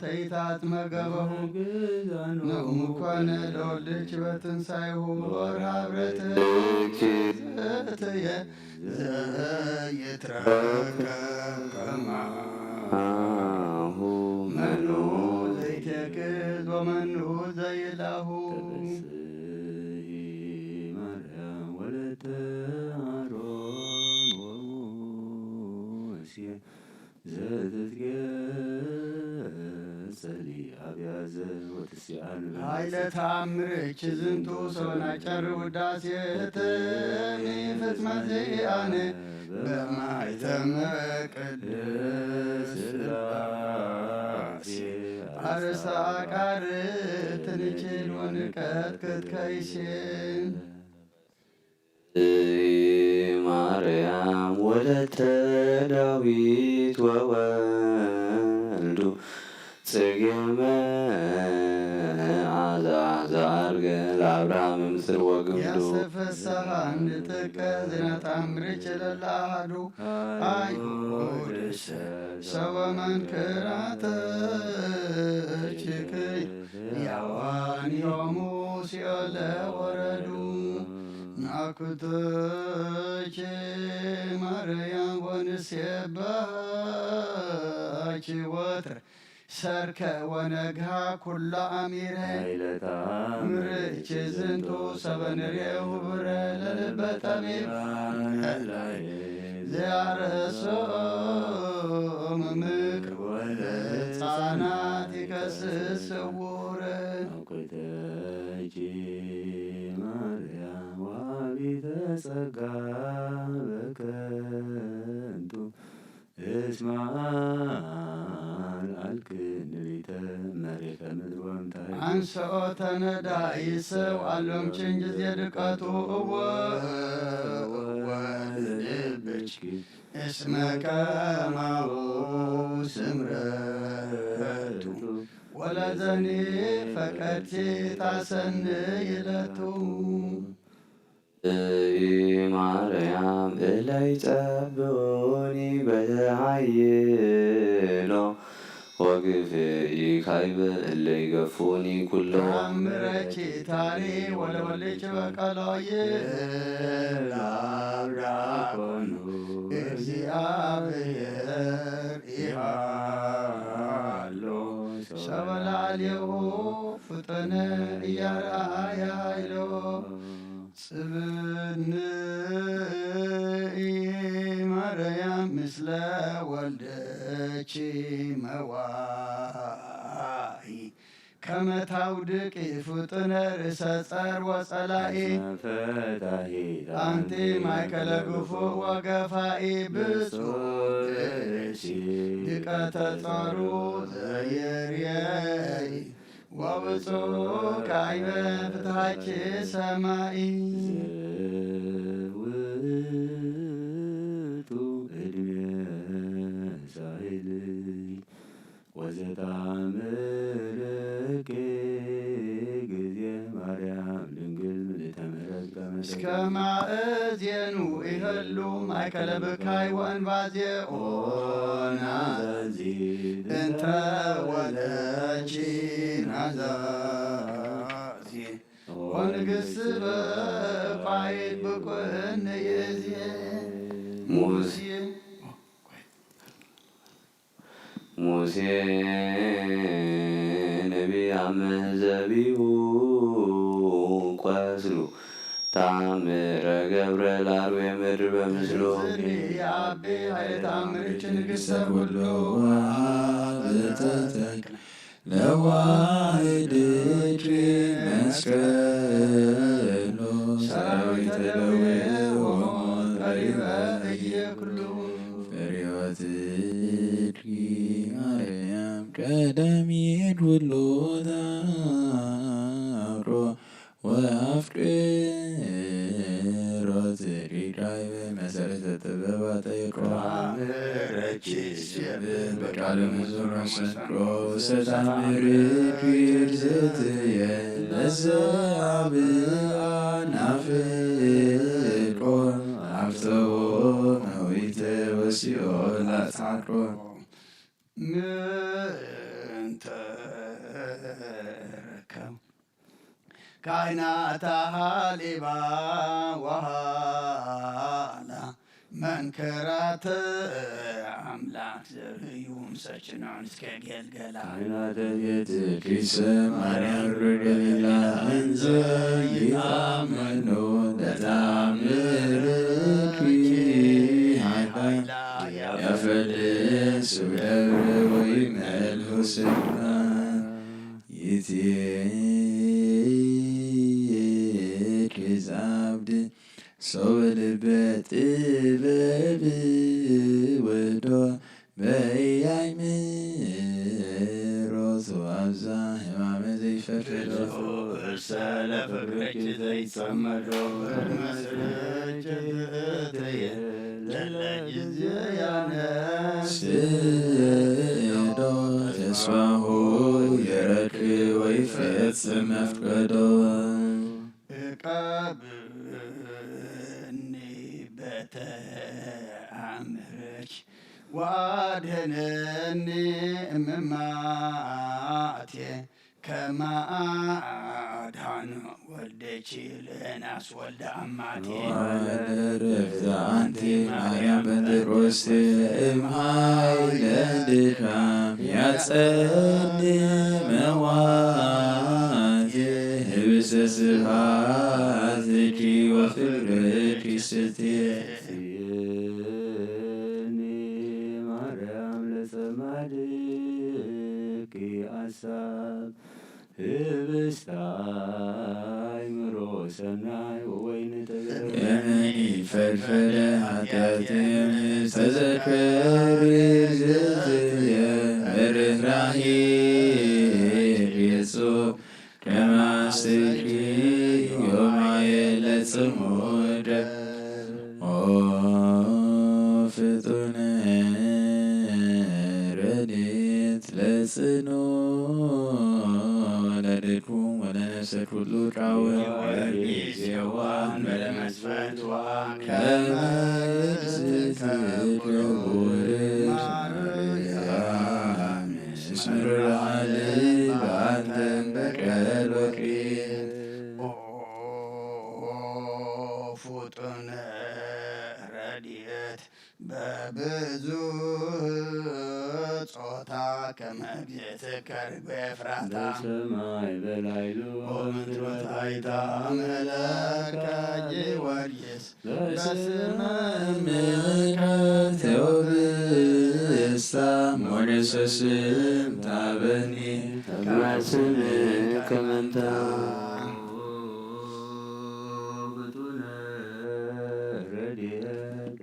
ተይታት መገበሁ ነኡም ኮነ ለወልድኪ በትንሳኤሁ ወርሃ ብረትኪ ዘተየ ዘይትረከብ ከማሁ መኑ ዘይትየክዝ ወመኑ ዘይላሁ። ተበስሒ ማርያም ወለተ ኣሮን ወሙሴ ዘትትገጸሊ ኣብያዘ ወትስኣል ኃይለ ተኣምርኪ ዝንቱ ሰበናጨር ውዳሴ ትሚ ፍጽመ ዚኣነ በማይተመ ቅድስ ሥላሴ አርሳ ቃር ትንችል ወንቀጥቅጥ ከይሴን። ማርያም ወለተ ዳዊት ወወልዱ ጽጌ መዓዛ ዘዐርገ ለአብርሃም ምስር ወግምዱ። ያሰፈሰሃ እንድጥቀ ዜና ተአምርች ለላ አሐዱ አይሁድ ሰበ መንክራተ ችክይ ያዋን ዮሙ ሲኦለ ወረዱ። ናኩቶቼ ማርያም ወንሴባኪ ወትረ ሰርክ ወነግሃ ኩሎ አሚረ። ኃይለ ተአምርኪ ዝንቱ ሰበ ንርኤ ውብረ ለልበ ጠቢብ። ዘያረሶም ምክር ወለሕፃናት ይከስስ ስውረ። አኩተኪ ማርያም ወሃቢተ ጸጋ በከንቱ እስማ አልአልክን ሊተ መሬተ ምድር ወምታይ። አንሰኦ ተነዳኢ ሰው አሎም ችንጅ ዜድቀቱ እወ እወ ልብችኪ እስመ ከማሁ ስምረቱ ወለዘኒ ፈቀድኪ ታሰኒ ይለቱ። እይ ማርያም እለይ ጸብኡኒ በተሓይሎ ወግፍኢ ካይበ እለይ ገፉኒ ኩሎ። ተአምረኪ ታሪ ወለወልድኪ በቀሎ ይላብዳ ኮኑ እግዚአብሔር ይሃሎ ሰበላልየሁ ፍጥነ እያርአያ ይሎ። ጽብንኢ ማርያም ምስለ ወልደኪ መዋኢ ከመ ታውድቂ ፍጡነ ርእሰ ጸር ወጸላኢ። አንቲ ማእከለ ግፉ ወገፋኢ ብፁዕ ብእሲ ድቀተ ጸሩ ዘይርየይ ወብፁዕ ካይበ ፍትሃኪ ሰማኢ። ዘውቱ ዕድሜ ሳይልይ ወዘታምርኪ ጊዜ ማርያም ድንግል ምልእተ ምሕረት ከመ እስከ ማእዜኑ ይህሉ ማእከለ ብካይ ወእንባዜ ኦናዚ እንተ ወለኪ ናዛዜ ወንግስ በፋይድ ብቁን ይዜ ሙሴ ሙሴ ነቢይ አመ ዘቢሁ ቆስሉ ተአምረ ገብረ ለአርዌ ምድር በምስሉ። እዝኒ የአቢ ኃይለ ተአምርኪ ንግሥተ ኩሉ ወሀብተ ተክለ ለዋህድኪ መስቀሎ ሰራዊተ ደዌ ወሞት ቀሪበ እየ ኩሉ። ፍሬወትኪ ማርያም ቀዳሚት ኩሉ ተአምሮ ወአፍቅሮ ጽድቅ ዳይበ መሰረተ ጥበባት ይቆ ተአምረኪ ሲብ በቃለ መዝሙር መሰንቆ ውስተ ተአምርኪ እግዝእትየ ለዘ አብአ ናፍቆ አፍተዎ መዊተ ወሲኦ ላጻቆ። ምንተ ተረከብ። ካይናታ ሃሊባ ወሃላ መንከራት ኣምላክ ዘርእዩ ምሰችኖን እስከ ገልገላ። ካይናተ ቤትኪ ሰማርያ ርደላ እንዘ ይኣመኑ ለተኣምርኪ ሃይላ ያፈልስ ደብረ ወይ መልሁ ስማ ይትክዝ ዓብድ ሶበ ልበ ጥበብ ወዶ በያይ ምሮቱ ኣብዛ ህማመ ዘይፈርዶ ሰለ ፍቅርኪ ዘይጸመዶ መስለኪ ትእትየ ለለ ጊዜ ያነስ ስዶ ተስፋሁ የረክ ወይ ፈጽም መፍቀዶ እቀብኒ በተ ኣምርኪ ወአድህነኒ እምማቴ ከመ አድኃነ ወልደኪ ለዮናስ ወልደ አማቴ። ወለረፍተ አንቲ ማርያም ጴንጠቆስቴ እምኃይለ ድካም ያጸኒ መዋቴ ህብስተ ስብሐትኪ ወፍቅርኪ ስቴ። ስእኒ ማርያም ለጸማድኪ አሳብ ህብስተ አእምሮ ሰናይ ወወይን ተገበ። እመኒ ፈልፈለ ኃጢአትየ ተዘከሪ እግዝእትየ በርህራሄ ገጹ ከማስኪ ዮማየ ለጽሙደ ኦ ፍጡነ ረድኤት ለጽኑ ወለድኩም ወለነፍሰ ኩሉ ቃወ ጊዜዋ እንበለ መስፈንትዋ ከመ ይትከብር ማርያም እስምር ለዓለም በአንተም በቀል ወርቂ። ኦ ፍጡነ ረድኤት በብዙ ጾታ ከመ እግዝእትከ ርግበ ኤፍራታ። በሰማይ በላይሉ ወምድር በታሕታ አምለከ ጊዮርጊስ በስመ እምከ ቴዎብስታ ሞገሰ ስም ታበኒ ከመ ስምከ መንታ። ፍጡነ ረድኤት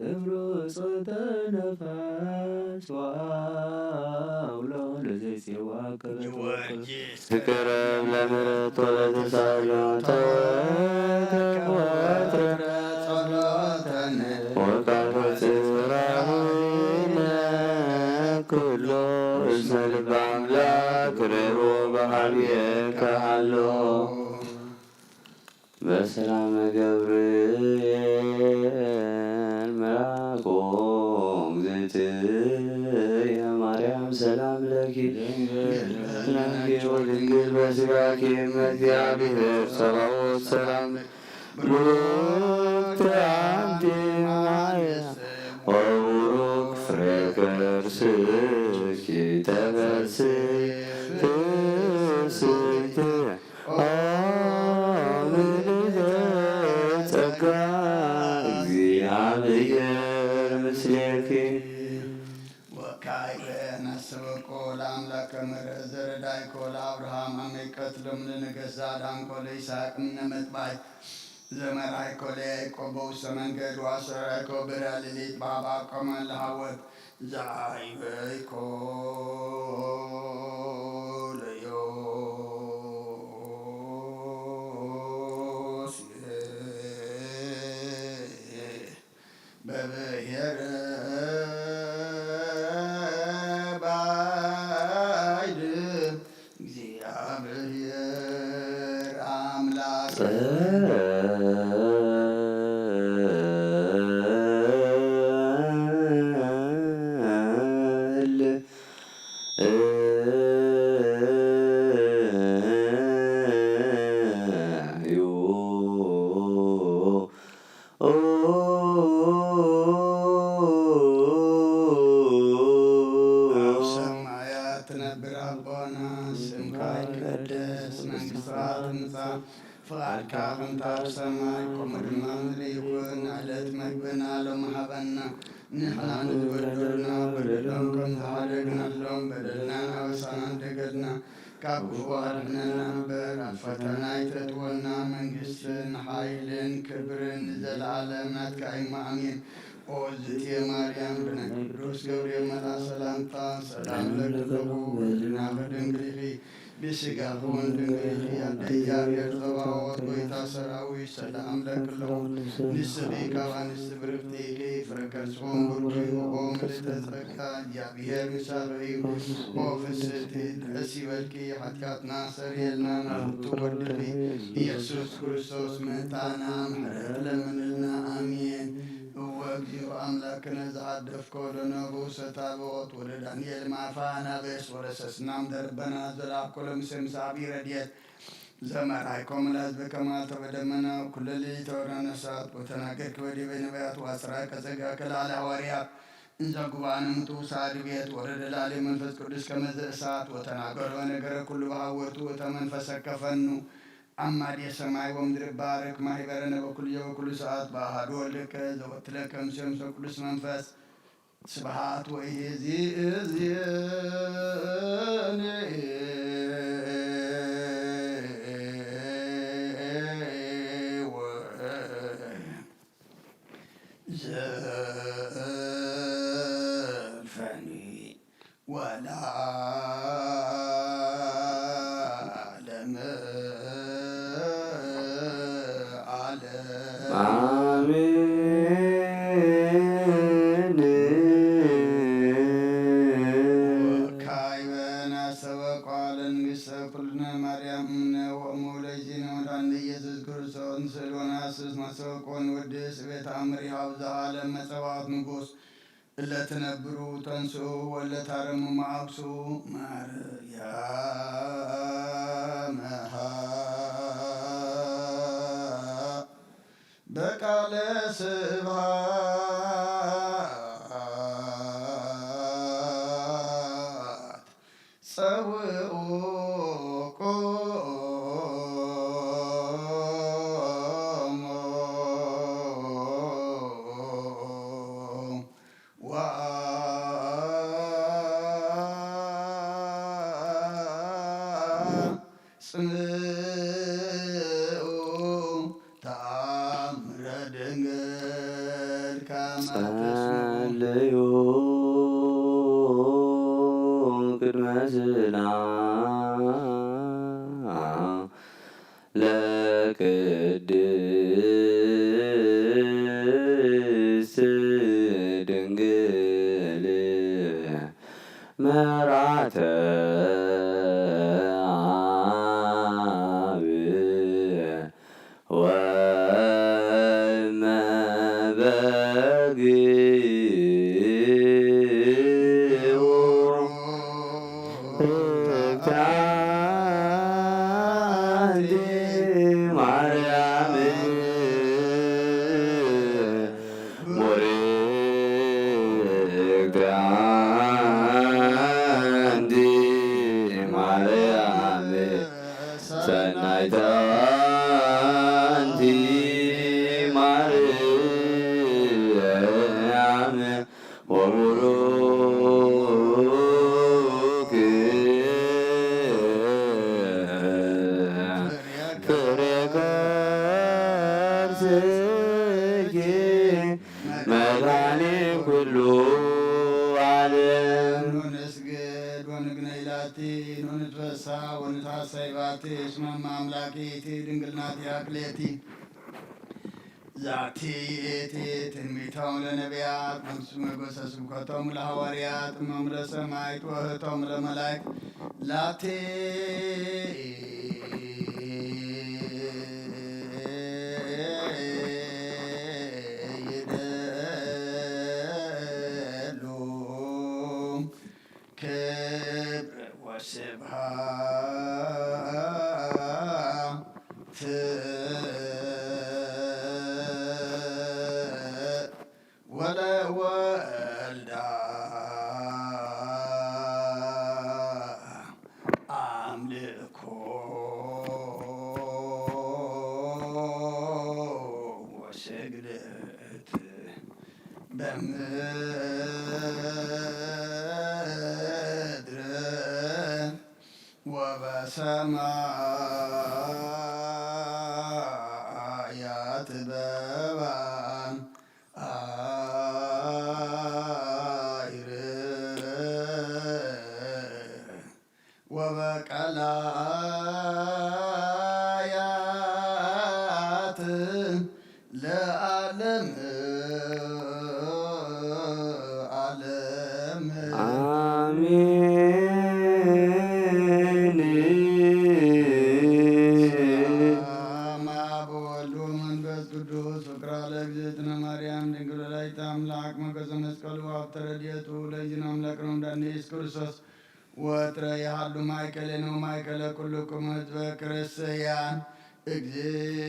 እምሮ ጾተ ነፋስ ወአውሎ ለዘይጼዋ ከበ ጊዮርጊስ ትቅረብ ለምህረት ወለተሳሎ ተወከብ ወትረ ጸሎተነ ወቃል ጽራዊነ ኩሎ እስመ ልበ አምላክ ርህቦ በሀቤከ ሀሎ። በሰላመ ገብርኤል መልአኮ እግዝእትየ ማርያም ሰላም ለኪ ድንግል ወድንግል በስጋኪ እመ እግዚአብሔር ጸባኦት ሰላም ብሩክት አንቲ ማርያም ወቡሩክ ፍሬ ከርስኪ ተፈስሒ ፍስሕቲ ኦ ምልዕተ ጸጋ እግዚአብሔር ምስሌኪ። ወካዕበ ነስተበቆ ለአምላከ ምሕረት ዘረዳይኮ ለአብርሃም አመ ይቀትሎም ለነገሥት ዘአድኃንኮ ለይስሐቅ እምነ መጥባሕት ዘመርአይኮ ለያዕቆብ በውስተ መንገድ ወአስተርአይኮ ብርሃ ሌሊት በሀበ አቆመ ለሐወልት ዘአይበይኮ ለዮሴፍ በብሔረ ባይድ እግዚአብሔር አምላክ ጸል ፍቓድካ ከምታ ኣብ ሰማይ፣ ከምኡ ድማ ኣብ ምድሪ ይኹን። ንዕለት መግብና ሎሚ ሃበና። ንሕና ንዝበደሉና በደሎም ከም ዝሓደግናሎም፣ በደልናን ኣበሳናን ደገድና፣ ካብ ክፉእ ኣድሕነና እምበር፣ ኣብ ፈተና ኣይተእትወና። መንግስትን ሓይልን ክብርን ንዘለኣለም ናትካ እዩ። ኣሜን። ኦ ዝእቲ ማርያም፣ ብናይ ቅዱስ ገብርኤል መልኣ ሰላምታ ሰላም ለኪ፣ በድናኺ ድንግል ኢኺ፣ ብስጋኺ እውን ድንግል ኢኺ። ኣደ እግዚኣብሔር ጸባኦት፣ ጎይታ ሰራዊት፣ ሰላም ለኪ ኣለኹ። ንስኺ ካብ ኣንስቲ ብርክቲ ኢኺ፣ ፍረ ከርስኺ እውን ብሩክ እዩ። ኦ ምልዕተ ጸጋ፣ እግዚኣብሔር ምሳኺ እዩ። ኦ ፍስሕቲ፣ ደስ ይበልኪ፣ ሓጢኣትና ሰርየልና፣ ናፍቱ ወድኺ ኢየሱስ ክርስቶስ ምእንታና ምሕረት ለምንልና። ኣሜን። እወ እግዚኦ ኣምላክነ ዘሃደፍኮ ለነቡ ሰታብኦት ወደ ዳንኤል ማፋ ናበስ ወደ ሰስናም ደርበና ዘላኮ ለምሰ ምሳቢ ረድኤት ዘመራይኮም ለህዝብ ከማል ተበደመና ኩለ ሌሊተ ወደ ነሳት ወተናገርኪ በዲበ ነቢያት ወአስራይ ከጸጋ ከላለ ሐዋርያት እንዘ ጉባኤነ ምትውሳድ ቤት ወረደ ላዕሌ መንፈስ ቅዱስ ከመዘ እሳት ወተናገሮ ነገረ ኩሉ በሃወርቱ እተ መንፈሰ ከፈኑ አማዴ ሰማይ ወምድር ባርክ ማህበረነ በኩልዮ በኩሉ ሰዓት በአሐዱ ወልድከ ዘወትለከ ምስለ መንፈስ ቅዱስ መንፈስ ስብሐት ወኢዜእዜን ዘፈኒ ወለዓለመ ዓለም። አሜን። ወካዕበ ናሰበ ቃለ ንግሥተ ኩልነ ማርያም እምነ ወእሙ ለእግዚእነ ወመድኃኒነ ኢየሱስ ክርስቶስ ንስእል ወነሐስስ ናሰበ ቃለ ንወድስ ቤተ አምር ይሃብ ዘሃለ መጸዋት ንጉሥ እለ ትነብሩ ተንስኡ ወለ ታረሙ መዓብሱ ማርያም በቃለ ስብሐት ጸውኡ ቆሞ ወአጽምኡ ተአምረ ድንግል ከመ ተስምዑ። ጸልዩ ቅድመ ስእላ ለቅድስት ድንግል መርዓተ አብ ወመ በግዑ። እግዝእቲ ማርያም ቡርክት አንቲ ማርያም ሰናይት አንቲ ማርያም ወቡሩክ ፍሬ ከርስኪ መድኃኔ ኩሉ ዓለም። ንስግድ ወንግነይ ላቲ ወንትፈሳ ወንትሐሰይ ባቲ እስመ እመ አምላክ ይእቲ ድንግል ናቲሃ ክልኤቲ። ዛቲ ይእቲ ትንቢቶም ለነቢያት፣ መጎሰ ስብከቶም ለሐዋርያት፣ እሞም ለሰማይት ወህቶም ለመላእክት። ላቲ ይደሉ ክብር ወስብሐት ወለወልዳ አምልኮ ሰማያት በባን አይር ወበቀላያት ለዓለም ዓለም። አሜን። ሰላም አብ ወወልድ ወመንፈስ ቅዱስ። ፍቅራ ለእግዝእትነ ማርያም ድንግል ወላዲተ አምላክ። ሞገሰ መስቀሉ ሀብተ ረድኤቱ ለእግዚእነ አምላክነ ወመድኃኒነ ኢየሱስ ክርስቶስ ወትረ ይሃሉ ማእከሌነ ወማእከለ ኩልክሙ ህዝበ ክርስቲያን። እግዚእ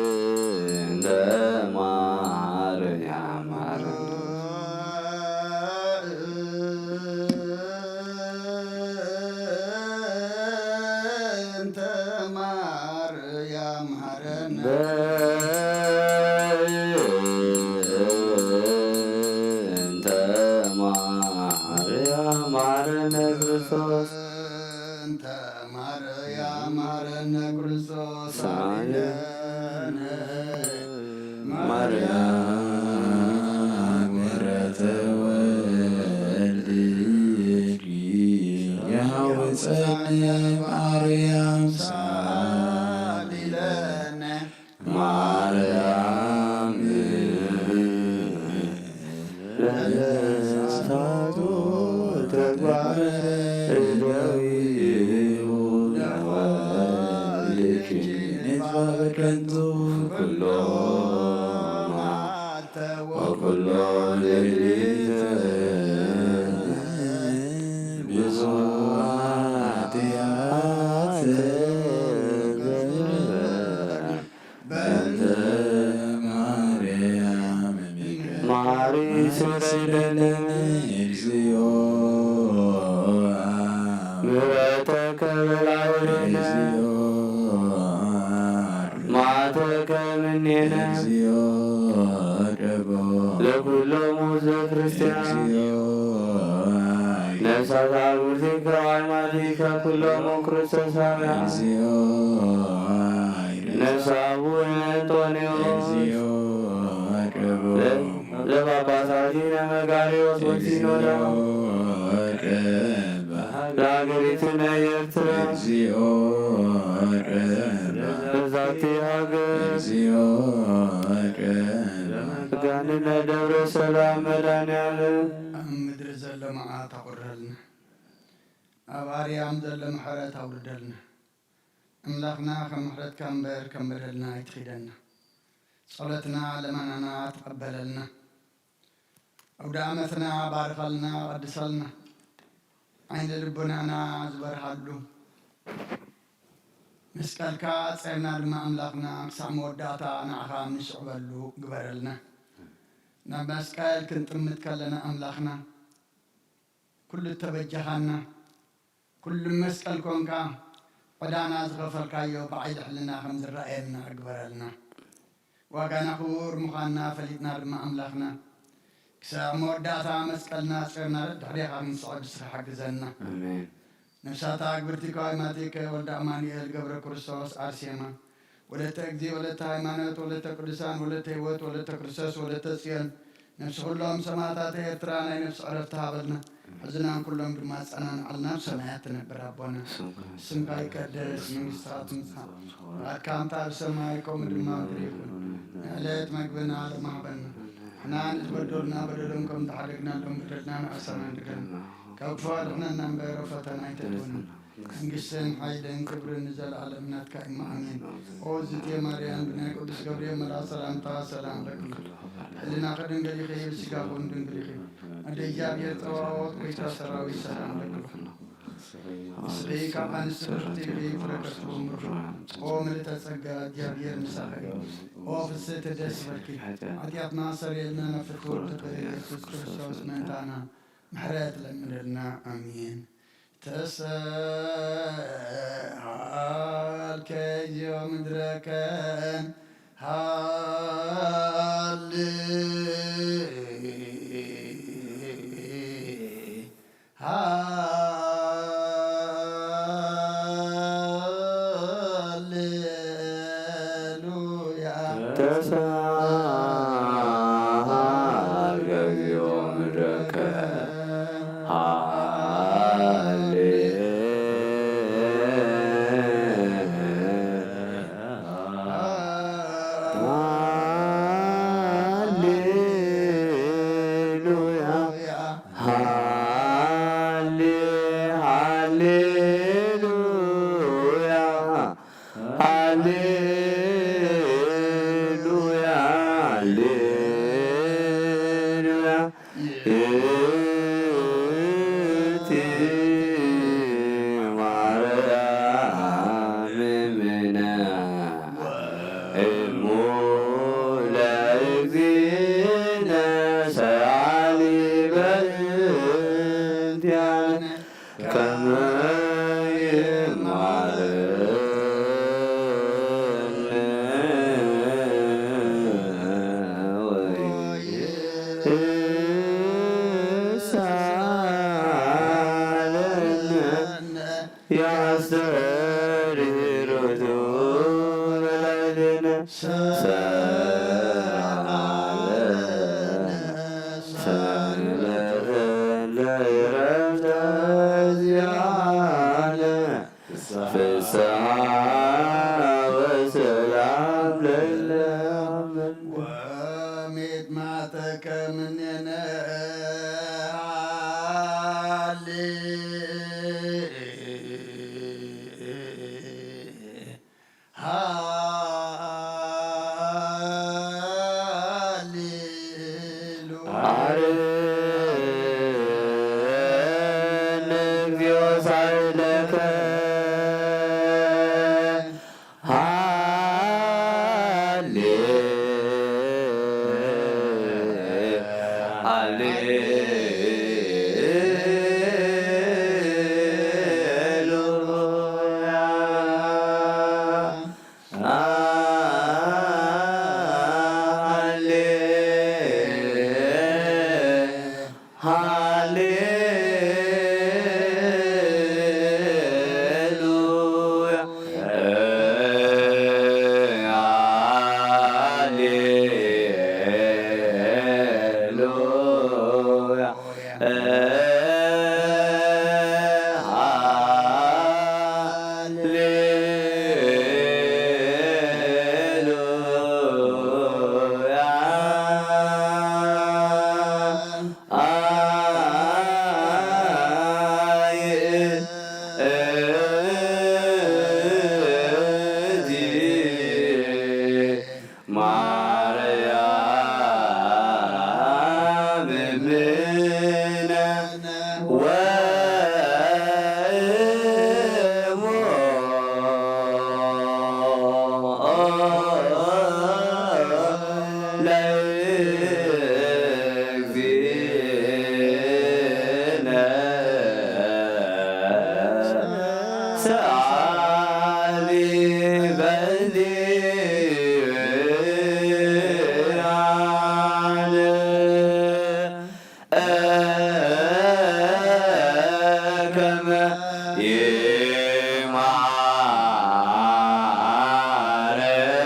በእንተ ማርያም ማረነ። እንተ ማርያም ማረነ። በእንተ ማርያም ማረነ ክርስቶስ። እንተ ማርያም ማረነ ክርስቶስ ሳይለነ። ማርያም ምሕረተ ወልድኪ የሐውፀኒ ማርያም ሳሊለነ። ማርያም ለእሳቱ ተግባረ እደዊሁ ለወልድኪ ንጽባበ ከንቱ ኩሎ መዓልተ ወኩሎ ሌሊት ብዙ ኃጢአት በእንተ ማርያም ማሪ ስረይለነ እግዚኦ። ምሕረተከ በላዕሌነ እግዚኦ። መዓተከ እምኔነ እግዚኦ። ለኩሎሙ ህዝበ ክርስቲያን እግዚኦ። ነፍሳት አግብርቲከ ወአማቲከ ኩሎሙ ክርስቶሳውያን። ነፍስ አቡነ እንጦንዮስ፣ ለጳጳሳቲነ መቃርዮስ ወሲኖዳ፣ ለሀገሪቱነ ኤርትራ፣ ለዛቲ ሀገር፣ ጋንነ ደብረ ሰላም መድኃኔዓለም። ኣብ ምድሪ ዘሎ መዓት ኣቑረልና፣ ኣብ ኣርያም ዘሎ ምሕረት ኣውርደልና። ኣምላኽና፣ ከም ምሕረትካ እምበር ከም በደልና ኣይትኺደና። ጸሎትና ልመናና ተቐበለልና። ኣውደ ዓመትና ባርኸልና፣ ቀድሰልና። ዓይነ ልቦናና ዝበርሃሉ፣ መስቀልካ ጼርና ድማ ኣምላኽና፣ ክሳዕ መወዳእታ ንዓኻ ንስዕበሉ ግበረልና። ናብ መስቀል ክንጥምት ከለና ኣምላኽና፣ ኩሉ እተበጀኻና፣ ኩሉ መስቀል ኮንካ፣ ዕዳና ዝኸፈልካዮ ብዓይኒ ሕልና ከም ዝረኣየና ግበረልና። ዋጋና ክቡር ምዃንና ፈሊጥና ድማ ኣምላኽና፣ ክሳብ መወዳእታ መስቀልና ጾርና ደድሕሬኻ ክንስዕብ ንስኻ ሓግዘና። ኣሜን። ነፍሳታ ግብርቲ ከዋይ ማቴከ፣ ወልደ ኣማኑኤል፣ ገብረ ክርስቶስ፣ ኣርሴማ፣ ወለተ እግዚእ፣ ወለተ ሃይማኖት፣ ወለተ ቅዱሳን፣ ወለተ ህይወት፣ ወለተ ክርስቶስ፣ ወለተ ጽዮን፣ ነፍሲ ኩሎም ሰማዕታት ኤርትራ ናይ ነፍሲ ዕረፍቲ ሃበልና። ሕዝናን ኩሎም ድማ ኣጸናንዓልና፣ ኣብ ሰማያት ትነብር ኣቦና። ስምካ ይቀደስ፣ መንግስትኻ ትምጻእ፣ ፍቓድካ ከምታ ኣብ ሰማይ ከምኡ ድማ ኣብ ምድሪ ይኹን። ንዕለት መግብና ሎሚ ሃበና። ንሕና ንዝበደሉና በደሎም ከም ዝሓደግናሎም በደልና ንኣሰና እንድገና። ካብ ክፉ ኣድሕነና እምበር ኣብ ፈተና ኣይተእትወና። መንግስትን ሓይልን ክብርን ንዘለኣለም ናትካ እማ ኣሜን። ኦ ዝቴ ማርያም ብናይ ቅዱስ ገብርኤል መልኣኽ ሰላምታ ሰላም ለኪ። ሕልናኺ ድንግል ኢኺ፣ ብስጋኺ እውን ድንግል ኢኺ። ኣደ እግዚኣብሔር ጸባኦት ጎይታ ሰራዊት ሰላም ለኪ። ንስኺ ካብ ኣንስቲ ብርክቲ ኢኺ፣ ፍረ ከርስኺ እውን ብሩኽ። ኦ ምልዕተ ጸጋ እግዚኣብሔር ምሳኺ። ኦ ፍስሕቲ ደስ ይበልኪ። ሓጢኣትና ሰሪየልና ናብ ፍትወት ኢየሱስ ክርስቶስ መእንታና ምሕረት ለምንልና። ኣሜን። ተሰሃልከ እግዚኦ ምድረከ ሃሌ ሃሌሉያ። ተሳሃልከ እግዚኦ ምድረከ ሃሌ ሃሌሉያ። ሃሌ ሃሌሉያ። ሃሌሉያ። ሃሌሉያ። ይእቲ ያስተርእይ ርቱዕ በላዕሌነ ሰርዓለነ ሰንበተ ለዕረፍተ ዚአነ ፍስሓ ወሰላም ለለአምን። ወሚጥማተከ ምኔነ ሃሌ ሃሌ አርነ እግዚኦ ሳህለከ ሃሌ ሃሌሉያ። ሃሌ ሃሌሉያ። ሃሌሉያ። ሃሌሉያ። አይ እቲ ማርያም እምነ ወእሞ ለእግዚእነ ሰአሊ በሊ አነ ከመ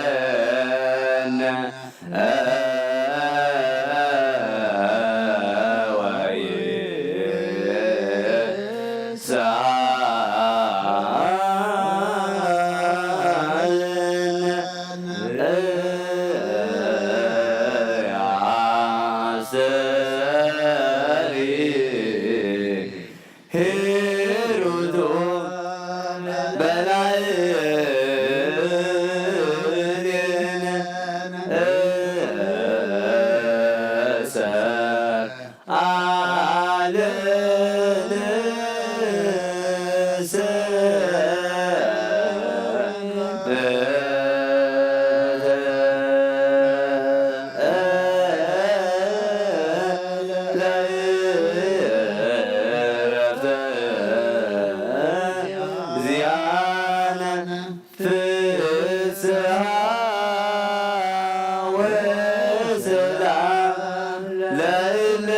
ይምሃረነ ወይሳለነ ሂሩቱ በላዕሌነ ሰርዓለነ ሰንበተ ለእረፍተ ዚአነ ፍስሓ ወሰላም ለእለ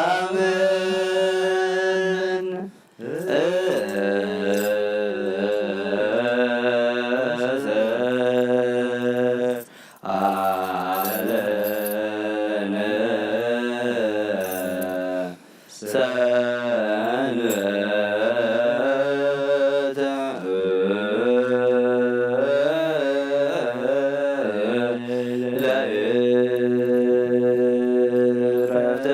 አምን። አለነ ሰንበተ ለእረፍተ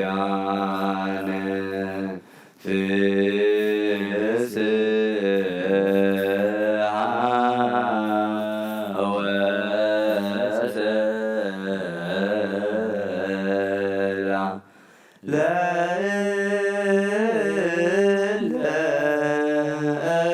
ዚአነ ፍስሓ ወሰላም ለእለ አምን።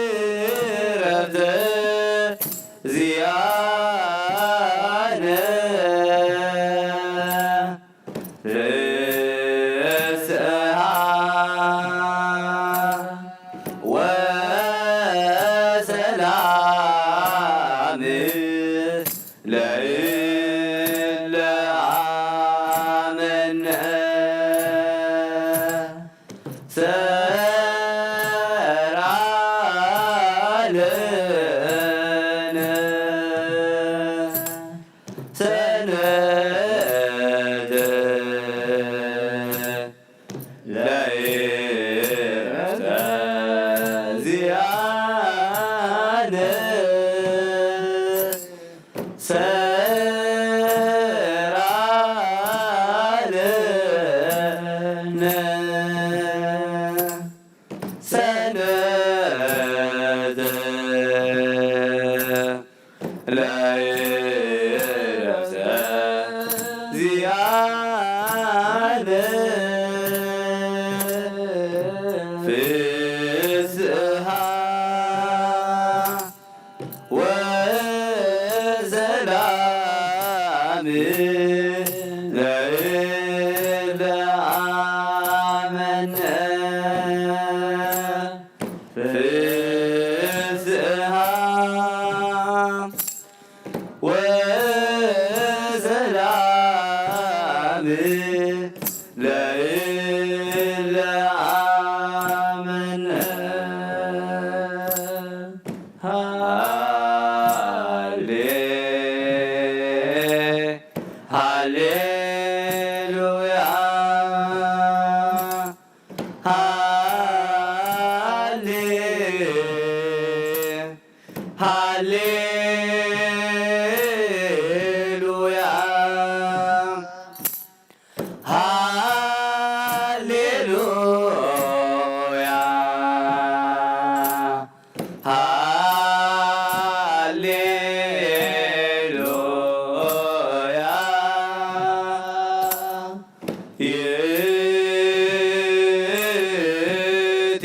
ለእረፍተ ዚኣነ ፍስሓ ወሰላም ለእለ ኣመነ። ሰርዓለነ ሰነተ ለይረተ ዚኣነ ሰርዓለነ ሰነተ ለይረተ ዚኣነ ፍስሓ ወሰላም ለእለ ኣመነ። ፍስሓ ወሰላም ለእለ ኣመነ። ሃሌ ሃሌሉያ። ሃሌ ሃሌሉያ። ሃሌሉያ። ሃሌሉያ። ይእቲ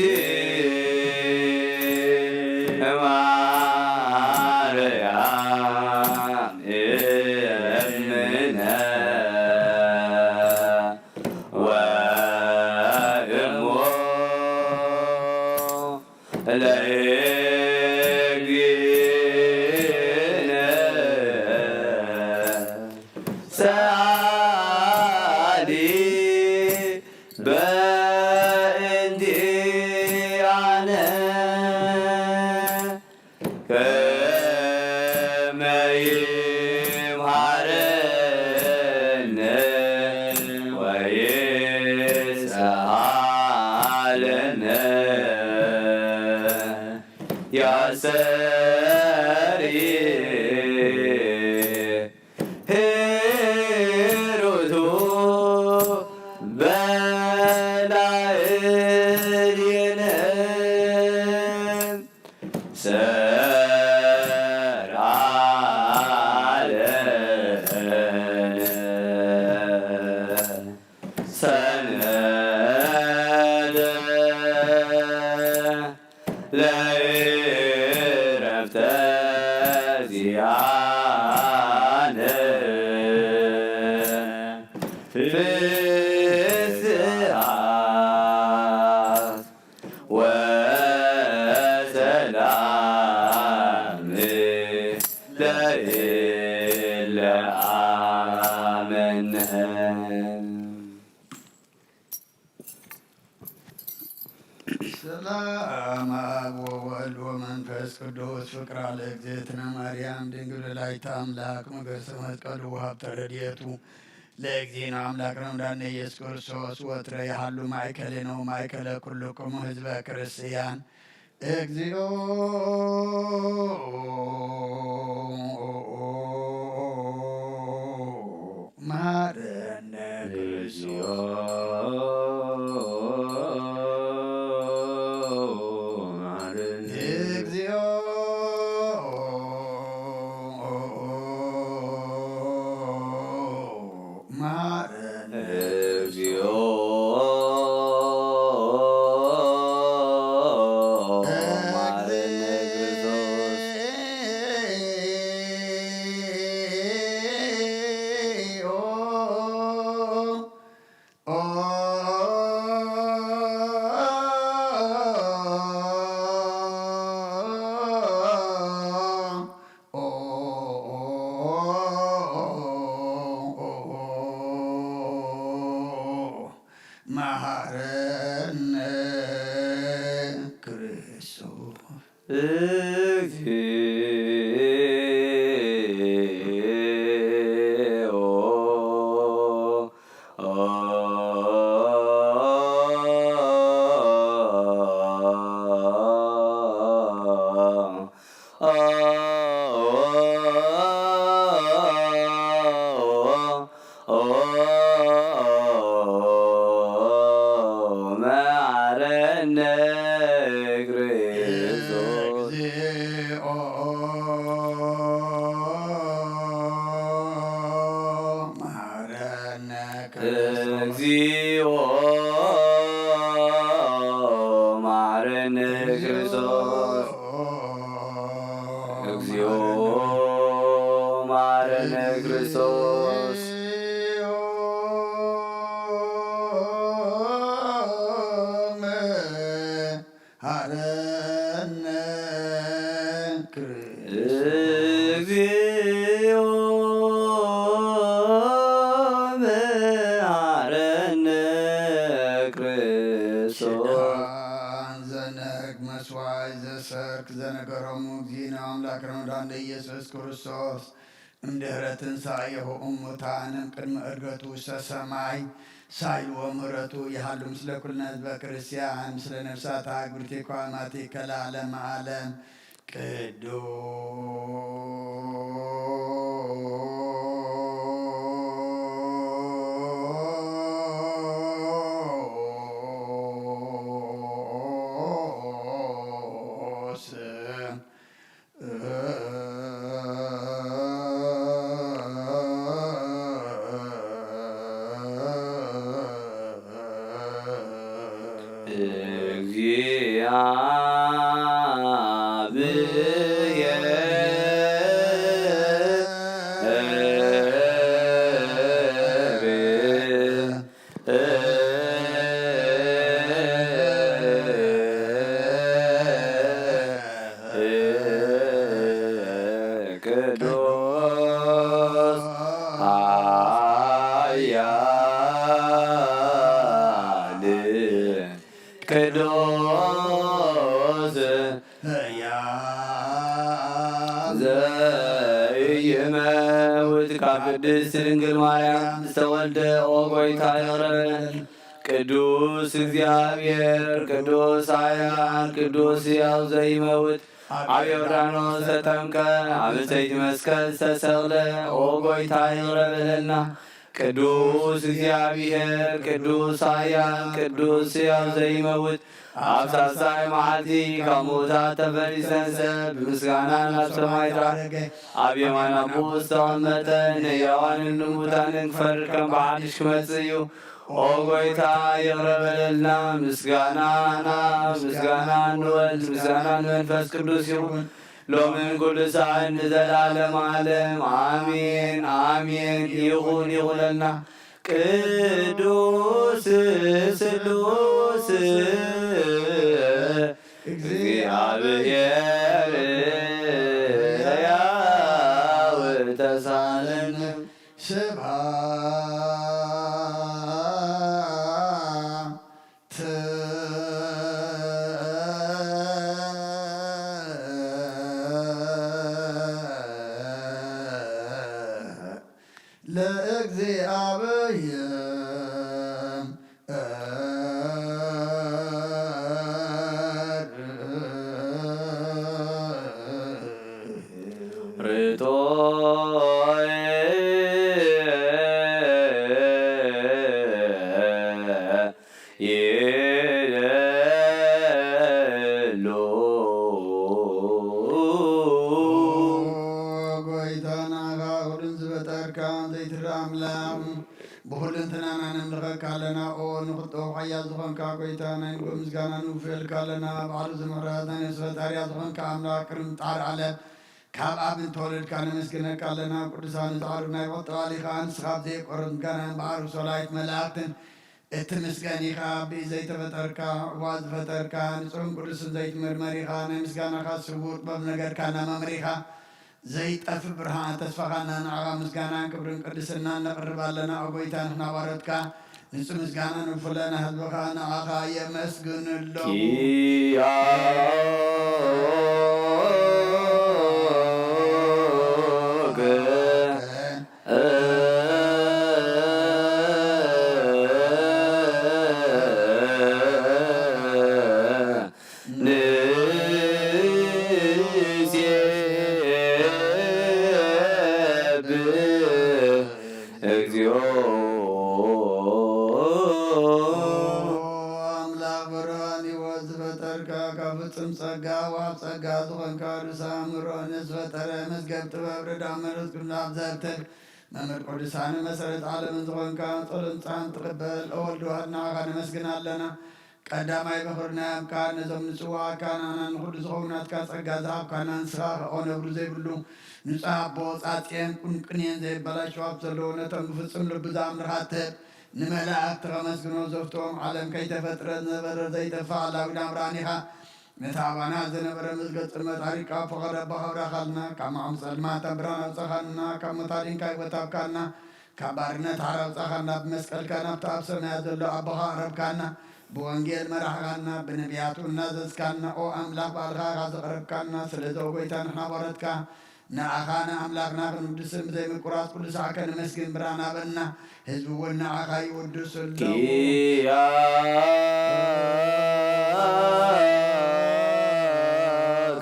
ማርያም እምነ ወእሞ ለእግዚእነ ሰአሊ በእንቲአነ ከመ ይምሃረነ ወይስአለነ። ያሰሪ ሄሮቱ በላዕሌነ ሰርዓለነ ሰነደ ለእረፍተ ዚአነ ፍስሓ ወሰላም ለእለ አመነ። ሰላም አብ ወወልድ ወመንፈስ ቅዱስ ፍቅራ ለእግዝእትነ ማርያም ድንግል ወላዲተ አምላክ መገሰ መስቀሉ ወሀብተ ረድኤቱ ለእግዚእነ አምላክነ ወመድኃኒነ ኢየሱስ ክርስቶስ ወትረ ይሃሉ ማእከሌነ ወማእከለ ኩልክሙ ህዝበ ክርስቲያን። እግዚኦ መሐረነ ክርስቶስ። እግዚኦ መሐረነ እግዚኦ እግዚኦ። መሐረነ ክርስቶስ። እግዚኦ መሐረነ ክርስቶስ። እግዚኦ መሐረነ ክርስቶስ። እግዚኦ መሐረነ ክርስቶስ። መሐረነ ክርስቶስ። እግዚኦ መሐረነ ክርስቶስ። ኪዳን ዘነግ መስዋዕት ዘሰርክ ዘነገሮሙ እግዚእነ ኣምላክ ረመዳን ለኢየሱስ ክርስቶስ እምድህረ ትንሳኤሁ እሙታን እምቅድመ ዕርገቱ ውስተ ሰማይ ሳይል ወምህረቱ ይሃሉ ምስለ ኩልነ ህዝበ ክርስቲያን ምስለ ነፍሳት ኣግብርቲኳ ማቲከ ለዓለመ ዓለም። ቅዱስ እግዚአብሔር ቅዱስ ኃያል ቅዱስ ሕያው ዘኢይመውት ካብ ቅድስት ድንግል ማርያም ዝተወልደ ኦ ጐይታ ይቕረ በለልና። ቅዱስ እግዚኣብሔር፣ ቅዱስ ኃያል፣ ቅዱስ ሕያው ዘይመውት፣ ኣብ ዮርዳኖስ ተጠምቀ፣ ኣብ ሰይቲ መስቀል ዝተሰቕለ፣ ኦ ጐይታ ይቕረ በለልና። ቅዱስ እግዚኣብሔር፣ ቅዱስ ኃያል፣ ቅዱስ ሕያው ዘይመውት፣ ኣብ ሳልሳይ መዓልቲ ካብ ምዉታት ተፈሊሰ ሰብ ብምስጋና ናብ ሰማይ ዝዓረገ፣ ኣብ የማን ኣቦኡ ዝተቐመጠ፣ ንሕያዋንን ንሙታንን ክፈርድ ከም ብሓድሽ ክመጽእ እዩ። ኦ ጐይታ ይቕረ በለልና። ምስጋና ናብ ምስጋና ንወልድ ምስጋና ንመንፈስ ቅዱስ ይኹን ሎምን ኩሉ ሰዓት ንዘለዓለም ዓለም ኣሜን ኣሜን። ይኹን ይኹለና። ቅዱስ ስሉስ እግዚኣብሔር ሕያው ተሳለነ። ስብሐት ለእግዚኣብሔር። ርቶይ ይደሉ። ኦ ጐይታና፣ ካብ ኩሉን ዝበጠርካ ዘይትረኣ ኣምላኽ፣ ብኹልንትናና ነምልኸካ ኣለና። ኦ ንኽልተ ሓያል ዝኾንካ ጐይታ፣ ናይ ንጉህ ምስጋና ንውፍየልካ ኣለና። ባዕሉ ዝምሕረት ናይ ነፍሲ ፈጣሪያ ዝኾንካ ኣምላኽ፣ ቅድሚ ምፍጣር ዓለም ካብ ኣብ እንተወለድካ ነመስግነካ ኣለና። ቅዱሳን ጻዕሩ ናይ ቁጠባ ሊኻ፣ ንስኻ ብዘየቋርጥ ምስጋና እምበኣር ብሰላይት መላእክትን እትምስገን ኢኻ። ብኢድ ዘይተፈጠርካ፣ እዋ ዝፈጠርካ፣ ንጹህን ቅዱስን ዘይትምርመር ኢኻ። ናይ ምስጋናኻ ስውር ጥበብ ነገርካና መምሪኻ፣ ዘይጠፍእ ብርሃን ተስፋኻና ንዓኻ ምስጋናን ክብርን ቅድስናን ነቕርብ ኣለና። ኦ ጐይታ፣ ንሕና ባሮትካ ንጹህ ምስጋና ንውፍለና፣ ህዝብኻ ንዓኻ የመስግንሎ። ኪያ ብርሃን ሕይወት ዝፈጠርካ፣ ካብ ፍጹም ጸጋ ወሃብ ጸጋ ዝኾንካ፣ ርእሰ ኣእምሮ ንዝፈጠረ፣ መዝገብ ጥበብ ርዳ መንፈስ ቅዱስ ኣብ ዘብትል፣ መምህር ቅዱሳን መሰረት ዓለምን ዝኾንካ፣ ጸሎት ምጻን ትቕበል፣ ኦ ወልድ ዋህድ ንዓኻ ነመስግን ኣለና። ቀዳማይ በኹርና ያምካ፣ ነዞም ንጽዋዕካ፣ ንዓና ንኹሉ ዝኸውን ናትካ ጸጋ ዝሃብካና ንስኻ፣ ኦ ነብሩ ዘይብሉ፣ ንጹህ ኣቦ፣ ጻጽየን ቁንቁንየን ዘይበላሸው ኣብ ዘለዎ፣ ነቶም ብፍጹም ልቢ ዝኣምንኻ ትህብ፣ ንመላእክቲ ከመስግኖ ዘፍትዎም፣ ዓለም ከይተፈጥረ ዝነበረ ዘይጠፍእ ኣላዊ ናብራን ኢኻ። ነቲ ኣባና ዝነበረ መዝገብ ጽልመት ኣሪቅካ፣ ፍቕሪ ኣቦኻ ኣብራኻልና። ካብ መዓሙቕ ጸልማት ናብ ብርሃን ኣውጻኻና። ካብ ሞት ኣድንካ ህይወት ሃብካና። ካብ ባርነት ሓራ ኣውጻኻና። ብመስቀልካ ናብቲ ኣብ ሰማያት ዘሎ ኣቦኻ ኣቕረብካና። ብወንጌል መራሕኻና። ብነቢያት እውን ናዘዝካና። ኦ ኣምላኽ፣ ባዕልኻ ኢኻ ዘቕረብካና። ስለዚ ኦ ጎይታ፣ ንሕና ባሮትካ ንኣኻ ንኣምላኽና ክንውድስን ብዘይምቁራጽ ኩሉ ሳዕ ከነመስግን ብርሃን ሃበና። ህዝቢ እውን ንኣኻ ይውድሱ ኣለዉ።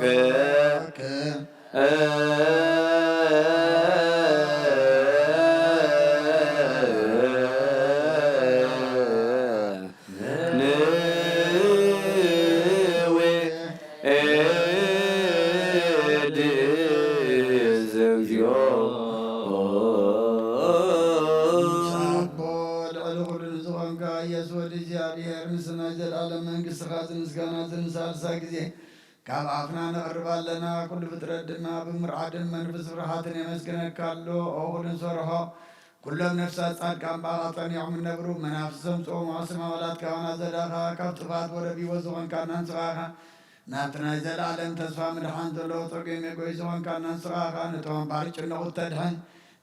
ኪያከ ንዌ ኤድስ እግዚኦ። ኣቦ ልዕሊ ኩሉ ንዝኾንካ ኢየሱስ ወዲ እግዚኣብሔር፣ ምስ ናይ ዘለኣለም መንግስትኻ ዝምስጋና ዝንሳልሳ ግዜ ካብ ኣፍና ነቕርብ ኣለና። ኩሉ ፍጥረት ድማ ብምርዓድን መንፈስ ፍርሃትን የመስግነካ ኣሎ። ኦ ኩሉ ዝሰርሖ ኩሎም ነፍሳት ጻድቃን ብኣኻ ጸኒዖም እነብሩ፣ መናፍስቶም ጽውሞም ስም ኣባላት ካባና ዘዳኻ፣ ካብ ጥፋት ወደብ ህይወት ዝኾንካና ንስኻ ኢኻ። ናብቲ ናይ ዘለኣለም ተስፋ ምድሓን ዘለዎ ጸጉም የጎይ ዝኾንካና ንስኻ ኢኻ። ነቶም ኣብ ባሕሪ ጭነቑ እተድሕን፣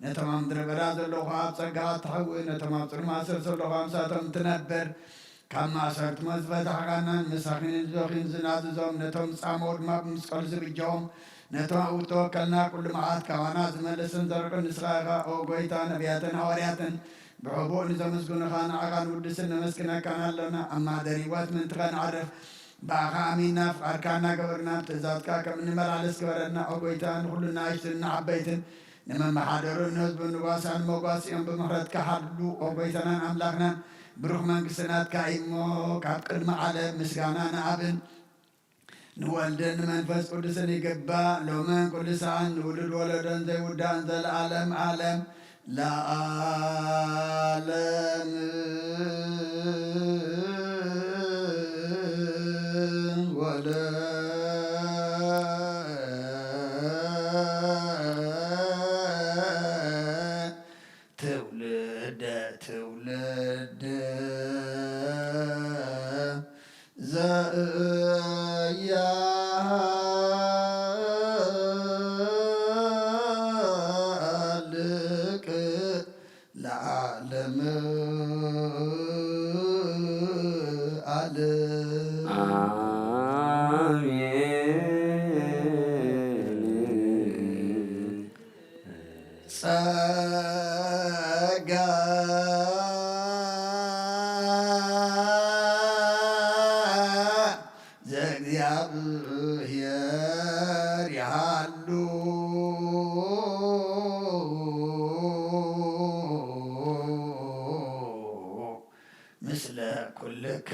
ነቶም ኣብ ምድረ በዳ ዘለኹ ኣብ ጸጋኻ እተሕዊ፣ ነቶም ኣብ ጽልማ ስር ዘለኹ ኣምሳቶም እትነብር፣ ካብ ማእሰርቲ ሞት ዝፈታሕካናን መሳኺንን ዝበኽዩን ዝናዝዞም፣ ነቶም ዝጻመዉ ድማ ብመስቀሉ ዝብጀዎም፣ ነቶም ኣብኡ እተወከልና ኩሉ መዓት ካባና ዝመልስን ዘርቅን ንስኻ ኢኻ። ኦ ጎይታ፣ ነቢያትን ሃዋርያትን ብሕቡእ ንዘመስግኑኻ ንዓኻ ንውድስን ነመስግነካን ኣሎና። ኣብ ማህደር ህይወት ምእንቲ ኸነዕርፍ ብኣኻ ኣሚንና ፍቓድካ እናገበርና ብትእዛዝካ ከም እንመላለስ ግበረና። ኦ ጎይታ፣ ንኹሉ ንኣሽቱን ንዓበይትን ንመመሓደሩ ንህዝቡ ንጓሳን መጓስኦም ብምሕረትካ ሓሉ። ኦ ጎይታናን ኣምላኽናን፣ ብሩኽ መንግስቲ ናትካ እዩ እሞ፣ ካብ ቅድሚ ዓለም ምስጋና ንኣብን ንወልድን ንመንፈስ ቅዱስን ይግባእ፣ ሎምን ኩሉ ሰዓን ንውሉድ ወለዶን ዘይውዳእን ዘለዓለም ዓለም ለዓለም። ወለ ትውልደ ትውልድ ዘእያሃልቅ ለዓለም ዓለም። አሜን። ጸጋ ዘእግዚኣብሔር ይሃሉ ምስለ ኩልክም።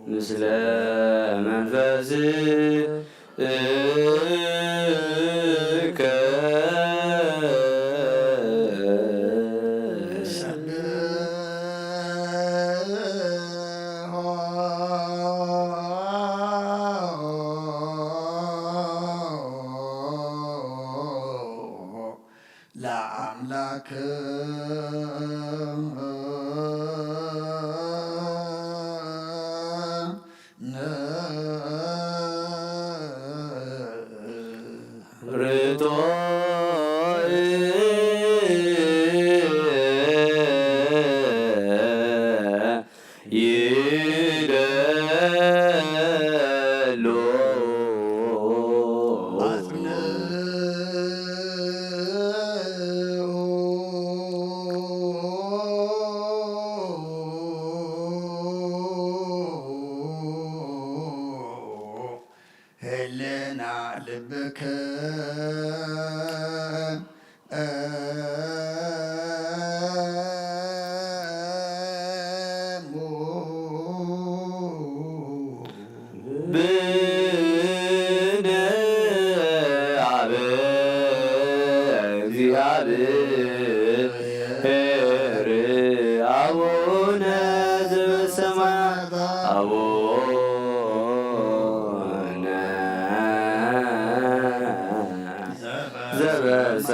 ምስለ መንፈስከ። ለአምላክ ርቶ ይደሎ። እግዚአብሔር አቡነ ዘበሰማያት፣ አቡነ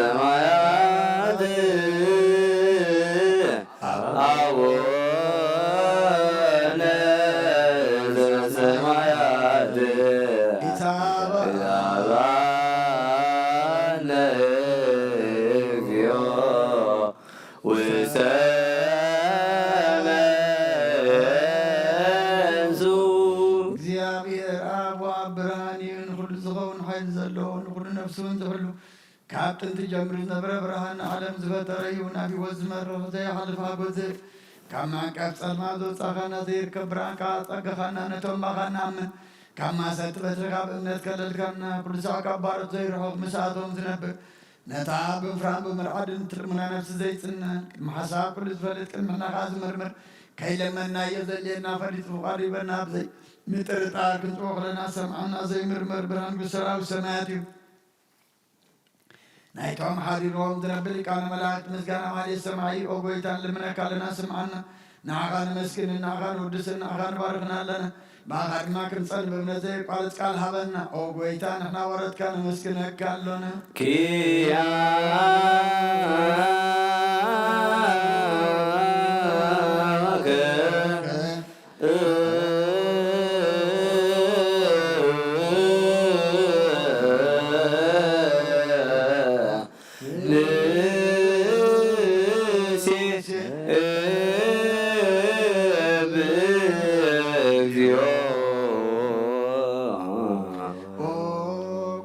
ዘበሰማያት፣ አቡነ ዘበሰማያት፣ ይትባረክ ይትባረክ እግዚኦ ውስተ መንሱ። እግዚኣብሔር ኣብ ወኣብ ብርሃን እዩ፣ ንኹሉ ዝኸውን ሓይሊ ዘለዎ፣ ንኹሉ ነፍሲ እውን ዝሕሉ፣ ካብ ጥንቲ ጀምሩ ዝነበረ ብርሃን፣ ዓለም ዝፈጠረ እዩ፣ ናብ ህይወት ዝመርሕ ዘይሓልፍ ሓጎስ፣ ካብ ማንቀፍ ጸልማት ዘውጻኻና፣ ዘይርከብ ብርሃን ከኣ ጸጋኻና፣ ነቶም ብኣኻ ንኣምን፣ ካብ ማሰርቲ በትሪ ካብ እምነት ከለልካና፣ ኩሉ ሳዕ ካብ ባሮት ዘይርሑቕ፣ ምስኣቶም ዝነብር፣ ነታ ብምፍራን ብምርዓድን እትልምና ነፍሲ ዘይጽነን፣ ቅድሚ ሓሳብ ኩሉ ዝፈልጥ፣ ቅድሚ ሕና ከኣ ዝምርምር፣ ከይለመንናዮ ዘድልየና ፈሊጡ ፍቓዱ ይበና፣ ብዘይ ምጥርጣር ክንጽዎ ከለና ሰምዓና፣ ዘይምርመር ብርሃን ንጉስ ሰራዊት ሰማያት እዩ። ናይቶም ሓዲርዎም ዝነብር ሊቃነ መላእክት ምስጋና ማህሌት ሰማዒ፣ ኦ ጎይታ፣ ንልምነካ ኣለና፣ ስምዓና። ንዓኻ ነመስግን፣ ንዓኻ ንውድስን፣ ንዓኻ ንባርኽን ኣለና። ብኣኻ ድማ ክንጸን ብእምነት ዘየቋርጽ ቃል ሃበና። ኦ ጎይታ፣ ንሕና ወረትካ ነመስግነካ ኣሎና። ኪያከ ንሴብህ እግዚኦ። ኦ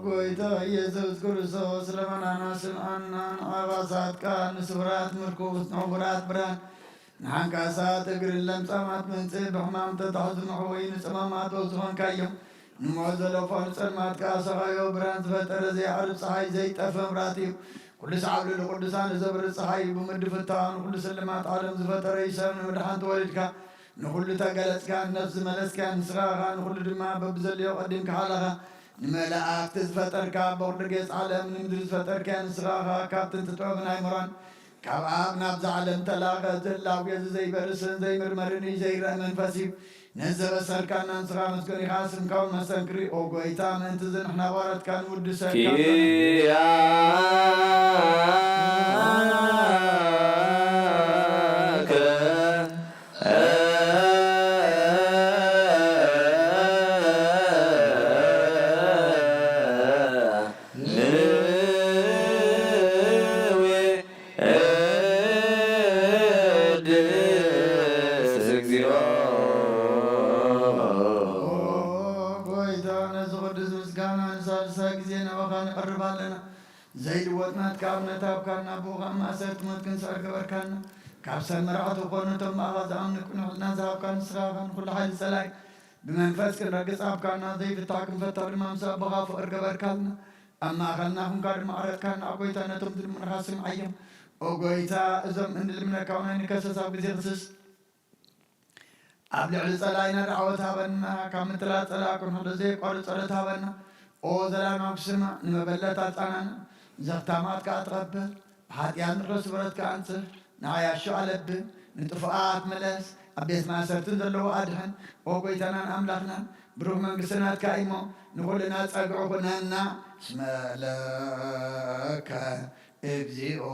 ጎይታ ኢየሱስ ክርስቶስ፣ ልመናና ስምዓና፣ ንዓባሳትካ፣ ንስውራት ምርኩስ፣ ንዕውራት ብርሃን፣ ንሓንካሳት እግርን ለምጻማት መንጽእ፣ ብሕማም ተታሕዙ መሕወዪ ንጸማማት ዝኾንካዮም፣ ንሞት ዘለፎ ንጸልማት ከኣ ሰቓዮ፣ ብርሃን ዝፈጠረ ዘይዓርብ ጸሓይ፣ ዘይጠፍእ መብራህቲ እዩ። ኩሉ ሰዓብ ልዕሊ ቅዱሳን ዘብርህ ጸሓይ እዩ። ብምድሪ ፍታውን ኩሉ ስልማት ዓለም ዝፈጠረ እዩ። ሰብ ንምድሓን ተወሊድካ፣ ንኹሉ ተገለጽካ፣ ንነፍሲ ዝመለስካ ንስኻ ኢኻ። ንኹሉ ድማ በብዘለዮ ቀዲምካ ሓለኻ። ንመላእክቲ ዝፈጠርካ፣ በኹሉ ጌጽ ዓለም ንምድሪ ዝፈጠርካ ንስኻ ኢኻ። ካብ ጥንቲ ጥበብን ኣይምሮን ካብ ኣብ ናብዛ ዓለም ተላእኸ። እዚ ህላዌ እዚ ዘይበርስን ዘይምርመርን እዩ፣ ዘይረአ መንፈስ እዩ። ነዚ ዘበሰርካና ንስኻ መስገን ኢኻ፣ ስምካ እውን መስተንክር እዩ። ኦ ጐይታ፣ ምእንቲ እዚ ንሕና ባሮትካ ንውድሰካ። ኪያከ ንዌ ቅድስ እግዚኦ። ኦ ጐይታ፣ ነዚ ቅዱስ ምስጋና ንሳልሳይ ግዜ ናባኻ ንቐርብ ኣለና። ዘይልወጥ ናትካ እምነት ሃብካና፣ ብኡ ኸኣ ማእሰርቲ ሞት ክንስዕር ገበርካና። ካብ ሰብ መራሕቲ ኾኑ፣ ነቶም ብኣኻ ዝኣምኑ ቅኑዕ ሕልና ዝሃብካ ንስኻ ኢኻ። ንኹሉ ሓይሊ ጸላኢ ብመንፈስ ክንረግጽ ሃብካና፣ ዘይፍታሕ ክንፈትሕ ድማ ምስ ኣቦኻ ፍቕሪ ገበርካልና። ኣብ ማእከልና ኹንካ ድማ ዓረጽካና። ኣ ጐይታ፣ ነቶም ዝልምኑኻ ስምዓዮም። ኦ ጐይታ፣ እዞም እንልምነካ እውን ኣይንከሰስ፣ ኣብ ግዜ ክስስ ኣብ ልዕሊ ጸላኢና ደዓወት ሃበና። ካብ ምትላል ጸላኢ ክንሕሎ ዘየቋርጽ ጸሎት ሃበና። ኦ ዘላለማዊ ስማዕ፣ ንመበለት ኣጻናና፣ ዘኽታማት ከኣ ትቐበል። ብሓጢኣት ንርሑስ ስብረት ከኣ ኣንጽህ። ንዓያሹ ኣለብም፣ ንጥፉኣት ምለስ፣ ኣብ ቤት ማእሰርቲ ንዘለዉ ኣድሕን። ኦ ጐይታናን ኣምላኽናን፣ ብሩኽ መንግስቲ ናትካ እዩሞ፣ ንኹልና ጸግዒ ኩነና። እስመ ለከ እግዚኦ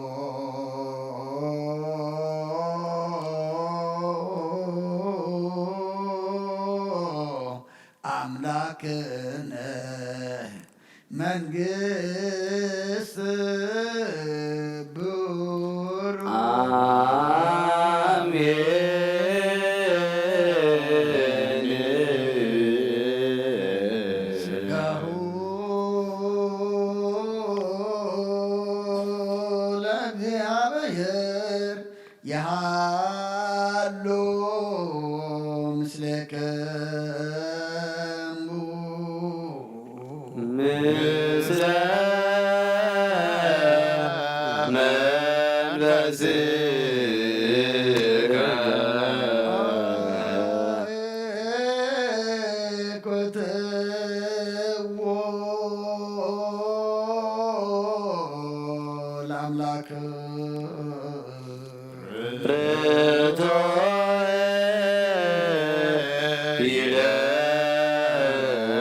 አምላክነ መንግስት ብሩክ። አሜን። ስጋሁ ለእግዚአብሔር ይሃሉ ምስሌክሙ። ምስለ መንፈስከ። ኣምላክ ርቶ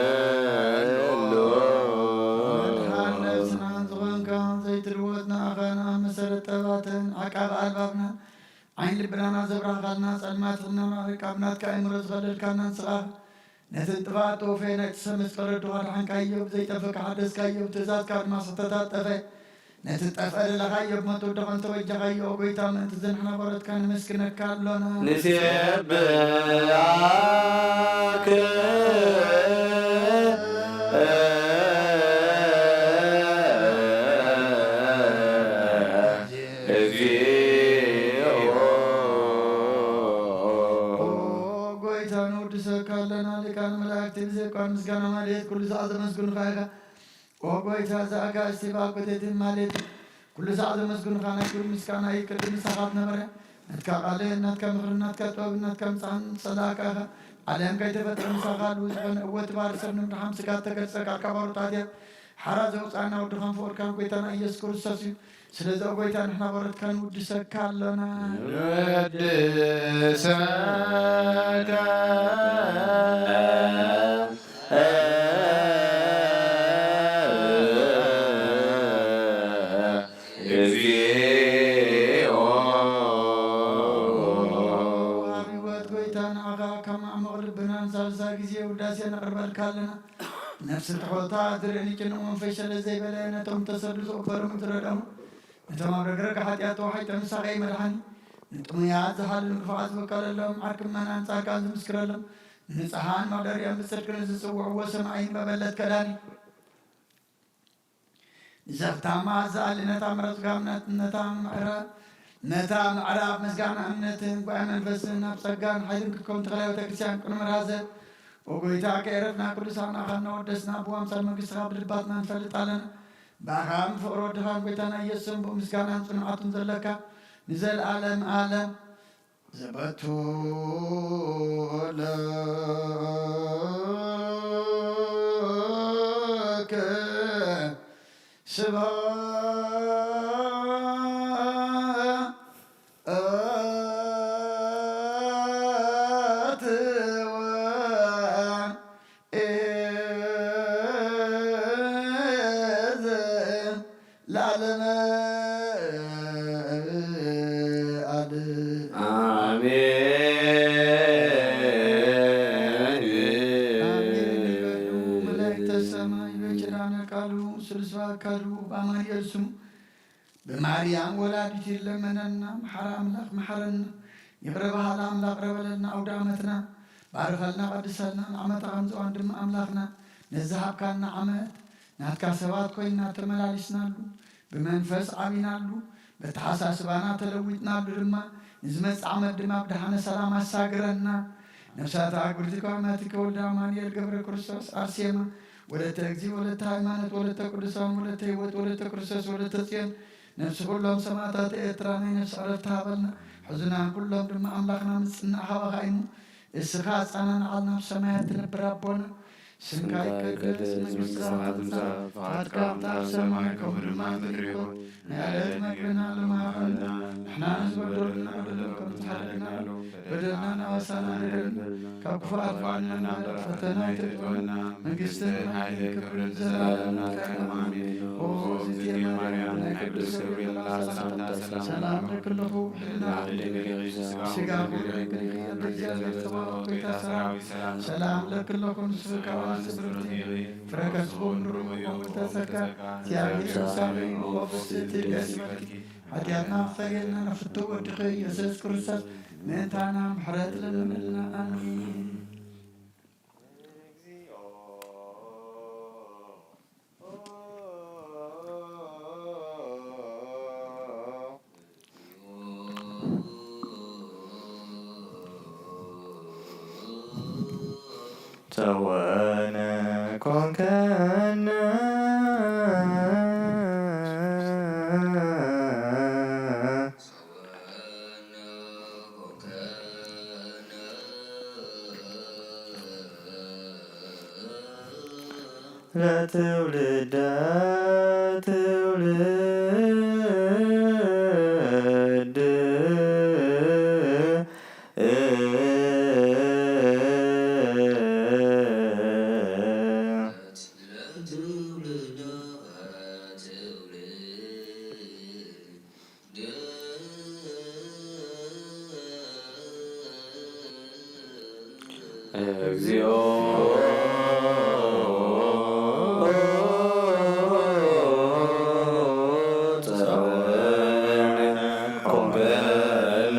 ይደሉ። መድሓን ነፍስና ዝኾንካ ዘይትልወጥ ንኣኻ ንኣመሰረት ጠባትን ዓቃቢ ኣልባብና ዓይን ልብናና ዘብራህካልና ጸልማት ህልና ማዕረቃ ብናትካ ኣእምሮ ዝኸለልካና ንስኻ ነቲ ንጥፋት ተወፈየ ናይቲ ሰብ መስቀል ረድኻ ድሓንካዮ፣ ብዘይጠፍእ ከሓደስካዮ፣ ብትእዛዝካ ድማ ስሕተታት ጠፈ። ነቲ ጠፍአ ደለኻዮ ብሞት ወድኻ እንተበጃኻዮ፣ ኦ ጎይታ፣ ምእንቲ እዚ ንሕና ባሮትካ ነመስግነካ ኣሎና። ንሴብኣክ እግዚኦ። ኦ ጎይታ፣ ንውድሰካ ኣለና፣ ሊቃነ መላእክቲ ብዘይኳን ምስጋና ማለት ኩሉ ሰዓት ዘመስግኑኻ ኢኻ። ኦ ጎይታ፣ እዛ ኣጋእዝቲ ብኣኮቴትን ማለት ኩሉ ሰዓት ዘመስግኑኻ ናይ ክብሪ ምስጋና እዩ። ቅድም ንስኻ ዝነበረ ናትካ ቃልን ናትካ ምኽርን ናትካ ጥበብን ናትካ ምጽኣን ጸላእካ ኢኻ። ዓለም ከይተፈጥረ ምሳኻ ኣልዉ ዝኾነ እወ፣ እቲ ባር ሰብ ንምድሓን ስጋ እተገልጸ ቃልካ ባሮታት እያ። ሓራ ዘውጽኣና ወድኻን ፍቑርካን ጎይታና ኢየሱስ ክርስቶስ እዩ። ስለዚ ኦ ጎይታ፣ ንሕና ባሮትካ ንውድሰካ ኣሎና። ንውድሰካ እግዚኦ። ወሃቢ ህይወት ጎይታ፣ ንዓኻ ካብ ማዕሙቕ ልብና ንሳልሳይ ግዜ ውዳሴ ነቕርበልካ ኣለና። ነፍሲ ትሑታ ትርእን ጭኑቕ መንፈስ ሸለ ዘይበለ፣ ነቶም ተሰዱ ዝቕበሉ ምድረዶም፣ ነቶም ኣብ ረግረግ ሓጢኣት ተዋሒጦም ንሳቐይ መድሓኒ፣ ንጥሙያት ዝሓልሉ ንፉዓት ዝወከለሎም፣ ዓርኪ ምእመናን ጻድቃን ዝምስክረሎም፣ ንንጹሓን መቕደሪኦም ብጽድቂ ንዝጽውዕዎ ሰማዒን መበለት ከዳኒ፣ ንዘኽታማ ዝኣሊ ነታ ምዕራፍ ጋምነት፣ ነታ ምዕራ-፣ ነታ ምዕራፍ ምስጋና እምነትን ጓዕ መንፈስን ኣብ ጸጋን ሓይልን ክከውን ተኽለ ቤተክርስትያን ቅኑም ራዘ። ኦ ጎይታ፣ ከየረፍና ቅዱሳን ኣኻን እናወደስና ብኣምሳል መንግስትኻ ብልባትና ንፈልጥ ኣለና። ብኣኻን ፍቕሪ ወድኻን ጎይታና ኢየሱስን ብኡ ምስጋናን ጽንዓቱን ዘለካ ንዘለኣለም ኣለም። ዘበቱ ለከ ስብሐት ወ ለዓለመ ዓለም። ኣሜን። ኣሜን ይበሉ መላእክተ ሰማይ በኪዳነ ቃሉ ስሉስ በአካሉ በአማኑኤል ስሙ ብማርያም ወላዲቱ ይለመነና። መሓሪ ኣምላኽ መሓረና፣ ይቕረ በሃሊ ኣምላኽ ቅረ በለልና። ኣውደ ዓመትና ባርኸልና ቀድሰልና፣ ንዓመታ ከም ዝዋን ድማ ኣምላኽና ነዚ ሃብካና ዓመት ናትካ ሰባት ኮይንና ተመላሊስናሉ፣ ብመንፈስ ዓቢናሉ፣ በተሓሳስባና ተለዊጥናሉ ድማ ንዝመጽእ ዓመት ድማ ብደሓነ ሰላም ኣሳግረና። ነፍሳት ኣጉርቲ ከዋማቲ ከወልደ ኣማኑኤል ገብረ ክርስቶስ ኣርሴማ ወለተ እግዚእ ወለተ ሃይማኖት ወለተ ቅዱሳን ወለተ ህይወት ወለተ ክርስቶስ ወለተ ጽዮን ነፍሲ ኩሎም ሰማእታት ኤርትራ ናይ ነፍሲ ዕረፍቲ ሃበልና። ሕዙናን ኩሎም ድማ ኣምላኽና ምጽናዕ ሃበኻ ኢሙ። እስኻ ኣጻናንዓልና ኣብ ሰማያት ትነብር ኣቦና፣ ስምካ ይቀደስ፣ መንግስትኻ ትምጻእ፣ ፍቓድካ ከምቲ ኣብ ሰማይ ከምኡ ድማ ኣብ ምድሪ ይኹን። ናይ ዕለት መግብና ሎሚ ሃበና፣ ንሕና ንዝበደሉና በደሎም ከም ዝሓለና በደልና ኣበሳና ንደልና፣ ካብ ክፉኣት ኣድሕነና፣ ፈተና ኣይተእትወና፣ መንግስትን ሓይልን ክብርን ንዘለኣለም ናትካ እዩ። ኣሜን። ኦ እግዝእትየ ማርያም፣ ናይ ቅዱስ ገብርኤል ሰላምታ ሰላም እብለኪ ኣለኹ። ብድንግልና ድንግል ኢኺ፣ ስጋ ድንግል ኢኺ፣ እግዚኣብሔር ጸባኦት ጎይታ ሰራዊት ሰላም ለኪ ኣለኹ። ንስኺ ካብ ኣንስቲ ብርኽቲ ኢኺ፣ ፍረ ከርስኺ እውን ብሩኽ እዩ። ጸጋ እግዚኣብሔር ምሳኺ እዩ። ኦ ፍስሕቲ ደስ ይበልኪ፣ ሓጢኣትና ክፈርየልና ንፍቱ ወድኺ ኢየሱስ ክርስቶስ ምእንታና ምሕረት ለምንልና። ኣሜን። ተወነ ኮንከነ ለትውልደ ትውልድ እግዚኦ ጸውዕኮም በልነ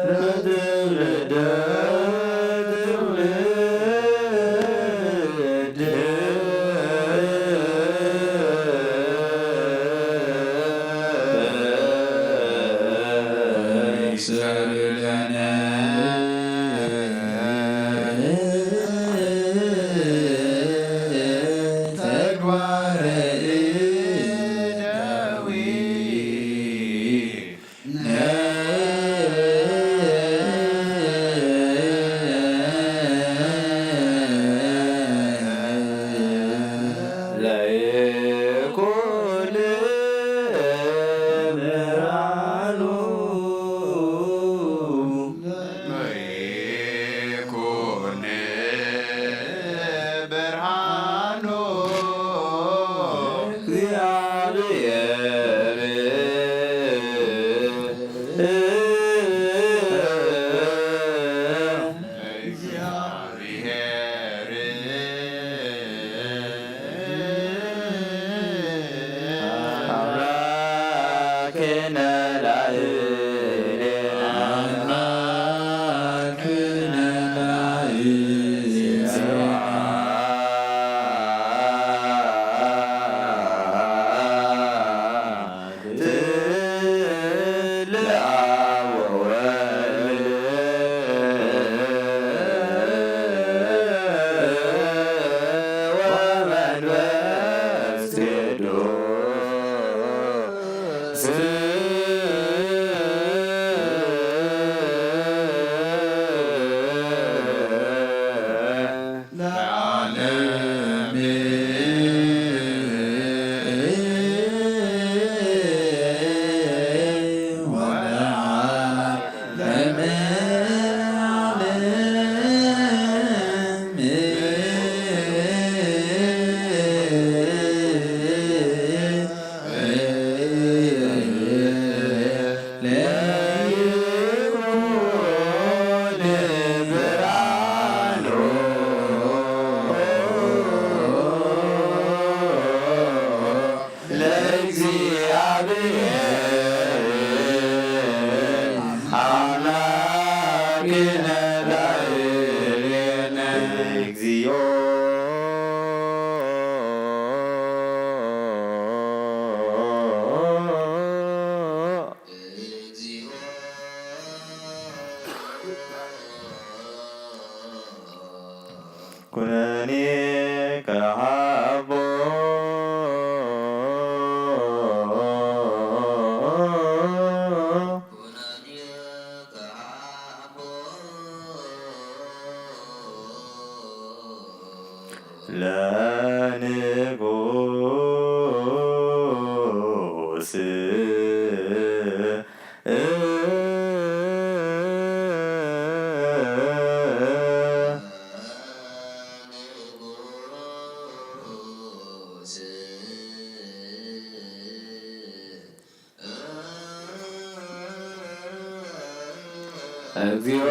ለትውልደ ትውልድ ይሰር ለነ ተግባረ እደዊ ለይኩን ብርሃኑ ለይኩን ብርሃኑ እግዚአብሔር እግዚአብሔር አምላክነ ላዕሌነ አምላክነ ላዕሌነ ለዓለመ ወለዓለመ ዓለም። ለይኩን ብርሃኑ ለእግዚአብሔር አምላክነ ላዕሌነ እግዚኦ። ኩነኔ ከሃቦ ለንጉስ እግዚኦ።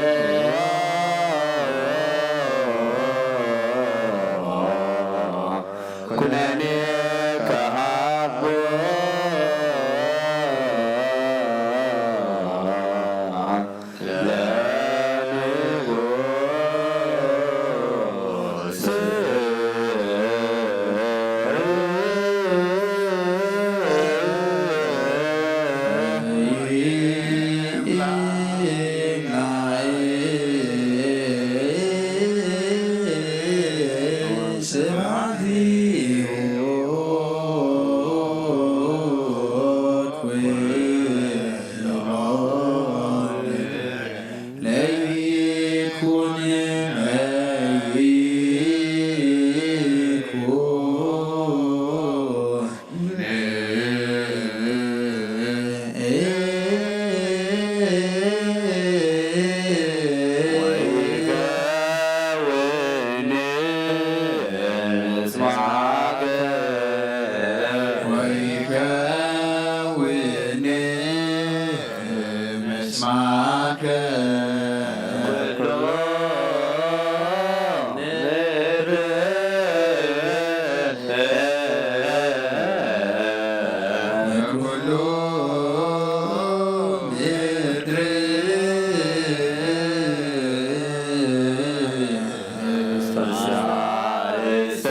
ኩነኔ ከሃቦ ለንጉስ። ስብሐት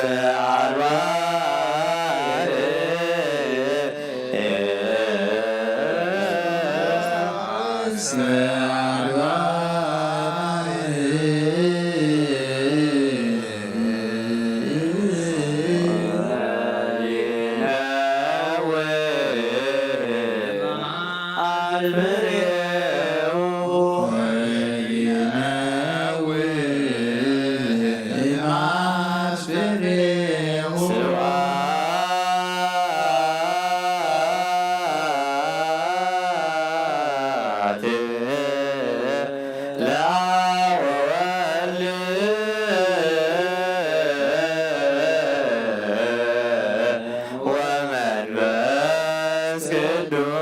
አድባር ወመንፈስ ቅዱስ።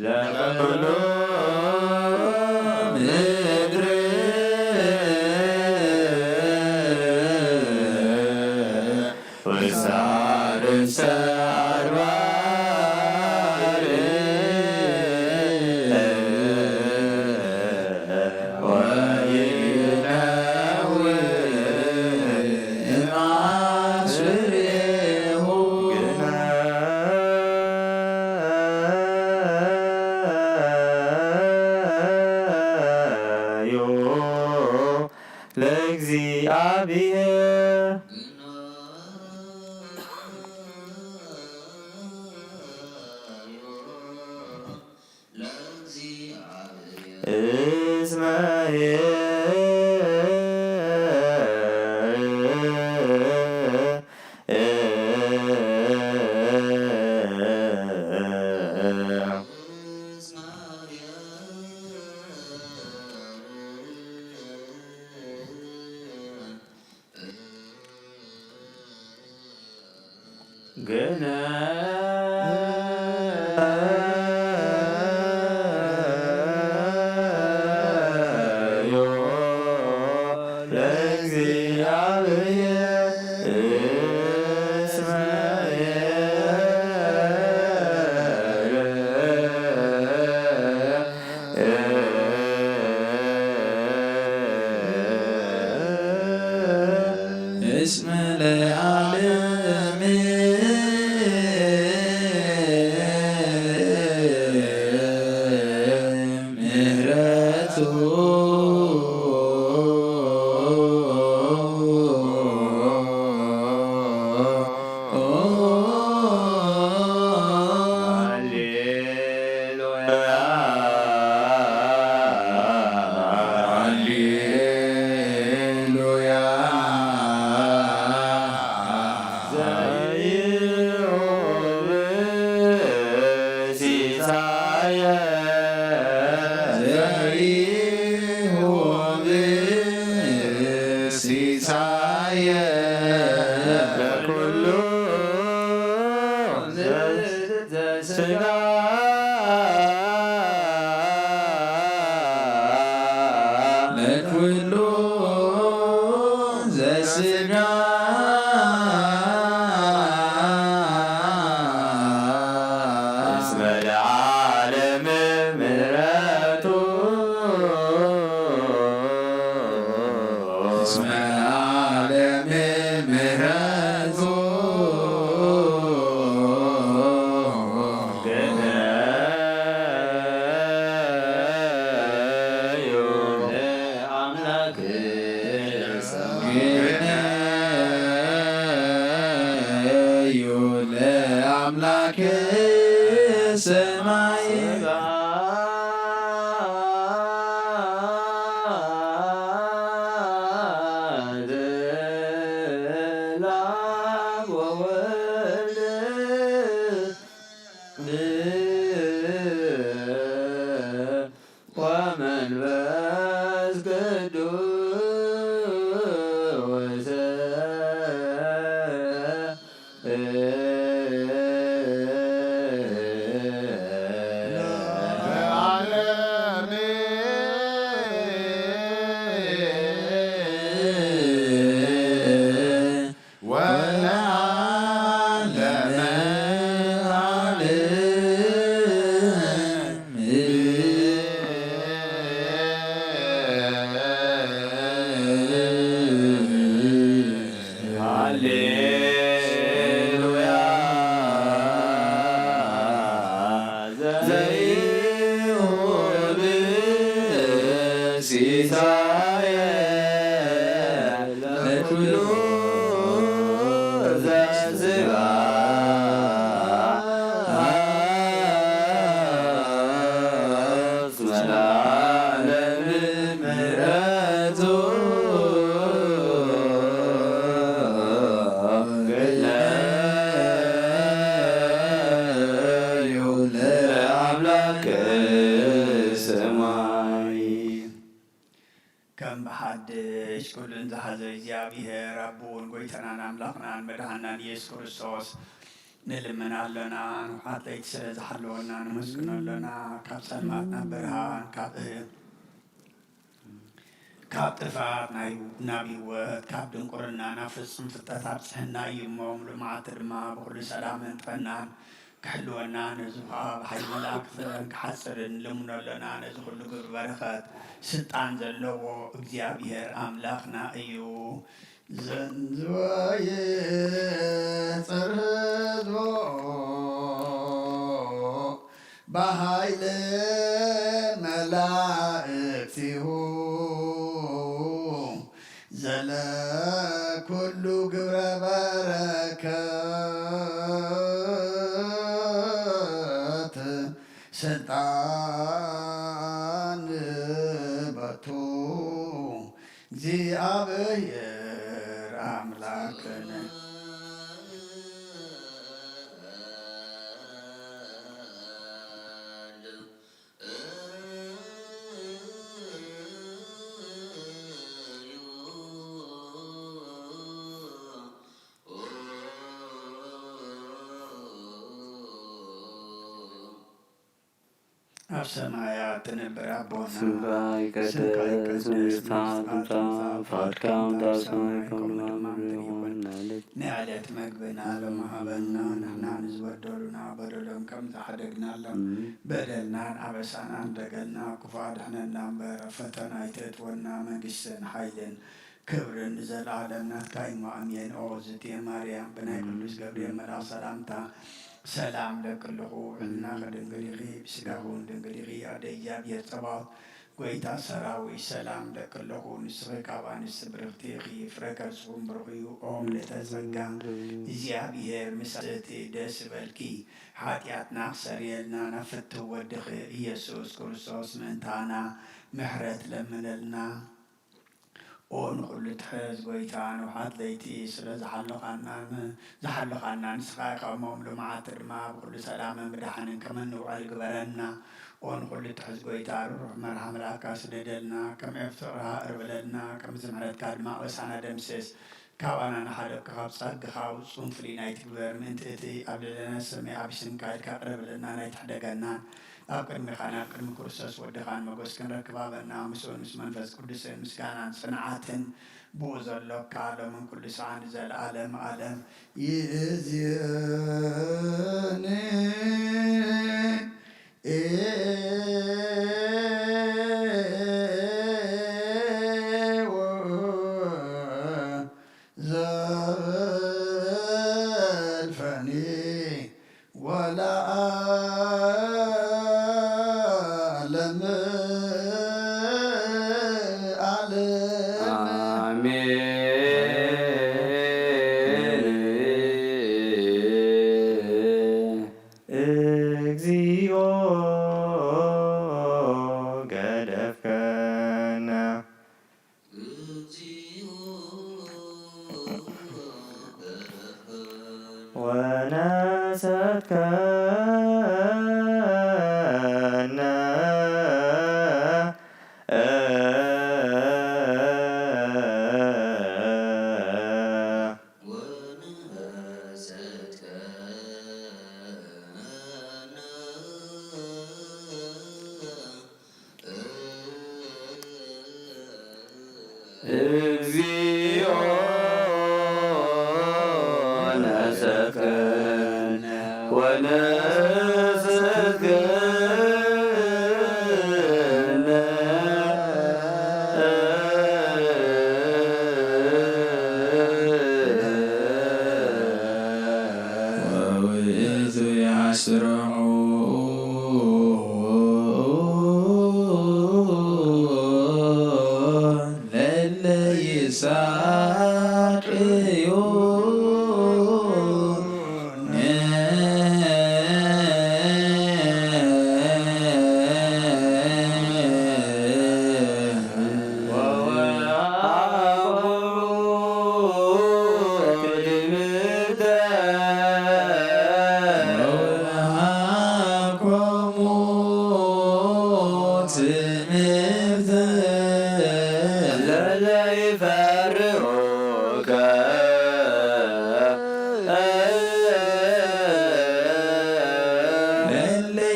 ለኩሉ ምድር ወሳርሰ አድባር ወይነው እምአስሬሁ። ግናዮ ለእግዚአብሔር። እስመ ግናዮ ለእግዚአብሔር እስመ እስመ ለዓለም ምሕረቱ። ሃሌሉያ፣ ሃሌሉያ። ዘይሁብ ሲሳየ፣ ዘይሁብ ሲሳየ ለኩሉ ዘስጋ ለኩሉ ዘስጋ እስመ ለዓለም ምሕረቱ። እስመ ለዓለም ምሕረቱ። ግናዮ ለአምላክ ግናዮ ለአምላክ ሰማይ ለአብ ወወልድ ዘይሁን ሲሳየ ለኩሉ ዘስጋ እስመ ለዓለም ምሕረቱ ግለዩ ለአምላክ ሰማይ። ከም ብሓድሽ ኩሉን ዝሓዘ እግዚኣብሔር ኣቦን ጎይታናን ኣምላኽናን መድሓናን ኢየሱስ ክርስቶስ ንልምን ኣሎና። ንውሓት ለይቲ ስለ ዝሓለወና ነመስግኖ ኣሎና። ካብ ጸልማት ናብ ብርሃን፣ ካብ ካብ ጥፍኣት ናይ ናብ ህይወት፣ ካብ ድንቁርና ናብ ፍጹም ፍልጠት ኣብጽሐና እዩ እሞ፣ ምሉእ መዓልቲ ድማ ብኹሉ ሰላምን ጥዕናን ክሕልወና፣ ነዚ ኸኣ ብሓይሊ መልኣክ ፍቕርን ክሓጽርን ንልምኖ ኣሎና። ነዚ ኹሉ ግብሪ በረኸት ስልጣን ዘለዎ እግዚኣብሔር ኣምላኽና እዩ። ዘንዝወ ይጽር ህዝቦ በኃይለ መላእክቲሁ ዘለ ኩሉ ግብረ በረከት ስልጣን በቱ። እግዚኣብሔር ኣምላክነ። ኣብ ሰማያት ትነብር ኣቦና፣ ስምካ ይቀደስ፣ መንግስትኻ ትምጻእ፣ ፍቃድካ ትምጻእ፣ ኣብ ሰማይ ከም ኣብ ምድሪ ይኹን። ናይ ዕለት መግብና ሎሚ ሃበና፣ ንሕና ንዝበደሉና በደሎም ከም ዝሓደግናሎም፣ በደልናን ኣበሳናን ደገልና፣ ክፉእ ኣድሕነና እምበር፣ ኣብ ፈተና ኣይተእትወና፣ መንግስትን ሓይልን ክብርን ንዘለዓለም ናትካ እዩ። ኣሜን። ኦ ዝትየ ማርያም፣ ብናይ ቅዱስ ገብርኤል መልኣኽ ሰላምታ ሰላም እብለኪ ኣለኹ። ሕልናኺ ድንግል ኢኺ፣ ብስጋኺ እውን ድንግል ኢኺ። ኣደ እግዚኣብሔር ጸባኦት፣ ጐይታ ሰራዊት፣ ሰላም እብለኪ ኣለኹ። ንስኺ ካብ ኣንስቲ ብርኽቲ ኢኺ፣ ፍረ ከርስኺ እውን ብሩኽ እዩ። ኦ ምልእተ ጸጋ፣ እግዚኣብሔር ምሳኺ። ደስ ይበልኪ፣ ሓጢኣትና ክሰርየልና ናብ ፍትው ወድኺ ኢየሱስ ክርስቶስ ምእንታና ምሕረት ለምነልና። ኦ ንኹሉ ትሕዝ ጐይታ፣ ንውሓት ለይቲ ስለ ዝሓለኻና፣ ዝሓለኻና፣ ንስኻ ኢኻ እሞ፣ ምሉእ መዓልቲ ድማ ብኹሉ ሰላምን ብደሓንን ከም እንውዕል ግበረና። ኦ ንኹሉ ትሕዝ ጐይታ፣ ርሩህ መርሓ መልኣካ ስደደልና፣ ከም ዒፍ ፍቕርኻ እርብለልና፣ ከም ምሕረትካ ድማ ኣበሳና ደምስስ። ካባና ንሓለካ፣ ካብ ጸግኻ ፍጹም ፍልይ ኣይትግበር፣ ምእንቲ እቲ ኣብ ልዕሌና ዝሰመየ ዓቢ ስምካ ኢልካ ቅረብልና፣ ናይ ትሕደገናን ኣብ ቅድሜኻን ኣብ ቅድሚ ክርስቶስ ወድኻን መጎስ ክንረክብ ሃበና። ምስኡን ምስ መንፈስ ቅዱስን ምስጋናን ጽንዓትን ብኡ ዘሎካ ሎምን ኩሉ ሰዓን ንዘለዓለም ዓለም ይእዝየኒ። ኤዎ ዘልፈኒ ወለዓለም ዓለም። ኣሜን። እግዚኦ ገደፍከነ። ወነሰትከነ። እግዚኦ ነሰከነ ወነሰከነ። ወውእቱ ያስርዑ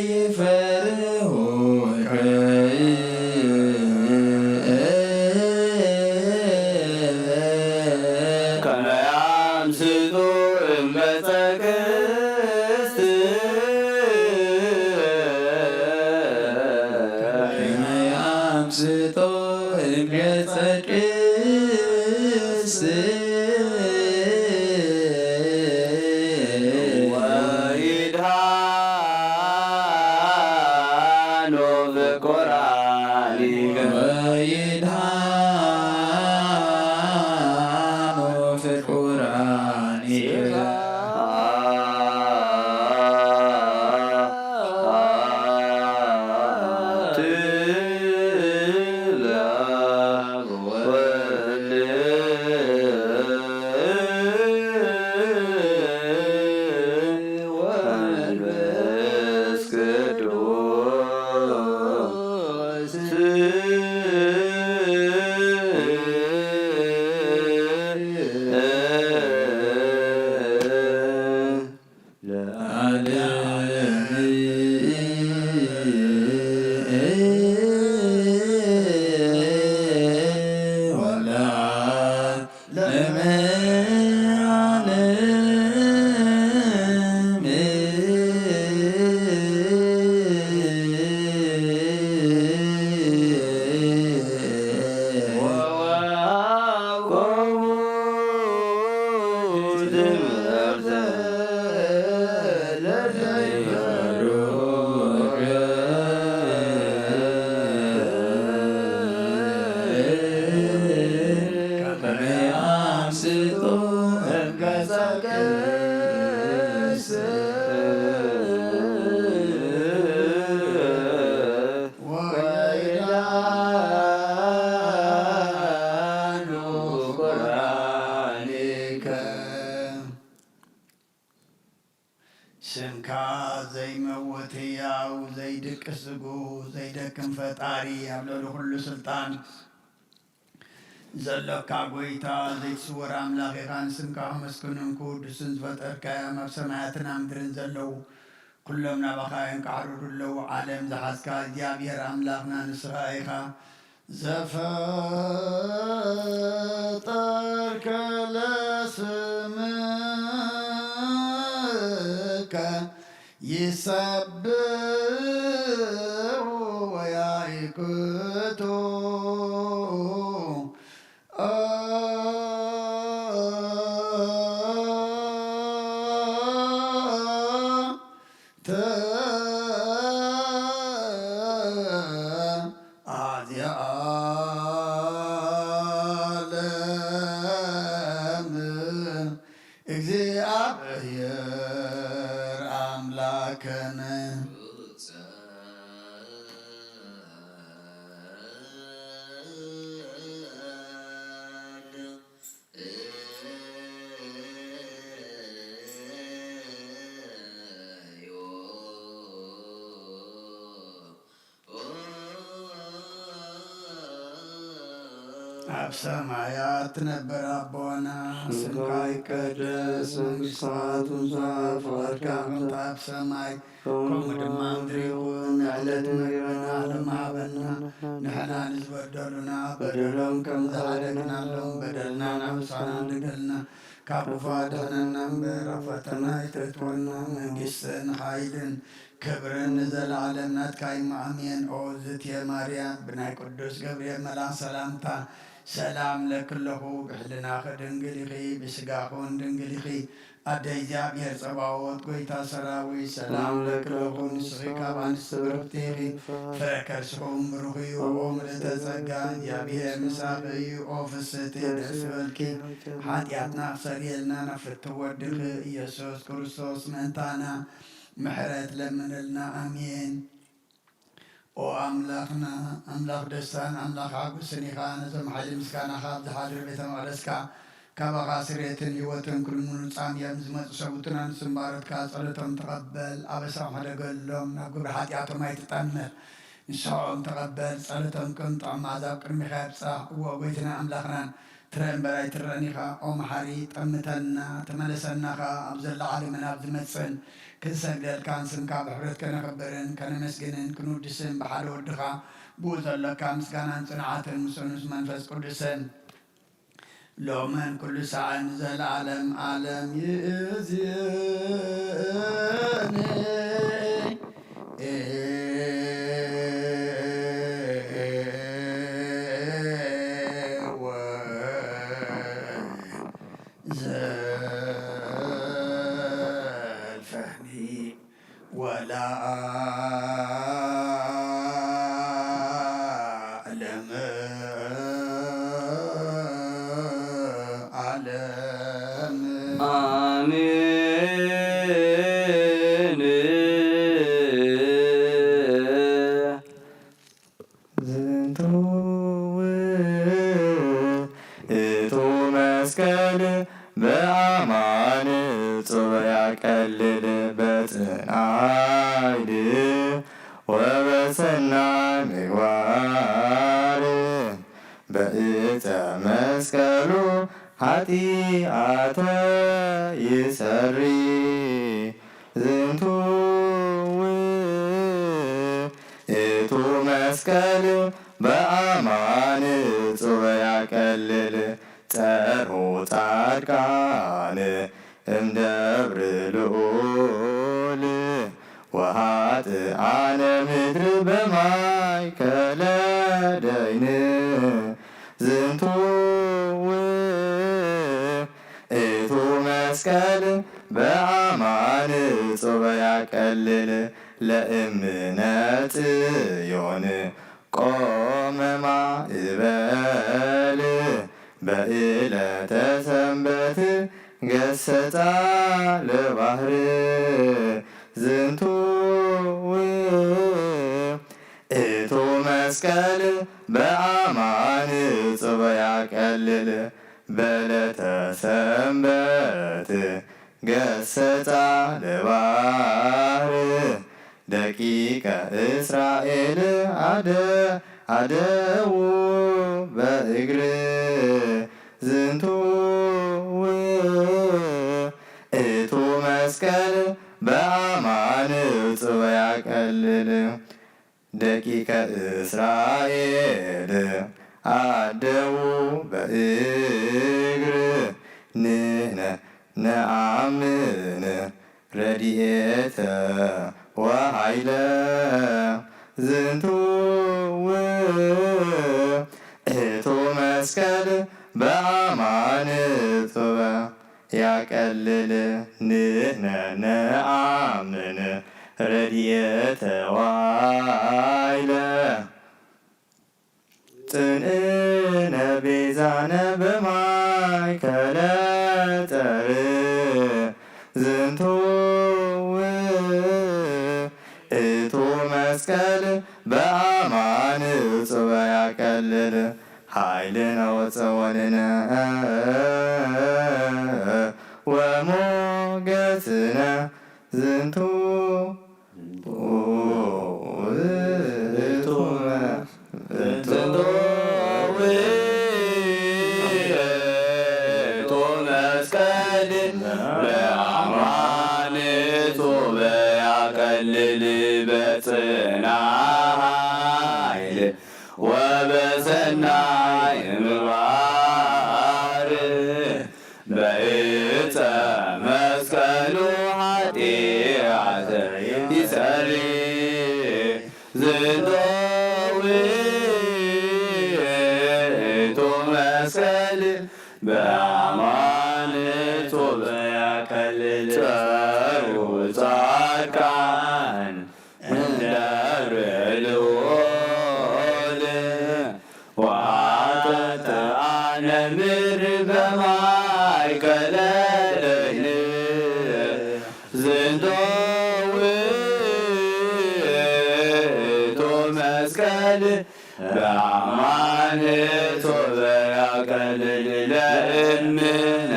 ይፈርሁከ ከመ ያምስጡ እምገጸ ቅድስት። ከመ ያምስጡ እምገጸ ቅድስት። ወይድሃኑ ፍቁራኒከ። ወይድሃኑ ፍቁራኒከ። ስምካ ዘይመውት ህያው፣ ዘይድቅስ ዝጉ፣ ዘይደክም ፈጣሪ፣ ኣብ ልዕሊ ኩሉ ስልጣን ዘሎካ ጎይታ፣ ዘይትስወር ኣምላኽ ኢኻ። ንስምካ ከመስግኑን ክውድሱን ዝፈጠርካዮም ኣብ ሰማያትን ኣብ ምድርን ዘለዉ ኩሎም ናባኻ እዮም ክዓርሩ ኣለዉ። ዓለም ዝሓዝካ እግዚኣብሔር ኣምላኽና ንስኻ ኢኻ። ዘፈጠርከ ለስምከ ይሰብሑ ወያይክቱ። ኣብ ሰማያት ትነብር ኣቦና፣ ስምካ ይቀደስ፣ መንግስትኻ ትምጻእ፣ ፍቓድካ ከምቲ ኣብ ሰማይ ከምኡ ድማ ምድሪ ይኹን። ንዕለት መግብና ሎሚ ሃበና፣ ንሕና ንዝበደሉና በደሎም ከም ዝሓደግናሎም በደልና ናብ ንስኻና ንገልና፣ ካብ ክፉ ኣድሕነና እምበር፣ ኣብ ፈተና ኣይተእትወና። መንግስትን ሓይልን ክብርን ንዘለዓለም ናትካ እዩ። ኣሜን። ኦ ዝትየ ማርያም፣ ብናይ ቅዱስ ገብርኤል መልኣኽ ሰላምታ ሰላም እለኪ ኣለኹ። ብሕልናኺ ድንግል ኢኺ፣ ብስጋኺ እውን ድንግል ኢኺ። ኣደ እግዚኣብሔር ጸባኦት፣ ጐይታ ሰራዊት፣ ሰላም እለኪ ኣለኹ። ንስኺ ካብ ኣንስቲ ብርኽቲ ኢኺ፣ ፍረ ከርስኺ እውን ብሩኽ እዩ። ኦ ምልእተ ጸጋ፣ እግዚኣብሔር ምሳኺ እዩ። ኦ ፍስሕቲ፣ ደስ ይበልኪ፣ ሓጢኣትና ክሰርየልና ናብ ፍትው ወድኺ ኢየሱስ ክርስቶስ ምእንታና ምሕረት ለምንልና። ኣሜን። ኦ ኣምላኽና፣ ኣምላኽ ደስታን ኣምላኽ ሓጎስን ኢኻ። ነዞም ሓይሊ ምስጋናኻ ኣብ ዝሓድር ቤተ መቕደስካ ካባኻ ስሬትን ህይወትን ኩሉ ምሉእ ጻምእዮም ዝመጹ ሰብኡትን ኣንስትን ባሮትካ ጸሎቶም ተቐበል። ኣበሳኦም ሕደገሎም፣ ናብ ግብሪ ሓጢኣቶም ኣይትጠምት። ንስሖም ተቐበል፣ ጸሎቶም ከም ጥዑም መኣዛ ኣብ ቅድሚኻ ይብጻሕ። እወ፣ ጐይትናን ኣምላኽናን፣ ትረ እምበር ኣይትረን ኢኻ። ኦ መሓሪ፣ ጠምተና፣ ተመለሰና ኸኣ። ኣብ ዘለዓለምን ኣብ ዝመጽእን ክንሰግደልካን ስምካ ብሕብረት ከነኽብርን ከነመስግንን ክንውድስን ብሓደ ወድኻ ብኡ ዘሎካ ምስጋናን ጽንዓትን ምስኡ ምስ መንፈስ ቅዱስን ሎምን ኩሉ ሳዕን ንዘለዓለም ዓለም ይእዝኒ። ወዘልፈኒ ወለዓለም ዓለም። አሜን። ዝንቱ ውእቱ መስቀል በአማን ጹበ ያቀልል በጽንዓይል ወበሰናይ ምግባር በእፀ መስቀሉ ኃጢአተ ይሰሪ። ዝንቱ ውእቱ መስቀል በአማን ጹበ ያቀልል ጸርሁ ጻድቃን እምደብር ልዑል ወኃጥኣነ ምድር በማእከለ ደይን። ዝንቱ ውእቱ መስቀል በአማን ጹበ ያቀልል ለእምነ ጽዮን ቆመ ማእበል በዕለተ ሰንበት ገሰጻ ለባህር። ዝንቱ ውእቱ መስቀል በአማን ጹበ ያቀልል በዕለተ ሰንበት ገሰጻ ለባህር ደቂቀ እስራኤል አደ-፣ አደዉ በእግር። ዝንቱ ውእቱ መስቀል በአማን ጹበ ያቀልል ደቂቀ እስራኤል አደዉ በእግር። ንሕነ ነአምን ረድኤተ ወኃይለ። ዝንቱ ውእቱ መስቀል በአማን ጹበ ያቀልል። ንሕነ ነአምን ረድኤተ ወኃይለ። ጽንዕነ ቤዛነ በማእከለ ጸር። ዝንቱ ውእቱ መስቀል በአማን ጹበ ያቀልል ኃይልነ ወጸወንነ ወሞገስነ። ዝንቱ ውእቱ መ-፣ ዝንቱ ውእቱ መስቀል በአማን ጹበ ያቀልል በጽንዓ ኃይል ወበሰናይ ምግባር በእፀ መስቀሉ ኃጢአተ ይሰሪ። ዝንቱ ውእቱ መስቀል በአማን ጹበ ያቀልል ጸሩ ጻድቃን እንደ ርዕድ ልዑል ወአተተ አነ ምድር በማእከለ ደይን። ዝንቱ ውእቱ መስቀል በአማን ጹበ ያቀልል ለእምነ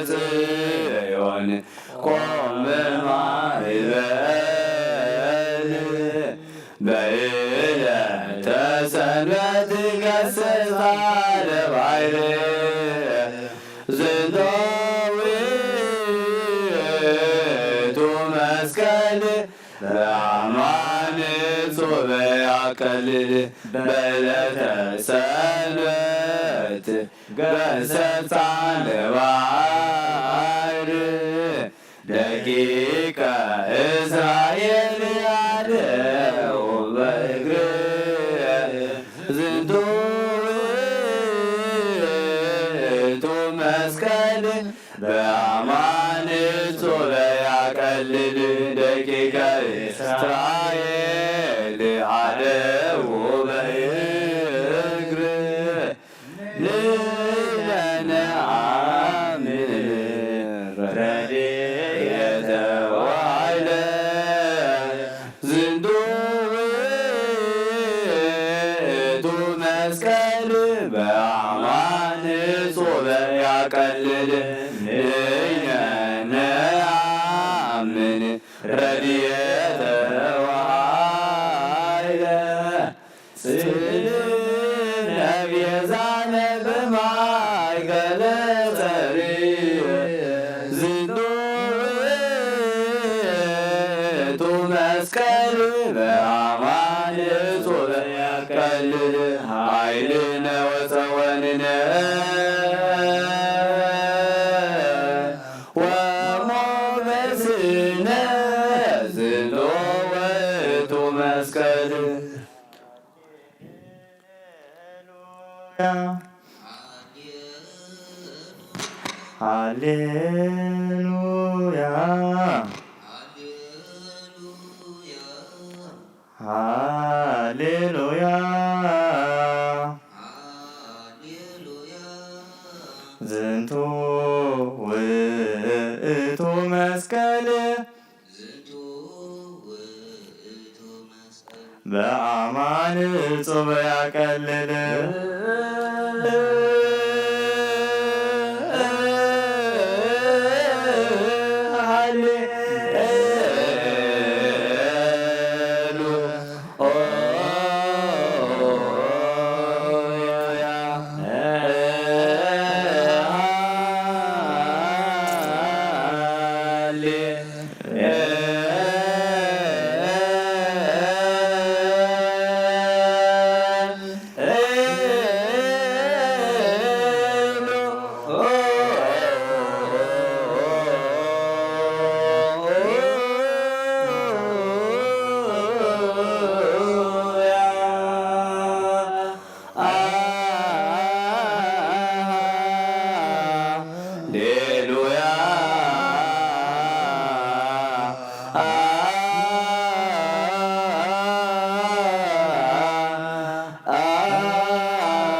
ጽዮን ቆመ ማዕበል በዕለተ ሰንበት ገሰጻ ለባሕር። አማን ጾበ ያቀልል በዕለተ ሰንበት ገሰጻ ለባሕር ደቂቀ እስራኤል ያደው በእግር ዝንቱ ውእቱ መስቀል በአማን ጾበ ያቀልል ደቂቀ እስራኤል አደው በእግር ንለነ አምን ረድኤተ ወኃይለ ዝንቱ ውእቱ መስቀል በአማን ጾበ ያቀልል ንለነ አምን ረድኤተ ወኃይለ ጽንዕነ ቤዛነ በማእከለ ጸሪ ዝንቱ ውእቱ መስቀል በአማን ጾበ ያቀልል ኃይልነ ወጸወንነ ወሞገስነ ዝንቱ ውእቱ መስቀል። ሃሌሉያ ሃሌሉያ ዝንቱ ውእቱ መስቀል በአማን ጾበ ያቀልል ሌሉያ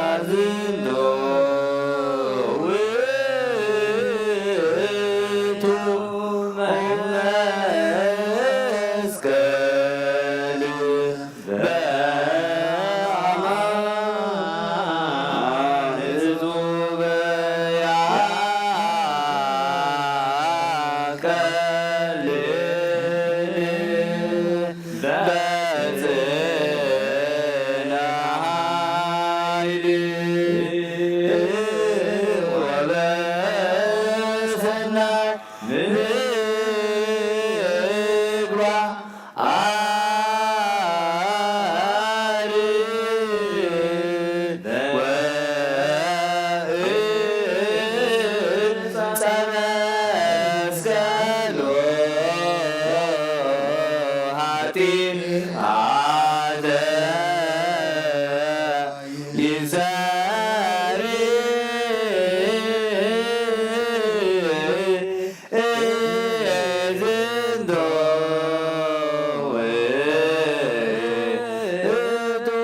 አዝንቶ ውእቱ መስቀል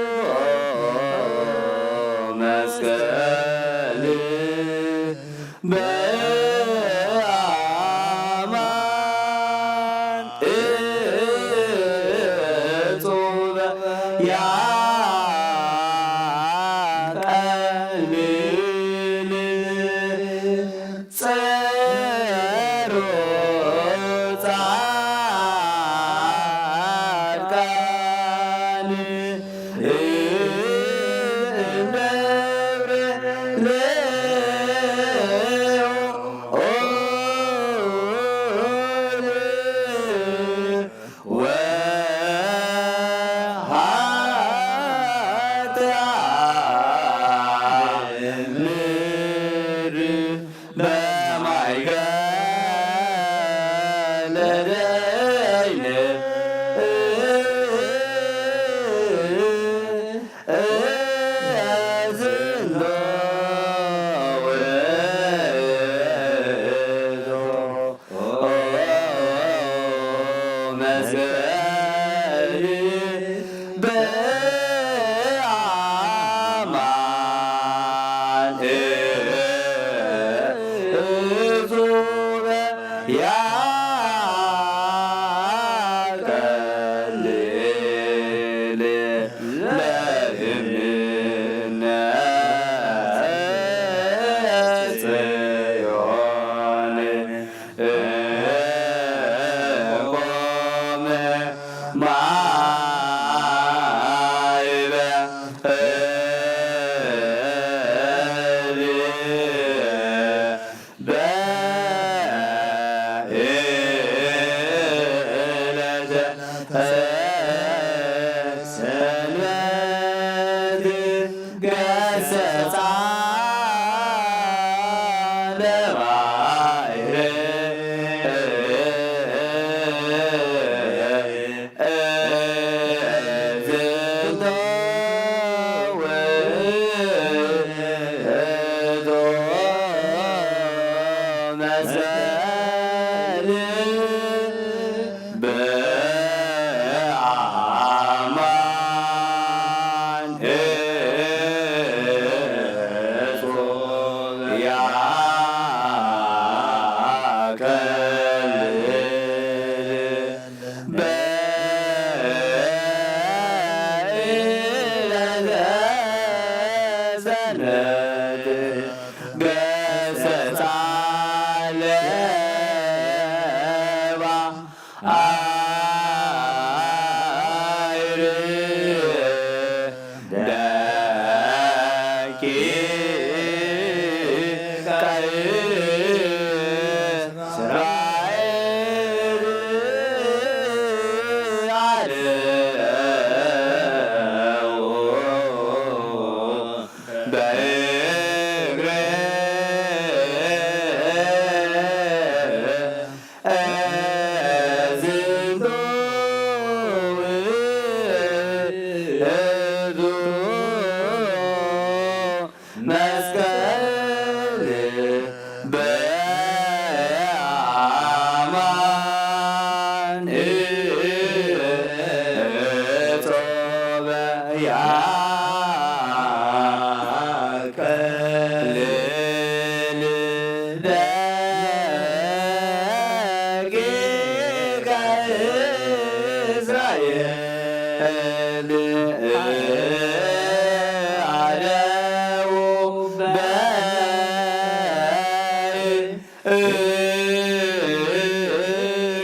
አለው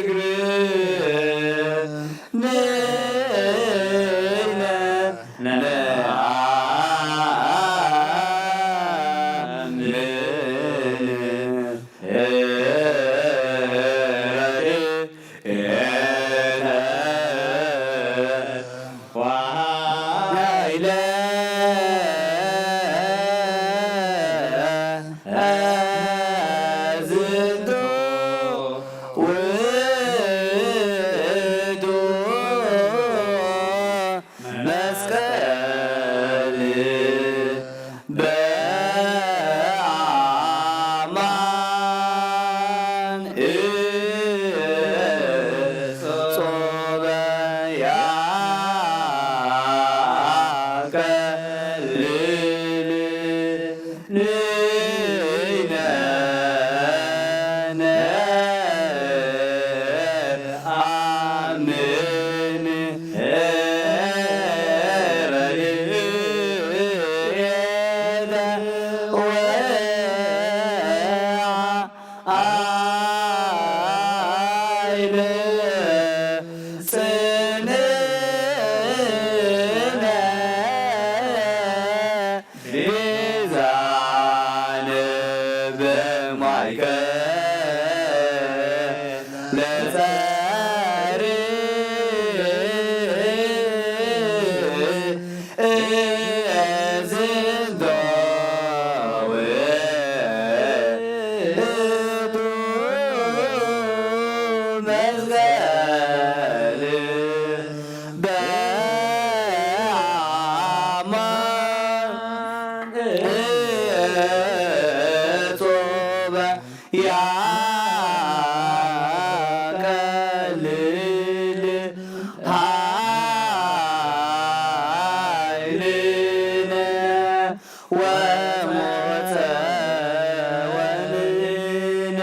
በእግር ንሕነ ነአምን። መስቀል በአማን ጾበ ያቀልል ንሕነ ነአምን። ቤዛነ በማይከ ለጸሪ እዝንቶ ውእቱ መስቀል በአማን ጾበ ያቀልል ኃይልነ ወሞተ ወንነ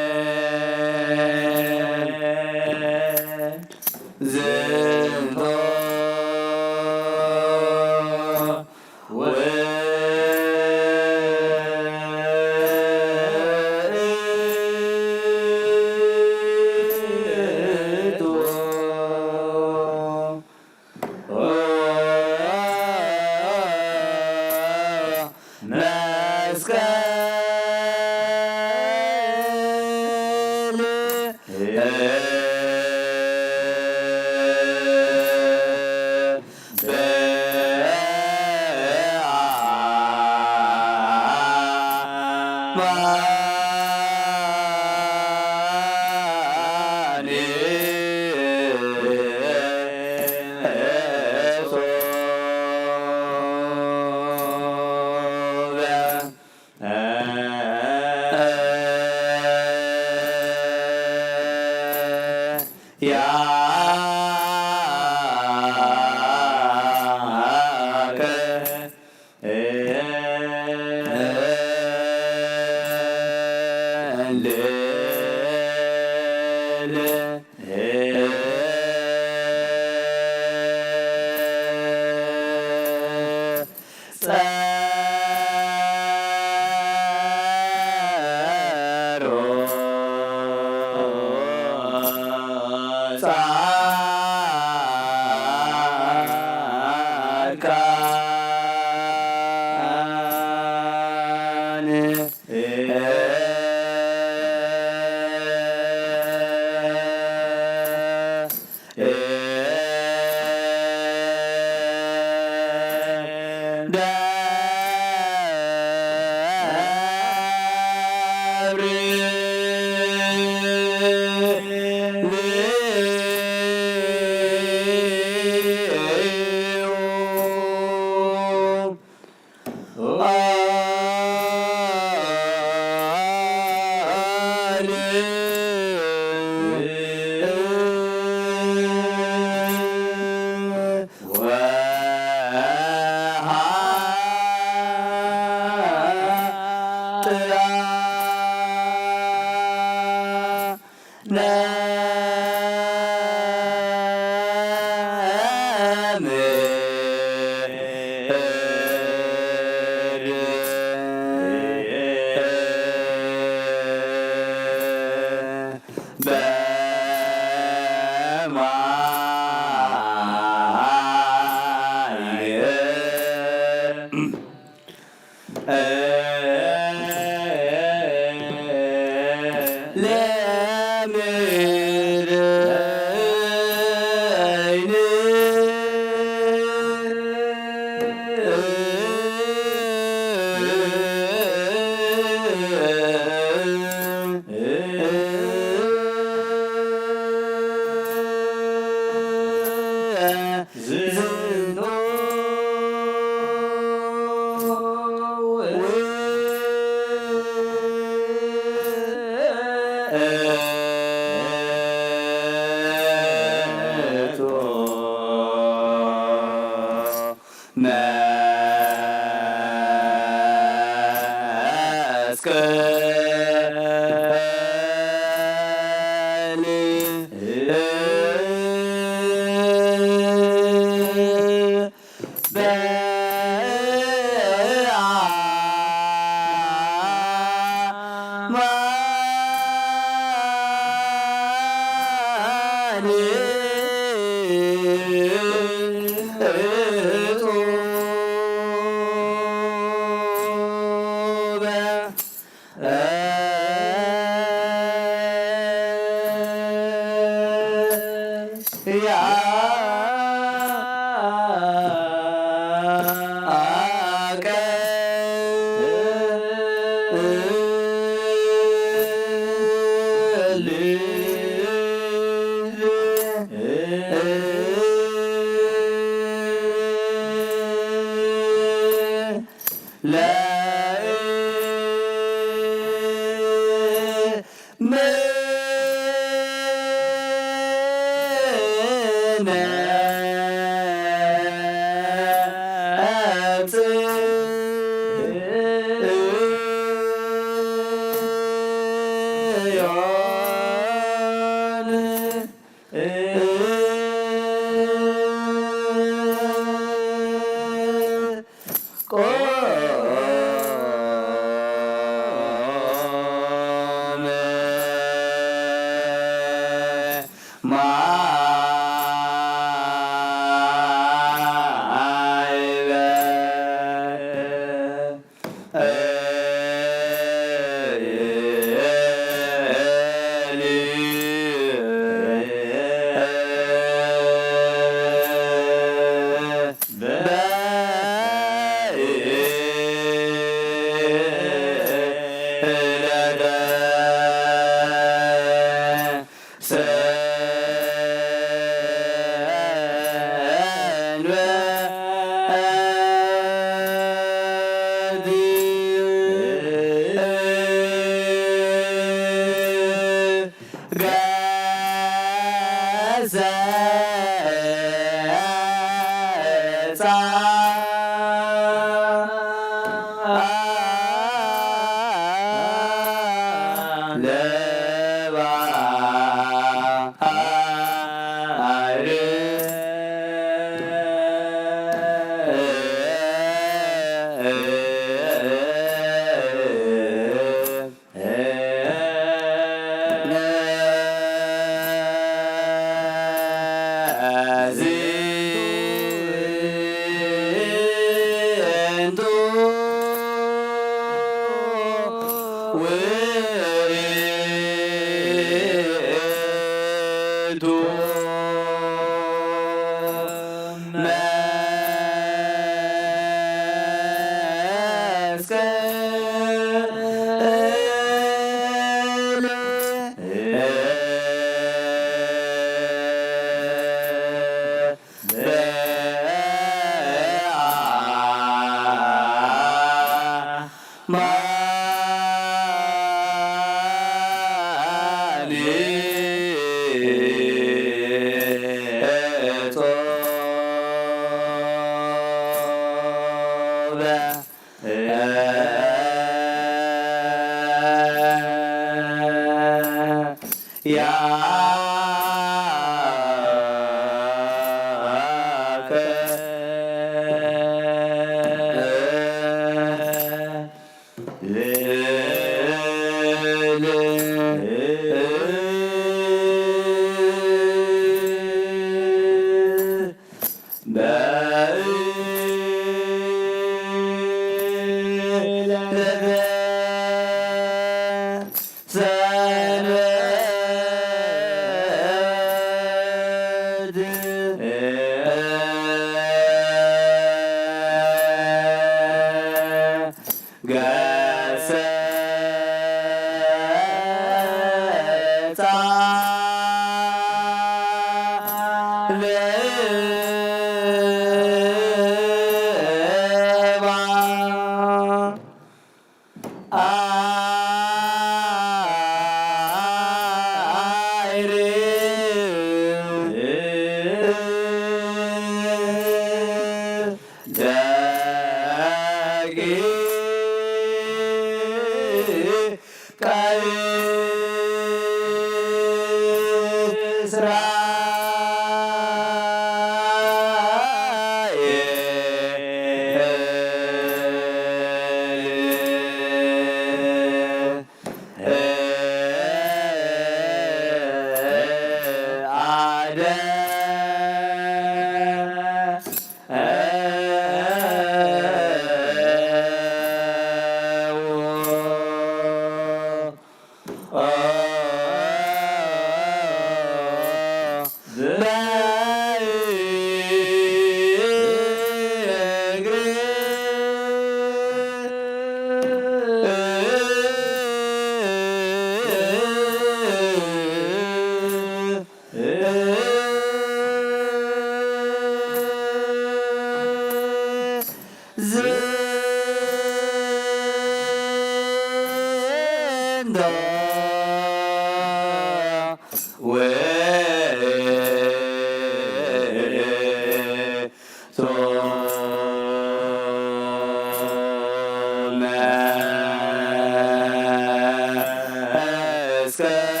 በል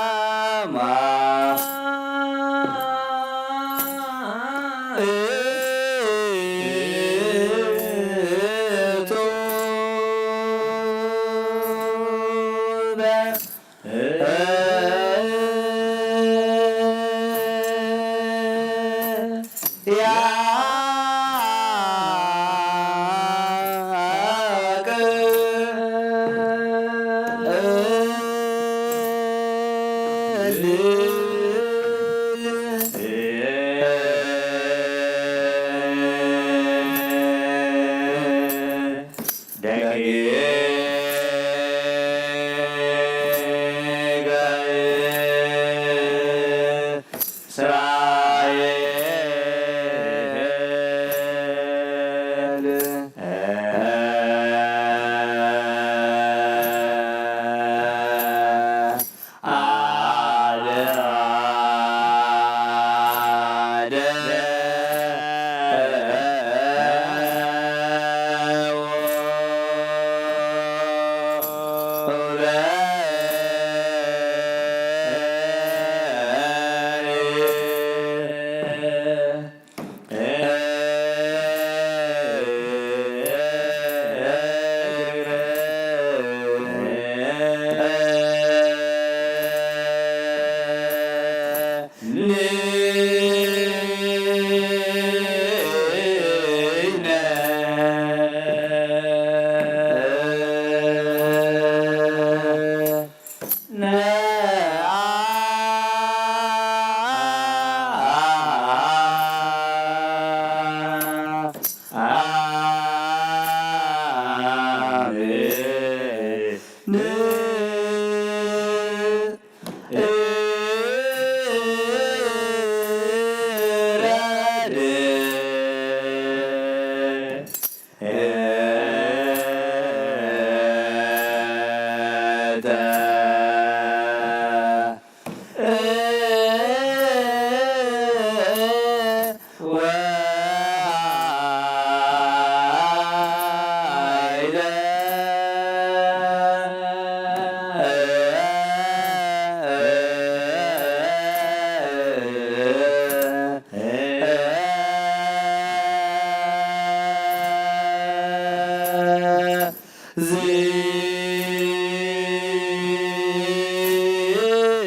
በአማ እቱ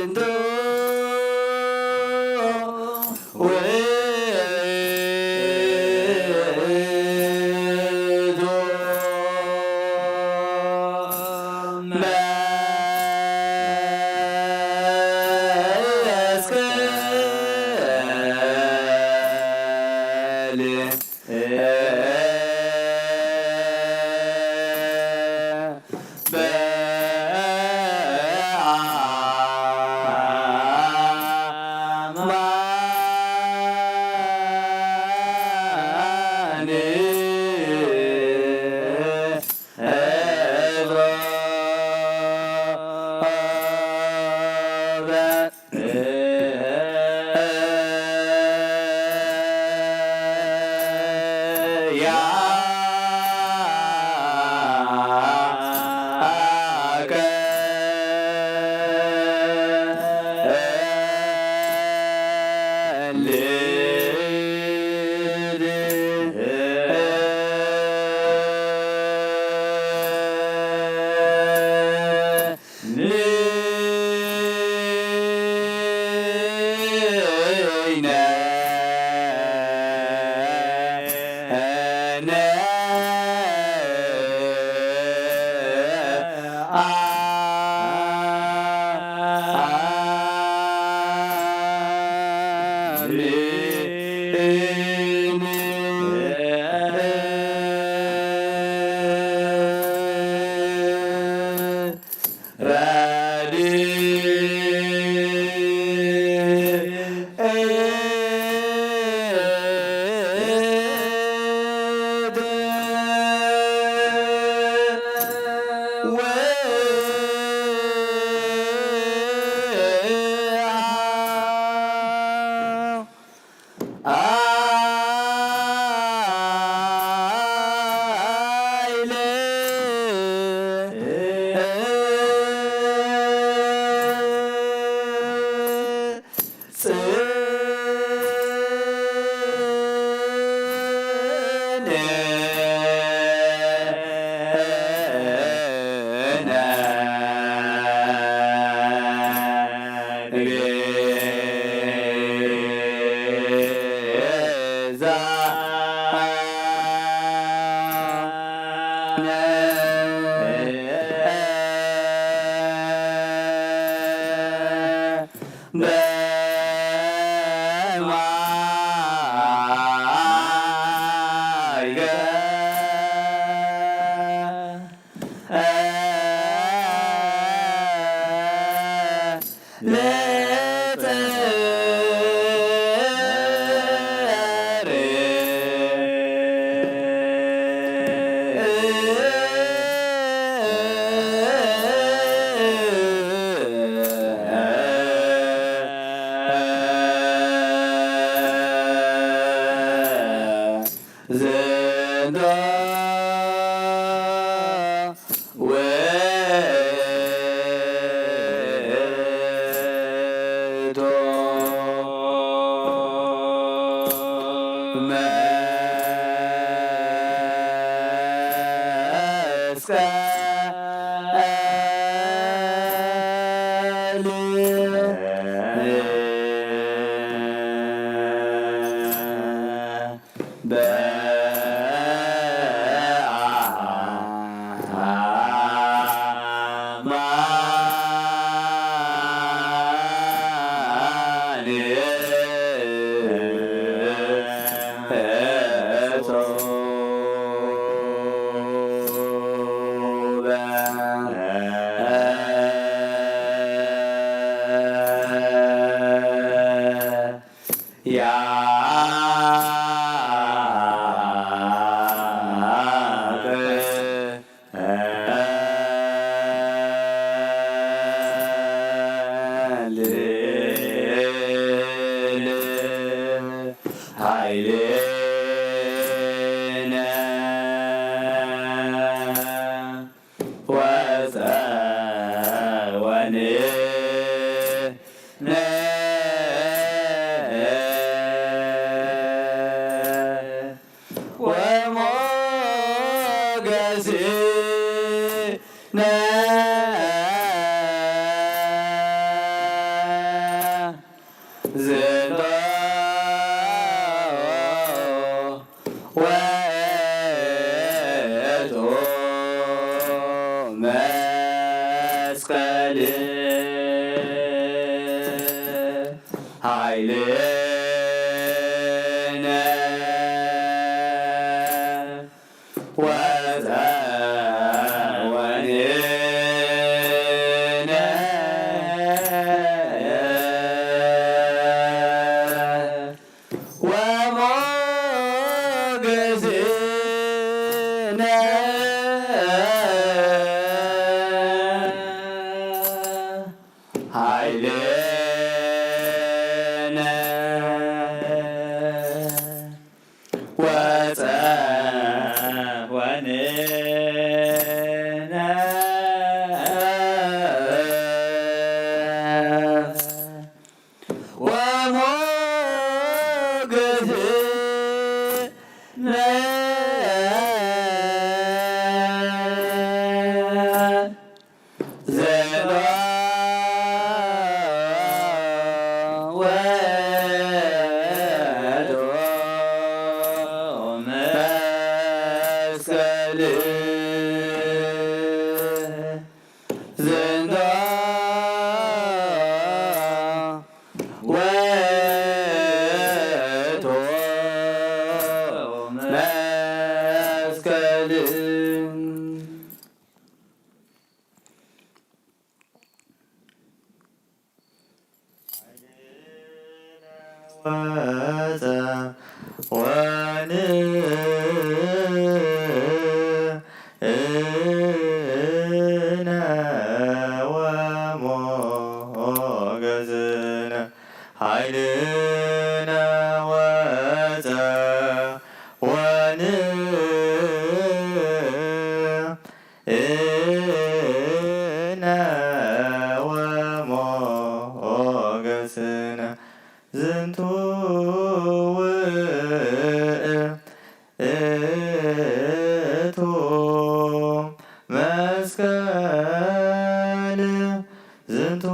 ዝንቱ ውእቱ መስቀል። ቤዛ በማይገ ዝንዶ ውእቱ መስቀል። ዝንቶ ውእቱ መስቀል ኃይልነ ወፀወንነ ወሞገስነ ኃይልነ ወፀወንነ ወሞገስነ ዘንዶ ውእቱ መስቀል ዝንቶ ውእቱ መስቀል። ወፀወንነ ወሞገስነ ኃይልነ ወፀወንነ ወሞገስነ ዝንቱ ውእቱ መስቀል ዝንቱ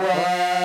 ወሞገስነ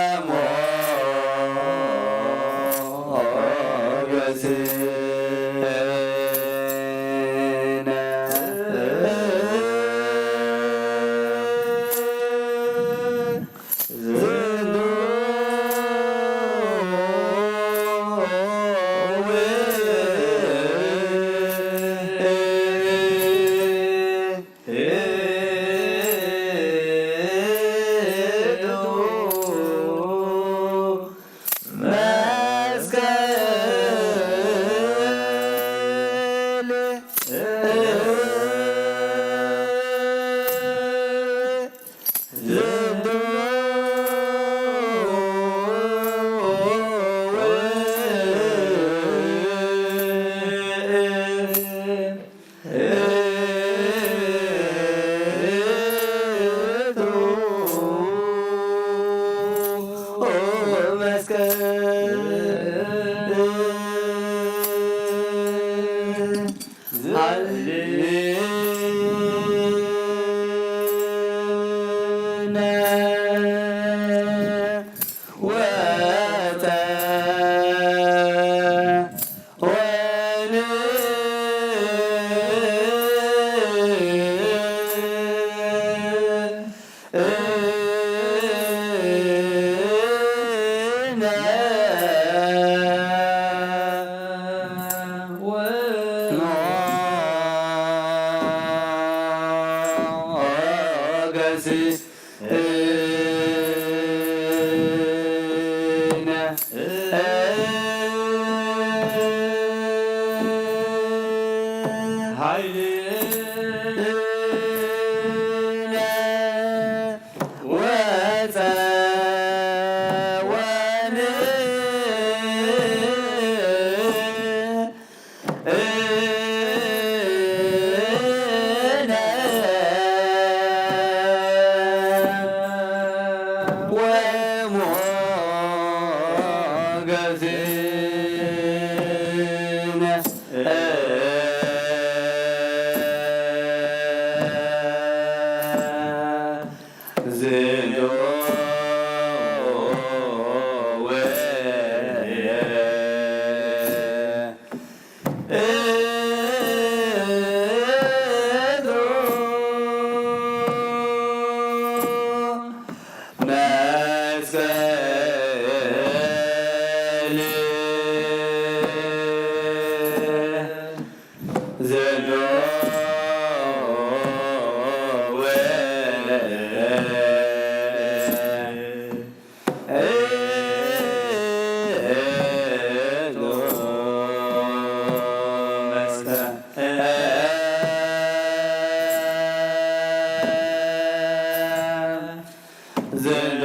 ዝንቱ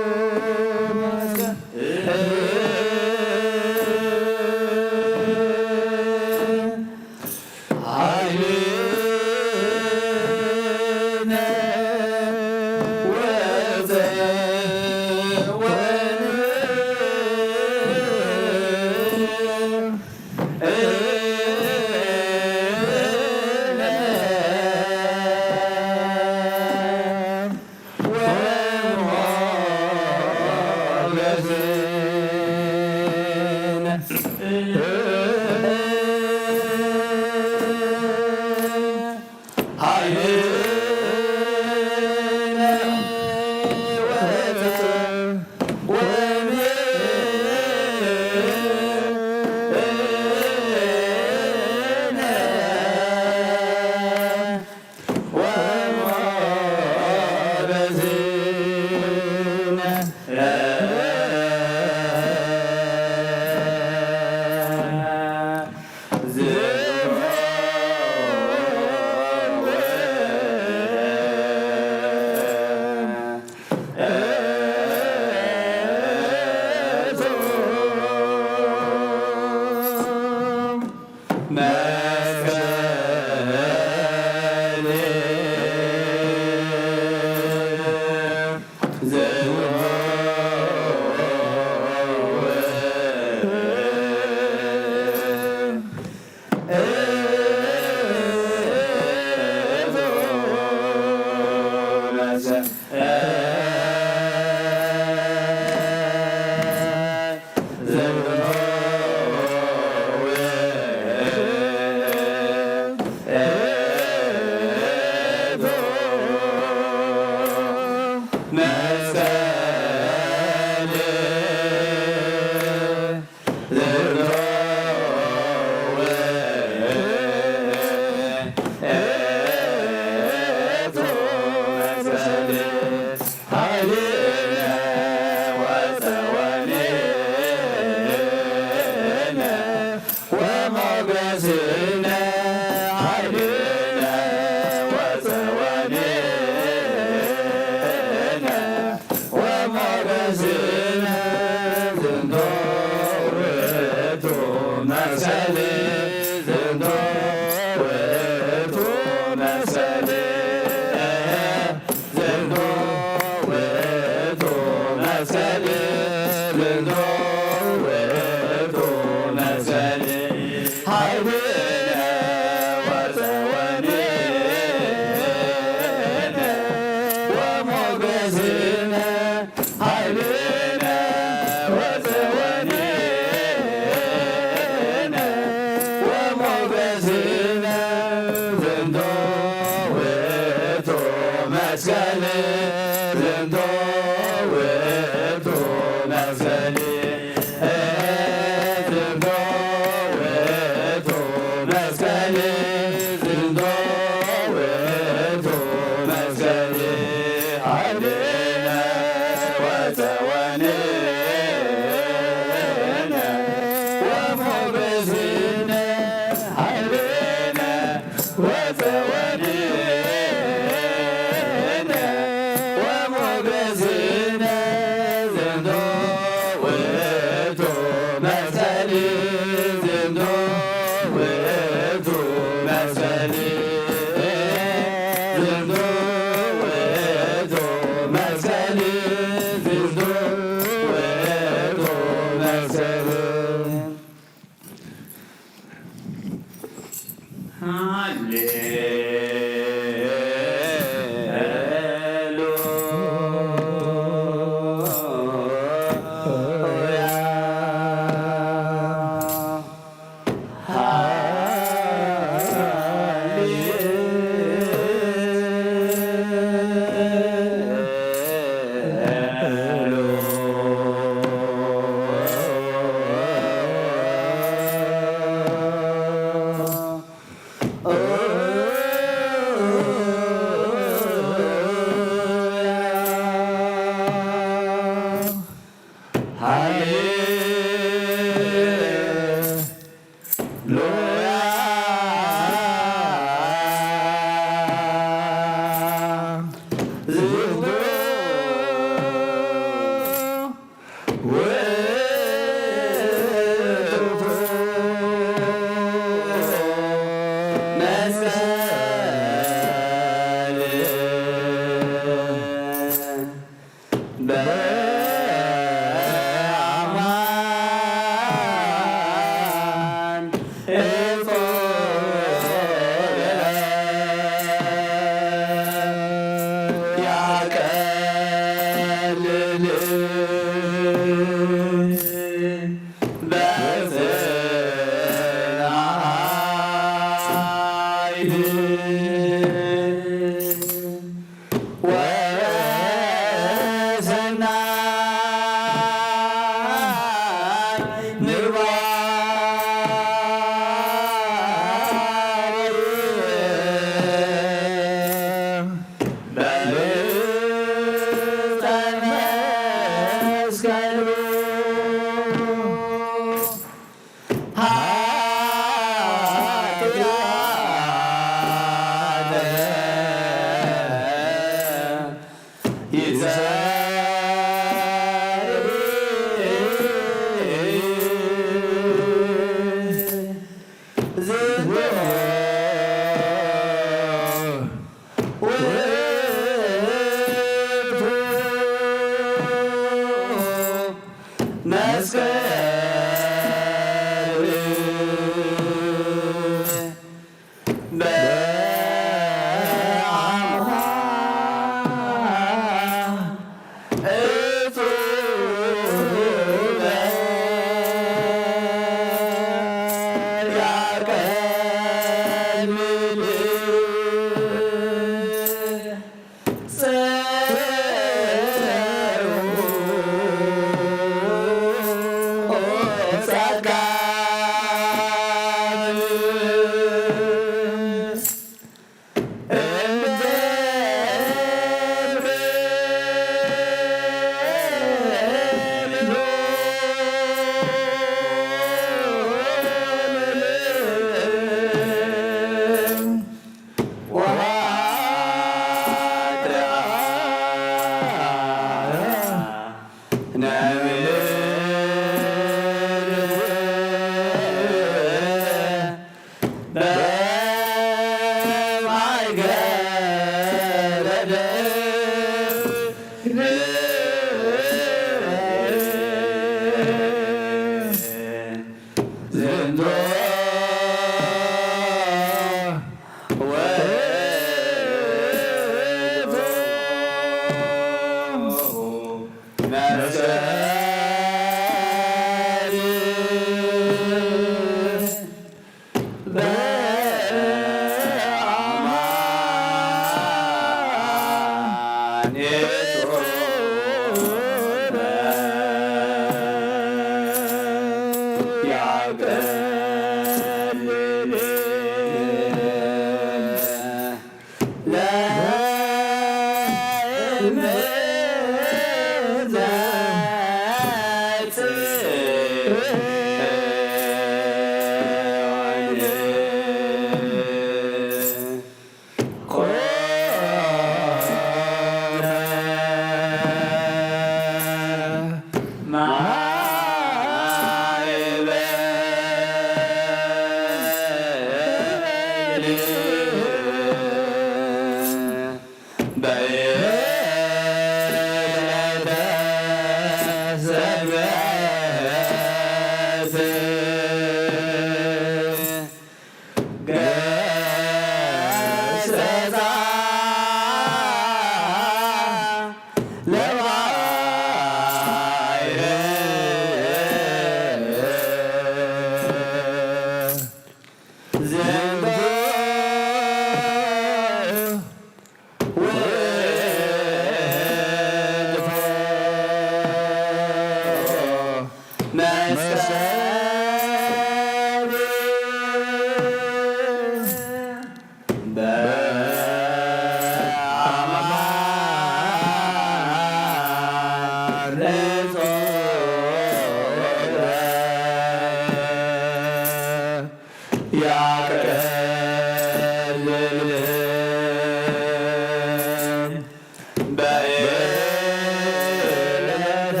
በዕለተ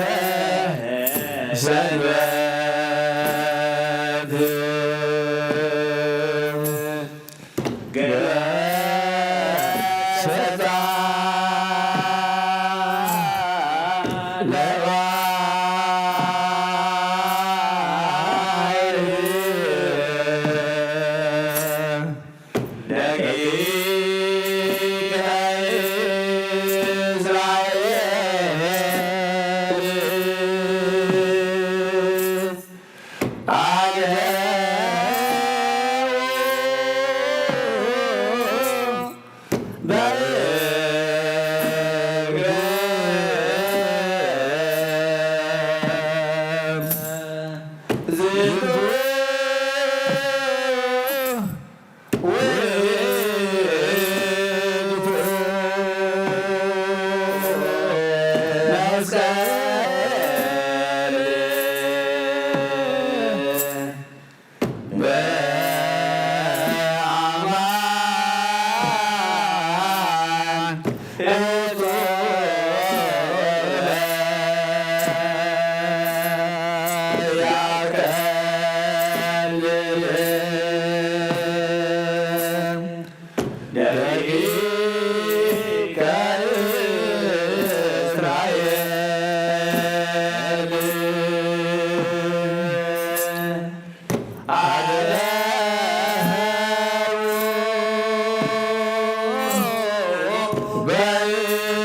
ሰንበት ገሰጻ ለባሕር ደቂቀ እስራኤል አግደው በእግረ ዝንቱ ውእቱ መስቀል በአማን እጹበ ያከልል ደቂቀ እስራኤል አድረው በእግር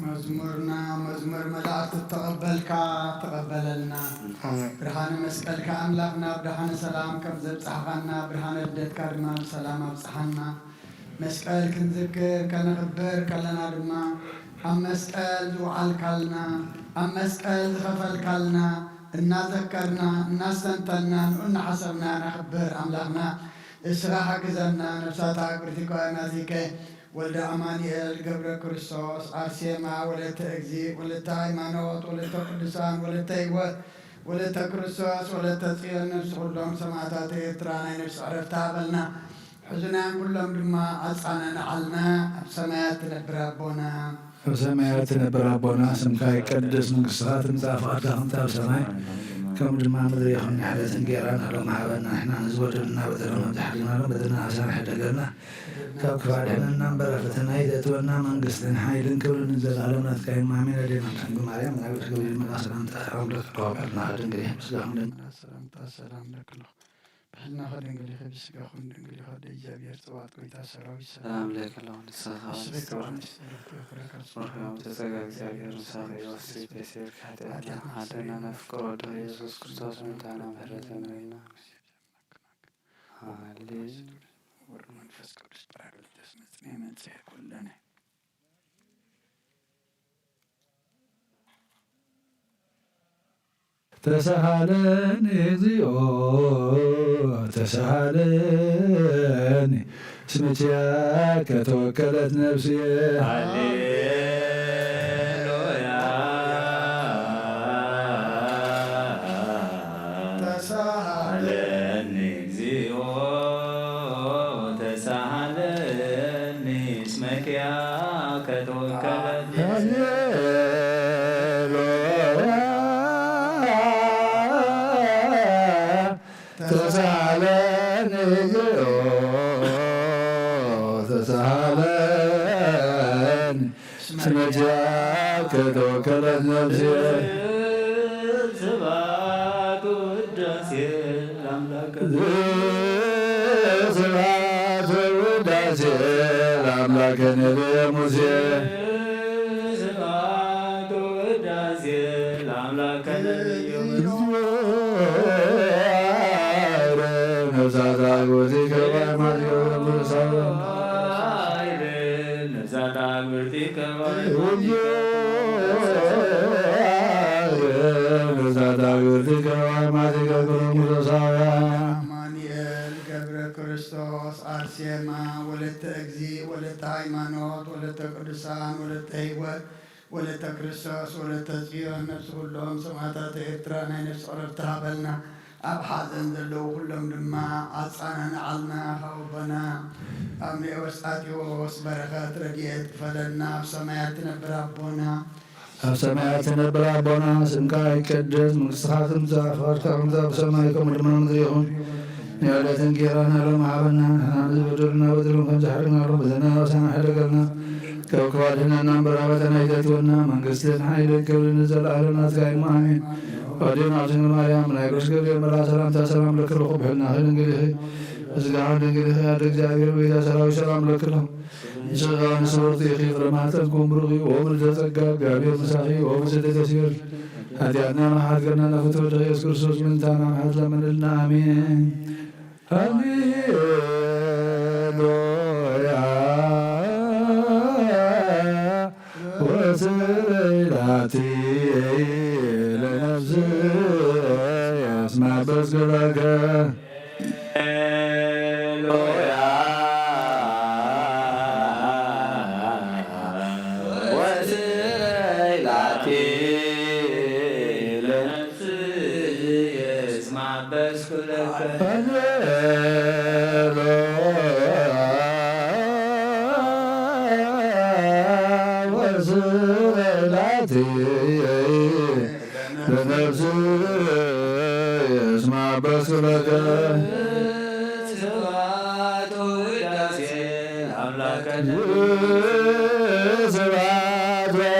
መዝሙርና መዝሙር መላእክት ተቐበልካ ተቐበለልና። ብርሃነ መስቀልካ ኣምላኽና ብደሓነ ሰላም ከም ዘብጻሕኻና፣ ብርሃነ ልደትካ ድማ ብሰላም ኣብጽሓና። መስቀል ክንዝክር ከነኽብር ከለና ድማ፣ ኣብ መስቀል ዝወዓልካልና፣ ኣብ መስቀል ዝኸፈልካልና እናዘከርና እናስተንተንና ንዑ እናሓሰብና ነኽብር ኣምላኽና። እስኻ ሓግዘና። ነፍሳት ኣክብርቲ ከዋይ ማቲከ፣ ወልደ ኣማኑኤል፣ ገብረ ክርስቶስ፣ ኣርሴማ፣ ወለተ እግዚእ፣ ወለተ ሃይማኖት፣ ወለተ ቅዱሳን፣ ወለተ ህይወት፣ ወለተ ክርስቶስ፣ ወለተ ጽዮን፣ ነፍሲ ኩሎም ሰማዕታት ኤርትራ ናይ ነፍሲ ዕረፍቲ ሃበልና። ሕዙናን ኩሎም ድማ ኣጻናንዓልና። ኣብ ሰማያት ትነብር ኣቦና። ኣብ ሰማያት ትነብር ኣቦና፣ ስምካ ይቀደስ፣ መንግስትኻ ትምጻእ፣ ፍቓድካ ከምቲ ኣብ ሰማይ ከምኡ ድማ ምድሪ ይኹን። ንሕደት እንጌራና ሎም ሃበና፣ ንሕና ንዝበደሉና በደሎም፣ ኣብ ዝሓድግናሎም በደልና ሓሳን ሕደገልና፣ ካብ ክፋ ድሕነና እምበር፣ ኣብ ፈተና ይተእትወና፣ መንግስትን ሓይልን ክብርን ንዘለኣለም ናትካ እዩ። ኣሜን። ኣዴና ድንግል ማርያም፣ ናይ ብርክ ገብርኤል መልኣክ ሰላምታ ሰላም ለኪ፣ ተዋሕዶ ድንግል፣ ምስጋና ሰላምታ ሰላም ለኪ። ብሕልናኺ ድንግል ኢኺ፣ ብስጋኺ እውን ድንግል ኢኺ። ኣደ እግዚኣብሔር፣ ጸባኦት ጎይታ ሰራዊት ሰላም ለኪ፣ ንስኺ ንስኺ ከማን ርሑም ተጸጋ እግዚኣብሔር ምሳኺ እዩ። ኣስቲ በሴር ኃጢአትና ሓደና ነፍቅሮ ወዶ ኢየሱስ ክርስቶስ ምንታና ምህረተና ኢና። ሃሌሉያ። ወወልድ መንፈስ ቅዱስ ጳራቅሊጦስ መጽንዒ መንጽሔ ኩለነ። ተሳሃለኒ እግዚኦ ተሳሃለኒ፣ እስመ ኪያከ ተወከለት ነፍስየ። ሃሌሉያ። ተሳሃለኒ እግዚኦ ተሳሃለኒ፣ እስመ ኪያከ ተወከለት። ሃሌሉያ። ተሳሃለኒ እግዚኦ ተሳሃለኒ፣ እስመ ኪያከ ተወከለት ነፍስየ። ስብሐት ወውዳሴ ለአምላክነ። ስብሐት ወውዳሴ ለአምላክነ ሙሴ። ስብሐት ወውዳሴ ለአምላክነ ነፍሳት አግብርቲከ ወአማልክቲከ። አማኑኤል ገብረ ክርስቶስ፣ አርሴማ ወለተ እግዚእ፣ ወለተ ሃይማኖት፣ ወለተ ቅዱሳን፣ ወለተ ህይወት፣ ወለተ ክርስቶስ፣ ወለተ ጽዮን፣ ነፍሲ ኩሎም ሰማዕታት ኤርትራ ናይ ነፍሲ ዕረፍቲ ሃበልና። ኣብ ሓዘን ዘለዉ ኩሎም ድማ ኣጻናንዓልና። ካብ ኣቦና ኣብ ኔዎስጣቴዎስ በረኸት ረድኤት ክፈለና። ኣብ ሰማያት ትነብር ኣቦና። ኣብ ሰማያት ትነብር ኣቦና፣ ስምካ ይቀደስ፣ መንግስትኻ ትምጻእ፣ ፍቓድካ ከምቲ ኣብ ሰማይ ከምኡ ድማ ምድሪ ይኹን። ንዕለት እንጌራና ሎሚ ሃበና፣ ንሕና ንዝበደሉና በደሎም ከም ዝሓደግናሎም በደልና ኣበሳና ሕደገልና። ካብ ክፉ ኣድሕነና እምበር፣ ኣብ ፈተና ኣይተእትወና፣ መንግስትን ሓይልን ክብርን ንዘለኣለም ናትካ እዩ። ኣሜን። ኣዴና ድንግል ማርያም፣ ናይ ቅዱስ ገብርኤል መልኣክ ሰላምታ ሰላም ለኪ እልኹ፣ ብሕልናኺ ድንግል ኢኺ፣ ብስጋኺ ድንግል ኢኺ፣ ኣደ እግዚኣብሔር፣ ቤዛ ሰራዊት፣ ሰላም ለኪ እልኹ። ንስኻ ንስብርት ኢኺ፣ ፍረ ማህፀንኩም ብሩኽ እዩ፣ ወብርተ ጸጋ፣ እግዚኣብሔር ምሳኺ፣ ወብፅዕቲ ተስዮን። ኃጢአትና መሓት ገርና ናፍቶ ወደ ኢየሱስ ክርስቶስ ምንታና መሓት ለምንልና። ኣሜን። ሃሌሉያ ወስብሐት ለነፍስየ እስመ አበስኩ ለከ። ሃሌሉያ ወስብሐት ለነፍስየ እስመ አበስኩ ለከ። ሃሌሉያ ወስብሐት ለነፍስየ እስመ አበስኩ ለከ። ስብሐት ወውዳሴ ለአምላክነ። ስብሐት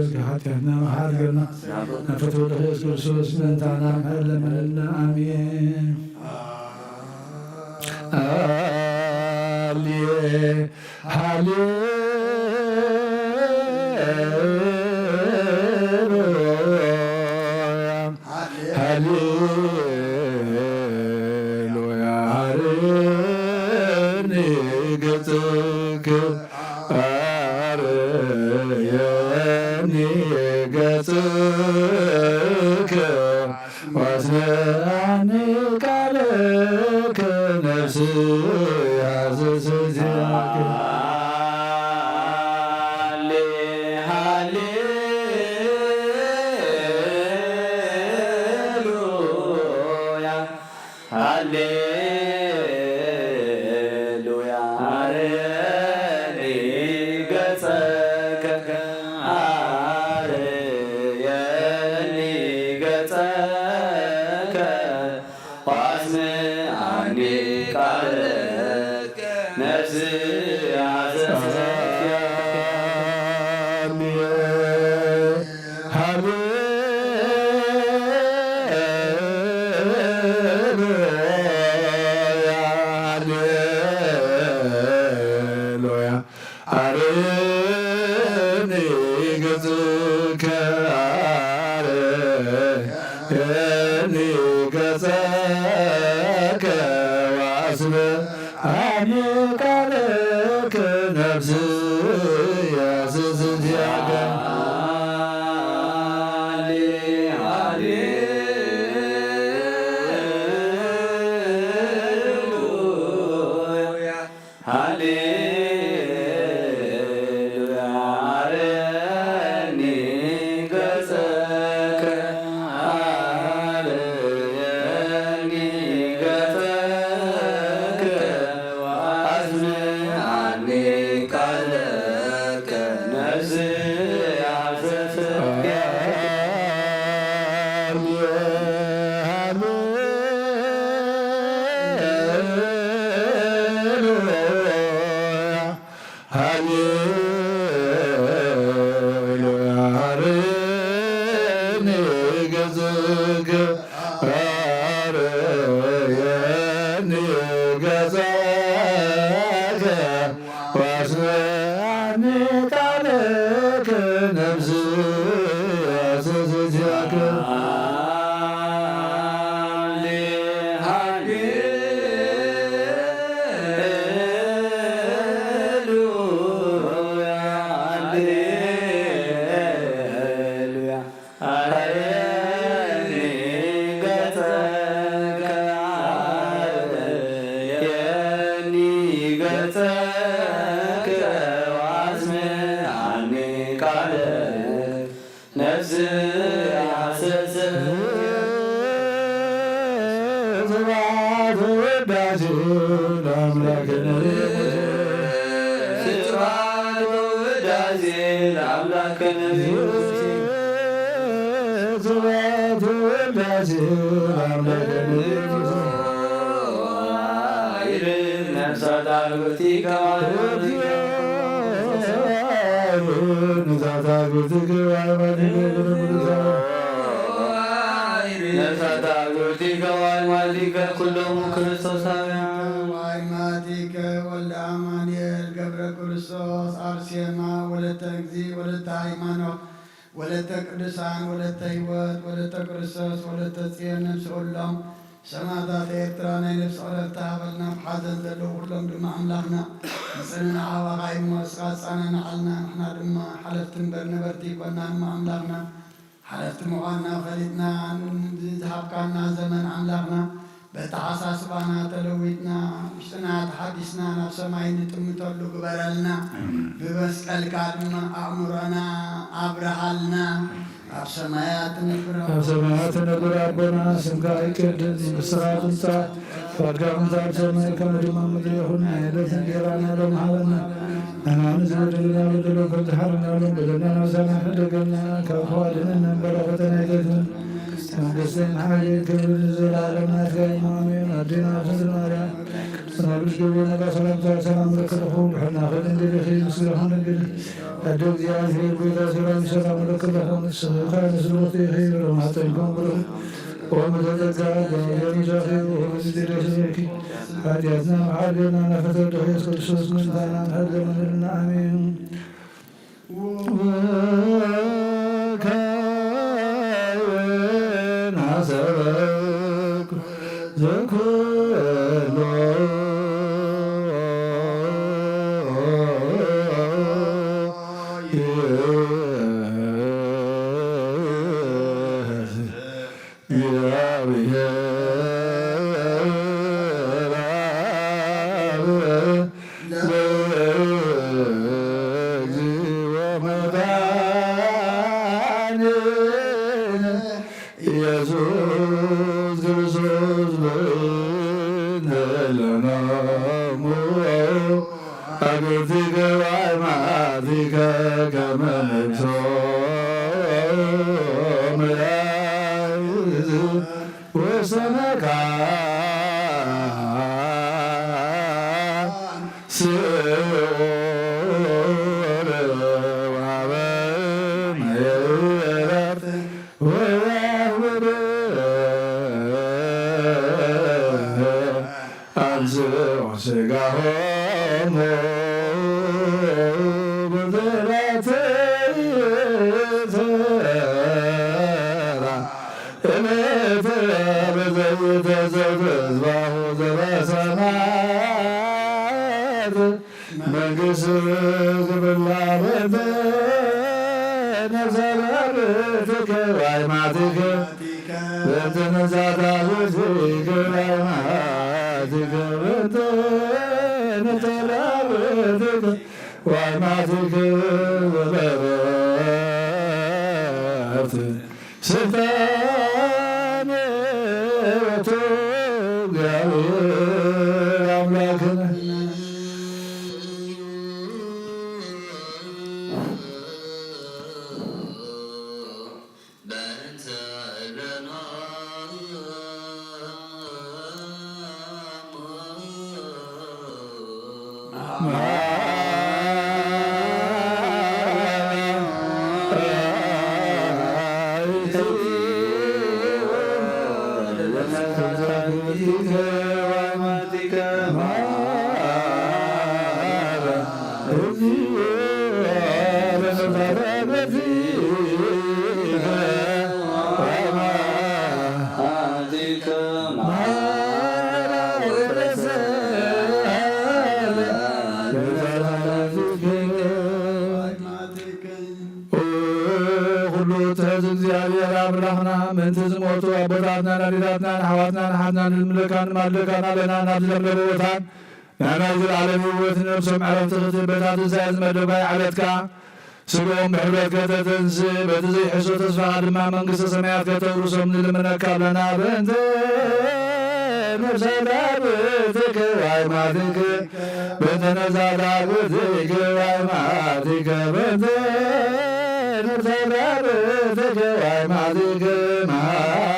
በዝሒ ኃጢአትና መሓር ገርና ናብ ፍትወ ኢየሱስ ክርስቶስ ምእንታና ምሕር ለምንልና። አሜን። ሃሌ ሃሌ ሃሌሉያ ሃሌሉያ። አርኒ ገጽከ አርኒ ገጽከ ዋስነአኒ ቃልከ ነፍስየ ሐሰሰት ዚአከ። ሃሌ ሃሌሉያ ሃሌሉያ። አርኒ ገጸከ አርየኒ ገጸከ ዋስምዓኒ ቃለ ነፍስያ ዘሰክያ። ሃሌሉያ ሃሌሉያ። አርኒ ገጽከ አርኒ ገጸከ ወአስምዓኒ ቃልከ ነፍስየ ሐሰሰት ዚአከ። ሃሌ ሃሌሉያ ሃሌሉያ። አርየኒ ገጸከ አርየኒ ገጸከ ወአስምዓኒ ቃለከ ነፍስየ ሐሰሰት ዚአከ። ሃሌሉያ አርየኒ ገጽከ አርየኒ ገጸከ ወአስምዓኒ ቃለከ ነፍስየ ሐሰሰት ዚአከ። ሃሌ ሃሌሉያ ሃሌሉያ። አርየኒ ገጸከ አርየኒ ገጸከ ወአስምዓኒ ቃለ ነፍስየ ሐሰሰት። ስብሐት ወውዳሴ ለአምላክነ። ስብሐት ወውዳሴ ለአምላክነ። ስብሐት ወውዳሴ ለአምላክነ። ነፍሳት ኣግብርቲከ ነፍሳት ኣግብርቲከ ዋይማቲከ ኩሎሙ ክርስቶሳውያን። ዋይማቲከ ወልደ ኣማኑኤል ገብረ ክርስቶስ፣ ኣርሴማ ወለተ እግዚእ ወለተ ሃይማኖት ወለተ ቅዱሳን ወለተ ህይወት ወለተ ክርስቶስ ወለተ ጽዮን ነፍሲ ኩሎም ሰማዕታት ኤርትራ ናይ ነፍሲ ዕረፍቲ ሃበልና። ኣብ ሓዘን ዘለዉ ኩሎም ድማ ኣምላኽና ንጽንና ዓዋኻ እሞ እስኻ ኣጻናንዓልና። ንሕና ድማ ሓለፍቲ እምበር ነበርቲ ኣይኮናን እሞ ኣምላኽና ሓለፍቲ ምዃንና ፈሊጥና ንዝሃብካና ዘመን ኣምላኽና በተሓሳስባና ተለዊጥና ውሽጥና ተሓዲስና ናብ ሰማይ ንጥምተሉ ግበረልና። ኣሜን። ብመስቀልካ ድማ ኣእምሮና ኣብርሃልና። ኣብ ሰማያት ትነብር ኣብ ሰማያት ትነብር ኣቦና፣ ስምካ ይቀደስ፣ መንግስትኻ ትምጻእ፣ ፈቃድካ ከምቲ ኣብ ሰማይ ከምኡ ድማ ኣብ ምድሪ ይኹን። ናይ ዕለት እንጀራና ሎሚ ሃበና። ንሕና ንዝበደሉና በደሎም ከም ዝሓለና በደልና ናብሳና ሕደገልና፣ ካብ ክፉ ኣድሕነና እምበር፣ ኣፈተና ኣይተእትወና። መንግስትን ሓይልን ክብርን ንዘለኣለም ናትካ እዩ። ኣሜን። ኣዴና ፍስል ማርያም፣ ሰላም ገብርኤል፣ ሰላምታ ሰላም ለኪ፣ ድንግል ዲኺ፣ ምስለ ኩሉ ድንግል፣ ኣደ እግዚኣብሔር፣ ጎይታ ሰላም፣ ሰላም ለኪ፣ ንስኺ ከ ምስለ ርሕቂ፣ ፍሬ ከርሥኪ ብሩክ፣ ኦ ምልዕተ ጸጋ፣ እግዚአብሔር ምስሌኪ፣ ሆሳዕና በኪ፣ ኃጢአትና መሓረና፣ ፍትሐ ኢየሱስ ክርስቶስ፣ ምእንታና፣ መድኃኒነ፣ አሜን። ወካዕብና ሰበኩ ዘኩሎ ኢየሱስ ክርስቶስ በእንተ ለነሙ አግብርቲከ ወአይማቲከ ከመ ንግሶ መያዝ ወሰነካ ስዑል ወሀበ ምሕረት ወያህብር አንስኡ ስጋሆሙ በዘላትተራ ዕለተ በዘይተሰብእት ባሁ ዘበሰማያት መንግስት ክብላ በንተ ነፍሰ ለርትከ ዋይማትከ በንተ ነፍሳት አግብርቲከ ዋይማትከ በንተ ነፍሰ ለርትከ ዋይማትከ በረፍት ስልጣን ወቶ እግዚአብሔር አምላክነ። ኩሉ ትሕዝ እግዚኣብሔር ኣምላኽና፣ ምእንቲ ዝሞቱ ኣቦታትናን ኣዴታትናን ኣሕዋትናን ኣሓትናን ንልምነካን ንማልደካን ኣለና። ናብዚ ለምለም ቦታን ናይ ናይ ዘለዓለም ህይወት ነፍሶም ዕረፍቲ ክትህብ በታ ትንሳኤ ዝመደብካዮ ዓመትካ ስግኦም ብሕብረት ከተተንስእ በቲ ዘይሕሶ ተስፋኻ ድማ መንግስተ ሰማያት ከተውርሶም ንልምነካ ኣለና። በእንተ ነፍሳት ኣግብርቲከ ወአይማቲከ በእንተ ነፍሳት ኣግብርቲከ ወአይማቲከ በእንተ ነፍሳት ኣግብርቲከ ወአይማቲከ መሐረነ።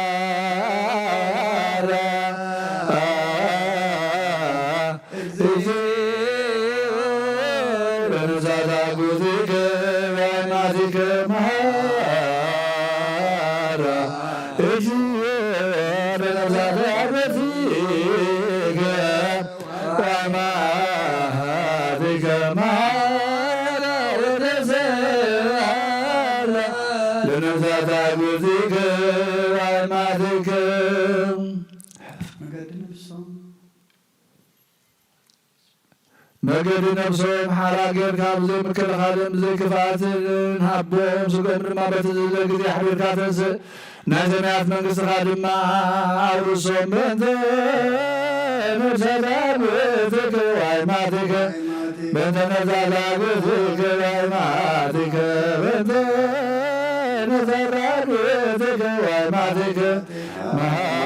ዛጉዚከ ዋይማቲከ መሃራ እግዚኦ ለነፍሳተ አበሲከ ዋይማቲከ መሃራ ወተሰአለ ለነፍሳተ አጉዚከ ዋይማቲከ መገዲ ነፍሶም ሓራ ጌርካ ብዘይ ምክልኻልን ብዘይ ክፍኣትን ሃቦም፣ ስግኦም ድማ በቲ ዝህለ ግዜ ኣሕቢርካ ተንስእ። ናይ ሰማያት መንግስትኻ ድማ ኣውርሶም። በእንተ ነፍሳት ኣግብእትከ ወአይማቲከ፣ በእንተ ነፍሳት ኣግብእትከ ወአይማቲከ፣ በእንተ ነፍሳት ኣግብእትከ ወአይማቲከ፣ መሃራ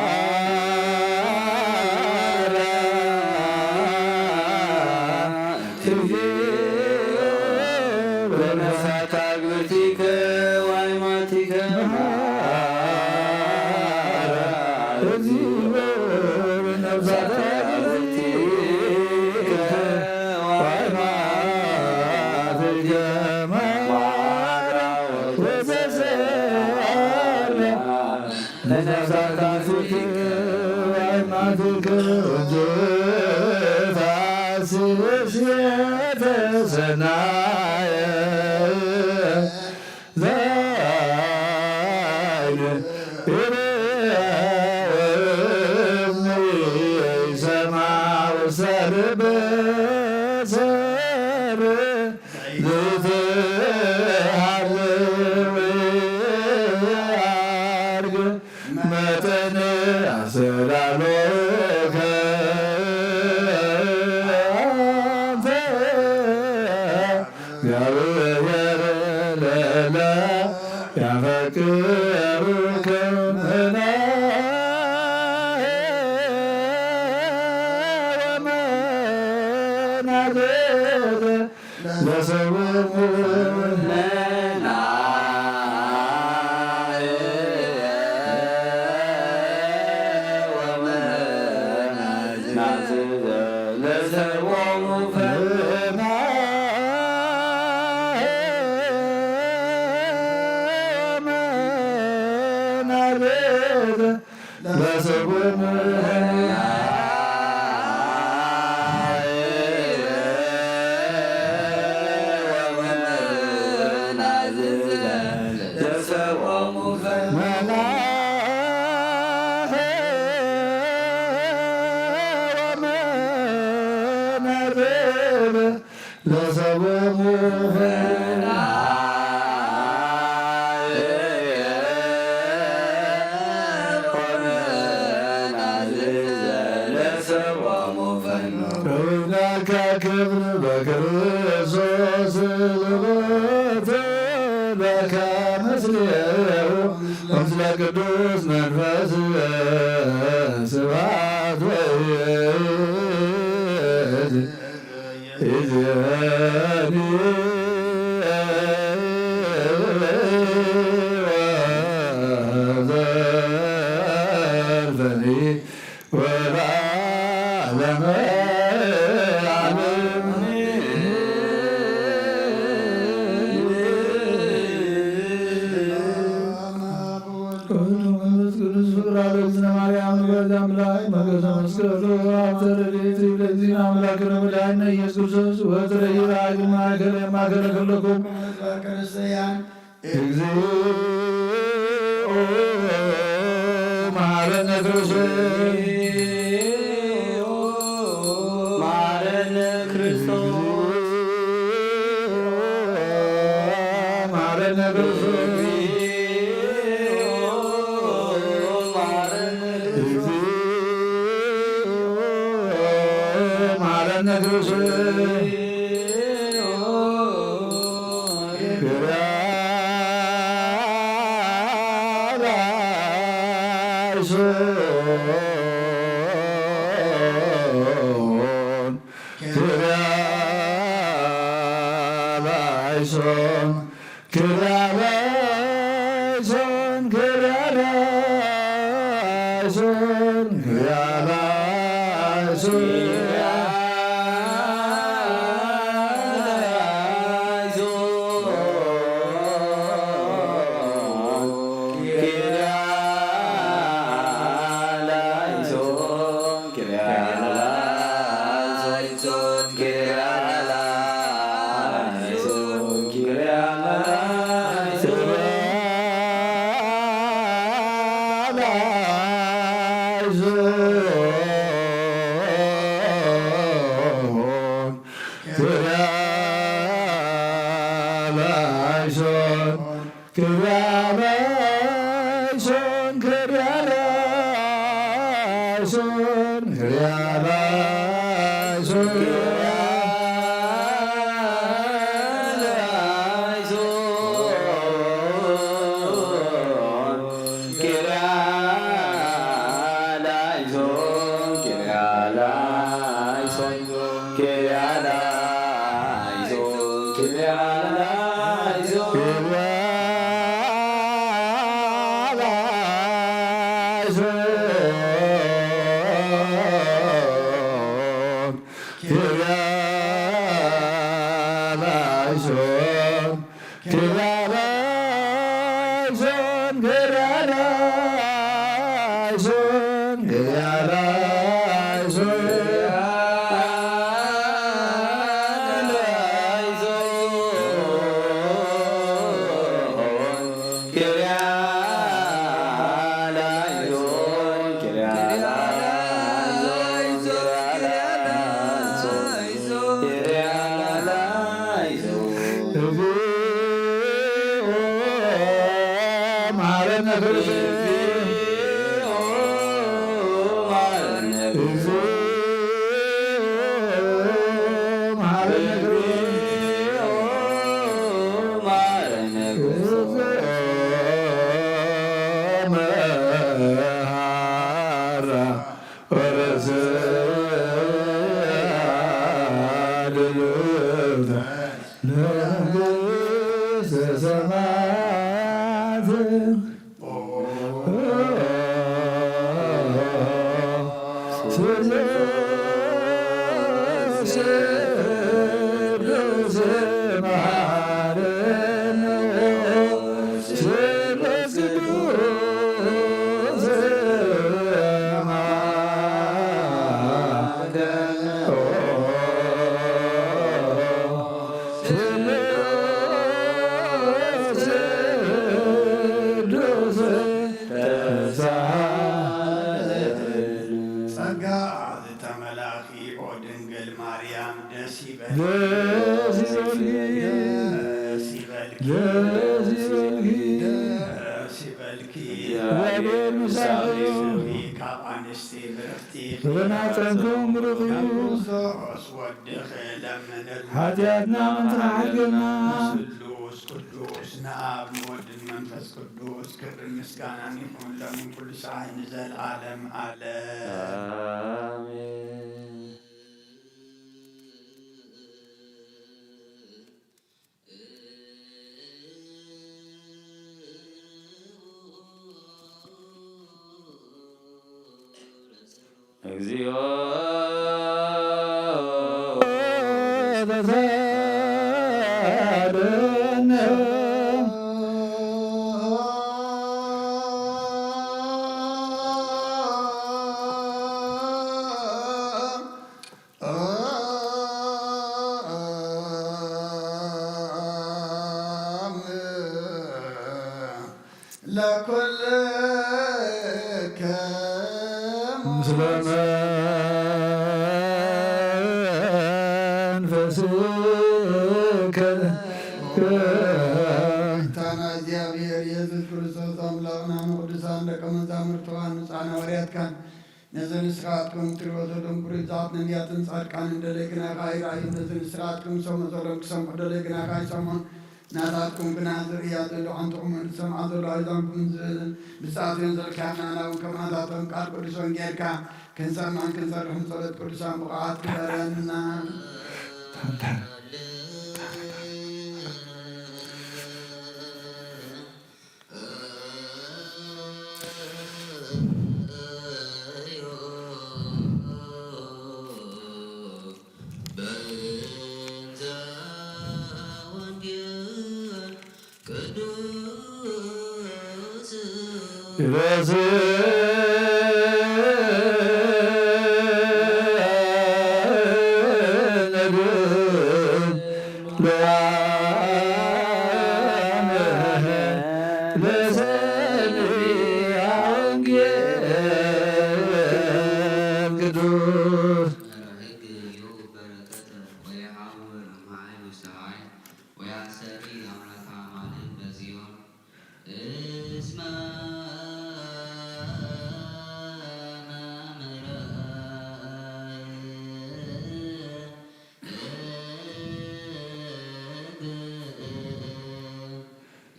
ለነፍሳት አግብእትከ ወአይማቲከ መሃራ እግዚኦ ለነፍሳት አግብእትከ ወአይማቲከ መሃራ ወተሰአለ ለነፍሳት አግብእትከ ወአይማቲከ ወዘተአስስ የተሰናየ ዘይን ይርአወም ይሰማ ወሰር በሰር ዘይትሃልው አርግ መጠን አሰላሎከ አንተ እግዚአብሔር ለለ ያፈቅሩከ መናሄ ወመናዘዘ ለሰብእ መናሄ ወመናዘዘ ለሰብእ መናሄ ወመናዘዘ ለሰብእ መናሄ ወመናዘዘ ለሰብእ መናሄ ወመናዘዘ ለሰብኦሙ ለከ ክብር በክርስቶስ ልዑል ለከ ምስሌሁ ወምስለ ቅዱስ መንፈስ ስብሐት ወይእቲ እዝኒ ወዘልፈኒ ወለዓለመ ዓለም። ወወልድ ወመንፈስ ቅዱስ ፍቅር አለ። እግዝእትነ ማርያም ንበዛ ምላክ መገሰ መስቀሉ ሀብተ ረድኤት ለእግዚእነ አምላክነ መድኃኒነ ኢየሱስ ክርስቶስ ወትረይ ራእይ ማእከለ ማእከለ ኩለኩም ክርስቲያን እግዚኦ መሐረነ ክርስቶስ መሐረነ ክርስቶስ መሐረነ ክርስቶስ መሐረነ ክርስቶስ ክርያላይሶን ክርያላይሶን ክርያላይሶን ክርያላይሶን ላይሶን፣ ክርያ ላይሶን፣ ክርያ ላይሶን፣ ክርያ ላይሶን፣ ክርያ ላይሶን፣ ክርያ ላይሶን፣ ክርያ ላይሶን፣ ክርያ ላይሶን፣ ክርያ ላይሶን፣ ክርያ ላይሶን፣ ክርያ ላይሶን፣ ክርያ ላይሶን፣ ክርያ ላይሶን፣ ክርያ ላይሶን፣ ክርያ ላይሶን፣ ክርያ ላይሶን፣ ክርያ ላይሶን፣ ክርያ ላይሶን። እግዚኦ መሐረነ ክርስቶስ። እግዚኦ መሐረነ ክርስቶስ። እግዚኦ መሐራ ወረስዓ ድሉተ ለመንግስተ ሰማያት። ስሉስ ቅዱስ መሐረነ፣ ስሉስ ቅዱስ መሐረነ። ስሉስ ቅዱስ ተሳሃለነ። ጸጋ ዝተመላኺ ኦ ድንግል ማርያም ደስ ይበልኪ። ደስ ይበልኪ። ደስ ይበልኪ። ደስ ይበልኪ። ደስ ይበልኪ። እግዚኣብሔር ምሳኺ እዩ። ካብ ኣንስቲ ብርኽቲ። ብናጸንኩም ብሩኽ እዩ። ካብ ክርስቶስ ወድኺ ለምንልና። ሓጢኣትና መጥሓሕገና። ስሉስ ቅዱስ ንኣብ ንወድን መንፈስ ቅዱስ ክብርን ምስጋናን ይኹን ሎምን ኩሉ ሰዓት ንዘለዓለም ዓለም። ኣሜን። እግዚኦ ተሳሃለነ። ለኩልክሙ ምስለ መንፈስከ። ጌታና እግዚኣብሔር ኢየሱስ ክርስቶስ ኣምላኽና ንቅዱሳን ደቀ መዛሙርትኻ ንጻን ሃዋርያትካን ነዚ ንስኻትኩም ትሪእዎ ዘለኹም ብሩዛት ነቢያትን ጻድቃንን ደለይ ግናኻ ይረኣዩ። ነዚ ንስኻትኩም ሰምዑ ዘለኹም ክሰምዑ ደለይ ግናኻ ይሰምዑ። ናታትኩም ግና ዝርእያ ዘሎ ዓንትኹም ዝሰምዓ ዘሎ ኣእዛንኩም ብጻትዮም ዘልካና ናውን ከማታቶም ቃል ቅዱስ ወንጌልካ ክንሰማን ክንሰርሕን ጸሎት ቅዱሳን ብቕዓት ክበረና። ቅዱስ። ሕግ ይሁብ በረከተ ወየሐውር እምኃይል ውስተ ኃይል ወያሰሪ አምላከ አማልክት። እስመ መምህር እግእ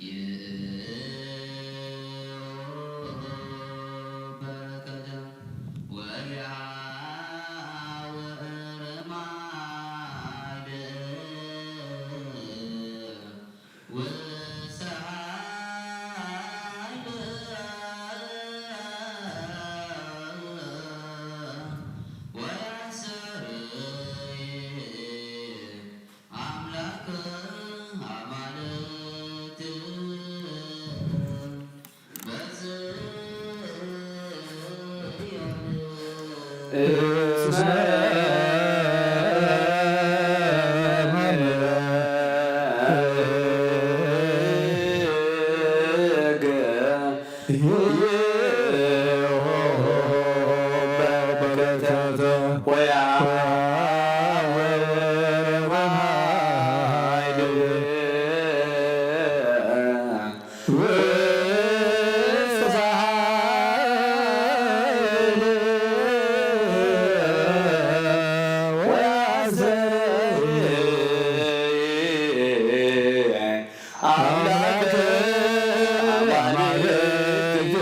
ይእው በረከተ ወያውር ማይደ ውስተ ኃይል ወያስተርእይ አምላክ አማልክት በጽዮን። እስመ በረከተ ወያውር ኃይል ውስተ ኃይል ወያስተርእይ አምላክ አማልክት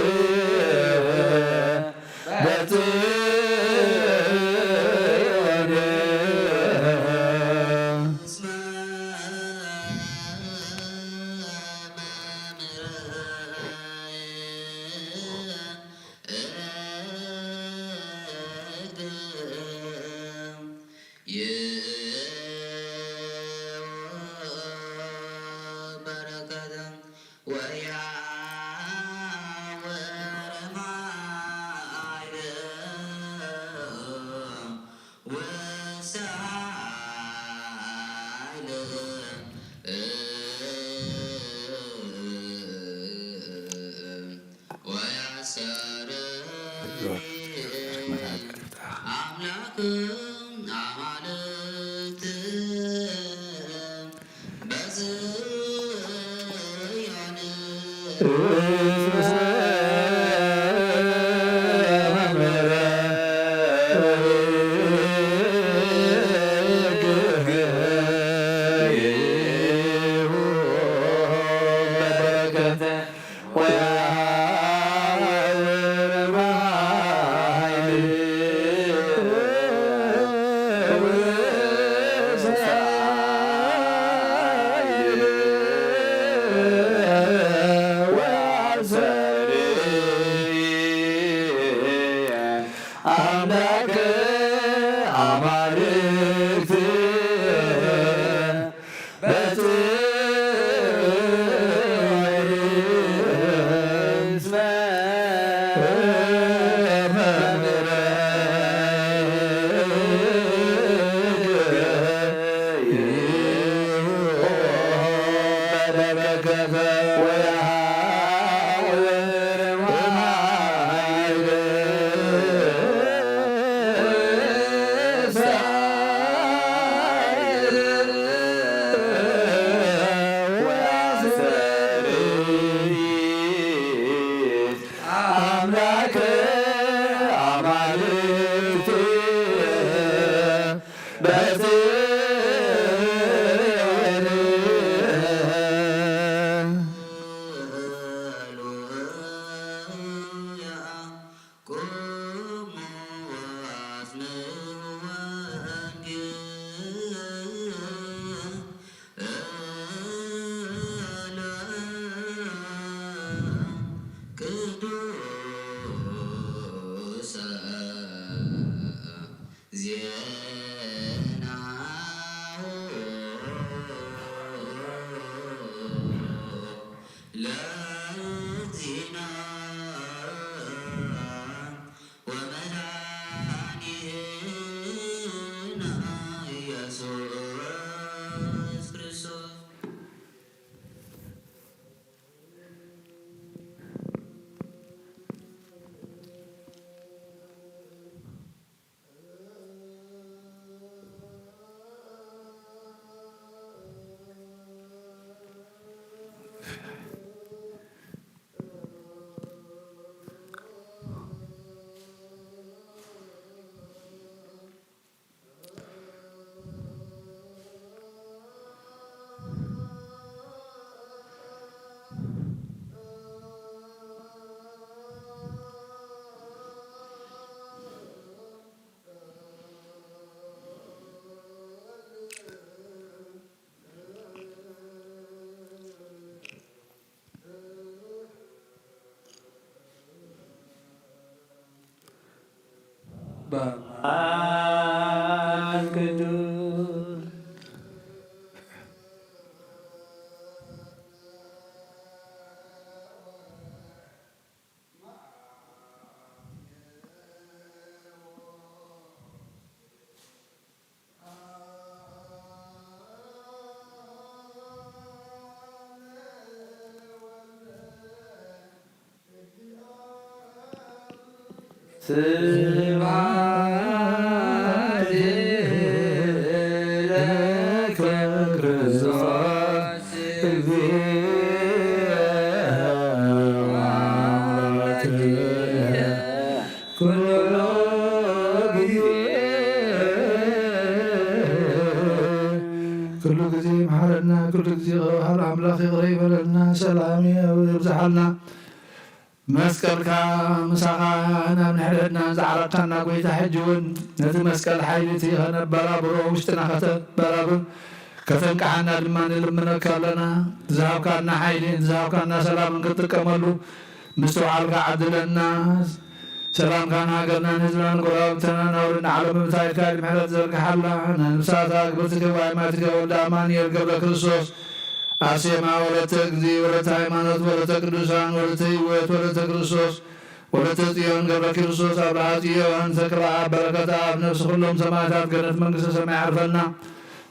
በጽዮን። በረከተ ወያውር ማይደ ውስተ ኃይል ወያስተርእይ አምላክ አማልክት በጽዮን። አምላክ አማልክት በጽዮን እስመ መምህር በረከተ ወያውር ማይደ አምላክ አማልክት በጽዮን። ቁሙ ወአስምዑ ወንጌል ቅዱሰ ዜናሁ ለእግዚእነ ወመድኃኒነ ኢየሱስ ክርስቶስ። መንፈስ ቅዱስ። ስብሐት ለከ ክርስቶስ እግዚእ ወአምላክነ ኩሉ ጊዜ። ኩሉ ጊዜ ይምሓረና፣ ኩሉ ጊዜ ይቕረ በል ኣምላኽ፣ ይቕረ ይበለልና፣ ሰላም የብዝሓልና። መስቀልካ ምሳኻ ናብ ንሕድሕድና ዝዓረቕካና ጎይታ፣ ሕጂ እውን ነቲ መስቀል ሓይሊ እቲ ኸነበራብሮ፣ ውሽጥና ከተበራብር ከተንቅሓና ድማ ንልምነካ ኣለና። ዝሃብካና ሓይሊ፣ ዝሃብካና ሰላም እንክንጥቀመሉ ምስትውዓልካ ዓድለና። ሰላምካ ንሃገርና ንህዝብና ንጎረባብትና ናውሪ ንዓለም ብምታይ ካል ምሕረት ዘርግሓላ። ነንብሳታ ግብርትከ ዋይማትከ ወልደ ኣማኑኤል ገብረ ክርስቶስ ኣርሴማ ወለተ እግዚእ ወለተ ሃይማኖት ወለተ ቅዱሳን ወለተ ህይወት ወለተ ክርስቶስ ወለተ ጽዮን ገብረ ክርስቶስ ኣብርሃ ጽዮን ተክለ ኣብ በረከት ኣብ ነፍሲ ኩሎም ሰማዕታት ገነት መንግስተ ሰማይ ዓርፈልና።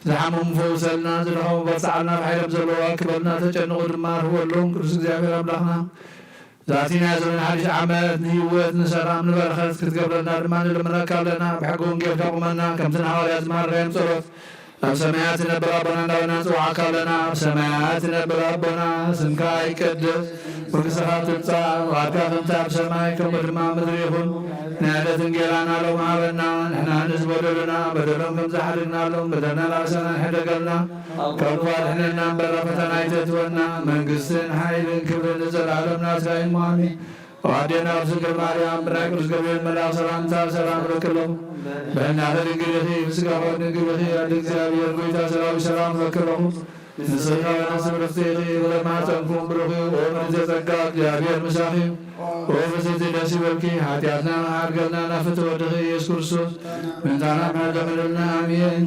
ዝሓመሙ ፈውሰልና፣ ዝደኸሙ በርትዓልና፣ ብሓይሎም ዘለዉ ኣክበልና፣ ተጨንቑ ድማ ርህወሎም። ቅዱስ እግዚኣብሔር ኣምላኽና ዛቲ ናይ ዘመን ሓድሽ ዓመት ንህይወት ንሰላም ንበረኸት ክትገብረልና ድማ ንልምነካ ኣለና። ብሕጊ ወንጌልካ ቁመና፣ ከምቲ ንሃዋርያት ዝመሃርካዮም ጸሎት ኣብ ሰማያት ትነብር ኣቦና እንዳበልና ንጽውዓካ ኣለና። ኣብ ሰማያት ትነብር ኣቦና፣ ስምካ ይቀደስ፣ መንግስትኻ ትምጻእ፣ ፍቓድካ ከምቲ ኣብ ሰማይ ከምኡ ድማ ኣብ ምድሪ ይኹን። ናይ ዕለት እንጌራና ሎም ሃበና፣ ንሕና ንዝበደሉና በደሎም ከም ዝሓደግናሎም በደልና ላእሰና ንሕደገልና፣ ካብ ክፉ ኣድሕነና እምበር ኣብ ፈተና ኣይተእትወና፣ መንግስትን ሓይልን ክብርን ንዘለኣለም ናትካ እዩ። ኣሜን። ኣዴና ቅድስት ድንግል ማርያም ብናይ ቅዱስ ገብርኤል መልኣኽ ሰላምታ ሰላም እብለኪ ኣለኹ። ብሕልናኺ ድንግል ኢኺ፣ ብስጋኺ ድንግል ኢኺ። ኣደ እግዚኣብሔር ጎይታ ሰራዊት ሰላም እብለኪ ኣለኹ። ንስኺ ካብ ኣንስቲ ብርኽቲ ኢኺ፣ ፍረ ማህፀንኩም ብሩኽ እዩ። ኦ ምልዕተ ጸጋ፣ እግዚኣብሔር ምሳኺ እዩ። ኦ ፍስሕቲ ደስ ይበልኪ፣ ሓጢኣትና መሓር ገብርና ናብ ፍትሒ ወድኺ ኢየሱስ ክርስቶስ ምእንታና ምሕረት ለምንልና። ኣሜን።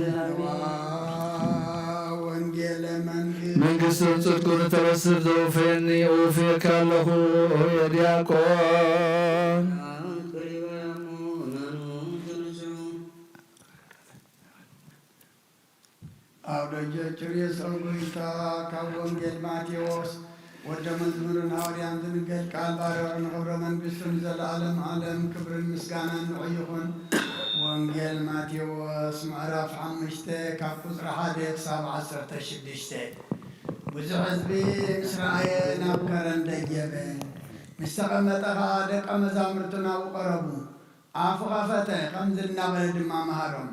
ወንጌለ መንግስት መንግስትን ጽድቁን እተበስር ዘውፈየኒ እውፍየካ ኣለኹ። ኦ የዲያቆን። ኣውደጀ ችርየስ ኦጉይታ ካብ ወንጌል ማቴዎስ። ወደ መዝሙርን ሃዋርያን ዝንገር ቃል ባርኽ ንኽብረ መንግስቱ ንዘለዓለም ዓለም ክብርን ምስጋናን ንዑ ይኹን። ወንጌል ማቴዎስ ምዕራፍ ሓሙሽተ ካብ ቁጽሪ ሓደ ክሳብ ዓሰርተ ሽዱሽተ። ብዙሕ ህዝቢ ምስ ረኣየ ናብ ከረን ደየበ። ምስ ተቐመጠ ኸኣ ደቀ መዛሙርቱ ናብኡ ቀረቡ። ኣፉ ኸፈተ፣ ከምዚ እናበለ ድማ መሃሮም፣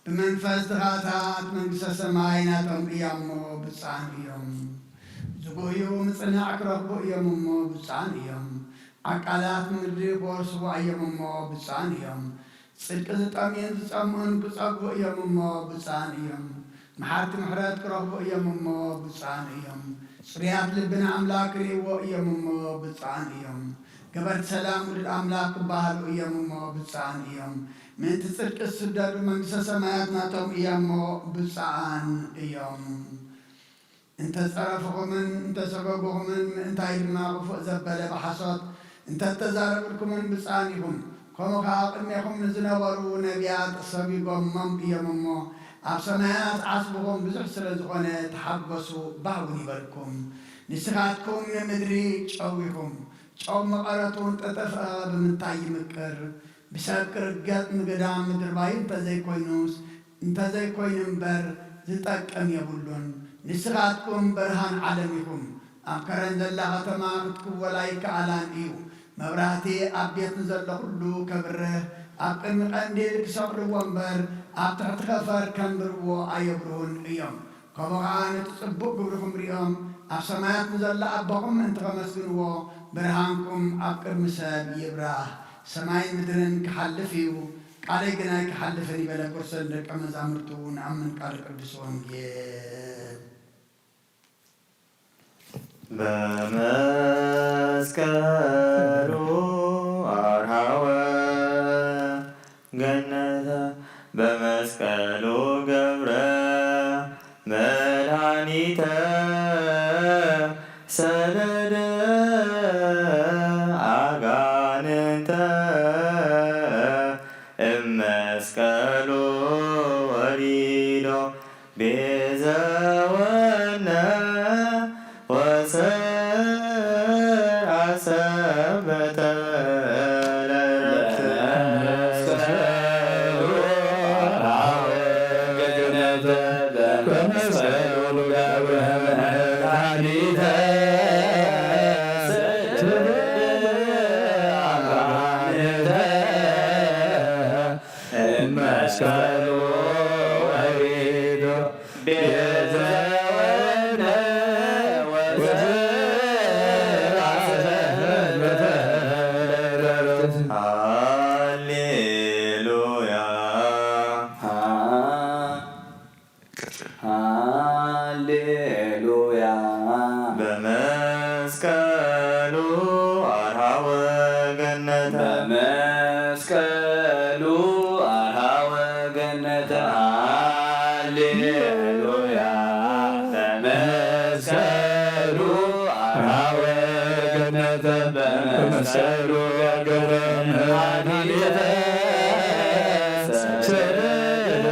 ብመንፈስ ድኻታት መንግስተ ሰማይ ናቶም እያ እሞ ብፁዓን እዮም። ዝጉህዩ ምጽንናዕ ክረኽቡ እዮም እሞ ብፁዓን እዮም። ዓቃላት ምድሪ ክወርስዋ እዮም እሞ ብፁዓን እዮም። ጽድቂ ዝጠምዩን ዝጸምኡን ክጸግቡ እዮም እሞ ብፁዓን እዮም። መሓርቲ ምሕረት ክረኽቡ እዮም እሞ ብፁዓን እዮም። ጽሩያት ልቢ ንኣምላኽ ክርእይዎ እዮም እሞ ብፁዓን እዮም። ገበርቲ ሰላም ውሉድ ኣምላኽ ክበሃሉ እዮም እሞ ብፁዓን እዮም። ምእንቲ ጽድቂ ዝስደዱ መንግስተ ሰማያት ናቶም እያ እሞ ብፁዓን እዮም። እንተ ጸረፍኹምን እንተ ሰጎግኹምን፣ ምእንታይ ድማ ክፉእ ዘበለ ብሓሶት እንተ ተዛረብልኩምን ብፁዓን ኢኹም። ከምኡ ኸኣ ቅድሜኹም ንዝነበሩ ነቢያት ሰጒጎሞም እዮም እሞ፣ ኣብ ሰማያት ዓስብኹም ብዙሕ ስለ ዝኾነ፣ ተሓጎሱ፣ ባህ እውን ይበልኩም። ንስኻትኩም ንምድሪ ጨው ኢኹም። ጨው መቐረቱ እንተ ጠፍአ ብምንታይ ይምቅር? ብሰብ ክርገጥ ንግዳም ምድርባዩ እንተ ዘይኮይኑስ፣ እንተ ዘይኮይኑ እምበር ዝጠቅም የብሉን። ንስኻትኩም ብርሃን ዓለም ኢኹም። ኣብ ከረን ዘላ ከተማ ክትክወል ኣይከኣላን እዩ። መብራህቲ ኣብ ቤት ንዘሎ ኩሉ ከብርህ፣ ኣብ ቅድሚ ቀንዲል ክሰቕልዎ እምበር፣ ኣብ ትሕቲ ከፈር ከንብርዎ ኣየብርሁን እዮም። ከምኡ ኸዓ ነቲ ጽቡቕ ግብርኹም ሪኦም፣ ኣብ ሰማያት ንዘሎ ኣቦኹም ምእንቲ ኸመስግንዎ፣ ብርሃንኩም ኣብ ቅድሚ ሰብ ይብራህ። ሰማይን ምድርን ክሓልፍ እዩ፣ ቃለይ ግን ኣይክሓልፍን እዩ በለ። ቁርሰን ደቀ መዛሙርቱ ንኣምን ቃል ቅዱስ ወንጌል። በመስቀሉ አርሃወ ገነ ሊተ ሰደደ ኣጋንንተ እመስቀሉ ወሪዶ ቤዘወነ ወሰርዐ ሰንበተ ለዕረፍት። በመስቀሉ አርሃወ ገነተ፣ በመስቀሉ ገብረ መድኃኒተ፣ ሰደደ አጋንንተ እመስቀሉ ወሪዶ ቤዘወነ ወዘራሰ ሃሌሉያ። ሃሌሉያ። በመስቀሉ አርሃወ ገነተ። በመስቀሉ አርሃወ ገነተ። ሃሌሉያ። በመስቀሉ አርሃወ ገነተ። በመስቀሉ ገብረ መድኃኒተ ሰደደ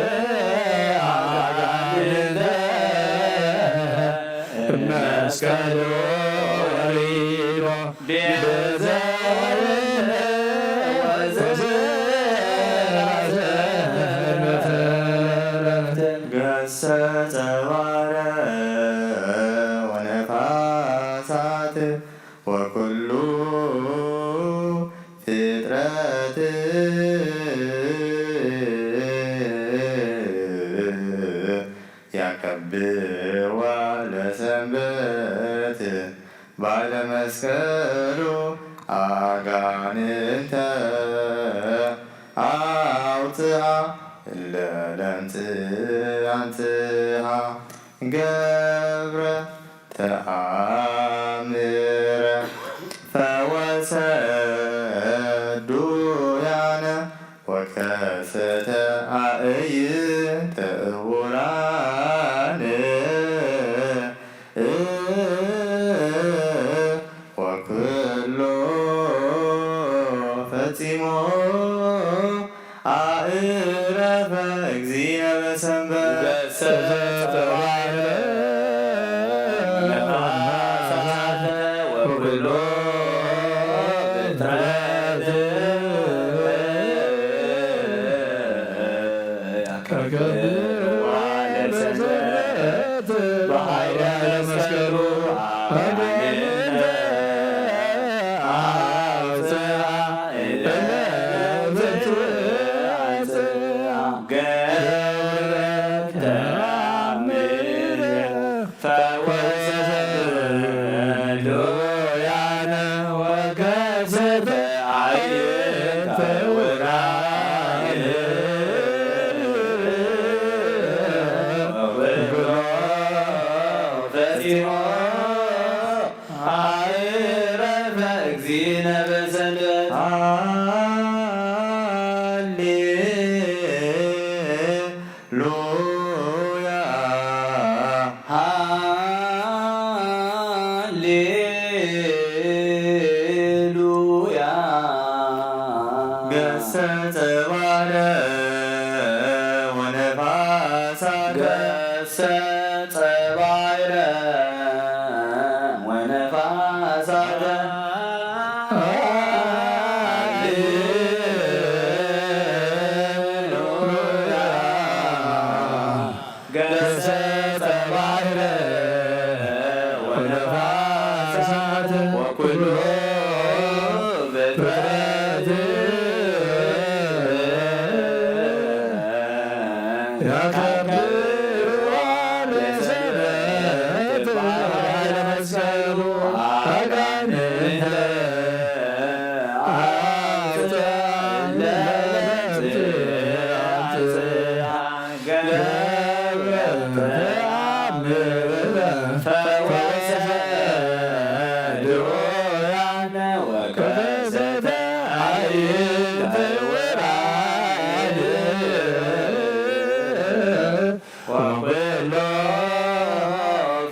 አጋንንተ እመስቀሉ ወሪዶ ቤዘወነ ወዘራሰ መተረፍተ። ገሰጸ ባሕረ ወነፋሳት ወኩሉ ፍጥረት ያከብርዋ ለሰንበት ባለ መስቀሉ አጋንንተ አውፅአ እለ ለምጽ አንጽሃ ገብረ ተአምረ ፈወሰ ዱያነ ወከሰተ አእይንተ እውራን ወኩሎ ፈጺሞ አእረፈ እግዚእነ በሰንበት። ገሰጸ ባሕረ ወነፋሳተ ወኩሎ ፍጥረት ያከብርዋ ለሰንበት በኃይለ መስቀሉ አጋንንተ አውፅአ እለ ለምጽ አንጽአ ገብረ ተአምረ ፈወሰ ዱያነ ወከሰተ አዕይንተ ዕውራን ወኩሎ ፈጺሞ አዕረፈ እግዚእነ በሰንበት። ሃሌሉያ። ሃሌሉያ። ገሰጸ ባሕረ ወነፋሳተ። ገሰጸ ባሕረ ወነፋሳተ። ሃሌሉያ። ገሰጸ ባሕረ ወነፋሳት ወኩሎ ፍጥረት ያከብርዋ ለሰንበት በኃይለ መስቀሉ አጋንንተ አውፅአ ለለምጽ አንጽአ ገብረ ተአምረ ፈወሰ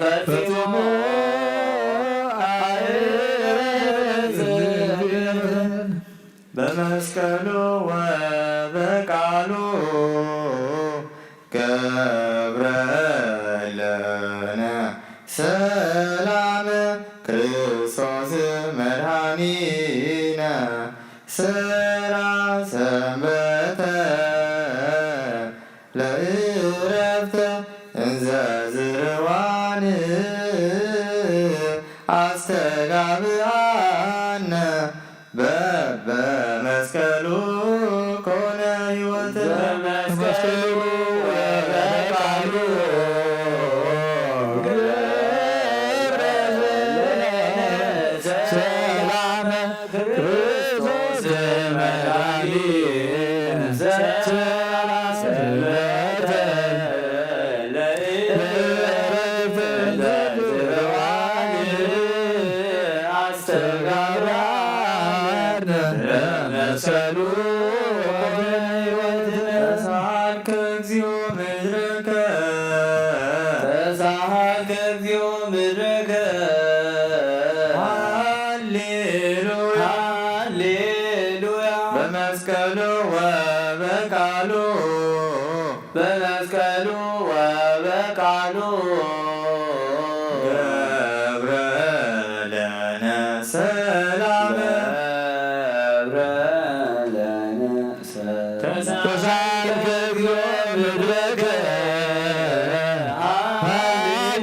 ፈጺሙ ኣይረዝን። በመስቀሉ ወበቃሉ ገብረ ለነ ሰላም ክርስቶስ መድኃኒነ። ሠራ ሰንበተ ለእረፍተ እንዘ ዝርዋን አስተጋብአነ በበመስቀሉ ኮነ ሕይወት። በመስቀሉ ወበቃሉ ገብረ ለነ ሰላም ክርስቶስ መድኃኒነ። ሠራ ሰንበተ ለእረፍተ እንዘ ዝርዋን አስተጋብአነ በመስቀሉ ኮነ ሕይወትነ። ተሳሃልከ እግዚኦ ምድረከ። ተሳሃልከ እግዚኦ ምድረከ። ሃሌሉያ። ሃሌሉያ። በመስቀሉ ወበቃሉ። በመስቀሉ ወበቃሉ ገብረ ለነ ሰላም። ገብረ ለነ ሰላም። ተሳልከ እግዚኦ ምድረከ።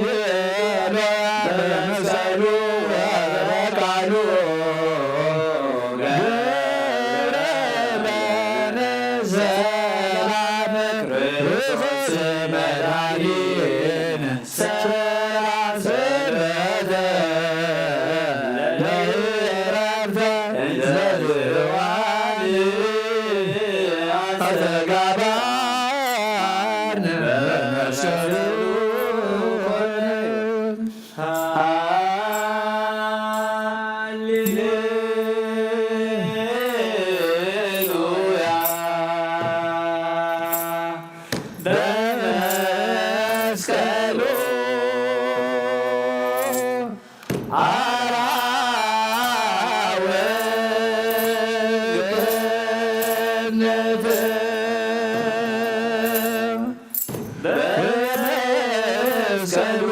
ሃሌሉያ። በመስቀሉ ወበቃሉ ገብረ ለነ ሰላም። ክርስቶስ መድኃኒነ። ሠራ ሰንበተ ለእረፍተ እንዘ ዝርዋን አስተጋብአነ በመስቀሉ ኮነ። ሃሌሉያ። በመስቀሉ አራዊት ገነት በመስቀሉ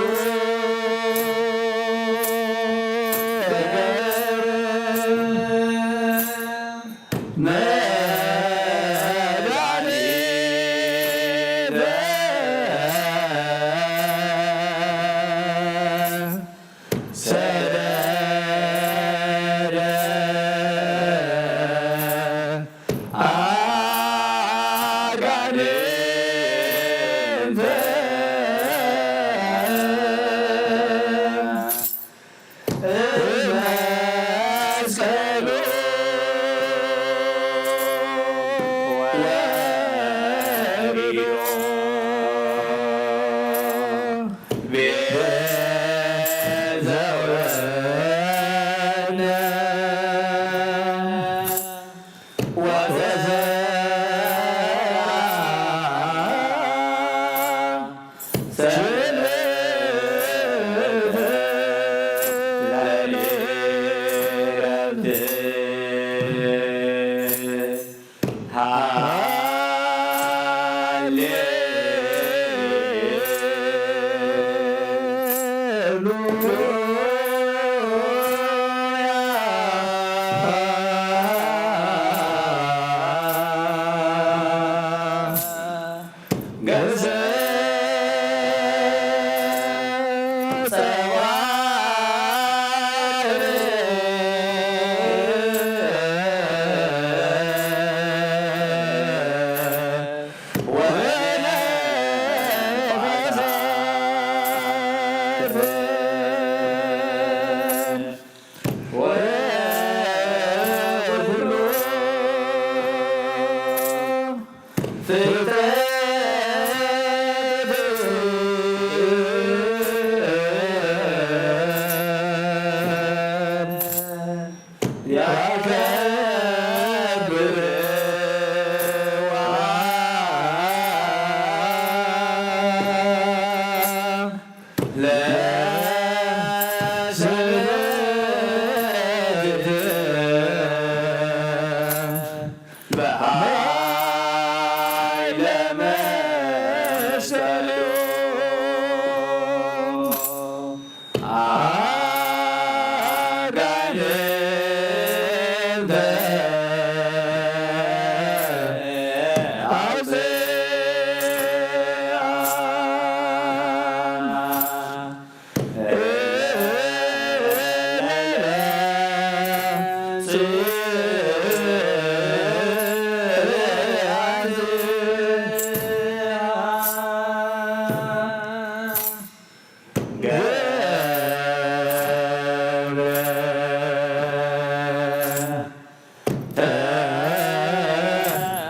ገብረ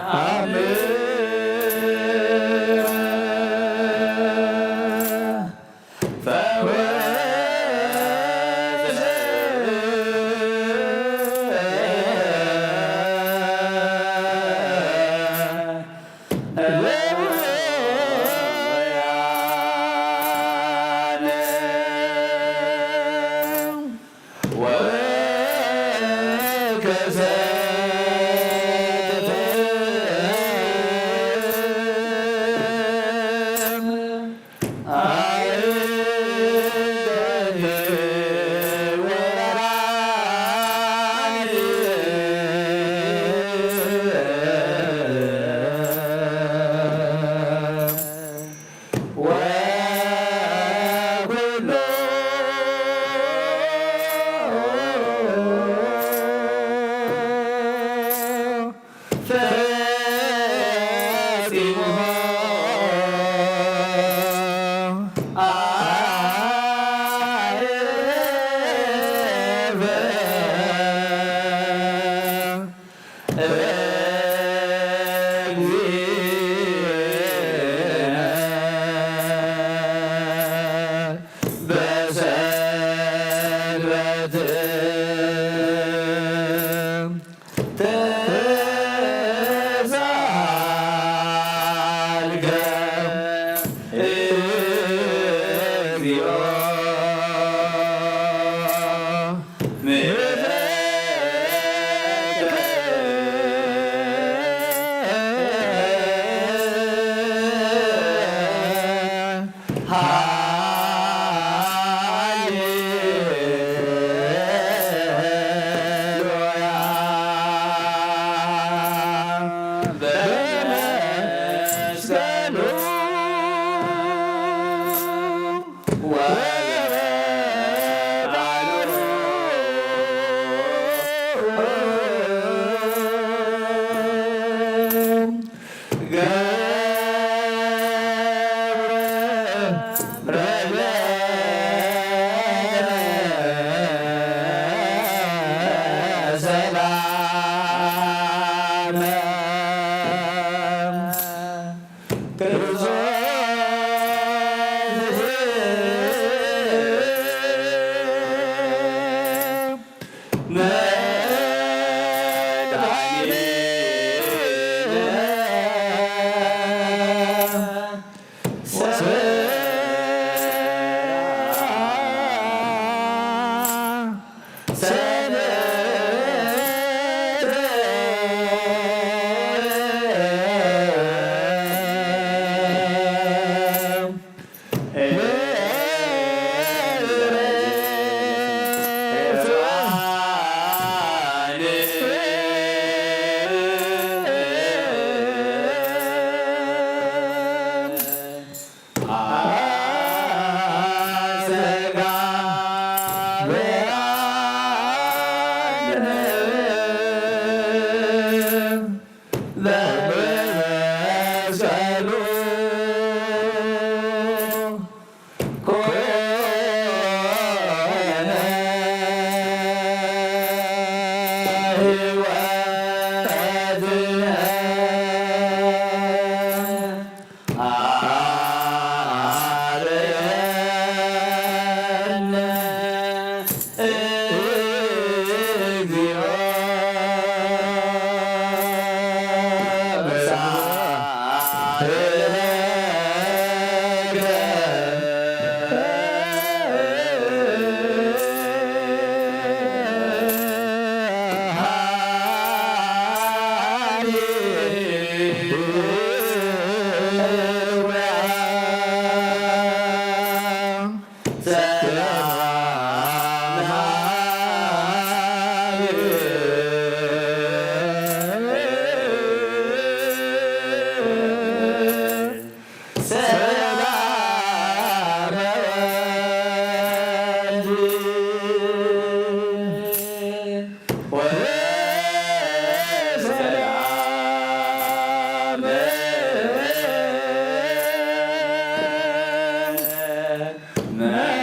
ተአምር ፈወሰ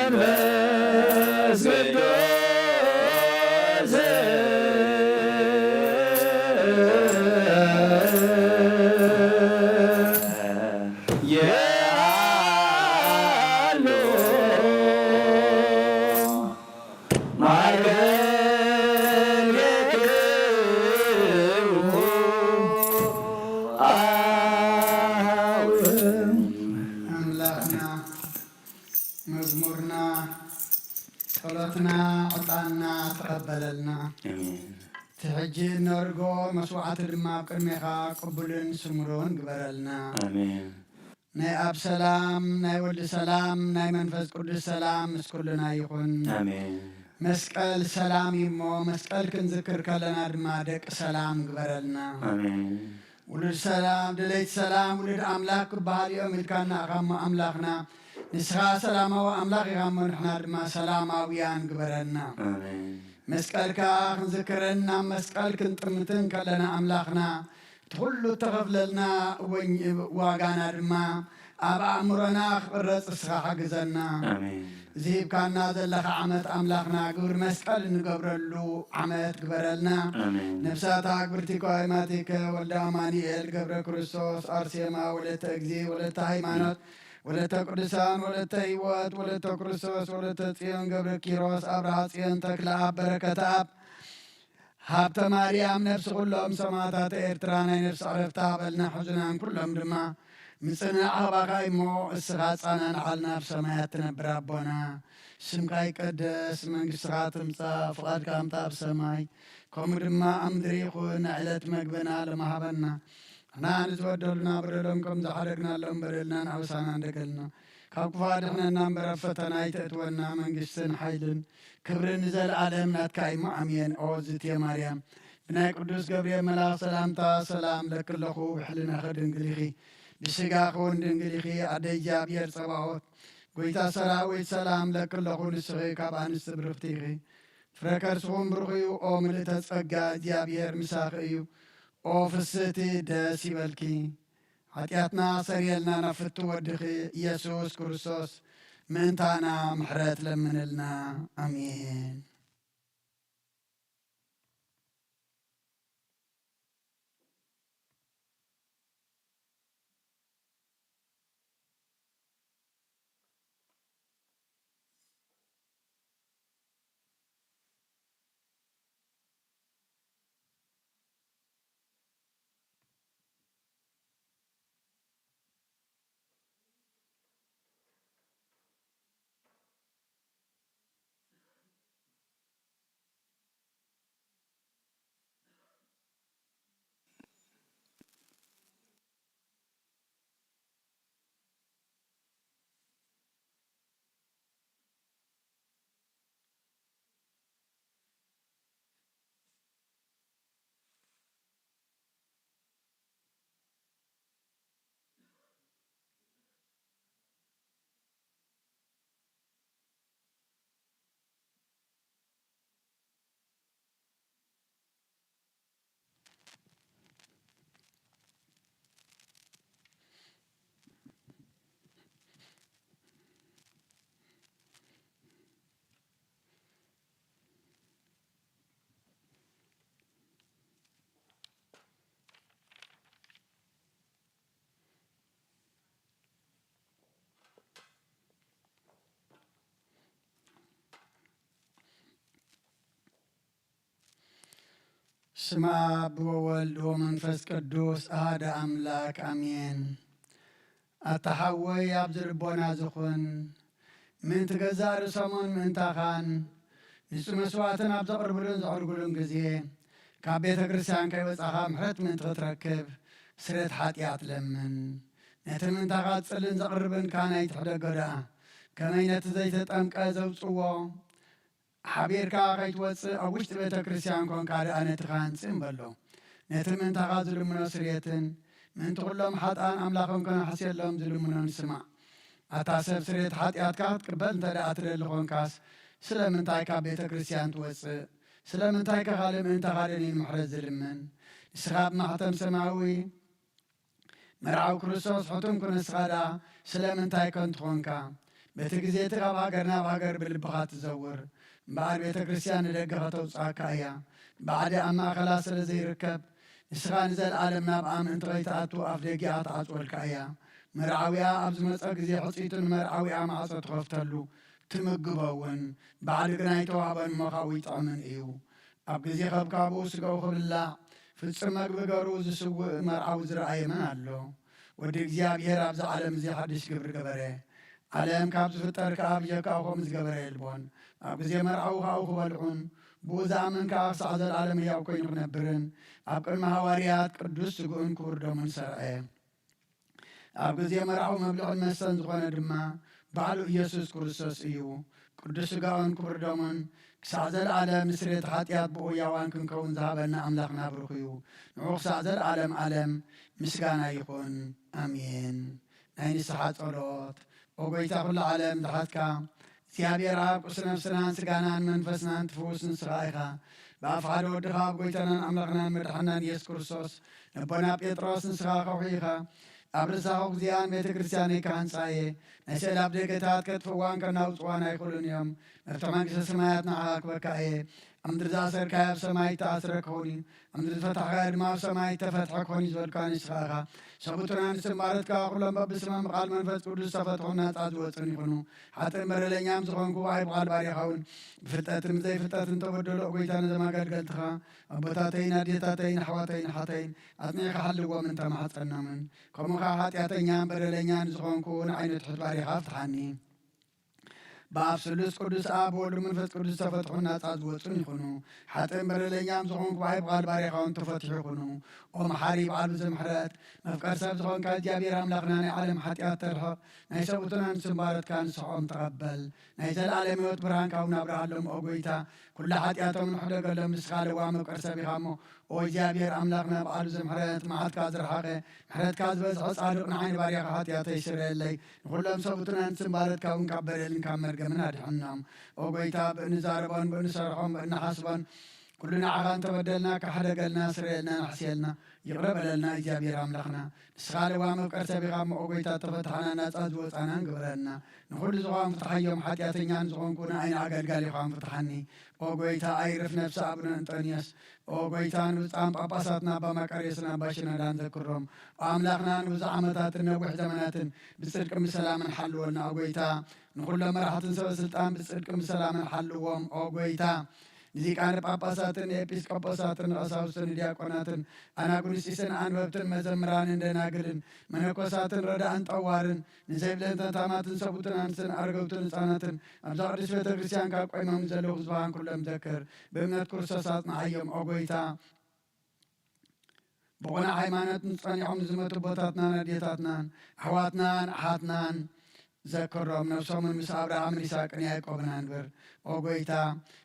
መንፈስ ቅዱስ የሃሉ ማእከል ቤትው አሃው። ኣምላኽና መዝሙርና፣ ጸሎትና፣ ዕጣንና ተቐበለልና። ኣሜን። እቲ ሕጂ እነርጎ መስዋዕቲ ድማ ኣብ ቅድሜኻ ቅቡልን ስምሩን ግበረልና። ኣሜን። ናይ ኣብ ሰላም፣ ናይ ወልድ ሰላም፣ ናይ መንፈስ ቅዱስ ሰላም ምስ ኩልና ይኹን። ኣሜን። መስቀል ሰላም እዩ እሞ፣ መስቀል ክንዝክር ከለና ድማ ደቂ ሰላም ግበረልና። ኣሜን። ውሉድ ሰላም፣ ደለይቲ ሰላም፣ ውሉድ ኣምላኽ ክበሃል እዮም ኢልካና ኢኻ እሞ ኣምላኽና። ንስኻ ሰላማዊ ኣምላኽ ኢኻ እሞ ንሕና ድማ ሰላማውያን ግበረና። ኣሜን። መስቀልካ ክንዝክርን ናብ መስቀል ክንጥምትን ከለና ኣምላኽና፣ እቲ ኩሉ እተኸፍለልና ወኝ-፣ ዋጋና ድማ ኣብ ኣእምሮና ክቕረጽ ንስኻ ሓግዘና። ኣሜን። እዚ ሂብካና ዘለኻ ዓመት ኣምላኽና ግብሪ መስቀል እንገብረሉ ዓመት ግበረልና። ኣሜን። ነፍሳት ኣግብርቲ ቆይማቲከ ወልደ ኣማኑኤል ገብረ ክርስቶስ፣ ኣርሴማ ወለተ እግዚ፣ ወለተ ሃይማኖት፣ ወለተ ቅዱሳን፣ ወለተ ህይወት፣ ወለተ ክርስቶስ፣ ወለተ ጽዮን ገብረ ኪሮስ፣ ኣብርሃ ጽዮን ተክለ ኣብ በረከተ ኣብ ሃብተ ማርያም ነፍሲ ኩሎም ሰማዕታት ኤርትራ ናይ ነፍሲ ዕረፍቲ ሃበልና። ሕዙናን ኩሎም ድማ ምጽንናዕ ሃባኻ እሞ እስኻ ጻናንዓልና ኣብ ሰማያት ትነብር ኣቦና። ስምካ ይቀደስ፣ መንግስትኻ ትምጻእ፣ ፍቓድካ እምጻእ ኣብ ሰማይ ከምኡ ድማ ኣብ ምድሪ ይኹን። ናይ ዕለት መግብና ሎሚ ሃበና። ንሕና ንዝበደሉና በደሎም ከም ዝሓደግናሎም በደልናን ኣበሳናን ደገልና። ካብ ክፉእ ኣድሕነና እምበር ኣብ ፈተና ኣይተእትወና። መንግስትን ሓይልን ክብርን ንዘለኣለም ናትካ እዩ። ኣሜን። ኦ ዝትየ ማርያም፣ ብናይ ቅዱስ ገብርኤል መልኣኽ ሰላምታ ሰላም እለኪ ኣለኹ፣ ብሕልናኺ ድንግል ኢኺ፣ ብስጋኺ እውን ድንግል ኢኺ። ኣደ እግዚኣብሔር ጸባኦት፣ ጎይታ ሰራዊት፣ ሰላም እለኪ ኣለኹ፣ ንስኺ ካብ ኣንስቲ ብርኽቲ ኢኺ። ፍረ ከርስኹም ብሩኽ እዩ። ኦ ምልእተ ጸጋ፣ እግዚኣብሔር ምሳኺ እዩ። ኦ ፍስህቲ፣ ደስ ይበልኪ። ሓጢኣትና ሰርየልና ናብ ፍቱ ወድኺ ኢየሱስ ክርስቶስ ምእንታና ምሕረት ለምንልና። ኣሜን። ስመ ኣብ ወወልድ ወመንፈስ ቅዱስ ኣሃደ ኣምላክ ኣሜን። ኣታ ሓወይ ኣብዚ ልቦና ዝኹን ምእንቲ ገዛእ ርእሶምን ምእንታኻን ንጹህ መስዋዕትን ኣብ ዘቕርብሉን ዘዕርጉሉን ግዜ ካብ ቤተ ክርስቲያን ከይወጻኻ ምሕረት ምእንቲ ክትረክብ ስርየት ሓጢኣት ለምን። ነቲ ምእንታኻ ዝጽልን ዘቕርብን ካህን ኣይትሕደጎ ደኣ። ከመይ ነቲ ዘይተጠምቀ ዘውጽዎ ሓቢርካ ከይትወጽእ ኣብ ውሽጢ ቤተ ክርስቲያን ኮንካ ደኣ ነቲ ካህን ጽን በሎ። ነቲ ምእንታኻ ዝልምኖ ስርየትን ምእንቲ ኩሎም ሓጥኣን ኣምላኾም ከነሕስየሎም ዝልምኖን ስማዕ። ኣታ ሰብ ስርየት ሓጢኣትካ ክትቅበል እንተ ደኣ ትደሊ ኾንካስ ስለምንታይ ካብ ቤተ ክርስቲያን ትወጽእ? ስለምንታይ ከ ካልእ ምእንታኻ ደንዩ ንምሕረት ዝልምን? ንስኻ ብማሕተም ሰማያዊ መርዓዊ ክርስቶስ ሕቱም ክንስኻ ደኣ ስለምንታይ ከንቱ ኾንካ? በቲ ግዜ እቲ ካብ ሃገር ናብ ሃገር ብልብኻ ትዘውር፣ እምበኣር ቤተ ክርስቲያን ንደገ ከተውጽኣካ እያ። ባዕዲ ኣብ ማእከላ ስለ ዘይርከብ፣ ንስኻ ንዘለኣለም ናብኣ ምእንቲ ከይትኣቱ ኣፍ ደጊኣ ትዓጽወልካ እያ። መርዓዊኣ ኣብ ዝመጸ ግዜ ሕጺቱ ንመርዓዊኣ ማዕጾ ትኸፍተሉ፣ ትምግቦ እውን። ባዕዲ ግና ኣይተዋህበን እሞ ካብኡ ይጥዕምን እዩ። ኣብ ግዜ ከብካብኡ ስጋኡ ክብላዕ፣ ፍጹም መግቢ ገሩ ዝስውእ መርዓዊ ዝረኣየ መን ኣሎ? ወዲ እግዚኣብሔር ኣብዚ ዓለም እዚ ሓድሽ ግብሪ ገበረ። ዓለም ካብ ዝፍጠር ከኣ ብጀካኡ ከምኡ ዝገበረ የልቦን። ኣብ ግዜ መርዓዊ ከኣ ክበልዑን፣ ብኡ ዝኣምን ከኣ ክሳዕ ዘለኣለም ህያው ኮይኑ ክነብርን፣ ኣብ ቅድሚ ሃዋርያት ቅዱስ ስግኡን ክቡር ደሙን ሰርዐ። ኣብ ግዜ መርዓዊ መብልዕን መስተን ዝኾነ ድማ ባዕሉ ኢየሱስ ክርስቶስ እዩ። ቅዱስ ስጋኡን ክቡር ደሙን ክሳዕ ዘለኣለም ንስርየት ሓጢኣት ብኡ ህያዋን ክንከውን ዝሃበና ኣምላኽና ብሩኽ እዩ። ንዑ ክሳዕ ዘለኣለም ዓለም ምስጋና ይኹን። ኣሜን። ናይ ንስሓ ጸሎት። ኦ ጎይታ ኩሉ ዓለም ድሓትካ፣ እግዚኣብሔር ኣብ ቁስ ነፍስናን ስጋናን መንፈስናን ትፍውስ ንስኻ ኢኻ። ብኣፍ ሓደ ወድኻ ኣብ ጎይታናን ኣምላኽናን መድሓናን ኢየሱስ ክርስቶስ፣ ነቦና ጴጥሮስ ንስኻ ከውሒ ኢኻ። ኣብ ርእሳ ግዜኣን ቤተ ክርስቲያነይ ክሃንጻ እየ። ናይ ስእሊ ኣብ ደገታት ከጥፍእዋን ከናውጽዋን ኣይኽእሉን እዮም። መፍትሒ መንግስተ ሰማያት ንዓኻ ክበካ እየ። ኣብ ምድሪ ዝኣሰርካዮ ኣብ ሰማይ ይተኣስረ ክኸውን እዩ። ኣብ ምድሪ ዝፈታሕካዮ ድማ ኣብ ሰማይ ይተፈትሐ ክኾን እዩ ዝበልካ ንስኻ ኢኻ። ሰቡትና ንስም ባረትካ ኩሎም በብስመም ብቓል መንፈስ ቅዱስ ዝተፈትሑን ናጻ ዝወጹን ይኹኑ። ሓጥእን በደለኛም ዝኾንኩ ብኣይ ብቓል ባርያኻ እውን ብፍልጠትን ብዘይፍልጠትን ተበደሎ ጎይታ ነዘም ኣገልገልትኻ ኣቦታተይን ኣዴታተይን ኣሕዋተይን ኣሓተይን ኣጽኒዕካ ሓልዎም እንተማሕጸናምን ከምኡ ኸዓ ሓጢኣተኛን በደለኛን ዝኾንኩ ንዓይነ ትሑት ባርያኻ ኣፍትሓኒ። ብኣብ ስሉስ ቅዱስ ኣብ ወልድ መንፈስ ቅዱስ ተፈትሑን ናጻ ዝወጹን ይኹኑ። ሓጥእን በደለኛም ዝኾንኩ ብኣይ ብቓል ባርያኻውን ተፈትሑ ይኹኑ። ኦ መሓሪ በዓል ብዙሕ ምሕረት፣ መፍቀር ሰብ ዝኾንካ እግዚኣብሔር ኣምላኽና ናይ ዓለም ሓጢኣት ተርሕቕ፣ ናይ ሰብኡትናን ስምባረትካ ንስሖም ተቐበል። ናይ ዘለኣለም ህይወት ብርሃን ካብ ናብርሃሎም ኦ ጎይታ፣ ኩሉ ሓጢኣቶም ንሕደገሎም ንስኻ ለዋ መፍቀር ሰብ ኢኻ እሞ፣ ኦ እግዚኣብሔር ኣምላኽና በዓል ብዙሕ ምሕረት፣ መዓትካ ዝረሓቐ፣ ምሕረትካ ዝበዝሐ ጻድቕ ንዓይኒ ባርያኻ ሓጢኣተይ ስረየለይ። ንኹሎም ሰብኡትናን ስምባረትካ እውን ካብ በደልን ካብ መርገምን ኣድሕኖም። ኦ ጎይታ፣ ብእንዛረቦን ብእንሰርሖን ብእንሓስቦን ኩሉ ንዓኻ እንተበደልና፣ ካሕደገልና፣ ስረየልና፣ ንሕስየልና፣ ይቕረ በለልና እግዚኣብሔር ኣምላኽና። ንስኻ ለዋ መፍቀር ሰብ ኢኻ እሞ፣ ኦ ጎይታ፣ ተፈታሕና ናጻ ዝወጻናን ግበረልና። ንኹሉ ዝኾን ፍትሓዮም ሓጢኣተኛን ዝኾንኩ ንኣይኒ ኣገልጋሊኻን ፍትሓኒ። ኦ ጎይታ፣ ኣይርፍ ነፍሲ ኣቡነ እንጠንዮስ። ኦ ጎይታ፣ ንብፁዓን ጳጳሳትና ኣባ መቃርዮስን ኣባ ሽኖዳን ዘክሮም። ኦ ኣምላኽና፣ ንብዙሕ ዓመታትን ነዊሕ ዘመናትን ብጽድቅን ብሰላምን ሓልወልና። ኦ ጎይታ፣ ንኹሎም መራሕትን ሰበ ስልጣን ብጽድቅን ብሰላምን ሓልዎም። ኦ ጎይታ፣ ንሊቃነ ጳጳሳትን ንኤጲስቆጶሳትን ንቐሳውስትን ንዲያቆናትን ኣናጉንስጢስን ኣንበብትን መዘምራንን ደናግልን መነኮሳትን ረዳእን ጠዋርን ንዘይብለን ተታማትን ሰቡትን ኣንስትን ኣረገውትን ህፃናትን ኣብዛ ቅድስት ቤተ ክርስቲያን ካብ ቆይሞም ዘለዉ ህዝባን ኩሎም ዘክር። ብእምነት ክርስቶስ ኣጽንዓዮም ኦ ጎይታ። ብቑኑዕ ሃይማኖት ጸኒዖም ንዝመቱ ኣቦታትናን ኣዴታትናን ኣሕዋትናን ኣሓትናን ዘክሮም። ነፍሶምን ምስ ኣብርሃምን ይስሐቅን ያዕቆብን ኣንብር። ኦ ጎይታ፣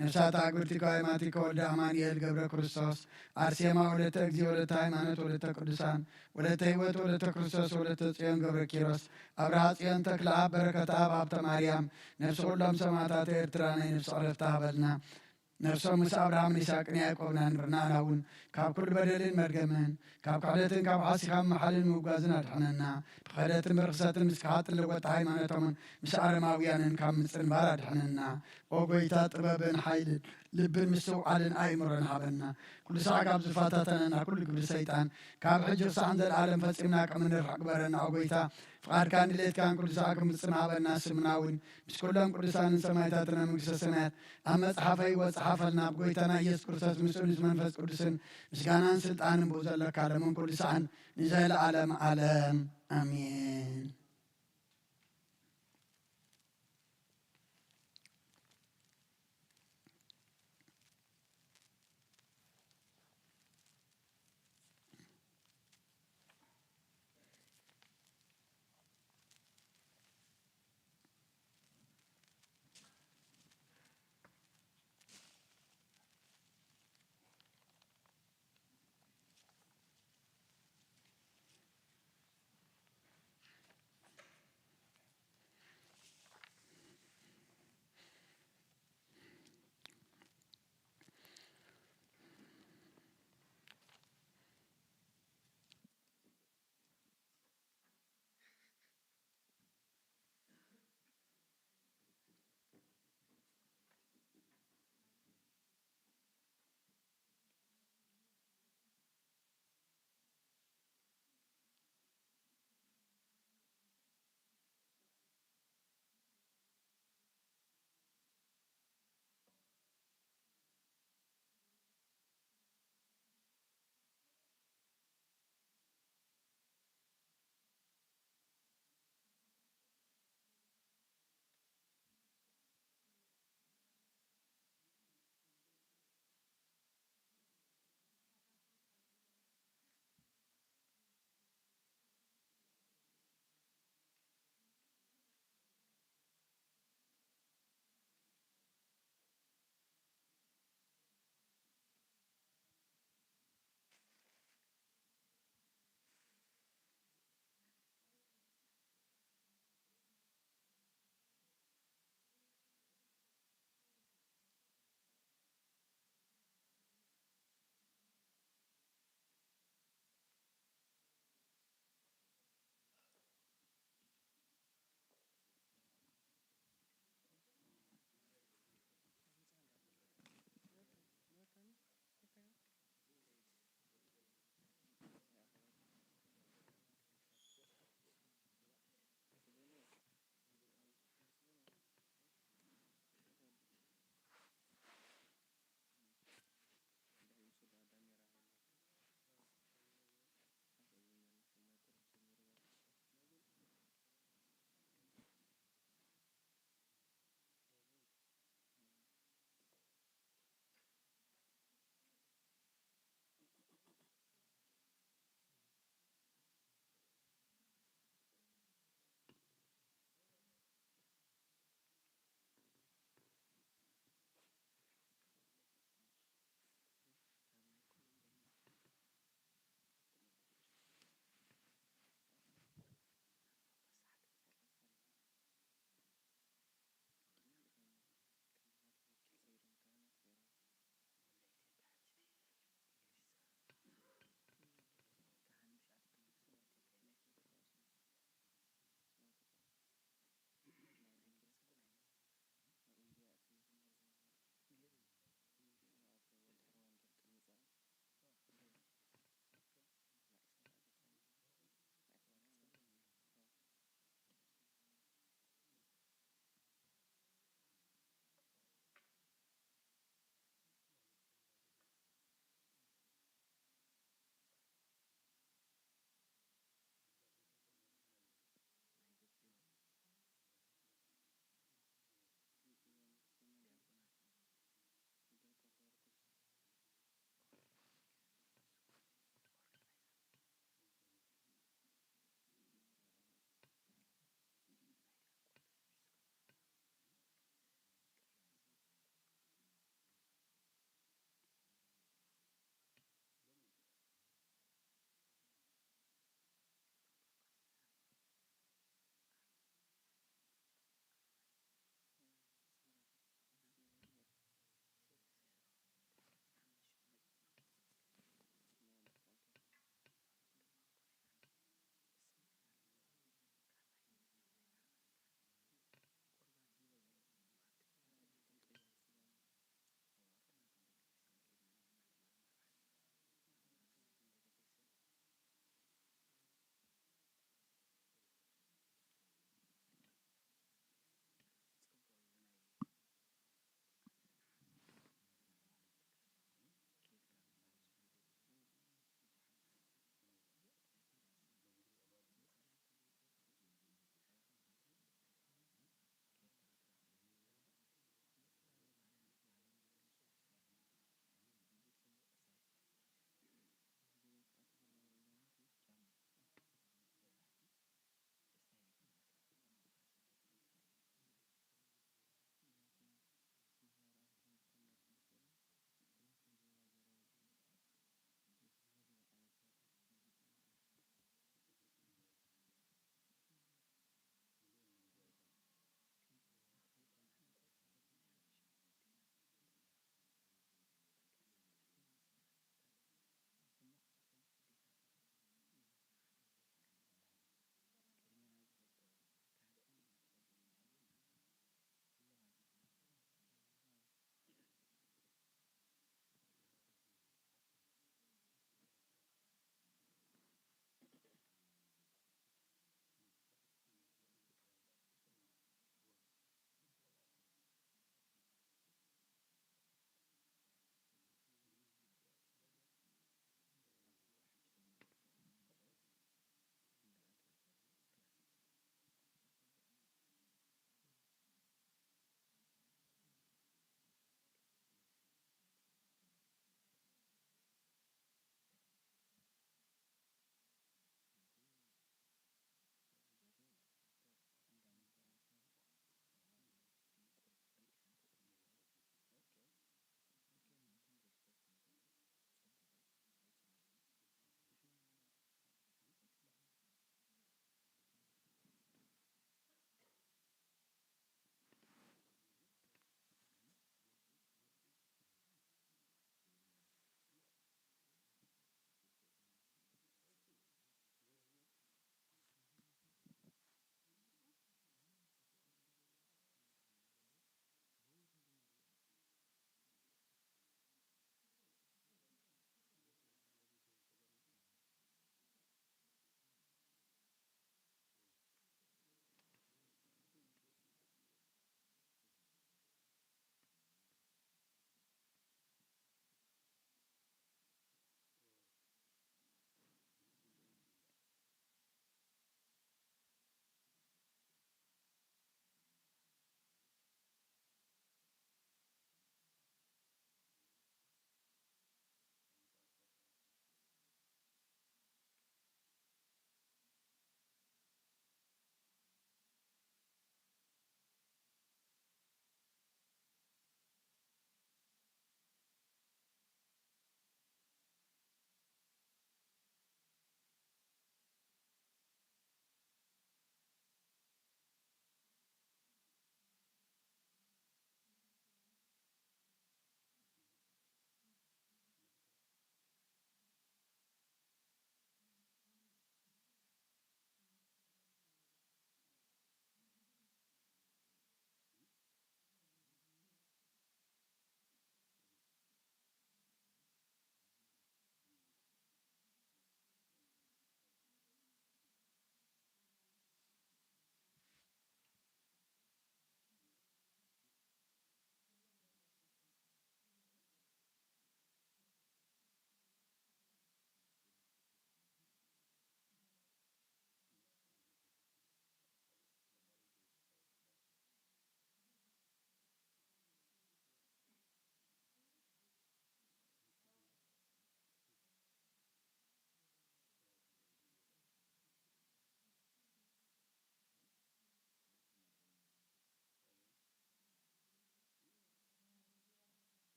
ነፍሳት ኣግብርቲከ ወየማቲከ ወልደ ኣማኑኤል ገብረ ክርስቶስ፣ ኣርሴማ ወለተ እግዚእ ወለተ ሃይማኖት ወለተ ቅዱሳን፣ ወለተ ህይወት ወለተ ክርስቶስ ወለተ ጽዮን ገብረ ኪሮስ፣ ኣብርሃ ጽዮን ተክለኣብ በረከተኣብ ሃብተ ማርያም፣ ነፍሲ ኩሎም ሰማእታት ኤርትራ ናይ ነፍሲ ዕረፍቲ ሃበልና። ነፍሶም ምስ ኣብርሃምን ይስሐቅን ያዕቆብን ኣንብር። ንኣና እውን ካብ ኩሉ በደልን መርገምን፣ ካብ ክሕደትን ካብ ሓሲኻ ምሓልን ምውጋዝን ኣድሕነና። ብክሕደትን ብርኽሰትን ምስ ክሓጥን ለወጥቲ ሃይማኖቶምን ምስ ኣረማውያንን ካብ ምጽንባር ኣድሕነና። ኦ ጎይታ፣ ጥበብን ሓይልን ልብን ምስትውዓልን ኣእምሮን ሃበና። ኩሉ ሳዕ ካብ ዝፈታተነና ኩሉ ግብሪ ሰይጣን ካብ ሕጂ ክሳዕ ንዘለኣለም ፈጺምና ከም እንርሕቕ ግበረና። ኦ ጎይታ፣ ፍቓድካን ድሌትካን ኩሉ ሳዕ ክንፍጽም ሃበና። ስምና እውን ምስ ኩሎም ቅዱሳንን ሰማዕታትን ኣብ መንግስተ ሰማያት ኣብ መጽሓፈ ህይወት ጸሓፈልና። ብጎይታና ኢየሱስ ክርስቶስ ምስኡ ምስ መንፈስ ቅዱስን ምስጋናን ስልጣንን ብኡ ዘለካ ለምን ኩሉ ሳዕን ንዘለዓለም ዓለም ኣሜን።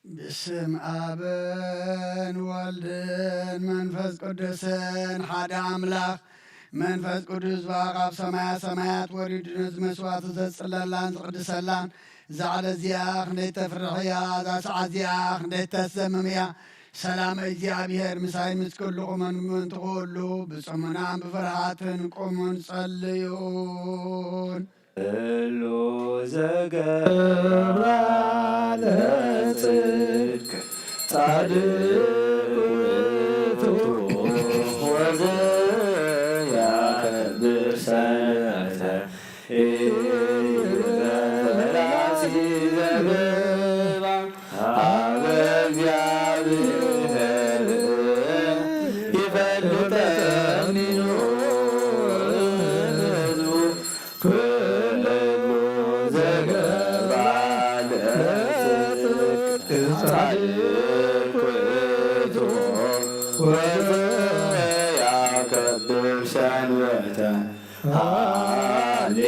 ብስም ኣብን ወልድን መንፈስ ቅዱስን ሓደ ኣምላኽ። መንፈስ ቅዱስ ብኣኻ ካብ ሰማያ ሰማያት ወሪዱ ነዚ መስዋዕቲ ዘጽለላን ዝቕድሰላን እዛ ዕለት እዚኣ ክንደይ ተፍርሕ እያ፣ እዛ ሰዓት እዚኣ ክንደይ ተስደምም እያ። ሰላም እግዚኣብሔር ምሳይ ምስ ኩልኹም ምእንቲ ኩሉ ብጽሙናን ብፍርሃትን ቁሙን ጸልዩን። ኩሉ ዘገብራ ለጽድቅ ጻድቅ ውእቱ ወዘያከብር ሰንበተ ኢይበላሲ ዘገባ ሀበ እግዚአብሔር ይፈልጠኒ ህዝቡ ኩሉ ዘገባ ለጽድቅ ጻድቅ ውእቱ ወዘያከብር ሰንበተ። ሃሌ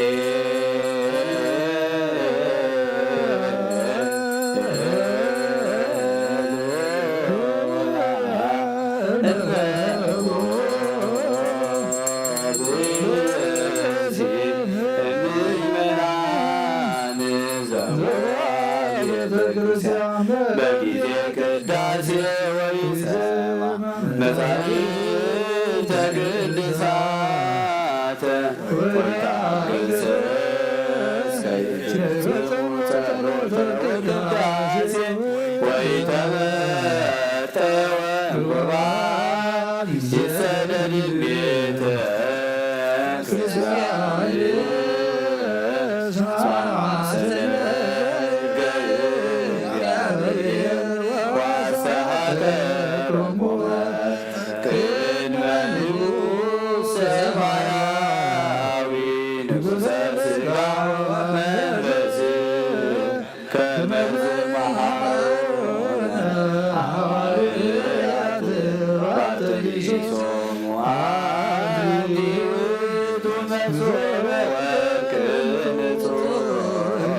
በጊዜ ቅዳሴ ወይሰማ መጻሕፍተ ቅዱሳት ወይታገሰ እስከ ይፈጽሙ ጸሎተ ቅዳሴ ወይተመጠወ ቁርባን ይሰደድ ቤተ ክርስቲያን። ቅድመ ንጉሥ ሰማያዊ ንጉሠ ሥጋ መንፈስ ከመ ዝመሃሩ ሐዋርያት ባትሊሶሙ አንቲ ውእቱ መሶበ ወርቅ ንጹሕ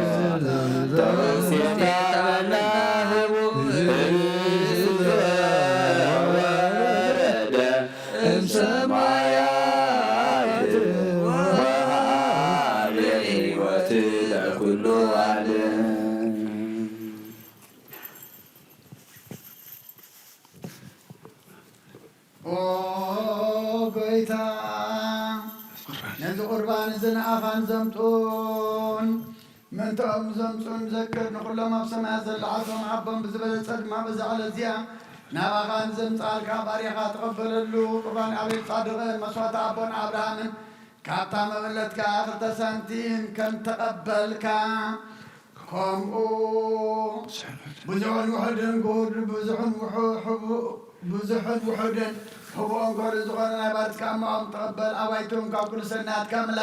ተወሴታ መናህቡ ህብስት ዘወረደ እምሰማያት ወሃቤ ሕይወት ለኩሉ ዓለም። ኦ ጎይታ፣ ነዚ ቁርባን እዚ ንኣኻን ዘምጡን ምእንትኦም ዘምጹን ዘክር። ንኹሎም ኣብ ሰማያት ዘለዓቶም ኣቦን ብዝበለጸ ድማ በዛ ዕለት እዚኣ ናባኻ ንዘምጻልካ ባሪኻ ተቐበለሉ። ቁርባን ኣቤል ጻድቕን መስዋዕቲ ኣቦን ኣብርሃምን ካብታ መበለትካ ክልተ ሳንቲም ከም ተቐበልካ፣ ከምኡ ብዙሕን ውሑድን ግሁድ፣ ብዙሕን ውሑ-፣ ሕቡ-፣ ብዙሕን ውሑድን ሕቡእን ገሩን ዝኾነ ናይ ባርትካ እማኦም ተቐበል። ኣባይቶም ካብ ኩሉ ሰናያትካ ምላ።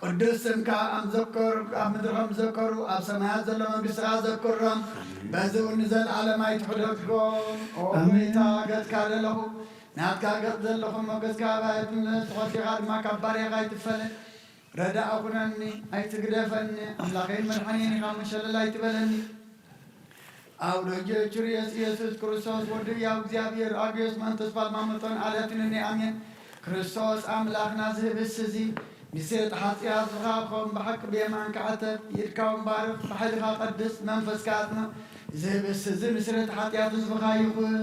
ቅዱስ ስምካ ኣብ ዘከሩ፣ ኣብ ምድሪ ከም ዘከሩ ኣብ ሰማያት ዘሎ መንግስትኻ ዘክሮም። በዚ እውን ንዘለዓለም ኣይትሕደጎም። ኦ ኣሜን። ጎይታ፣ ገጽካ ደለኹ፣ ናትካ ገጽ ዘለኹ፣ ሞገስካ ኣባይ ኣይትምለስ፣ ተኾሲኻ ድማ ካብ ባርያኻ ኣይትፈለ። ረዳእ ኩነኒ፣ ኣይትግደፈኒ፣ ኣምላኸይን መድሓኒን ኢኻ፣ መሸለል ኣይትበለኒ። አውዶጀ ቹርየስ ኢየሱስ ክርስቶስ ወልድ ያው እግዚአብሔር አግዮስ መንተስ ፋልማመቶን አለትንኔ አሜን። ክርስቶስ ኣምላኽና ዝህብስ እዚ ንስርየት ሓጢኣት ዝኸብኮም ብሓቂ ብየማንካ ዕተብ፣ ኢድካ እውን ባርኽ፣ ብሓይልኻ ቀድስ፣ መንፈስካ ኣጽንዕ። ዝህብስ እዚ ንስርየት ሓጢኣት ህዝብኻ ይኹን።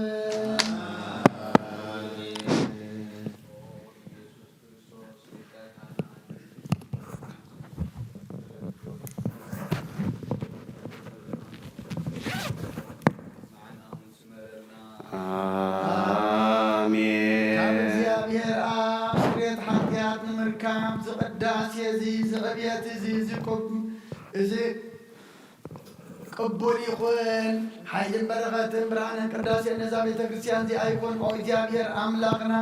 ኣሜን። ካብ እግዚኣብሔር ኣብ ስርየት ሓጢኣት ንምርካብ ዝቕዳሴ እዚ ዝዕብየት እዚ ዝቁም እዚ ቅቡል ይኹን። ሓይልን በረኸትን ብርሃንን ቅዳሴን ነዛ ቤተ ክርስቲያን እዚኣ ይኹን። ኦ እግዚኣብሔር ኣምላኽና፣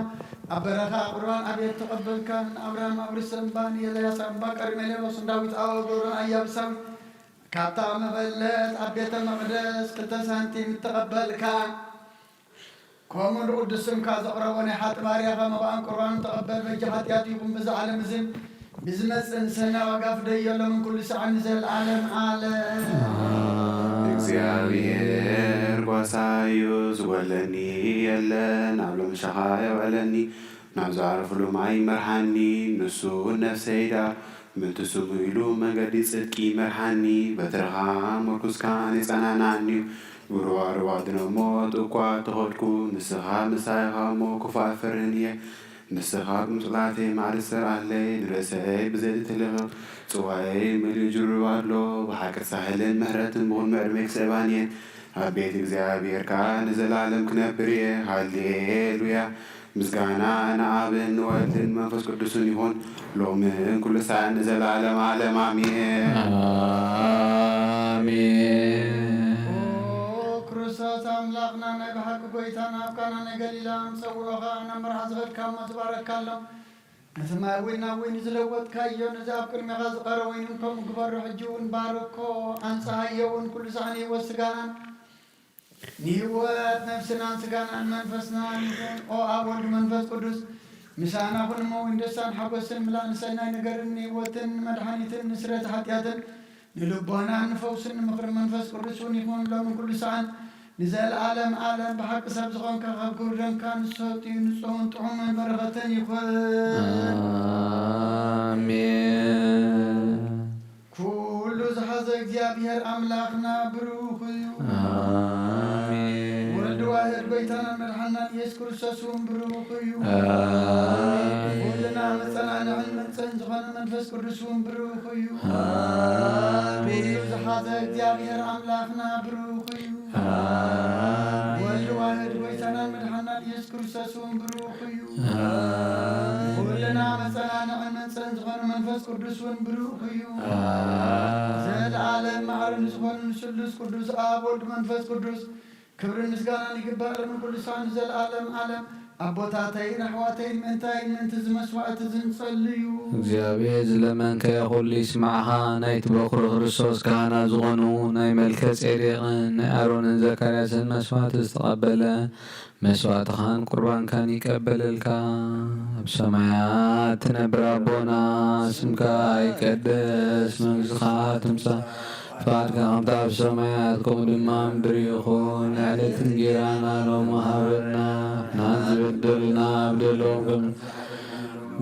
ኣብ በረኻ ቁርባን ኣቤል ተቐበልካ፣ ንኣብርሃም ኣብ ርእሰ እምባ፣ ንኤልያስ ኣብ እምባ ቀርሜሌዎስ፣ ንዳዊት ኣብ ገብረ ኣያብሳዊ፣ ካብታ መበለት ኣብ ቤተ መቕደስ ክልተ ሳንቲም እተቐበልካ። ከምኡ ንቕዱስ ስምካ ዘቕረቦ ናይ ሓጢ ባርያኻ መባእን ቁርባንን ተቐበል። በጃ ሓጢኣቱ ይኹን በዚ ዓለም እዝን ብዝመጽእን ሰናይ ዋጋ ፍደየሎም ኩሉ ሰዓት ንዘለዓለም ዓለም። እግዚኣብሔር ጓሳዩ ዝጎለኒ የለን፣ ኣብ ሎምሻኻ የውዕለኒ፣ ናብ ዝዓርፍሉ ማይ ይመርሓኒ። ንሱ ነፍሰይ ደኣ ምእንቲ ስሙ ኢሉ መንገዲ ጽድቂ ይመርሓኒ። በትርኻ ምርኩስካ የጸናንዓኒ እዩ። ብሩባሩባ ድነ ሞት እኳ ተኸድኩ፣ ንስኻ ምሳይ ኢኻ እሞ ክፉእ ኣይፈርህን እየ። ንስኻ ብምጽላተይ ማዕረ ትሰርዓለይ፣ ንርእሰይ ብዘይቲ ትልኽኽ፣ ጽዋየይ መሊኡ ጅሩብ ኣሎ። ብሓቂ ሳህልን ምሕረትን ብቕድሚ ዕድመይ ክስዕባን እየን። ኣብ ቤት እግዚኣብሔር ከኣ ንዘለኣለም ክነብር እየ። ሃሌሉያ! ምስጋና ንኣብን ንወልድን መንፈስ ቅዱስን ይኹን፣ ሎምን ኩሉ ሳዕን ንዘለኣለም ዓለም። ኣሜን። ኣሜን። ኦ ክርስቶስ ኣምላኽና፣ ናይ ብሓቂ ጐይታና፣ ኣብ ቃና ናይ ገሊላ ኣምጸውኦ ኸኣ ናብ መርዓ ዝኸድካ እሞ ዝባረካሎም። ነቲ ማይ ወይን ናብ ወይኒ ዝለወጥካዮ፣ ነዚ ኣብ ቅድሜኻ ዝቐረ ወይንን ከምኡ ግበሮ። ሕጂ እውን ባርኮ፣ ኣንጽሃዮ እውን፣ ኩሉ ሳዕን ህይወት ስጋናን ንህይወት ነፍስናን ስጋናን መንፈስናን ይኹን። ኦ ኣብ ወልድ መንፈስ ቅዱስ ምሳና ኩን እሞ፣ ወይን ደስታን ሓጎስን ምላእ ንሰናይ ነገርን ንህይወትን ንመድሓኒትን ንስረት ሓጢኣትን ንልቦናን ንፈውስን ንምኽሪ መንፈስ ቅዱስ እውን ይኹን፣ ሎምን ኩሉ ሰዓን ንዘለዓለም ዓለም። ብሓቂ ሰብ ዝኾንካ ካብ ክብሪ ደምካ ንሰጥዩ ንጹህን ጥዑምን በረኸትን ይኹን። ኣሜን። ኩሉ ዝሓዘ እግዚኣብሔር ኣምላኽና ብሩኽ እዩ። ኣሜን። ወልድ ዋህድ ጐይታናን መድሓናን ኢየሱስ ክርስቶስ እውን ብሩኽ እዩ። ኣሜን። ኩልና መጸናንዕን መምጽእን ዝኾነ መንፈስ ቅዱስ እውን ብሩኽ እዩ። ኣሜን። ኩሉ ዝሓዘ እግዚኣብሔር ኣምላኽና ብሩኽ እዩ። ኣሜን። ወልድ ዋህድ ጐይታናን መድሓናን ኢየሱስ ክርስቶስ እውን ብሩኽ እዩ። ኣሜን። ኩልና መጸናንዕን መምጽእን ዝኾነ መንፈስ ቅዱስ እውን ብሩኽ እዩ። ኣሜን። ዘለዓለም ማዕረ ንዝኾነ ንስሉስ ቅዱስ ኣብ ወልድ መንፈስ ቅዱስ ክብርን ምስጋናን ይግባእ ሎምን ኩሉ ሳዕ ንዘለዓለም ዓለም። ኣቦታተይን ኣሕዋተይን፣ ምእንታይን ምእንቲ እዚ መስዋዕቲ እዚ ንጸልዩ። እግዚኣብሔር ዝለመንካዮ ኩሉ ይስማዕኻ። ናይቲ በኩር ክርስቶስ ካህናት ዝኾኑ ናይ መልከ ጼዴቅን ናይ ኣሮንን ዘካርያስን መስዋዕቲ ዝተቐበለ፣ መስዋዕትኻን ቁርባንካን ይቀበለልካ። ኣብ ሰማያት ትነብር ኣቦና፣ ስምካ ይቀደስ፣ መንግስትኻ ትምጻእ፣ ፍቓድካ ከምታ ኣብ ሰማያት ከምኡ ድማ ኣብ ምድሪ ይኹን። ዕለት እንጌራና ሎሚ ሃበና፣ ናን ዝበደሉና በደሎም ከም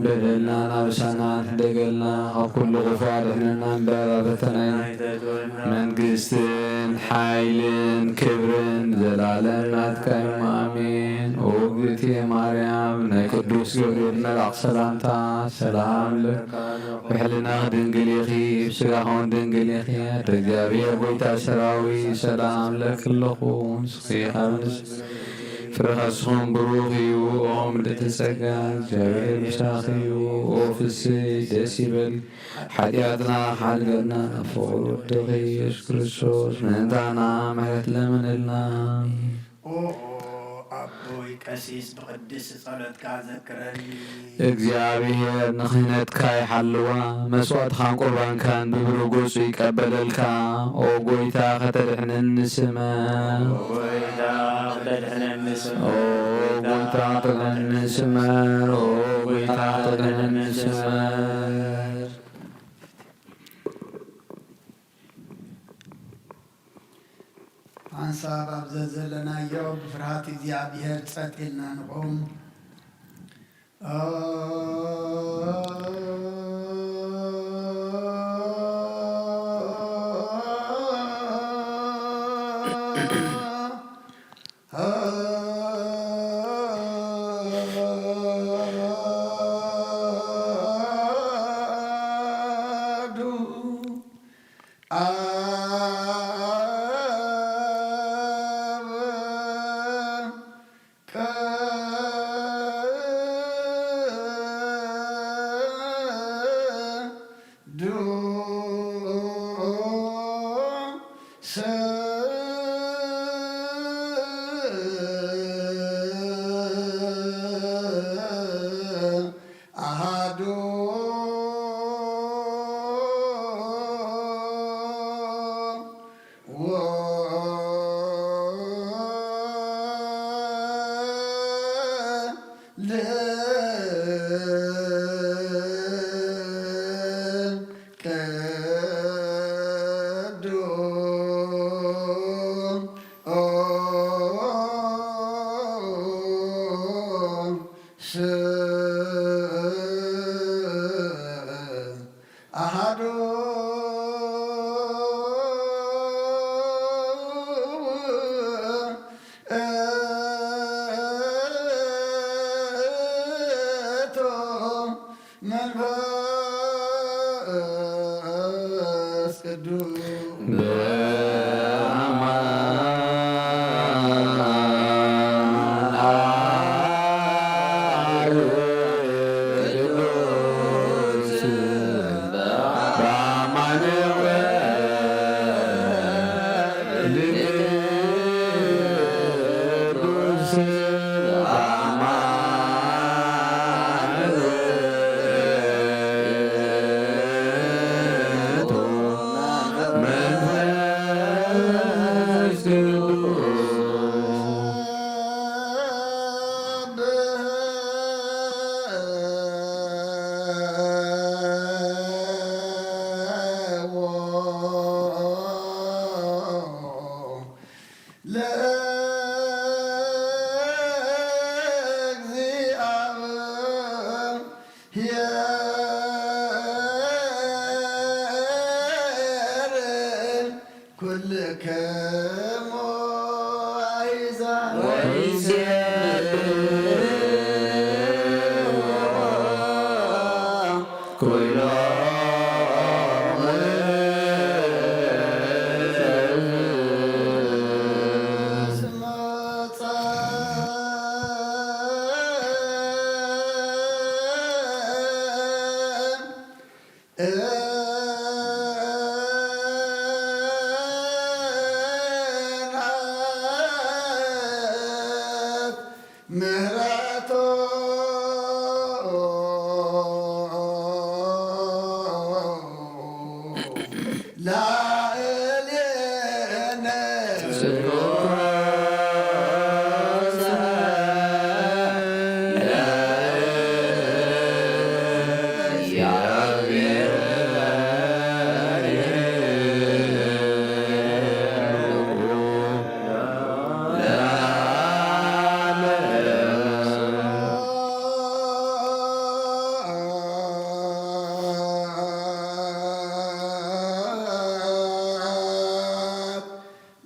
በደልና ናብ ሳና ትደገልና፣ ካብ ኩሉ ክፉእ ኣድሕነና እምበር፣ ኣብ ፈተና መንግስትን ሓይልን ክብርን ዘላለም ናትካ እዩ። ኣሜን። ኦ እግዝእትየ ማርያም፣ ናይ ቅዱስ ገብርኤል መልኣኽ ሰላምታ ሰላም ለ-፣ ብሕልናኺ ድንግል ኢኺ፣ ብስጋኺ እውን ድንግል ኢኺ። ኣደ እግዚኣብሔር ጐይታ ሰራዊት ሰላም ለኪ ኣለኹ። ንስኺ ካብ ንስ-፣ ፍረ ከርስኽን ብሩኽ እዩ። ኦ ምልእቲ ጸጋ፣ እግዚኣብሔር ምሳኺ እዩ። ኦ ፍስይ ደስ ይበል፣ ሓጢኣትና ሓድገልና፣ ፍቑር ወድኺ ኢየሱስ ክርስቶስ ምእንታና ምሕረት ለምንልና። ኦ ኣቦይ ቀሲስ፣ ብቕድስቲ ጸሎትካ ዘክረኒ። እግዚኣብሔር ንክህነትካ ይሓልዋ፣ መስዋዕትኻን ቁርባንካን ብብሩህ ገጹ ይቀበለልካ። ኦ ጐይታ፣ ከተድሕነኒ ስመር። ኦ ጐይታ፣ ከተድሕነኒ ስመር። ኦ ጐይታ፣ ከተድሕነኒ ስመር። ኦ ጐይታ፣ ከተድሕነኒ ስመር። ሓንሳብ ኣብ ዘዘለናዮ ብፍርሃት እግዚኣብሔር ጸጥ ኢልና ንቑም። ቅዱስ ለእግዚአብሔር ኩልክሙ አሕዛብ ወይሴብሕዎ ኩሎሙ እስመ ጸ ምህረቱ ላዕሌነ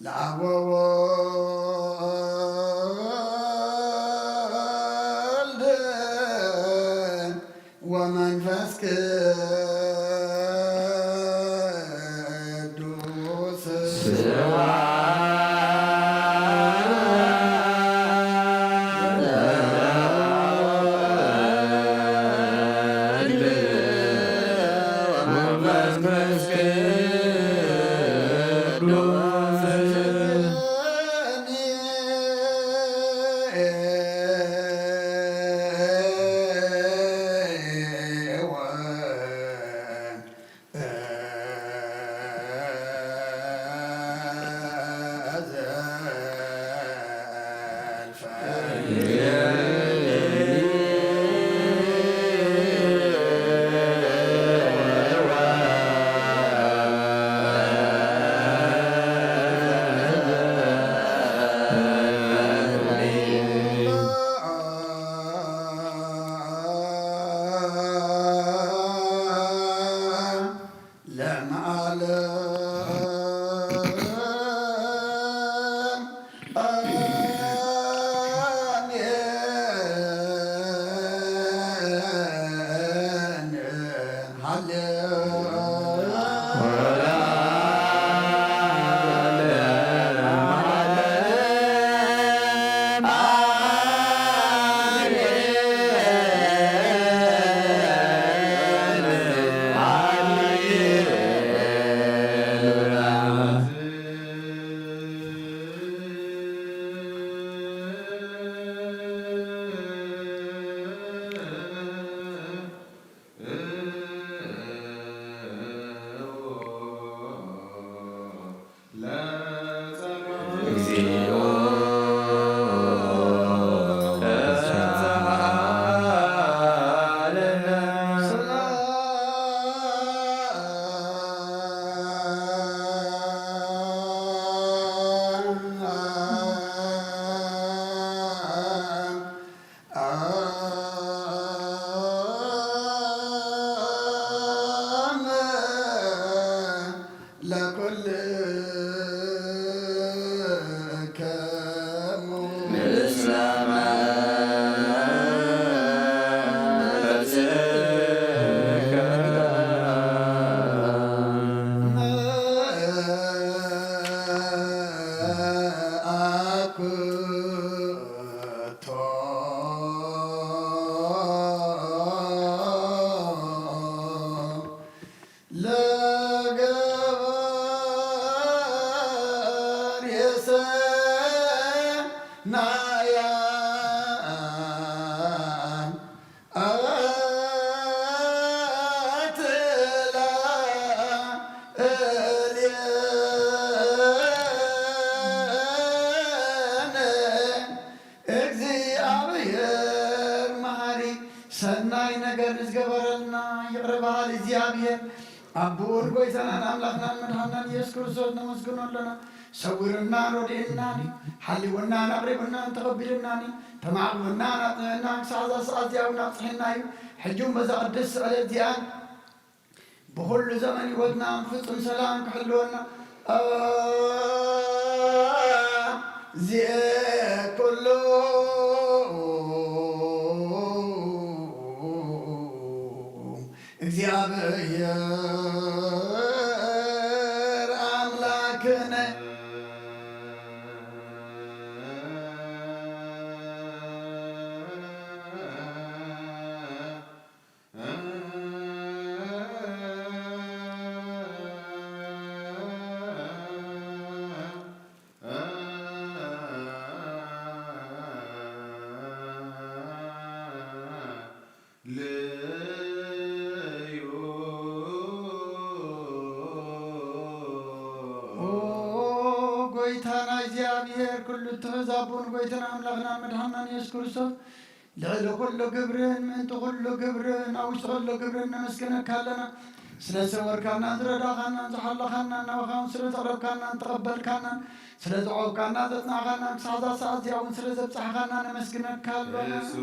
ለአብ ወወልድ ወመንፈስ ቅዱስ ለመዓለም። አሜን። ሃሌሉያ። እግዚኦ ተሳሃለነ። ለኩልክሙ ንዝገበረልና ይቕረ በሃሊ እግዚኣብሔር ኣቦን ጎይታናን ኣምላኽናን መድሓናን ኢየሱስ ክርስቶስ ነመስግኖ ኣለና። ሰዊሩናን ረዲኡናን እዩ። ሓልዩናን ኣቕሪቡናን ተቐቢሉናን እዩ። ተማዕቢሉናን ኣጽኒዑናን ክሳዕ እዛ ሰዓት እዚኣ እውን ኣብጽሒና እዩ። ሕጂ እውን በዛ ቅድስቲ ዕለት እዚኣን ብኹሉ ዘመን ህይወትና ፍጹም ሰላም ክሕልወና። አ-፣ ዚኤ ኩሉ እግዚኣብሔር ኣምላክነ። ልዩ። ኦ ጎይታና እግዚኣብሔር፣ ኩሉ እትሕዝ ኣቦን ጎይታና ኣምላኽናን መድሓናን ኢየሱስ ክርስቶስ፣ ልዕሊ ኩሉ ግብርን ምእንቲ ኩሉ ግብርን ኣብ ውሽጢ ኩሉ ግብርን ነመስግነካ ኣለና። ስለ ዝሰወርካናን ዝረዳኻናን ዝሓለኻናን፣ ናባኻ እውን ስለ ዘቕረብካናን ተቐበልካናን፣ ስለ ዘዕቆብካና ዘጽናዕካናን፣ ክሳዕ እዛ ሰዓት እዚኣ እውን ስለ ዘብጻሕካና ነመስግነካ ኣሎና። እሱ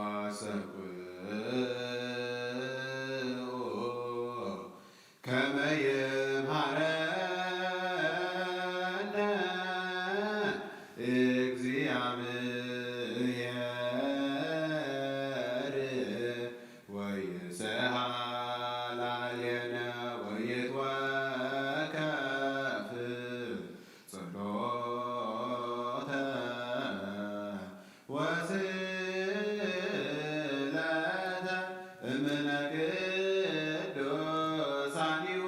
ኣሰብኡ ከመ ይምሃረነ እግዚኣብሔር ወይስሐ ላዕሌነ ወይትወከፍ ጸሎተ ወስእለተ እምነ ቅዱሳኒሁ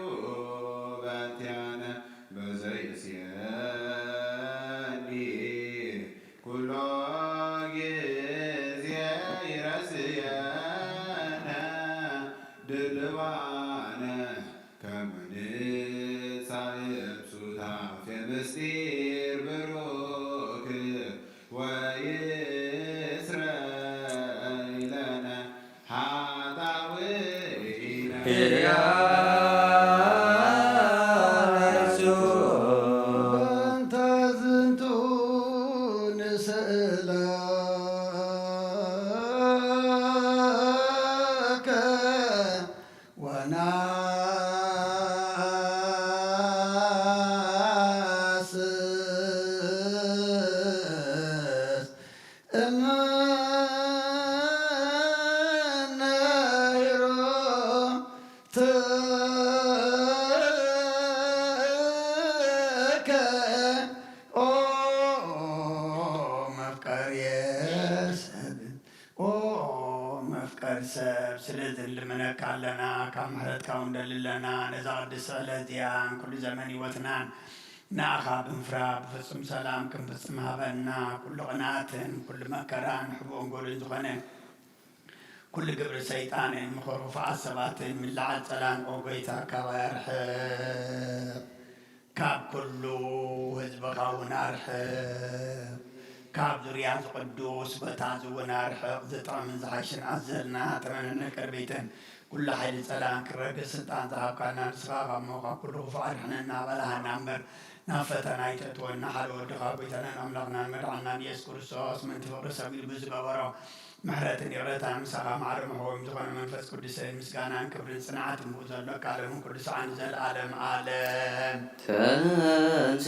በቲያነ በዘይእስየኒ ኩሎ ጊዜ ይረስየነ ድልዋነ ከመ ንጻሕፍ ሱታፌ ምስጢር ብሩክ ወይስረይ ለነ ኃጣውኢነ። ሕያሱ በእንተ ዝንቱ ንስእለከ ወናስስ እምነ ሂሩትከ ኦ መፍቀርየ ሰብ። ኦ መፍቀር ሰብ፣ ስለዚ ንልምነካ ኣለና፣ ካብ ምሕረትካ እውን ንደሊ ኣለና። ነዛ ቅድስቲ ዕለት እዚኣን ኩሉ ዘመን ህይወትናን ንኣኻ ብምፍራድ ብፍጹም ሰላም ክንፍጽም ሃበና። ኩሉ ቅንኣትን ኩሉ መከራን ሕቡእን ጎልን ዝኾነ ኩሉ ግብሪ ሰይጣንን ምኽሩ ክፉኣት ሰባትን ምን ለዓል ጸላን ኦ ጎይታ ካባይ ኣርሕቕ። ካብ ኩሉ ህዝብኻ እውን ኣርሕቕ። ካብ ዙርያ እዚ ቅዱስ ቦታ እዚ እውን ኣርሕቕ። ዝጥዕምን ዝሓሽን ኣዘልና ተመነነ ቅርቢትን ኩሉ ሓይሊ ጸላን ክረግጽ ስልጣን ዝሃብካና ንስኻ ካብ ሞት ካብ ኩሉ ክፉእ ኣድሕነና በላሃና እምበር ናብ ፈተና ኣይተእትወና። ሓደ ወድኻ ጎይታናን ኣምላኽናን መድሓናን ኢየሱስ ክርስቶስ ምእንቲ ፍቕሪ ሰብ ኢሉ ብዝገበሮ ምሕረትን ይቕረታን ምሳኻ ማዕረ መሕወዮም ዝኾነ መንፈስ ቅዱሰይ ምስጋናን ክብርን ጽንዓትን ብኡ ዘሎ ቃለምን ቅዱሳን ዘለዓለም ዓለም። ተንስ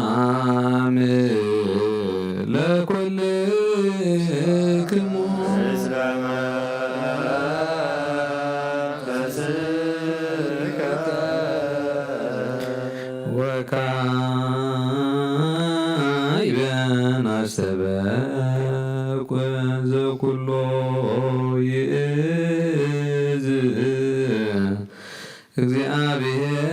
ሰላም ለኩልክሙ። ወካዕበ ናስተበቁ ዘኩሎ እግዚአብሔር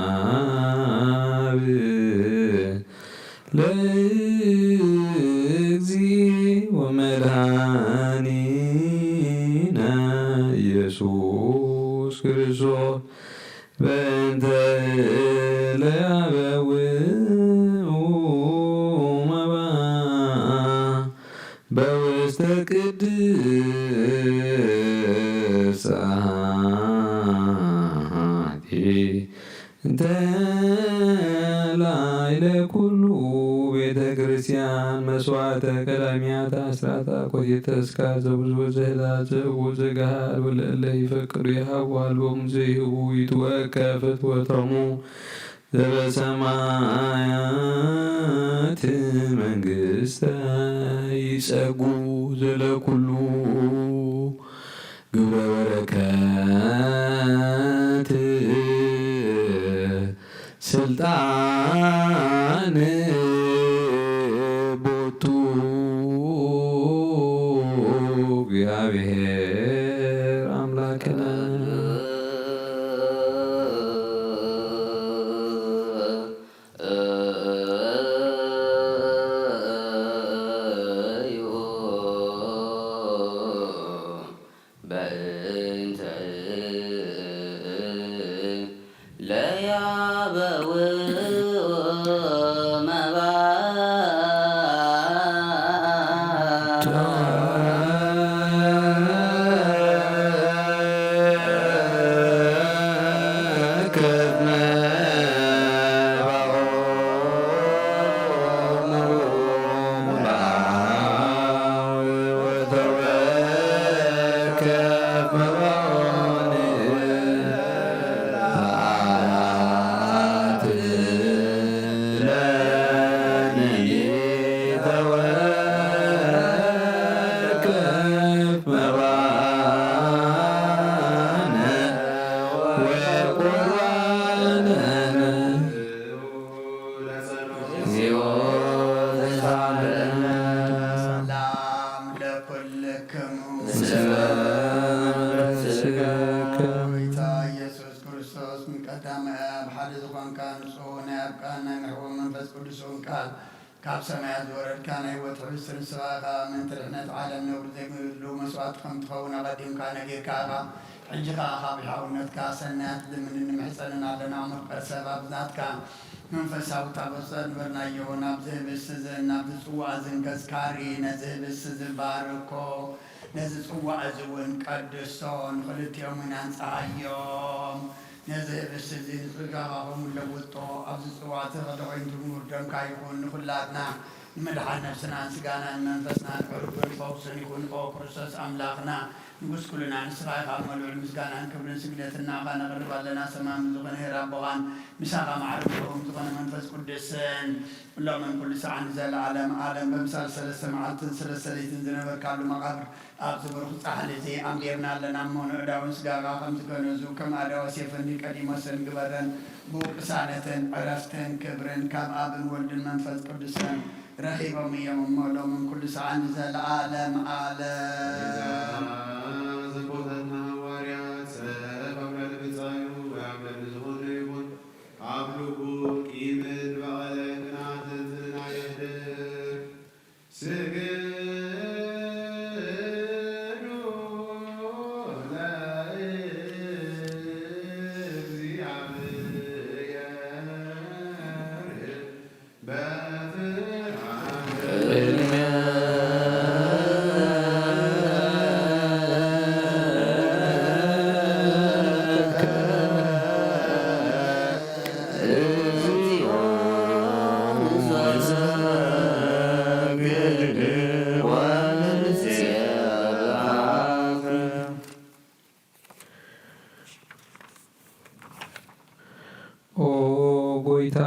አብ ለእግዚእ ወመድኃኒነ ኢየሱስ ክርስቶስ በእንተ እለ ያበውኡ መባ በውስተ ቅድስት ጸሐፊ እንተ ላዕለ ኩሉ ቤተ ክርስቲያን መስዋዕተ ቀዳሚያት አስራት አኮቴተ ተስካር ዘብዙ ዘህላ ዘእቡ ዘገሃድ ወለእለ ይፈቅዱ የሃቡ አልቦሙ ዘይህቡ ይትወከፍ ፍትወቶሙ ዘበሰማያት መንግስተ ይጸጉ ዘለኩሉ ግብረ በረከት ስልጣን ቦቱ እግዚአብሔር አምላክነ። በእንተ ለያበው መባ ሰላም ለኩልክሙ። ጎይታ ኢየሱስ ክርስቶስ፣ ምን ቀዳማይ ኣብ ሓደ ዝኾንካ፣ ንጹህ ናይ ኣብ ቃል ናይ ምሕቦ መንፈስ ቅዱስ እውን ቃል ካብ ሰማያት ዝወረድካ ናይ ህይወት ሕብስቲ ንስኻ ኢኻ። ምእንቲ ድሕነት ዓለም ነውሪ ዘይብሉ መስዋእቲ ከም ትኸውን ኣቐዲምካ ነጊርካ ኢኻ። ሕጂ ኸኣ ካብ ሕያውነትካ ሰናያት ልምንን ንምሕጸንን ኣለና። ምፍቀር ሰብ ኣብ ናትካ መንፈሳዊ ታቦት ዝጸንበርናዮ፣ ናብዚ ህብስቲ እዝን ናብዚ ጽዋእ እዝን ከዝካሪ፣ ነዚ ህብስቲ እዝን ባርኮ፣ ነዚ ጽዋእ እዚ እውን ቀድሶ፣ ንኽልቲኦም እውን ኣንጽሃዮም። ነዚ ህብስቲ እዚ ንስጋኻ ከምኡ ለውጦ፣ ኣብዚ ጽዋእ እዚ ኸደ ኮይኑ ትምውር ደምካ ይኹን። ንኹላትና ንምድሓን ነፍስናን ስጋናን መንፈስናን ዕሩግን ፈውስን ይኹን። ኦ ክርስቶስ ኣምላኽና፣ ንጉስ ኩልና ንስኻ ኢኻ። እሞ ልዑል ምስጋናን ክብርን ስግደትን ንኣኻ ነቕርብ ኣለና። ሰማም ዝኾነ ሄር ኣቦኻን ምሳኻ ማዕረ ዝኾነ መንፈስ ቅዱስን ሎምን ኩሉ ሰዓን ንዘለዓለም ዓለም በምሳል ሰለስተ መዓልትን ሰለስተ ለይትን ዝነበርካሉ መቓብር ኣብዚ ብሩኽ ጻሕሊ እዚ ኣንቢርና ኣለና እሞ፣ ንእዳውን ስጋኻ ከም ዝገነዙ፣ ከም ኣድያዎስ የፈንዲ ቀዲሞሰን ግበረን። ብቅሳነትን ዕረፍትን ክብርን ካብ ኣብን ወልድን መንፈስ ቅዱስን ረኺቦም እዮም እሞ፣ ሎምን ኩሉ ሰዓን ንዘለዓለም ዓለም። ዘቦታትና ሃዋርያት ሰብ ኣብ ልዕሊ ብጻዩ ወይ ኣብ ልዕሊ ዝኾነ ይኹን ኣብ ልቡ ቂምን በቐልን ቅንኣትን ትሕትና የሕድር። ስግዱ ለእግዚኣብሔር በፍርሃት። ኦ ጎይታ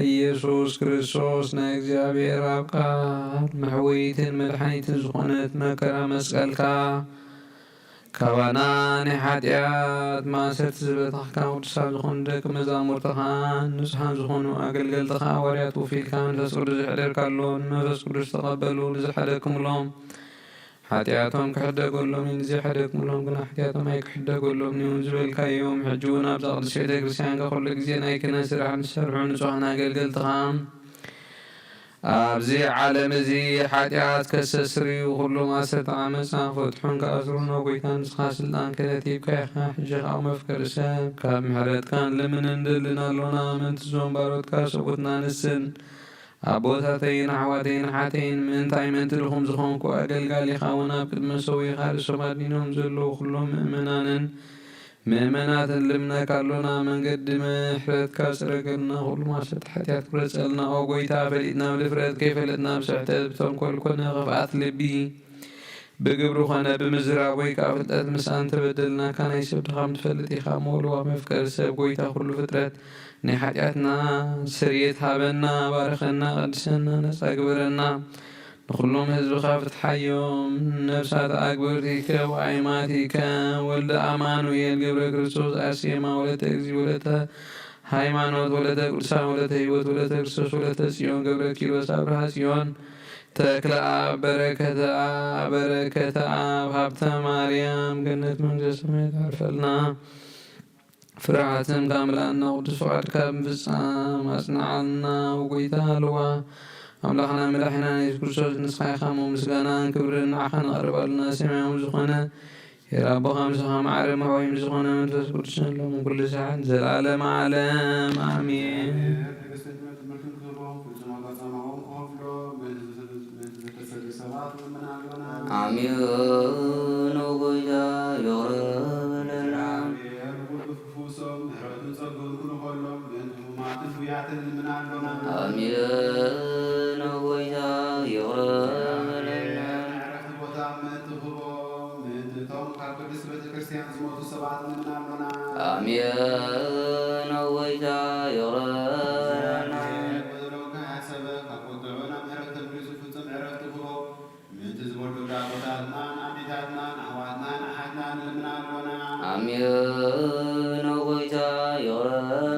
ኢየሱስ ክርስቶስ፣ ናይ እግዚኣብሔር ኣብ ቃል መሕወይትን መድሓኒትን ዝኾነት መከራ መስቀልካ፣ ካባና ናይ ሓጢኣት ማእሰርቲ ዝበታሕካ፣ ቅዱሳን ዝኾኑ ደቂ መዛሙርትኻን ንጹሓን ዝኾኑ ኣገልገልትኻ ሃዋርያት ወፊልካ፣ መንፈስ ቅዱስ ዘሕደርካሎም፣ መንፈስ ቅዱስ ተቐበሉ ንዝሓደግኩምሎም። ሓጢኣቶም ክሕደገሎም እዩ፣ ንዘይሐደግኩሎም ግና ሓጢኣቶም ኣይክሕደገሎምን እዮም ዝበልካዮም፣ ሕጂ እውን ኣብዛ ቅድስት ቤተ ክርስቲያንካ ኩሉ ግዜ ናይ ክህነት ስራሕ ንሰርሑ ንጹሓን ኣገልገልትኻ ኣብዚ ዓለም እዚ ሓጢኣት ከስተስርዩ፣ ኩሉ ማእሰርቲ ዓመፃ ክፈትሑን ክኣስሩን፣ ኦ ጎይታ፣ ንስኻ ስልጣን ክህነት ሂብካ ኢኻ። ሕጂ ኸኣ መፍቀሪ ሰብ ካብ ምሕረትካ ንልምንን ንደልን ኣሎና። ምእንቲ እዞም ባሮትካ ሰብኡትና ንስን ኣቦታተይን ኣሕዋተይን ኣሓተይን፣ ምእንታይ ምእንቲ ድኹም ዝኾንኩ ኣገልጋሊኻ እውን ኣብ ቅድሚ ሰዊኻ ርእሶም ኣድኒኖም ዘለዉ ኩሎም ምእመናንን ምእመናትን ልምነካ ኣሎና። መንገዲ ምሕረትካ ጽረገልና፣ ኩሉ ማሰት ሓጢኣት ቁረጸልና። ኦ ጎይታ፣ ፈሊጥና ብድፍረት፣ ከይፈለጥና ብስሕተት፣ ብተንኮል ኮነ ክፍኣት ልቢ፣ ብግብሪ ኮነ ብምዝራብ ወይ ከኣ ፍልጠት ምስኣን ተበደልናካ። ናይ ሰብ ድኻም ትፈልጥ ኢኻ እሞ፣ ልዋ መፍቀሪ ሰብ፣ ጎይታ ኩሉ ፍጥረት፣ ናይ ሓጢኣትና ስርየት ሃበና፣ ባርኸና፣ ቀድሰና፣ ነጻ ግበረና። ንኹሎም ህዝብኻ ፍትሓዮም። ነፍሳት ኣግብርቲከ ወኣይማቲከ፣ ወልደ ኣማኑኤል ገብረ ክርስቶስ፣ ኣርሴማ ወለተ እግዚእ፣ ወለተ ሃይማኖት፣ ወለተ ቅዱሳን፣ ወለተ ህይወት፣ ወለተ ክርስቶስ፣ ወለተ ጽዮን ገብረ ኪሮስ፣ ኣብርሃ ጽዮን፣ ተክለ ኣብ፣ በረከተ ኣብ፣ በረከተ ኣብ፣ ሃብተ ማርያም፣ ገነት መንግስተ ሰማያት ዓርፈልና። ፍርሃትን ካምላና ቅዱስ ፍቓድካ ብምፍጻም ኣጽንዓልና። ወጎይታ ልዋ ኣምላኽና መድሓኒና የሱስ ክርስቶስ፣ ንስኻ ኢኻ እሞ ምስጋናን ክብርን ንዓኻ ነቕርብ ኣለና። ሰማያዊ ዝኾነ ሄር ኣቦኻ ምሳኻ፣ ማዕረ መሕወይ ምስ ዝኾነ መንፈስ ቅዱስን ሎምን ኩሉ ሰዓት ዘላለመ ዓለም ኣሜን። ትዕግስትን ትምህርትን ክህቦም ፍጹም ኣጋጣማኦም ክኸፍሎ ምእንቲ ዝተሰዱ ሰባት ንልምን ኣሎና። ኣሜን። ኦ ጎይታ ይቕረ በለልና። እግዚኣብሔር ንኹሉ ክፍውሶም ምሕረቱን ጸግኡን ክንኾሎም ምእንቲ ሕሙማትን ድውያትን ንልምን ኣሎና። ኣሜን። ኦ ጎይታ ይቕረ በለልና። ናይ ዕረፍቲ ቦታ ምእንቲ ክህቦም ምእንቲ እቶም ካብ ቅድስት ቤተ ክርስቲያን ዝሞቱ ሰባት ንልምን ኣሎና። ኣሜን። ኦ ጎይታ ይቕረ በለልና። እግዚኣብሔር በደሎም ከይሓሰበ ካብ ቁጥዑ ናብ ምሕረት ተመሊሱ ፍጹም ዕረፍቲ ክህቦ ምእንቲ ዝወደዱ ኣቦታትናን ኣዴታትናን ኣሕዋትናን ኣሓትናን ንልምን ኣሎና። ኣሜን። ኦ ጎይታ ይቕረ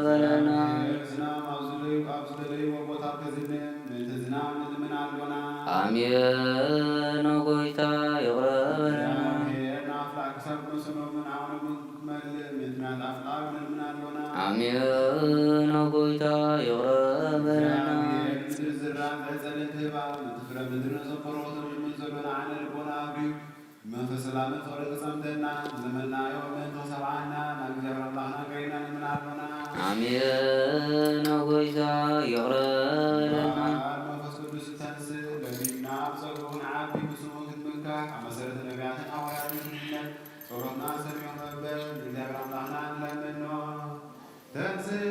በለልና። እግዚኣብሔር ዝናም ኣብ ዝደለዩ፣ ኣብ ዝደለይዎ ቦታ ከዝንብ ምእንቲ ዝናም ንልምን ኣሎና። ኣሜን። ኦ ጎይታ ይቕረ በለልና። እግዚኣብሔር ንኣፍላክ ክሳብ መሰኖምን ዓቕኖምን ክትመልእ ምእንቲ ናታ ፍቓድ ንልምን ኣሎና። ኣሜን። ኦ ጎይታ ይቕረ በለልና። እግዚኣብሔር ምድሪ ዝራብ ዕጸ ለትህባ፣ ነቲ ፍረ ምድሪ ነዘክሮ ክንልምን ዘሎና ዓይነ ልቦና ኣብርሁ፣ መንፈስ ሰላምን ፍቕርን ክጸምደና፣ ዝለመንናዮ ምእንቲ ክሰምዓና ናብ እግዚኣብሔር ኣምላኽና ቀሪብና ንልምን ኣሎና። ኣሜን። ኦ ጎይታ ይቕረ በለልና። እምበኣር መንፈስ ቅዱስ ተንስእ፣ ለሚንና ኣብ ጸግኡ ክንዓቢ፣ ብስሙ ክንምካሕ፣ ኣብ መሰረት ነቢያትን ሃዋርያትን ክንሕነጽ፣ ጸሎትና ሰሚዑ ክቕበል ንእግዚኣብሔር ኣምላኽና ንለምኖ። ተንስእ።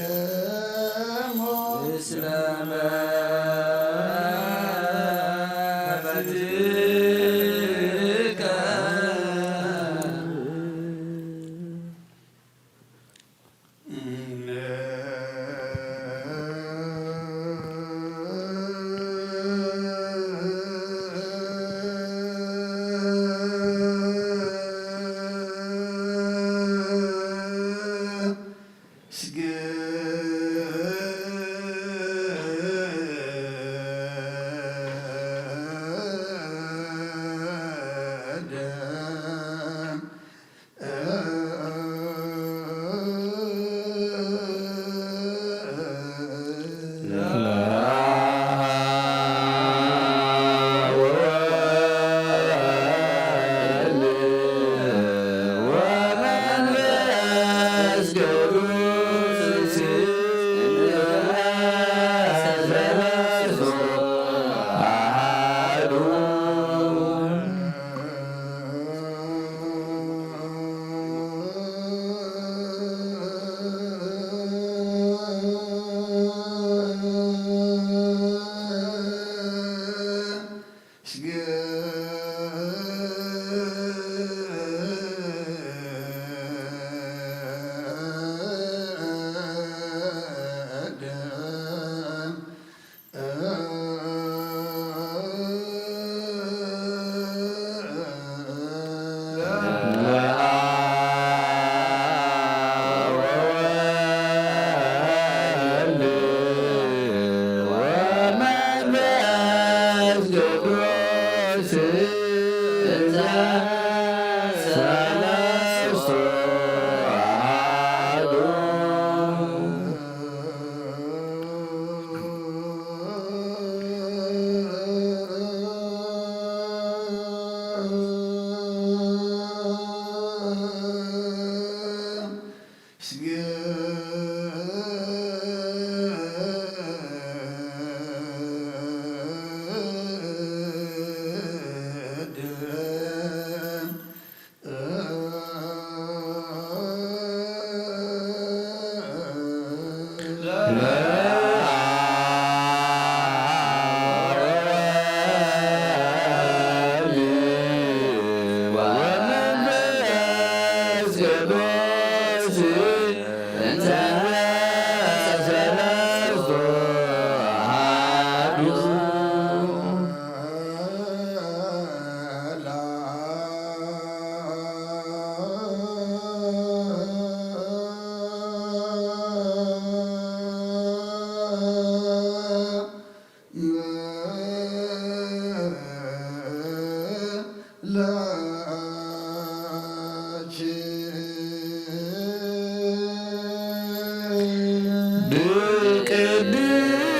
ለኩልክሙ ምስለ መላእክትከ።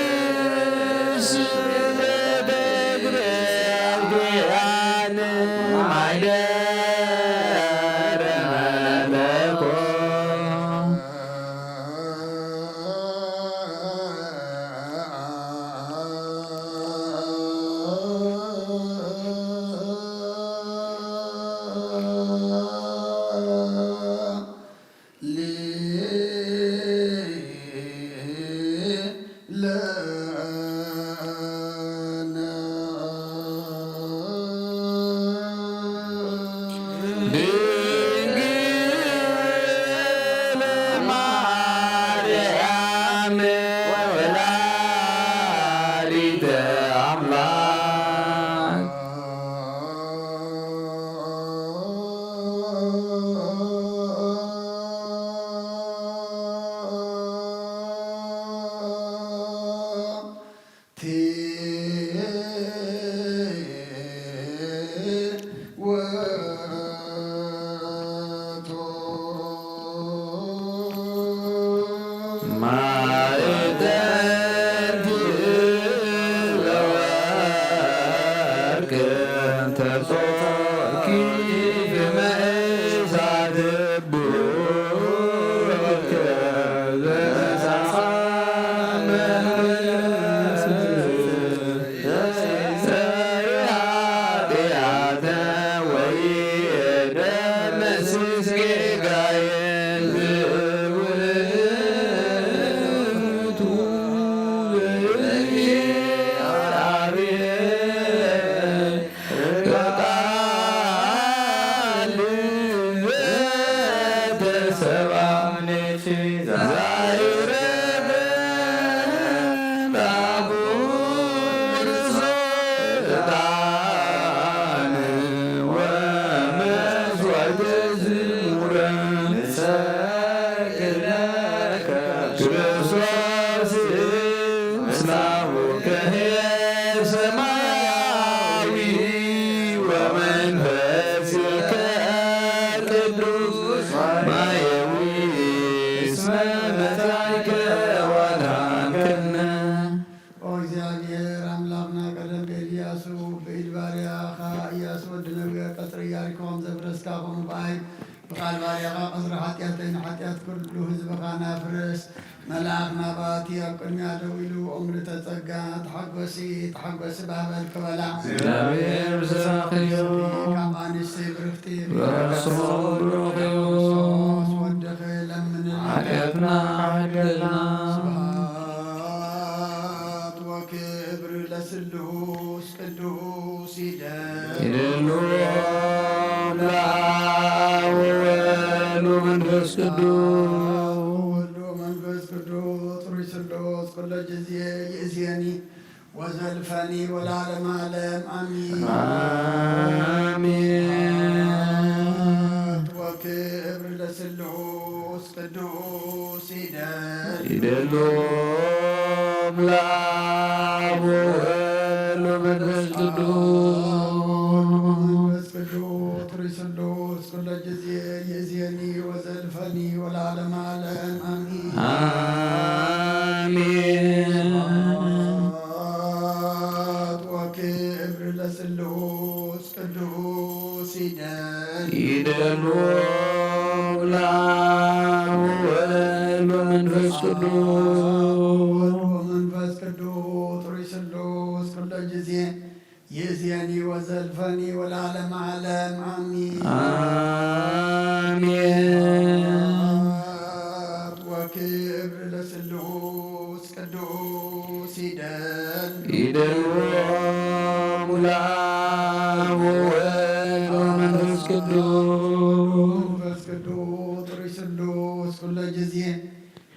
ብቅድስት ቤተ ክርስቲያን ማሕደረ መለኮት። ድንግል ማርያም ወላዲተ ኣምላክ። ማዕጠንት ለወርቅ ተጾኪ ብመእሳት ብሩክ ዘሳመ ሰሪያ ጢያተ ወይደመስስ ጌጋየ ዝውቱ ዘእግዚኣብሔር ቃል ዘተሰብአ ዛይረበ ላቡርሶ ዕጣን ወመስዋዕተ ዝሙረ ንሰግድ ለከ ክርስቶስ ምስለ አቡከ ሰማያዊ ወመንፈስከ ቅዱስ ማየዊ እስመ መጻእከ ወአድኃንከነ። ኦ እግዚኣብሔር ኣምላኽና፣ ቀደም ብኤልያሱ ብኢድ ባርያኻ ኢያሱ ወዲ ነዌ ቀጽሪ ኢያሪኮ ከም ዘፍረስካ፣ ከምኡ ብኣይ ብቓል ባርያኻ ቀጽሪ ሓጢኣተይ ንሓጢኣት ኩሉ ህዝብኻ ናፍርስ። መልኣኽ ናባቲ ኣብ ቅድሚያ ደው ኢሉ፣ እምርተ ጸጋ፣ ተሓጎሲ፣ ተሓጎሲ ባህበል ክበላ። እግዚኣብሔር ምሳኺ እዩ። ካብ ኣንስቲ ብርኽቲ ብእሱ ብሩኽ እዩ። ክርስቶስ ወድኺ ለምንልና። ሓጢኣትና ሓድገልና። ስብሐት ወክብር ለስሉስ ቅዱስ ይደሉ። ይደሉ ለአብ ወወልድ ወመንፈስ ቅዱስ። ወወልድ ወመንፈስ ቅዱስ ሩይ ስሉስ ኩሎ ጊዜ ይእዜኒ ወዘልፈኒ ወለዓለመ ዓለም አሚን። አሜን። ስብሐት ወክብር ለስሉስ ቅዱስ ይደል። ይደሉ ለአብ ወወልድ ወመንፈስ ቅዱስ። መንፈስ ቅዱስ ሩይ ስሉስ ኩሎ ጊዜ ይእዜኒ ወዘልፈኒ ወለዓለመ ዓለም አሚን። አሜን። ስብሐት ወክብር ለስሉስ ቅዱስ ይደል። ይደሉ ለአብ ወወልድ ወመንፈስ ቅዱስ። ወመንፈስ ቅዱስ ሩይ ስሉስ ኩሎ ጊዜ ይእዜኒ ወዘልፈኒ ወለዓለመ ዓለም አሚን። አሜን። ስብሐት ወክብር ለስሉስ ቅዱስ ይደል። ይደሉ ለአብ ወወልድ ወመንፈስ ቅዱስ። መንፈስ ቅዱስ ሩይ ስሉስ ኩሎ ጊዜ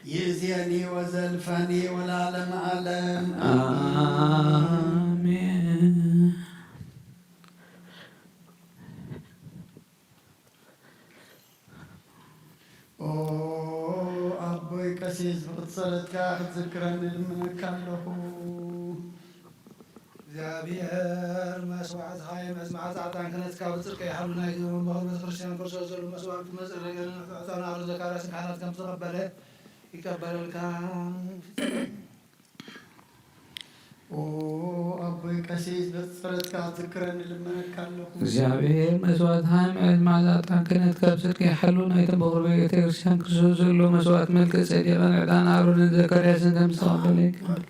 ይእዜኒ ወዘልፈኒ ወለዓለመ ዓለም አሜን። ኦ ኣቦይ ቀሲስ፣ ብቕጽረትካ ክትዝክረኒ ልምነካ ኣለኹ። እግዚኣብሔር መስዋዕትኻ የምዕዝ፣ መዓዛ ዕጣን ክህነጽካ ብጽድቂ ይሓሉ። ናይ ግዜ መበኸር ቤተ ክርስቲያን ክርስቶስ ዘሉ መስዋዕት መጸረገን ዕጣን ኣሮ ዘካርያስን ካህናት ከም ዝተቐበለ ይቀበለልካ። ኦ ኣቦይ ቀሲስ፣ በቲ ጸሎትካ ዝክረኒ ልመነካ ኣለኹ። እግዚኣብሔር መስዋእትኻ ምዕድ መዓዛ ዕጣን ክህነት ካብ ጽድቂ ይሓሉ። ናይቶም በቕርበ ቤተ ክርስቲያን ክርስቶስ ዘሎ መስዋእት መልክዕ ጼዴቅን ዕጣን ኣሮንን ዘካርያስን ከም ዝተቐበለ ይቀበለልካ።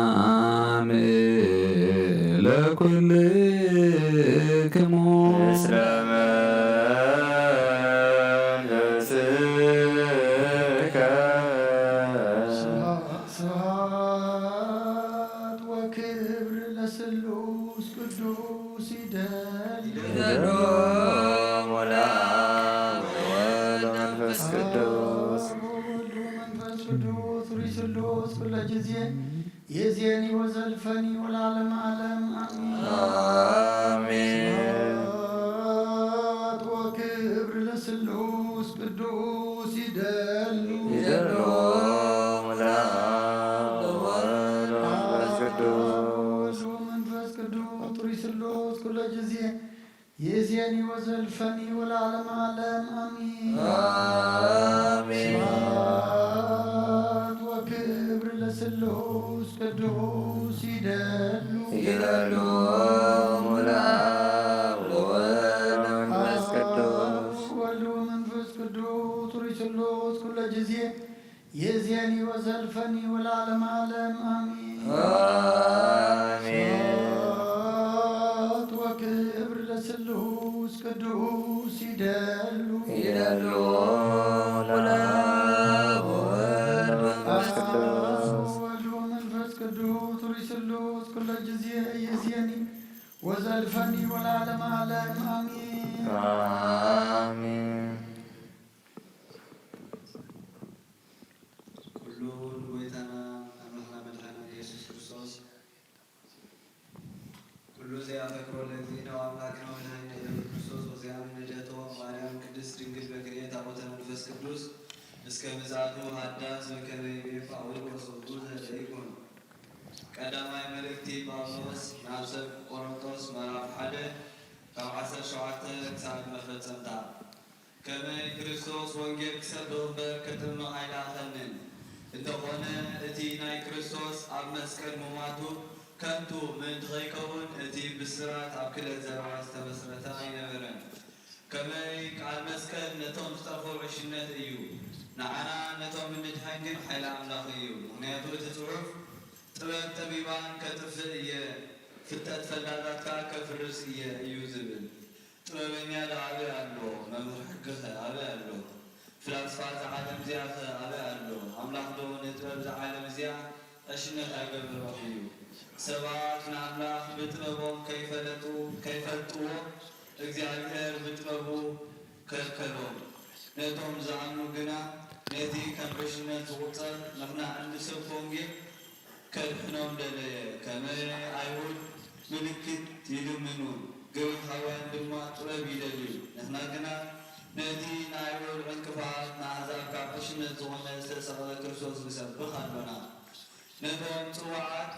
ሰላም ለኩልክሙ። ስብሐት ወክብር ለስሉስ ቅዱስ ይደል። ወወልድ ወመንፈስ ቅዱስ። ወወልድ ወመንፈስ ቅዱስ ሪስሉስ ኩለ ጊዜ የዜኒ ወዘልፈኒ ወለዓለመ ዓለም አሜን። አሜን። ስብሐት ወክብር ለስሉስ ቅዱስ ይደሉ። ይደሉ ለአብ ወወልድ ወመንፈስ ቅዱስ። ወመንፈስ ቅዱስ ሪስሉስ ኩለ ጊዜ የዜኒ ወዘልፈኒ ወለዓለመ ዓለም አሜን። አሜን። ስብሐት ወክብር ለስሉስ ቅዱስ ይደሉ። ይደሉ ለአብ ወወልድ ወመንፈስ ቅዱስ። ወወልድ ወመንፈስ ቅዱስ ሪስሉስ ኩለ ጊዜ የዜኒ ወዘልፈኒ ወለዓለመ ዓለም አሜን። አሜን። ስብሐት ወክብር ለስሉስ ቅዱስ ይደሉ። ይደሉ ለአብ ወወልድ ወመንፈስ ቅዱስ። ወወልድ ወመንፈስ ቅዱስ ሪስሉስ ኩለ ጊዜ የዜኒ ወዘልፈኒ ወለዓለመ ዓለም አሜን። አሜን። ኩሉ ንጎይታና ኣምላኽና መድሓና ኢየሱስ ክርስቶስ ኩሉ ዘያፈቅሮ ለእግዚእነ ወኣምላክነ ወመድኃኒነ ኢየሱስ ክርስቶስ ወዘያምን ልደቶ ማርያም ቅድስት ድንግል በክልኤ ታቦተ መንፈስ ቅዱስ እስከ ምጽኣቱ ሃዳስ በከመ ይቤ ጳውሎስ ወጉዘ ለይኩን። ቀዳማይ መልእክቲ ጳውሎስ ናብ ሰብ ቆሮንቶስ ምዕራፍ ሓደ ካብ ዓሰርተ ሸውዓተ ክሳብ መፈጸምታ። ከመይ ክርስቶስ ወንጌል ክሰብኽ እምበር ከጥምቕ ኣይለኣኸንን። እንተኾነ እቲ ናይ ክርስቶስ ኣብ መስቀል ምሟቱ ከንቱ ምእንቲ ኸይከውን እቲ ብስራት ኣብ ክለት ዘረባ ዝተመስረተ ኣይነበረን። ከመይ ቃል መስቀል ነቶም ዝጠፍኡ ዕሽነት እዩ፣ ንዓና ነቶም እንድሕን ግን ሓይሊ ኣምላኽ እዩ። ምኽንያቱ እቲ ጽሑፍ ጥበብ ጠቢባን ከጥፍእ እየ፣ ፍልጠት ፈላጣት ከኣ ከፍርስ እየ እዩ ዝብል። ጥበበኛ ዶ ኣበይ ኣሎ? መምህር ሕጊኸ ኣበይ ኣሎ? ፍላስፋ እዛ ዓለም እዚኣኸ ኣበይ ኣሎ? ኣምላኽ ዶ ንጥበብ እዛ ዓለም እዚኣ ዕሽነት ኣይገብሮ እዩ? ሰባት ንኣምላኽ ብጥበቦም ከይፈለጡ ከይፈልጥዎ እግዚኣብሔር ብጥበቡ ከልከሎም። ነቶም ዝኣምኑ ግና ነቲ ከም ዕሽነት ዝቑጸር ምኽናዕ ንሰብኪ ወንጌል ከድሕኖም ደለየ። ከመይ ኣይሁድ ምልክት ይልምኑ፣ ግሪኻውያን ድማ ጥበብ ይደልዩ። ንሕና ግና ነቲ ንኣይሁድ ዕንቅፋት፣ ንኣሕዛብ ካብ ዕሽነት ዝኾነ ዝተሰቕለ ክርስቶስ ንሰብኽ ኣሎና። ነቶም ጽዋዓት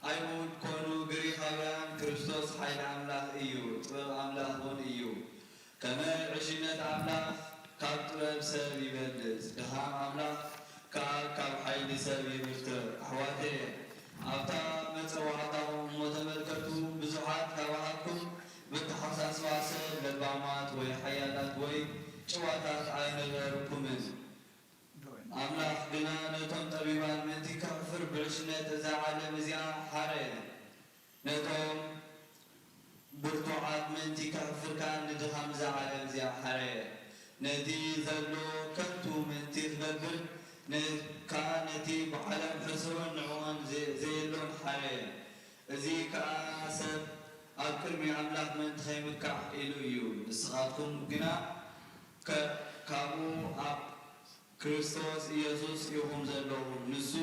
ኣይሁድ ኮኑ ግሪኻውያን ክርስቶስ ሓይሊ ኣምላኽ እዩ፣ ጥበብ ኣምላኽ እውን እዩ። ከመ ዕሽነት ኣምላኽ ካብ ጥበብ ሰብ ይበልጽ፣ ድኻም ኣምላኽ ከኣ ካብ ሓይሊ ሰብ ይብርትዕ። ኣሕዋተየ፣ ኣብታ መጸዋዕታኹም እሞ ተመልከቱ፣ ብዙሓት ካባኻትኩም በተሓሳስባ ሰብ ለባማት ወይ ሓያላት ወይ ጭዋታት ኣይነበርኩምን። ኣምላኽ ግና ነቶም ጠቢባን ምእንቲ ከሕፍር ብዕሽነት እዛ ዓለም እዚኣ ሓረየ። ነቶም ብርቱዓት ምእንቲ ከሕፍር ከኣ ንድኻም እዛ ዓለም እዚኣ ሓረየ። ነቲ ዘሎ ከንቱ ምእንቲ ክገብር ን-፣ ከኣ ነቲ ብዓለም ሕሱርን ንዕኦን ዘ-፣ ዘየሎን ሓረየ። እዚ ከኣ ሰብ ኣብ ቅድሚ ኣምላኽ ምእንቲ ኸይምካሕ ኢሉ እዩ። ንስኻትኩም ግና ከ-፣ ካብኡ ኣብ ክርስቶስ ኢየሱስ ኢኹም ዘለኹም። ንሱ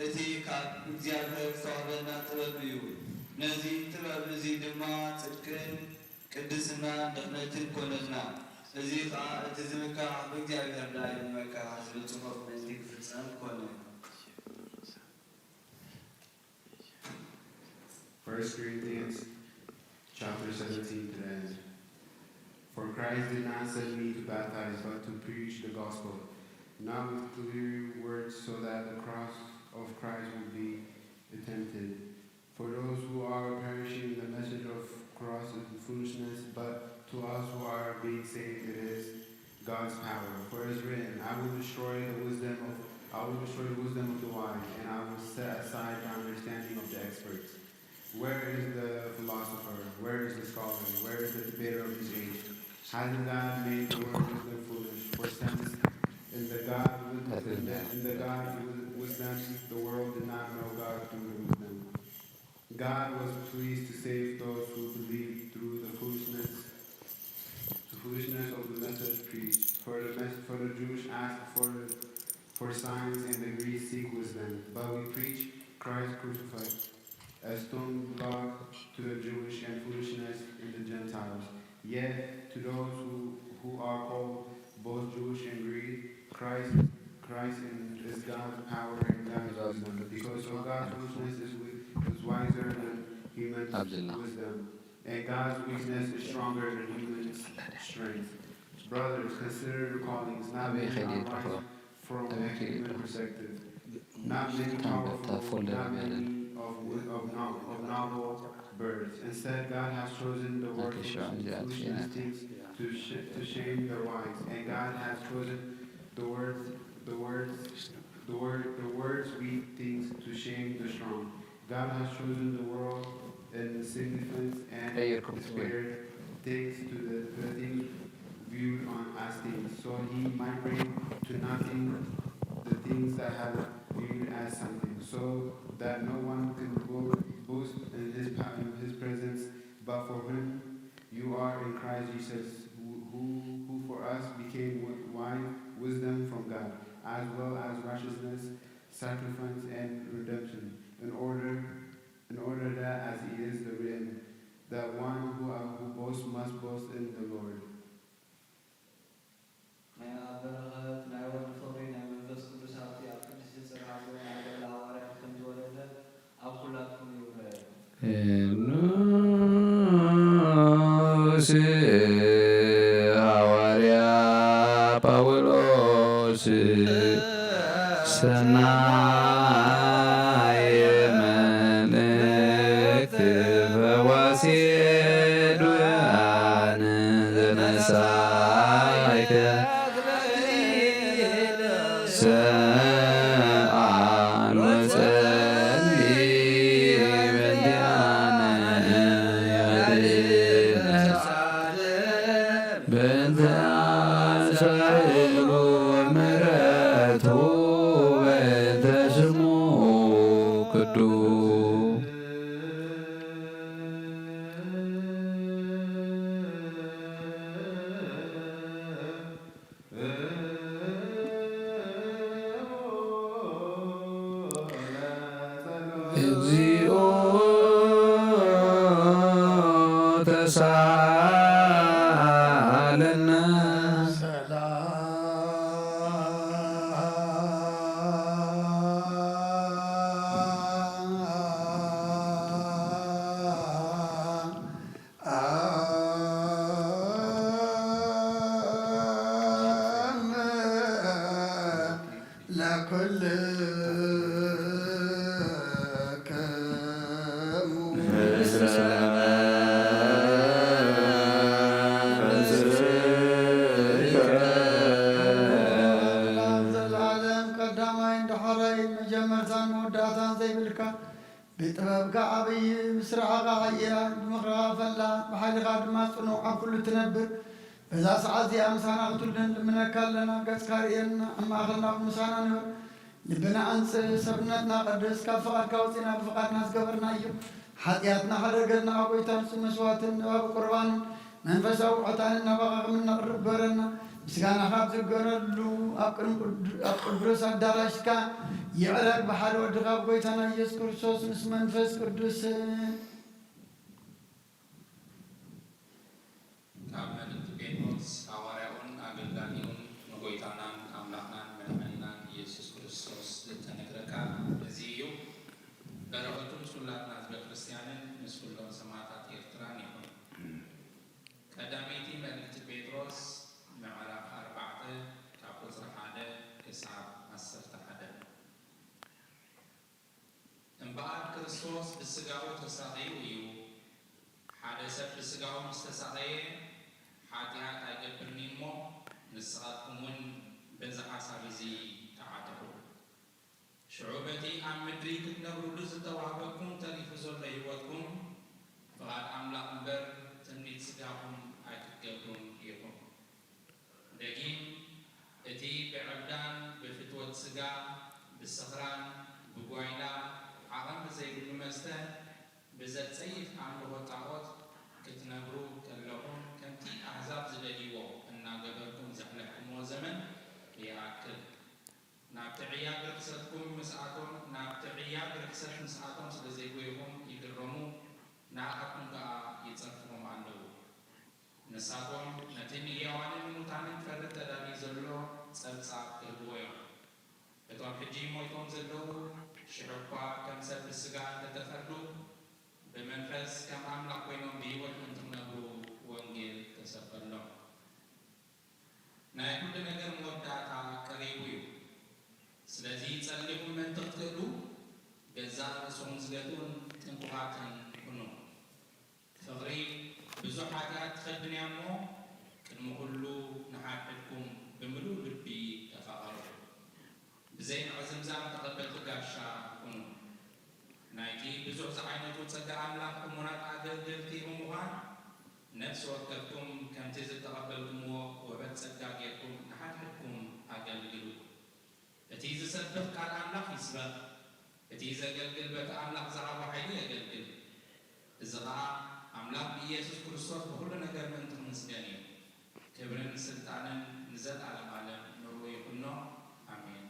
እቲ ካብ እግዚኣብሔር ዝተዋህበና ጥበብ እዩ። ነዚ ጥበብ እዚ ድማ ጽድቅን ቅድስናን ድሕነትን ኮነትና። እዚ ኸኣ እቲ ዝምካሕ ብእግዚኣብሔር ደኣ ይመካሕ ዝብል ጽሑፍ ምእንቲ ክፍጸም ኮነ። First Corinthians chapter seventeen to the end. For Christ did not send me to baptize, but to preach the gospel, not with clear words, so that the cross of Christ would be attempted. For those who are perishing, the message of cross is foolishness, but to us who are being saved, it is God's power. For it is written, I will destroy the wisdom of I will destroy the wisdom of the wise, and I will set aside the understanding of the experts. Where is the philosopher? Where is the scholar? Where is the debater of this age? Hasn't God made the world wisdom foolish? For since in the God with in the, in the God with wisdom, the world did not know God through the wisdom. God was pleased to save those who believed through the foolishness, the foolishness of the message preached. For the mes- for the Jewish ask for for signs, and the Greeks seek wisdom. But we preach Christ crucified, a stone block to the Jewish and foolishness in the Gentiles. Yet to those who, who are called, both Jewish and Greek, Christ Christ and is God's power and God's wisdom. Because of God, foolishness is, wi- is wiser than human wisdom, and God's weakness is stronger than human strength. Brothers, consider your callings not many are wise from a human perspective, not many powerful, not many of, wi- of, no- of noble birth. Instead, God has chosen the worthless and foolish things to, sh- to shame the wise, and God has chosen the words, the words, the word, the words weak things to shame the strong. God has chosen the world insignificant and despaired things to the, the things viewed on as things, so he might bring to nothing the things that have viewed as something, so that no one can bo- boast in his pa- in his presence. But for him you are in Christ Jesus, who, who, who for us became wi- wise wisdom from God, as well as righteousness, sacrifice, and redemption, in order, in order that, as it is written, that one who, who boasts must boast in the Lord. ናይ ኣብ በረኸት ናይ ወዲ ፍቕሪ ናይ መንፈስ ቅዱስ ሃብቲ ኣብ ቅድስቲ ጽርሐ ጽዮን ኣብ ልዕሊ ሃዋርያት ከም ዝወረደ ኣብ ኩላትኩም ይውረድ። ሄኖስ ሃዋርያ ጳውሎስ ሰናየ መልእክት ፈዋሲ ዱያን ዘነሳይከ ሰኣል ወጸሊ በእንቲኣነ ያድነስ በእንተ ኣሳእሉ ምሕረቱ በእንተ ስሙ ቅዱስ እግዚኦ ተሳሃለነ። ዘለዓለም ቀዳማይን ዳሕራይን መጀመርታን መወዳእታን ዘይብልካ፣ ብጥበብካ ዓብዪ፣ ብስራሕኻ ሓያል፣ ብምኽርኻ ፈላጥ፣ ብሓይልኻ ድማ ጽኑዕ ኣብ ኩሉ እትነብር፣ በዛ ሰዓት እዚኣ ምሳና ክትህሉ ንልምነካ ኣለና። ገጽካ ርእየና፣ ኣብ ማእኸልና ምሳና ንበር። ልብና ኣንጽህ፣ ሰብነትና ቀድስ፣ ካብ ፍቓድካ ወጺና ብፍቓድና ዝገበርናዮ ሓጢኣትና ሓደገልና፣ ኣብ ጎይታ ንጹህ መስዋእትን ኣብ ቁርባን መንፈሳዊ ዕጣንን ናባኻ ከም እነቕርብ ግበረና። ምስጋናኻ ኣብ ዝገረሉ ኣብ ቅድሚ ቅዱ-፣ ኣብ ቅዱስ ኣዳራሽካ ይዕረግ፣ ብሓደ ወድኻ ኣብ ጎይታና ኢየሱስ ክርስቶስ ምስ መንፈስ ቅዱስ። ካብ መልእኽቲ ጴጥሮስ ሃዋርያኡን ኣገልጋሊኡን ንጎይታናን ኣምላኽናን መድሓኒናን ኢየሱስ ክርስቶስ ዝተነግረ ቃል እዚ እዩ። በረኸቱ ምስ ኩላትና ህዝበ ክርስቲያንን ምስ ኩሎም ሰማዕታት ኤርትራን ይኹን። ቀዳመይቲ መልእኽቲ ጴጥሮስ ምዕራፍ ኣርባዕተ ካብ ቁጽሪ ሓደ ክሳብ ዓሰርተ ሓደ። እምበኣር ክርስቶስ ብስጋኡ ተሳቒዩ እዩ። ሓደ ሰብ ብስጋኡ ምስ ተሳቐየ ሓጢኣት ኣይገብርን እዩ እሞ፣ ንስኻትኩም እውን በዚ ሓሳብ እዚ ተዓጠቑ። ሽዑ በቲ ኣብ ምድሪ ክትነብሩሉ ዝተዋህበኩም ተሪፉ ዘሎ ህይወትኩም ፍቓድ ኣምላኽ እምበር ትምኒት ስጋኹም ኣይክትገብሩን ኢኹም። ደጊም እቲ ብዕብዳን ብፍትወት ስጋ፣ ብስኽራን ብጓይላ፣ ዓቐን ብዘይብሉ መስተ፣ ብዘጸይፍ ኣምልኾ ጣዖት ክትነብሩ ከለኹም፣ ከምቲ ኣህዛብ ዝደልይዎ እናገበርኩም ዘሕለፍኩምዎ ዘመን ይኣክል። ናብቲ ዕያግ ርኽሰትኩም ምስኣቶም፣ ናብቲ ዕያግ ርኽሰት ምስኣቶም ስለ ዘይጎይኹም ይግረሙ፣ ንኣኻትኩም ከኣ ይጸርፍኹም ኣለዉ። ንሳቶም ነቲ ንህያዋንን ንሙታንን ክፈርድ ተዳልዩ ዘሎ ጸብጻብ ክህብዎ እዮም። እቶም ሕጂ ሞይቶም ዘለዉ፣ ሽሕ እኳ ከም ሰብ ብስጋ እንተተፈርዱ፣ ብመንፈስ ከም ኣምላኽ ኮይኖም ብህይወት ምእንቲ ክነብሩ ወንጌል ተሰበከሎም። ናይ ኩሉ ነገር መወዳእታ ቀሪቡ እዩ። ስለዚ ጸሊኹም ምእንቲ ክትክእሉ፣ ገዛእ ርእስኹም ዝገትኡን ጥንቁቓትን ኩኑ። ፍቕሪ ብዙሕ ሓጢኣት ትኸድን እያ እሞ፣ ቅድሚ ኩሉ ንሓድሕድኩም ብምሉእ ልቢ ተፋቐሩ። ብዘይ ምዕዝምዛም ተቐበልቲ ጋሻ ኩኑ። ናይቲ ብዙሕ ዝዓይነቱ ጸጋ ኣምላኽ እሙናት ኣገልገልቲ ብምዃን፣ ነፍሲ ወከፍኩም ከምቲ ዝተቐበልኩምዎ ውህበት ጸጋ ጌርኩም ንሓድሕድኩም ኣገልግሉ። እቲ ዝሰብኽ ቃል ኣምላኽ ይስበኽ፣ እቲ ዘገልግል በቲ ኣምላኽ ዝሃቦ ሓይሊ የገልግል። እዚ ኸኣ ኣምላኽ ብኢየሱስ ክርስቶስ ብኹሉ ነገር ምእንቲ ክምስገን እዩ። ክብርን ስልጣንን ንዘለኣለም ኣለም ንእኡ ይኹኖ። ኣሜን።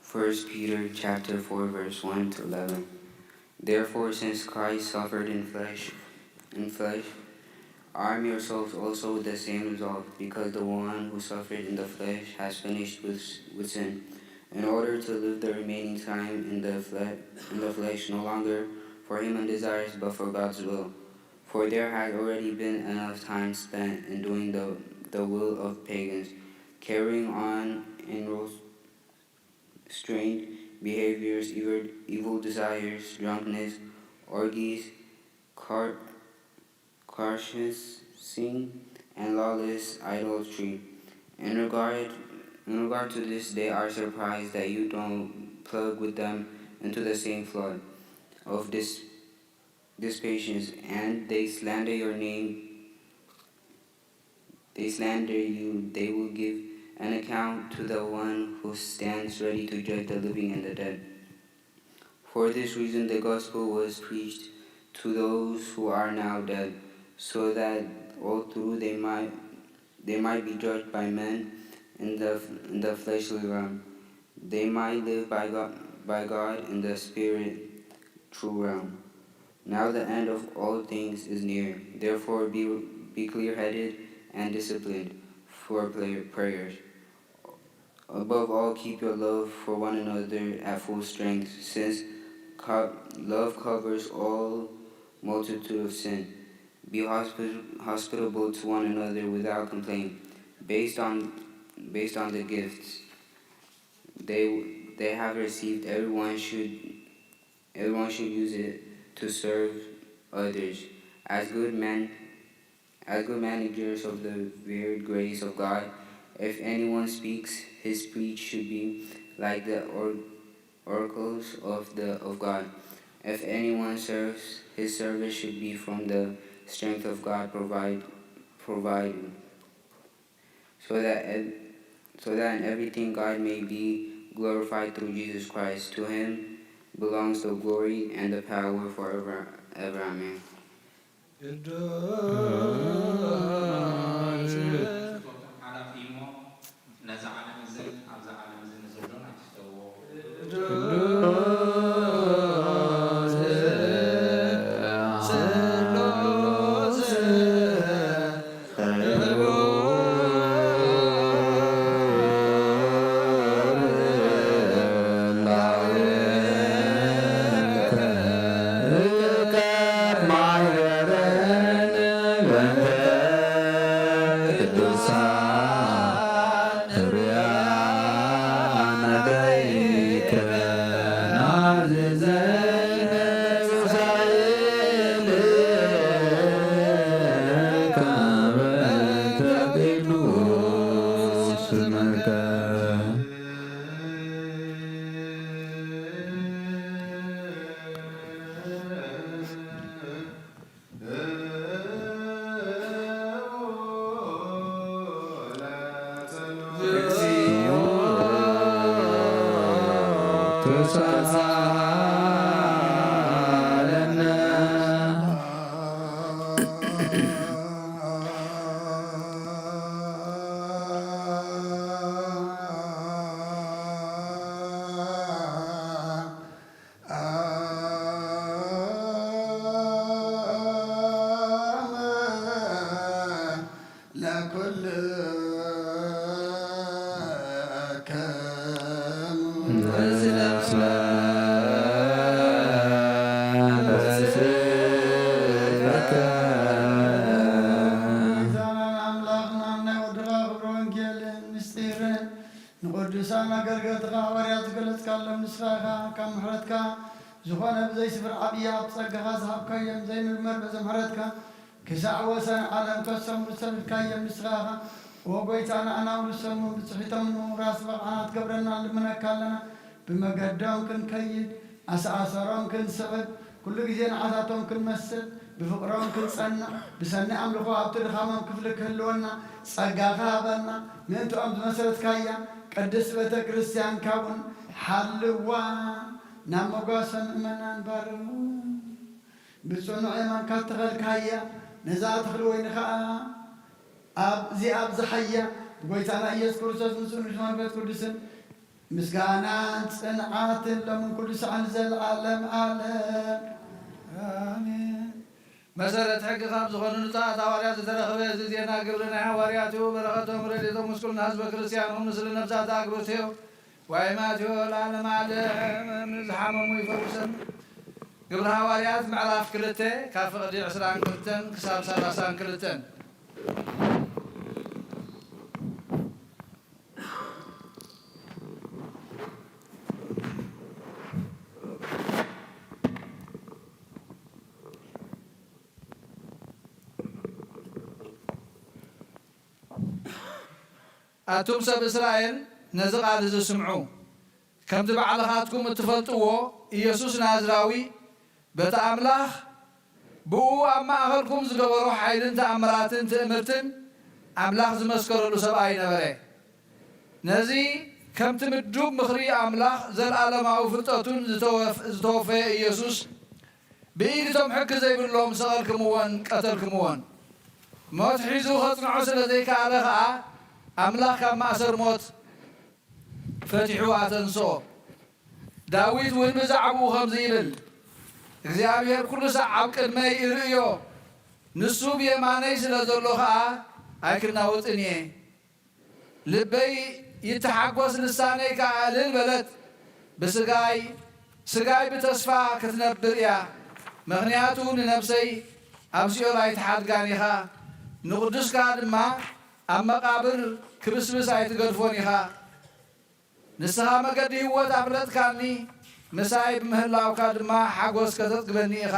First Peter chapter four, verse one to eleven. Therefore, since Christ suffered in flesh, in flesh, arm yourselves also with the same resolve, because the one who suffered in the flesh has finished with, with sin, in order to live the remaining time in the fle-, in the flesh, no longer for human desires, but for God's will. For there has already been enough time spent in doing the, the will of pagans, carrying on in strange behaviors, evil, evil desires, drunkenness, orgies, car-, carcasing, and lawless idolatry. In regard, in regard to this, they are surprised that you don't plug with them into the same flood of dis-, dissipations, and they slander your name. They slander you. They will give an account to the one who stands ready to judge the living and the dead. For this reason, the gospel was preached to those who are now dead, so that all through they might, they might be judged by men in the, in the fleshly realm. They might live by God, by God in the spirit true realm. Now the end of all things is near. Therefore, be, be clear-headed and disciplined for play-, prayers. Above all, keep your love for one another at full strength, since co-, love covers all multitude of sin. Be hospi-, hospitable to one another without complaint. Based on, based on the gifts they, they have received, everyone should, everyone should use it to serve others as good men, as good managers of the varied grace of God. If anyone speaks, his speech should be like the or- oracles of the of God. If anyone serves, his service should be from the strength of God provide providing, so that ev- so that in everything God may be glorified through Jesus Christ. To him belongs the glory and the power forever. Ever. Amen. ቅዱስ። ሓላፊ እሞ ነዛ ዓለም እዝን ኣብዛ ዓለም እዝን ንዘሎ ኣይትሕሰብዎ። ቅዱስ ስሉስ ንቅዱሳን ኣገልገልትኻ ሃዋርያት ዝገለጽካሎም ንስኻ ኢኻ። ካብ ምሕረትካ ዝኾነ ብዘይስፍር ዓብዪ ኣብ ጸጋኻ ዝሃብካዮም ዘይምርመር በዚ ምሕረትካ ክሳዕ ወሰን ዓለም ከሰሙ ዝሰልፍካዮም ንስኻ ኢኻ። ኦ ጎይታ፣ ንኣና ውርሶምን ብጽሒቶም ንምውራስ ብቕዓት ገብረና ንልምነካ ኣለና። ብመገዶም ክንከይድ፣ ኣሰኣሰሮም ክንስዕብ፣ ኩሉ ግዜ ንዓታቶም ክንመስል፣ ብፍቕሮም ክንጸንዕ፣ ብሰኒ ኣምልኾ ኣብቲ ድኻሞም ክፍሊ ክህልወና ጸጋኻ ሃበና። ምእንትኦም ዝመሰረትካያ ቅድስት ቤተ ክርስቲያንካ እውን ሓልዋ፣ ናብ መጓሰ ምእመናን ባርኹ። ብጽኑዕ የማንካ እተኸልካያ ነዛ ተኽሊ ወይኒ ኸኣ ኣብ እዚኣ ኣብዝሓያ። ብጎይታና ኢየሱስ ክርስቶስ ምስኡን ብመንፈስ ቅዱስን ምስጋናን ጽንዓትን ሎምን ኩሉ ሰዓን ንዘለዓለም ዓለም። ኣሜን። መሰረት ሕጊ ካብ ዝኾኑ ንጹሃት ሃዋርያት ዝተረኽበ እዚ ዜና ግብሪ ናይ ሃዋርያት እዩ። በረኸቶም ረድኤቶም ምስ ኩልና ህዝበ ክርስቲያን ይኹን። ንስለ ነፍሳት ኣግብርትዮ ዋይ ማትዮ ለዓለም ዓለም ንዝሓመሙ ይፈውሰን። ግብሪ ሃዋርያት ምዕራፍ ክልተ ካብ ፍቕዲ ዕስራን ክልተን ክሳብ ሰላሳን ክልተን። ኣቱም ሰብ እስራኤል፣ ነዚ ቃል እዚ ስምዑ። ከምቲ ባዕልኻትኩም እትፈልጥዎ፣ ኢየሱስ ናዝራዊ፣ በቲ ኣምላኽ ብኡ ኣብ ማእኸልኩም ዝገበሮ ሓይልን ተኣምራትን ትእምርትን ኣምላኽ ዝመስከረሉ ሰብኣይ ነበረ። ነዚ ከምቲ ምዱብ ምኽሪ ኣምላኽ ዘለኣለማዊ ፍልጠቱን ዝተወፍ-፣ ዝተወፈየ ኢየሱስ ብኢድ እቶም ሕጊ ዘይብሎም ሰቐልክምዎን ቀተልክምዎን። ሞት ሒዙ ኸጽንዖ ስለ ዘይከኣለ ኸኣ፣ ኣምላኽ ካብ ማእሰር ሞት ፈቲሑ ኣተንስኦ። ዳዊት እውን ብዛዕባኡ ኸምዚ ይብል፣ እግዚኣብሔር ኩሉ ሳዕ ኣብ ቅድመይ ይርእዮ፣ ንሱ ብየማነይ ስለ ዘሎ ኸኣ ኣይክናወጽን እየ። ልበይ ይተሓጎስ፣ ልሳነይ ከኣ እልል በለት። ብስጋይ፣ ስጋይ ብተስፋ ክትነብር እያ፣ ምኽንያቱ ንነብሰይ ኣብ ሲኦል ኣይትሓድጋን ኢኻ፣ ንቕዱስካ ድማ ኣብ መቓብር ክብስብስ ኣይትገድፎን ኢኻ። ንስኻ መገዲ ህይወት ኣፍለጥካኒ፣ ምሳይ ብምህላውካ ድማ ሓጎስ ከተጽግበኒ ኢኻ።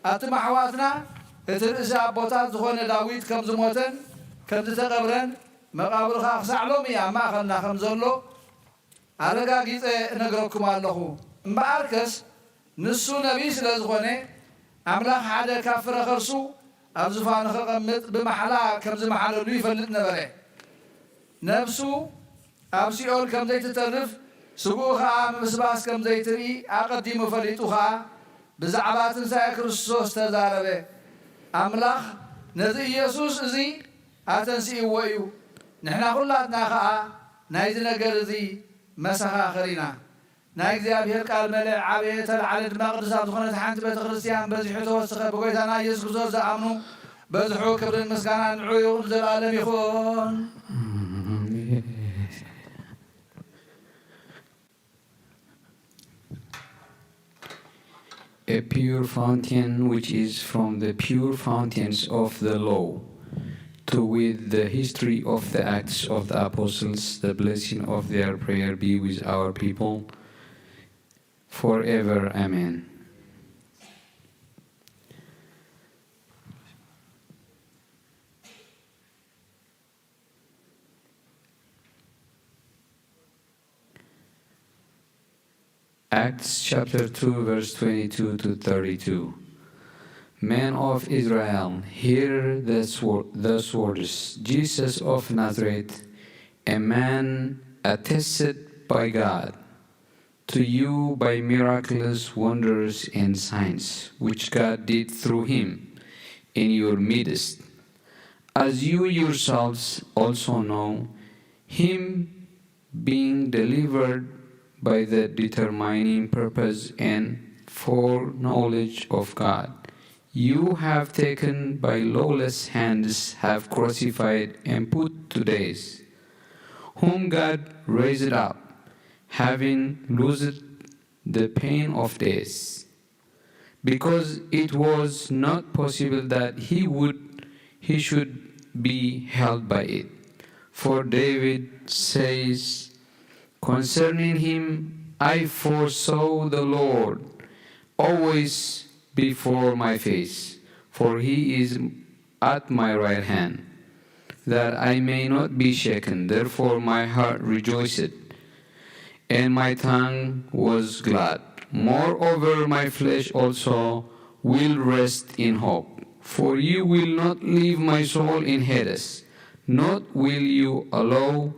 ኣቱም ኣሕዋትና፣ እቲ ርእሲ ኣቦታት ዝኾነ ዳዊት ከም ዝሞተን ከም ዝተቐብረን፣ መቓብሩ ኸኣ ክሳዕ ሎሚ ኣብ ማእኸልና ከም ዘሎ ኣረጋጊጸ እነግረኩም ኣለኹ። እምበኣርከስ ንሱ ነቢይ ስለ ዝኾነ፣ ኣምላኽ ሓደ ካብ ፍረ ኸርሱ ኣብ ዝፋኑ ኸቐምጥ ብማሕላ ከም ዝመሓለሉ ይፈልጥ ነበረ። ነፍሱ ኣብ ሲኦል ከም ዘይትተርፍ፣ ስግኡ ኸኣ ምብስባስ ከም ዘይትርኢ ኣቐዲሙ ፈሊጡ ኸኣ ብዛዕባ ትንሳኤ ክርስቶስ ተዛረበ። ኣምላኽ ነዚ ኢየሱስ እዚ ኣተንሲእዎ እዩ። ንሕና ኹላትና ኸኣ ናይዚ ነገር እዚ መሰኻኽር ኢና። ናይ እግዚኣብሔር ቃል መለ ዓበየ ተለዓለ ድማ ቅዱሳት ዝኾነት ሓንቲ ቤተ ክርስቲያን በዚሑ ተወስኸ። ብጎይታና ኢየሱስ ክርስቶስ ዝኣምኑ በዝሑ ክብርን ምስጋናን ንዑ ይኹን ንዘለኣለም ይኹን። A pure fountain which is from the pure fountains of the law, to with the history of the Acts of the Apostles, the blessing of their prayer be with our people forever. Amen. Acts chapter two, verse twenty-two to thirty-two. Men of Israel, hear these wor- these words. Jesus of Nazareth, a man attested by God to you by miraculous wonders and signs, which God did through him in your midst, as you yourselves also know. Him being delivered by the determining purpose and foreknowledge of God, you have taken by lawless hands, have crucified and put to death, whom God raised up, having loosed the pain of death, because it was not possible that he would he should be held by it. For David says concerning him, I foresaw the Lord always before my face, for he is at my right hand, that I may not be shaken. Therefore my heart rejoiced, and my tongue was glad. Moreover, my flesh also will rest in hope. For you will not leave my soul in Hades, not will you allow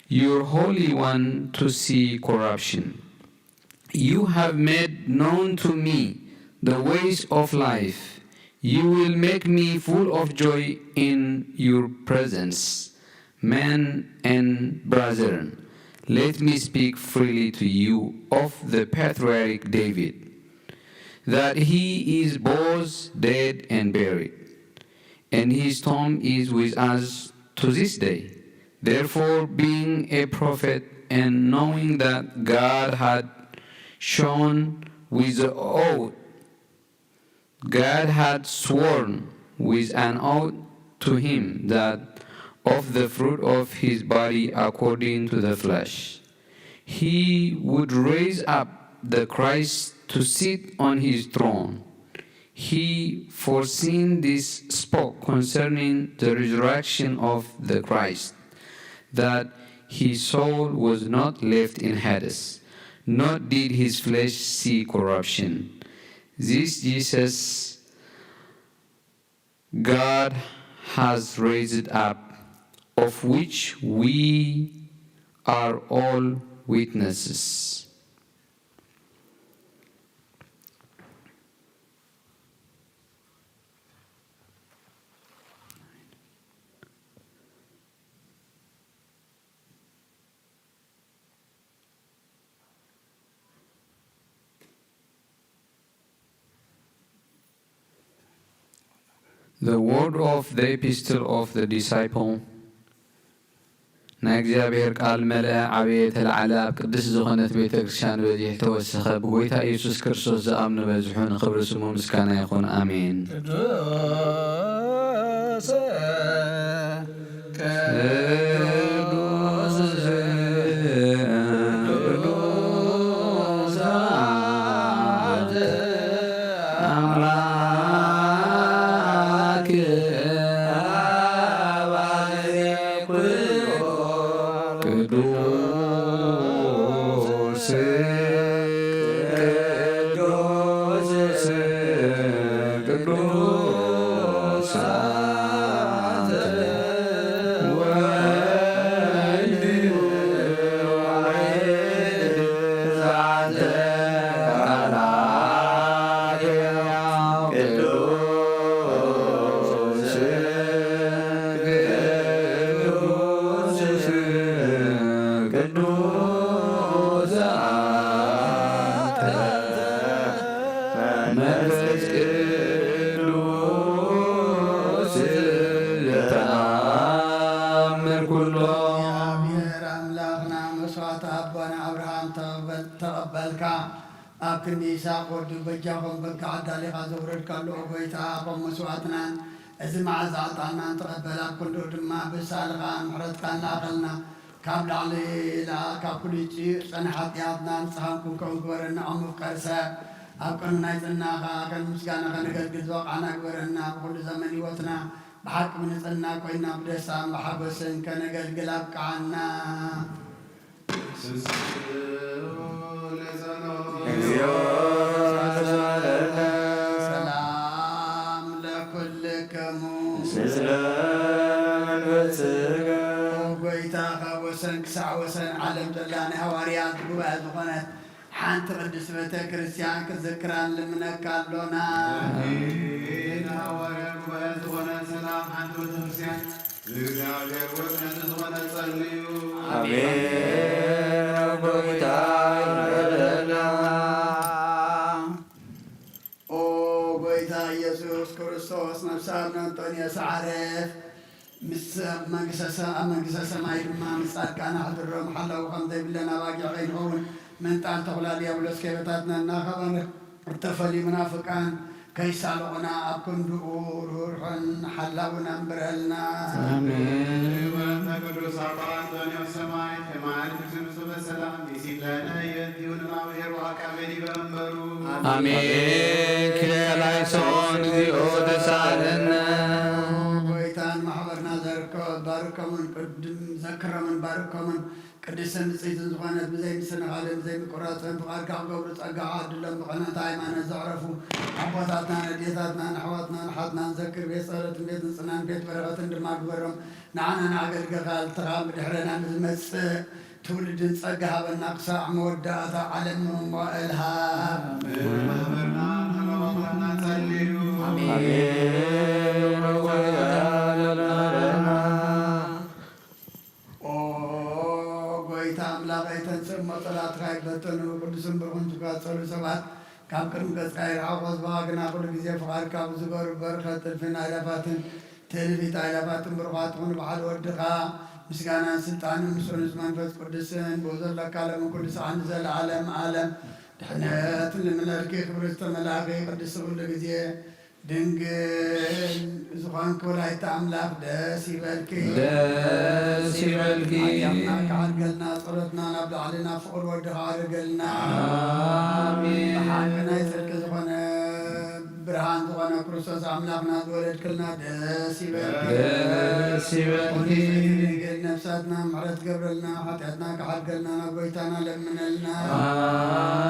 your Holy One to see corruption. You have made known to me the ways of life. You will make me full of joy in your presence. Men and brethren, let me speak freely to you of the patriarch David, that he is both dead and buried, and his tomb is with us to this day. Therefore, being a prophet, and knowing that God had shown with the oath God had sworn with an oath to him that of the fruit of his body according to the flesh, he would raise up the Christ to sit on his throne. He, foreseeing this, spoke concerning the resurrection of the Christ, that his soul was not left in Hades, nor did his flesh see corruption. This Jesus God has raised up, of which we are all witnesses. The word of the epistle of the disciple. ናይ እግዚኣብሔር ቃል መለኣ ዓበየ ተለዓለ ኣብ ቅድስት ዝኾነት ቤተ ክርስቲያን በዚሕ ተወሰኸ ብጎይታ ኢየሱስ ክርስቶስ ዝኣምኑ በዝሑ ንኽብሪ ስሙ ምስጋና ይኹን ኣሜን። ቅዱስ ቅዱስ ቅዱስ ኣምላክ ክንዲ ይስሐቅ ወዱ በጃኹም በጋ ኣዳሊኻ ዘውረድካሉ፣ ኦ ጎይታ፣ ከም መስዋእትናን እዚ መዓዛ ዕጣንናን ተቐበል፣ ኣብ ክንድኡ ድማ ብሳልኻ ምሕረትካ ንላኣኸልና። ካብ ላዕሊ ኢላ ካብ ኩሉ ጭዩር ጸነ ሓጢኣትና ንጽሃን ክንከውን ግበረና። ኦ መፍቀሪ ሰብ፣ ኣብ ቅድሚ ናይ ጽናኻ ከም ምስጋና ከነገልግል ዝበቕዓና ግበረና። ብኹሉ ዘመን ህይወትና ብሓቂ ብንጽህና ኮይና ብደስታን ብሓጎስን ከነገልግል ኣብቅዓና። እግዚኦ ተሳለነ። ሰላም ለኩልክሙ። ምስለ መንፈስከ። ጎይታ ካብ ወሰን ክሳዕ ወሰን ዓለም ዘላ ናይ ሃዋርያት ጉባኤ ዝኾነት ሓንቲ ቅድስት ቤተ ክርስቲያን ክዝክራ ንልምነካ ኣሎና። ኣሜን። ሃዋርያ ጉባኤ ዝኾነ ሰላም ሓንቲ ቤተ ክርስቲያን ንእግዚኣብሔር ወጽነት ዝኾነ ጸልዩ። ኣሜን። ጎይታ ይበለና። ኦ ጎይታ ኢየሱስ ክርስቶስ፣ ነፍሲ ኣብ እንጦንዮስ ዓረፍ፣ ምስ ኣብ መንግስተ ሰ-፣ ኣብ መንግስተ ሰማይ ድማ ምስ ጻድቃን ኣሕድሮም። ሓላዊ ከም ዘይብለን ኣባጊዕ ከይንኸውን፣ ምንጣል ተኹላ ዲያብሎስ ከይበታትነና፣ ካባና እተፈልዩ መናፍቃን ከይሳልቑና፣ ኣብ ክንድኡ ርሑን ሓላውን ኣንብረልና። ኣሜን። ወረንተ ቅዱስ ኣባ ኣንጦንዮስ ሰማዕት፣ ከማዕድ ዝንሱ በሰላም ይሲለነ የእትዩ ንናብሔር ወአቃቤ ዲበ መንበሩ። ኣሜን። ክልኤ ላይሶን እግዚኦ ተሳለነ። ጎይታን ማሕበርና ዘርከ-፣ ባርከሙን ቅድም ዘክረሙን ባርከሙን ቅድስትን ንጽሕትን ዝኾነት ብዘይ ምስንኻልን ብዘይ ምቁራጽን ፍቓድካ ክገብሩ ጸጋ ዓድሎም። ብቕንዕቲ ሃይማኖት ዘዕረፉ ኣቦታትናን ኣዴታትናን ኣሕዋትናን ኣሓትናን ዘክር። ቤት ጸሎትን ቤት ንጽህናን ቤት በረኸትን ድማ ግበሮም። ንዓና ንኣገልገልትኻ ብድሕረና ንዝመጽእ ትውልድን ጸጋ ሃበና ክሳዕ መወዳእታ ዓለም መዋእልሃ። ማሕበርና ንመዋቕረና ጸልዩ። ኣሜን። ጎይታ ይበለና። ኦ ጎይታ ኣምላኸይ፣ ተንስእ እሞ ጸላእትኻ ይበተኑ፣ ቅዱስን ብሩኽን ዝጓጸሉ ሰባት ካብ ቅድሚ ገጽካ ይርሓቑ። ህዝብኻ ግና ኩሉ ግዜ ፍቓድካ ብዝገብሩ በረኸት ጥልፍን ኣእላፋትን ትእልፊት ኣእላፋትን ብሩኻት ይኹኑ። ብሓደ ወድኻ ምስጋናን ስልጣንን ምስ ንጹህ መንፈስ ቅዱስን ብኡ ዘለካ ሎምን ኩሉ ሰዓት ንዘለዓለም ዓለም ድሕነት ንልምነልኪ። ክብሪ ዝተመላእኪ ቅድስቲ ኩሉ ግዜ ድንግል ዝኾንኪ ወላዲተ ኣምላኽ ደስ ይበልኪ። ደስ ይበልኪ። ሓጢኣትና ክሓድገልና፣ ጸሎትና ናብ ላዕሊ ናብ ፍቑር ወድኻ ኣዕርገልና። ኣሜን። ብሓቂ ናይ ጽድቂ ዝኾነ ብርሃን ዝኾነ ክርስቶስ ኣምላኽና ዝወለድክልና ደስ ይበልኪ። ደስ ይበልኪ። ድንግል ነፍሳትና ምሕረት ገብረልና፣ ሓጢኣትና ክሓድገልና ናብ ጎይታና ለምነልና።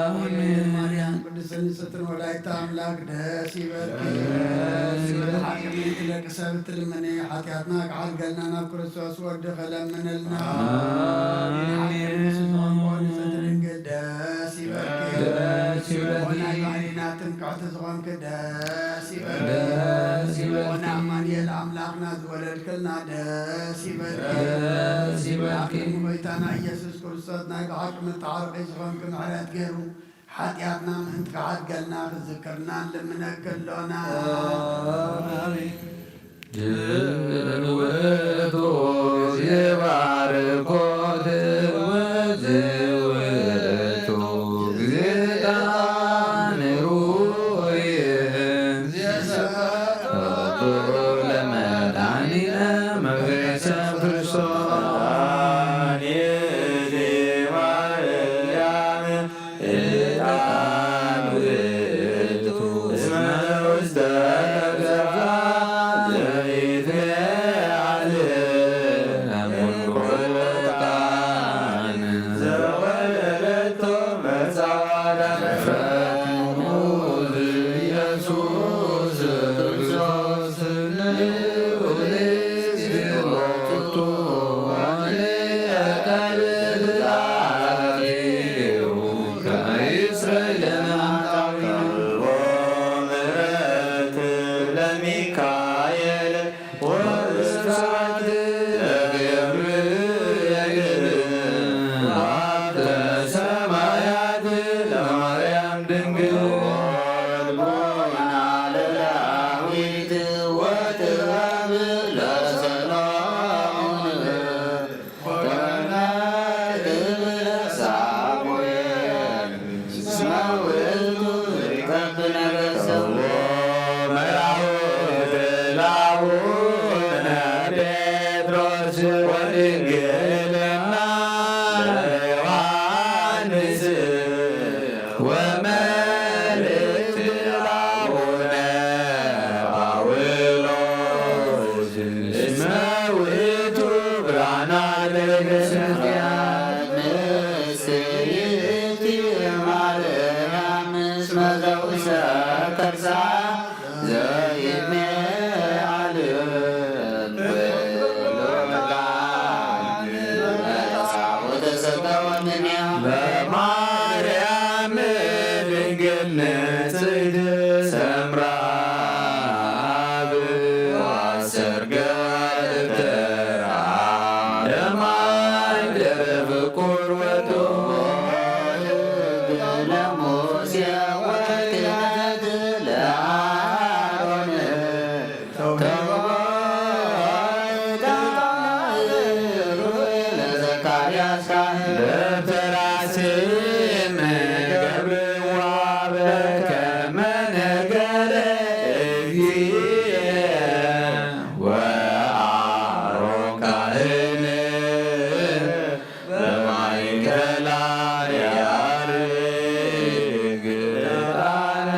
ኣሜን። ማርያም ቅድስትን ንጽሕትን ወላዲተ ኣምላክ ደስ ይበልኪ። ደስ ይበልኪ። ብሓቂ ምእንቲ ደቂ ሰብ እትልምኒ ሓጢኣትና ክሓድገልና ናብ ክርስቶስ ወዲ ከለምነልና። ኣሜን። ብሓቂ ንጽሕቲ ዝኾንኪ ንጽሕቲ ድንግል ደስ ይበልኪ። ደስ ይበልኪ። ናይ ባሕሪና ትምክሕቲ ዝኾንኪ ደስ ይበልኪ። ደስ ይበልኪ። ኣማኑኤል ኣምላኽና ዝወለድክልና ደስ ይበልኪ። ደስ ይበልኪ። ኣብ ቅድሚ ጎይታና ኢየሱስ ክርስቶስ ናይ ብሓቂ መተዓረቂ ዝኾንኪ ምሕረት ገይሩ ሓጢኣትና ምእንቲ ክሓድገልና ክዝክርና ንልምነኪ ኣሎና። ድል ውእቱ ጊዜ ባርኮት ወዝውእቱ ጊዜ ጣዕም ሩይ ጊዜ ሰጥቶ ለመድኃኒነ መግቤሰ ክርስቶስ። ዕጣን ውእቱ እስመ ውስተ ገዛ ዘይትለዓል ዕጣን ዘወለደቶ መጻዳ ፈትሙ ኢየሱስ ክርስቶስ ንዑል ሎቱ ወንቀልብ ዛሬው ከይስረይ ለመንጣዊ ምሕረት ለሚካኤል ድንግልና ለዮሐንስ ወመልእክት ለአቡነ ጳውሎስ እስመ ውእቱ ብርሃና ለቤተክርስቲያን። ምስቲ ማርያም እስመ ዘውእሰ ከርሳ ዘይሜ ዓለም ኩሉ ቃል መጻኡ ተሰጠወ እምኔሁ። በማርያም ድንግል ንጽሕት ሰምራ አብ ወአሰርገ ደብተራ ለማሕደረ ፍቁር ወቶ ለሙሴ ወክህነት ለአሮን ለዘካርያስ ካህን። ደብተራ ስም ገብርዋ በከመ ነገረ እግዚእ ወአሮን ካህን በማእከላ ያርግ ዕጣነ።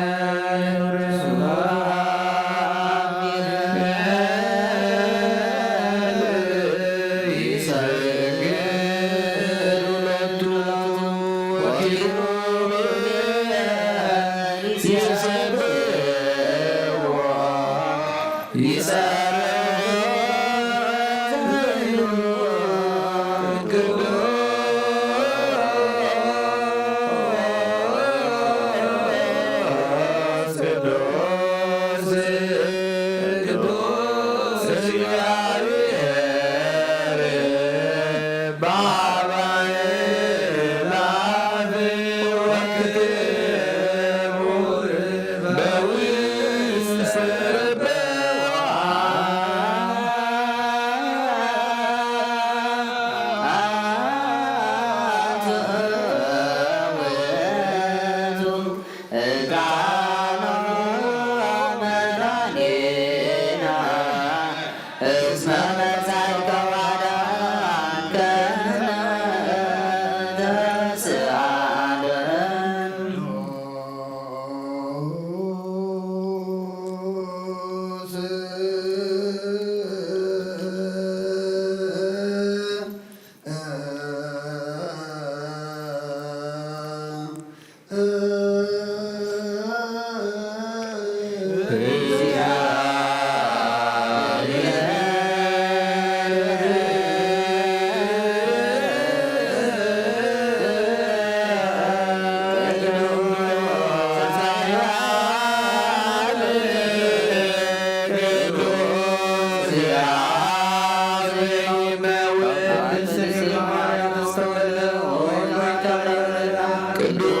ቅዱስ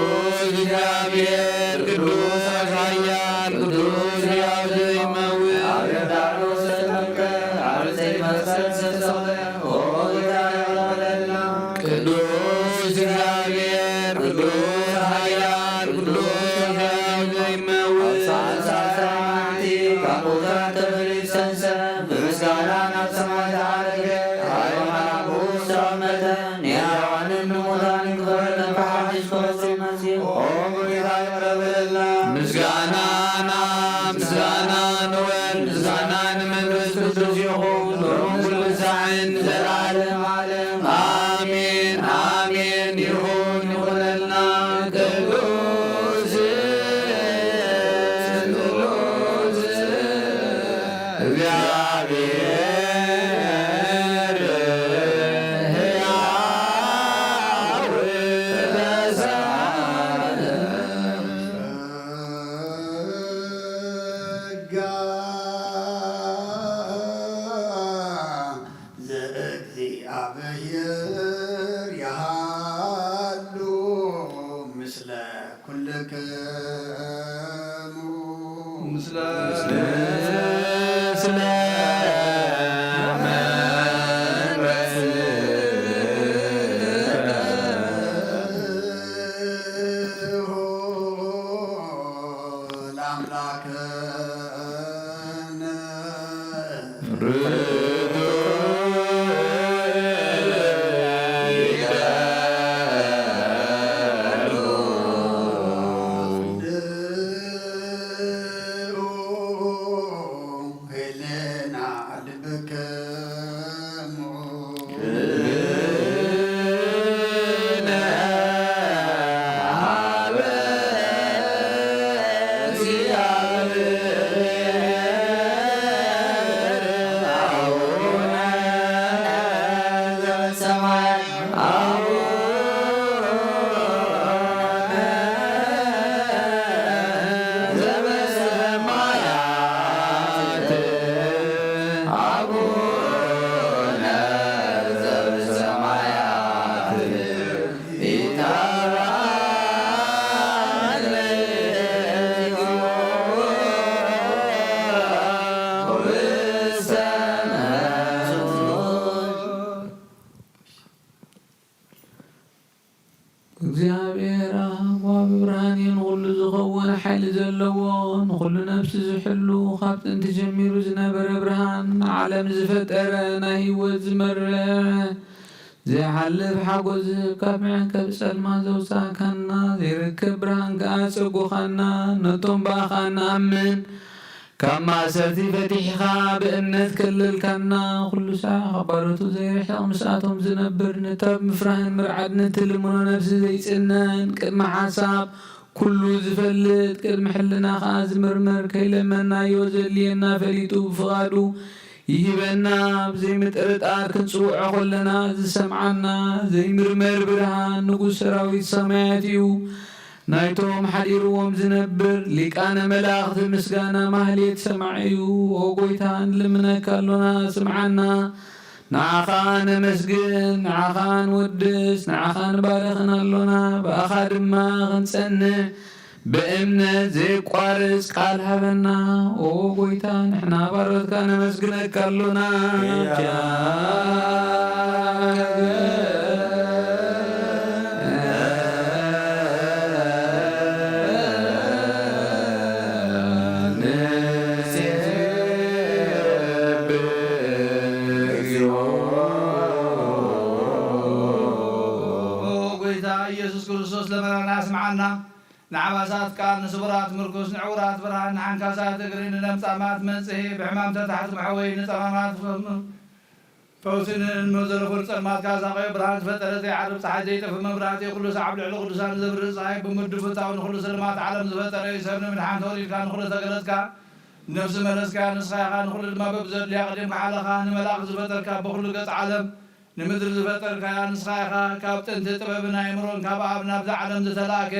እግዚአብሔር፣ ቅዱስ ኃያል፣ ቅዱስ ሕያው ዘይመውት፣ ቅዱስ እግዚአብሔር፣ ቅዱስ ኃያል፣ ቅዱስ ሕያው ዘይመውት፣ በምስጋና ናብ ሰማይ ተዓረገ። ኃይለ መላኩ ተቀመጠ። ንሕያዋንን ንሙታንን ክፈርድ ንፈሓሽ ክወጽእ መጺኡ። ኦ ጎይታ ይቕረ በለልና። ምስጋና ንኣብ፣ ምስጋና ንወልድ፣ ምስጋና ንመንፈስ ቅዱስ ይኹን፣ ሎምን ኩሉ ሳዕን ንዘለዓለም ዓለም። ኣሜን፣ ኣሜን። ይኹን፣ ይኹነልና። ቅዱስ፣ ቅዱስ እግዚአብሔር ሕያው በሰማይ ጸጋ ዘእግዚአብሔር ይሃሉ ምስለ ኩልክሙ ምስለ ለአምላክነ እግዚኣብሔር ኣብ ዋቢ ብርሃን እዩ፣ ንኹሉ ዝኸውን ሓይሊ ዘለዎ፣ ንኹሉ ነፍሲ ዝሕሉ፣ ካብ ጥንቲ ጀሚሩ ዝነበረ ብርሃን፣ ዓለም ዝፈጠረ፣ ናይ ህይወት ዝመርሕ፣ ዘይሓልፍ ሓጎስ ዝህብ፣ ካብ መዐንቀፊ ጸልማት ዘውጻእካና፣ ዘይርከብ ብርሃን ከኣ ዘጸጎኻና፣ ነቶም ብኣኻ እንኣምን፣ ካብ ማእሰርቲ ፈቲሕኻ ብእምነት ከለልካና፣ ኩሉ ሳዕ ካብ ባሮቱ ዘይርሕቕ ምስኣቶም ዝነብር፣ ነታ ብምፍራህን ምርዓድን እትልምኖ ነፍሲ ዘይጽነን፣ ቅድሚ ሓሳብ ኩሉ ዝፈልጥ፣ ቅድሚ ሕልና ኸኣ ዝምርምር፣ ከይለመናዮ ዘድልየና ፈሊጡ ብፍቓዱ ይህበና። ብዘይ ምጥርጣር ክንጽውዖ ከለና ዝሰምዓና ዘይምርመር ብርሃን ንጉስ ሰራዊት ሰማያት እዩ። ናይቶም ሓዲርዎም ዝነብር ሊቃነ መላእኽቲ ምስጋና ማህሌት ሰማዒ እዩ። ኦ ጎይታ፣ ንልምነካ ኣሎና፣ ስምዓና። ንዓኻ ነመስግን፣ ንዓኻ ንወድስ፣ ንዓኻ ንባርኽን ኣሎና። ብኣኻ ድማ ክንጸንዕ ብእምነት ዘየቋርጽ ቃል ሃበና። ኦ ጎይታ፣ ንሕና ባሮትካ ነመስግነካ ኣሎና። ኦ ጎይታ ኢየሱስ ክርስቶስ፣ ለመናና ስምዓና። ንዓባሳት ቃል፣ ንስቡራት ምርኩስ፣ ንዕውራት ብርሃን፣ ንዓንካሳት እግሪ፣ ንለምጻማት መንጽሄ፣ ብሕማም ተታሕቲ መሕወይ፣ ንጸማማት ፈውሲ፣ ንዘለፉ ንጸልማት ካሳቐዮ፣ ብርሃን ዝፈጠረ ዘይዓርብ ጸሓይ፣ ዘይጠፍእ መብራህቲ፣ ኩሉ ሳዕ ኣብ ልዕሊ ቅዱሳን ዘብርህ ጸሓይ፣ ብምድፉታው ንኹሉ ስልማት ዓለም ዝፈጠረ እዩ። ሰብ ንምድሓን ተወሊድካ፣ ንኹሉ ተገለጽካ፣ ነፍሲ መለስካ፣ ንስኻ ኢኻ ንኹሉ ድማ በብዘድልያ ኣቕዲምካ ሓለኻ፣ ንመላእኽቲ ዝፈጠርካ፣ ብኹሉ ገጽ ዓለም ንምድሪ ዝፈጠርካያ ንስኻ ኢኻ። ካብ ጥንቲ ጥበብን ኣእምሮን ካብ ኣብ ናብዛ ዓለም ዝተላእከ፣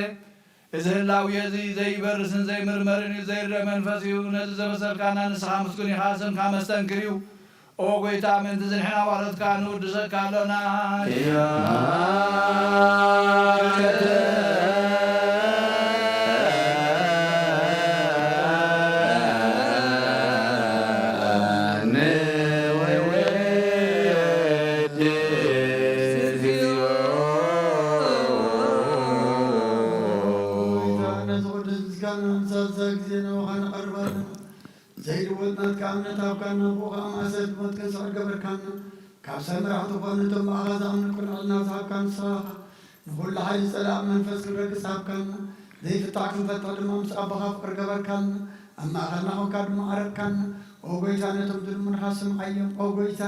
እዚ ህላዌ እዚ ዘይበርስን ዘይምርመርን እዩ፣ ዘይርእ መንፈስ እዩ። ነዚ ዘበሰርካና ንስኻ ምስጉን ኢኻ፣ ስምካ መስተንክር እዩ። ኦ ጎይታ፣ ምእንቲ ዝንሕና ባሮትካ ንውድሰካ ኣሎና። ነዚ ቅዱስ ምስጋና ንሳልሳይ ግዜ ናባኻ ንቐርብ ኣለና። ዘይልወጥ ናትካ እምነት ሃብካና፣ ብኡ ኸኣ ማእሰርቲ ሞት ክንስዕር ገበርካና። ካብ ሰብ ምራሕ ዝኾነ ነቶም ብኣኻ ዝኣምኑ ቅኑዕ ሕልና ዝሃብካ ንስኻ ኢኻ። ንኹሉ ሓይሊ ጸላኢ መንፈስ ክንረግጽ ሃብካና። ዘይፍታሕ ክንፈትሕ ድማ ምስ ኣቦኻ ፍቕሪ ገበርካልና። ኣብ ማእከልና ኾንካ ድማ ዓረቅካና። ኦ ጐይታ፣ ነቶም ዝልምኑኻ ስምዓዮም። ኦ ጐይታ፣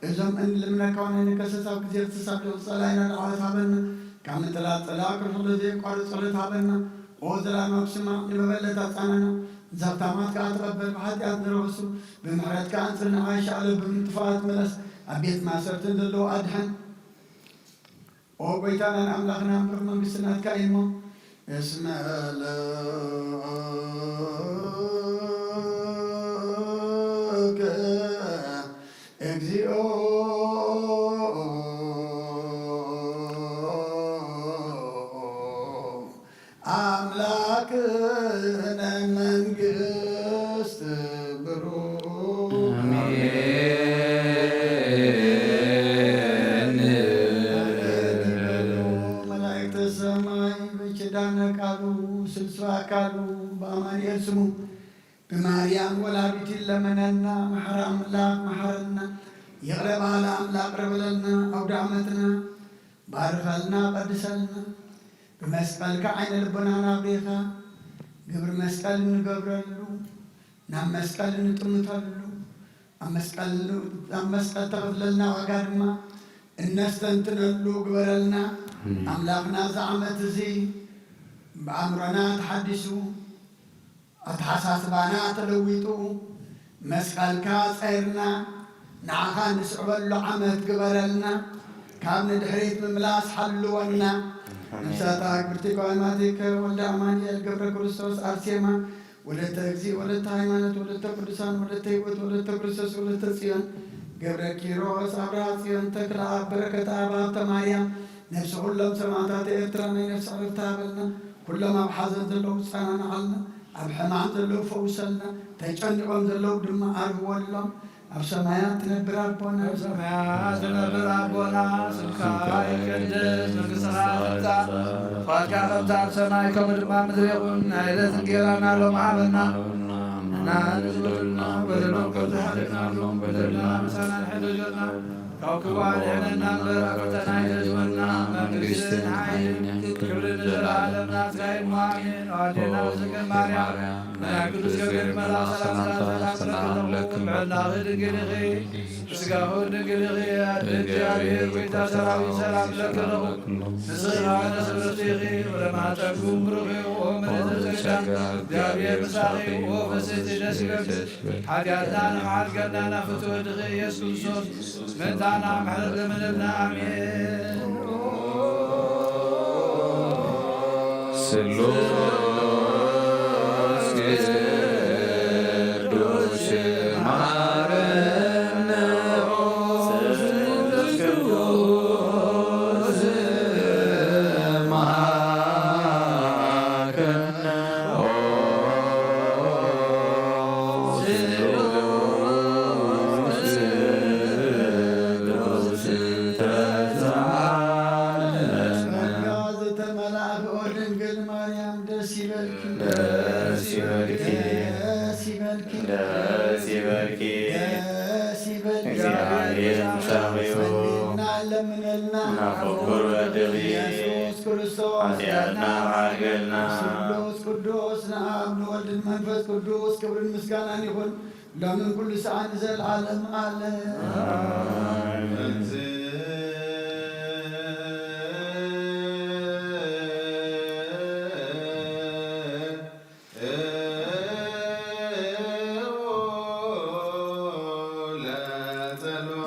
እዞም እንልምነካ ውን ኣይንከሰስ፣ ኣብ ግዜ ክተሳልዮ ጸላኢና ርዓወት ሃበና። ካብ ምጥላጥ ጸላኢ ክንሕሎ ዘየቋርጽ ጸሎት ሃበና። ኦ ዘላለማዊ ስማዕ፣ ንመበለት ኣጻናና። ንዘኽታማት ከኣ ተቐበል፣ ብሓጢኣት ንረኽሱ፣ ብምሕረትካ ኣጽንዕ፣ ኣይሻለብም ጥፋኣት ምለስ፣ ኣብ ቤት ማእሰርቲ ዘለዉ ኣድሕን። ኦ ጐይታናን ኣምላኽናን ብሩኽ መንግስቲ ናትካ እዩ እሞ። እስመ ለከ እግዚኦ አምላክነ መንግስት ብሩክ። አሜን። መላእክተ ሰማይ በኪዳነ ቃሉ ስልሱ አካሉ በአማኑኤል ስሙ ብማርያም ወላዲት ለመነና። መሐሪ አምላክ መሐረና። ይቅረ በሃሊ አምላክ ቅረ በለልና። አውደ ዓመትና ባርኸልና ቀድሰልና። ብመስቀልካ ዓይነ ልቦናና ኣብሪኻ ግብሪ መስቀል እንገብረሉ፣ ናብ መስቀል እንጥምተሉ፣ ኣብ መስቀል፣ ኣብ መስቀል ተኸፍለልና ዋጋ ድማ እነስተንትነሉ ግበረልና። ኣሜን። ኣምላኽና፣ እዚ ዓመት እዚ ብኣእምሮና ተሓዲሱ፣ ኣተሓሳስባና ተለዊጡ፣ መስቀልካ ጸይርና፣ ንዓኻ ንስዕበሉ ዓመት ግበረልና። ካብ ንድሕሪት ምምላስ ሓልወና። ኣሜን። ነፍሳታ ክብርቲ ቀዋማቲከ ወልደ ኣማኑኤል ገብረ ክርስቶስ ኣርሴማ፣ ወለተ እግዚእ፣ ወለተ ሃይማኖት፣ ወለተ ቅዱሳን፣ ወለተ ህይወት፣ ወለተ ክርስቶስ፣ ወለተ ጽዮን፣ ገብረ ኪሮስ፣ ኣብርሃ ጽዮን፣ ተክለ ኣብ፣ በረከት ኣብ፣ ሃብተ ማርያም፣ ነፍሲ ኩሎም ሰማዕታት ኤርትራ ናይ ነፍሲ ዕረፍቲ ሃበልና። ኩሎም ኣብ ሓዘን ዘለዉ ጸናንዓልና፣ ኣብ ሕማም ዘለዉ ፈውሰልና፣ ተጨኒቖም ዘለዉ ድማ ኣርህወሎም። ኣብ ሰማያት ትነብር ኣቦና፣ ኣብ ሰማያት ትነብር ኣቦና፣ ስምካ ይቀደስ፣ መንግስትኻ ትምጻእ፣ ፍቓድካ ከምቲ ኣብ ሰማይ ከምኡ ድማ ኣብ ምድሪ ይኹን። ናይ ዕለት እንጌራና ሎሚ ሃበና፣ ንሕና ንዝበደሉና በደሎም ከም ዝሓለፍናሎም በደልና ምሳና ንሕደገልና፣ ካብ ክፉእ ኣድሕነና እምበር፣ ኣብ ፈተና ኣይተእትወና፣ መንግስትን ሓይልን ክብርን ንዘለዓለም ናትካ እዩ፣ ኣሜን። ኣዴና ድንግል ማርያም፣ ናይ ቅዱስ ገብርኤል መልኣክ ሰላምታ ሰላም ንለኪ፣ ልዕልናኺ ድንግል ኢኺ፣ ስጋኺ ድንግል ኢኺ፣ ኣደ እግዚኣብሔር ጎይታ ሰራዊት ሰላም ንለኪ ኣለኹ። ንስኺ ከኣ ፍስሕቲ ኢኺ፣ ፍረ ማህፀንኪ እውን ብሩኽ እዩ። ኦ ምልዕቲ ጸጋ፣ እግዚኣብሔር ምሳኺ፣ ኦ ፍስሕቲ ደስ ይበልኪ። ሓጢኣትና ንምሓር ገርናና ፍትወ ድኺ ኢየሱስ ክርስቶስ ምእንታና ምሕረት ለምንልና። ኣሜን። ስሉስ ቅዱስ መሐረነ ኦ ስሉስ ቅዱስ መሐረነ ኦ ስሉስ ቅዱስ ተሳለነ። ጸጋ ዝተመልኣኪ ኦ ድንግል ማርያም ደስ ይበልኪ። ደስ ይበልኪ። ደስ ይበልኪ። ደስ ይበልኪ። ደስ ይበልኪ። እግዚኣብሔር ምሳኺ እዩ። ጸልይልና ለምነልና። ናብ ፍቁር ወድኺ ኢየሱስ ክርስቶስ ሓጢኣትና ምሓርገልና። ስሉስ ቅዱስ ንኣብ ንወልድ ንመንፈስ ቅዱስ ክብርን ምስጋናን ይኹን። ሎምን ኩሉ ሰዓት ንዘለዓለም ዓለም። ኣሜን።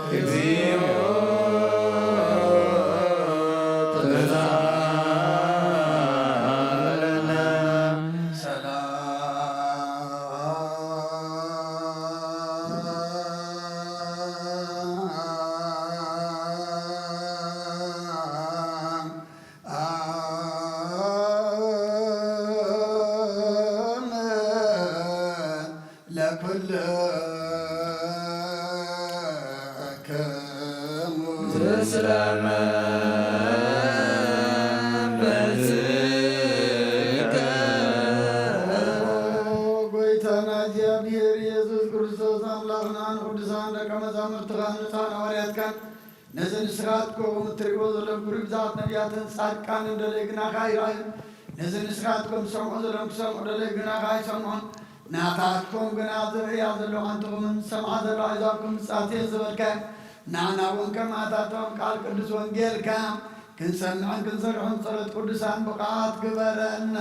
እግዚኦ ተሳለነ። ሰላም ለኩልክሙ። ምስለ መንፈስከ። ጎይታና እግዚኣብሔር ኢየሱስ ክርስቶስ ኣምላኽና ንቅዱሳን ደቀ መዛሙርትኻን ንጹሓን ሃዋርያትካን ነዚ ንስኻትኩም እትርእይዎ ዘለኹም ክብሪ ብዛት ነቢያትን ጻድቃንን ደለዩ ግናኻ ይረኣዩ። ነዚ ንስኻትኩም ትሰምዑ ዘለኹም ክሰምዑ ደለዩ ግናኻ ኣይሰምዑን። ናታትኩም ግና ዝርእያ ዘለዋ ኣንትኹምን ዝሰምዓ ዘለዋ ኣሕዛብኩም ብጻት እየን ዝበልካዮም። ንዓና እውን ከማታቶም ቃል ቅዱስ ወንጌልካ ክንሰምዕን ክንሰርሕን ጸሎት ቅዱሳን ብቕዓት ግበረና።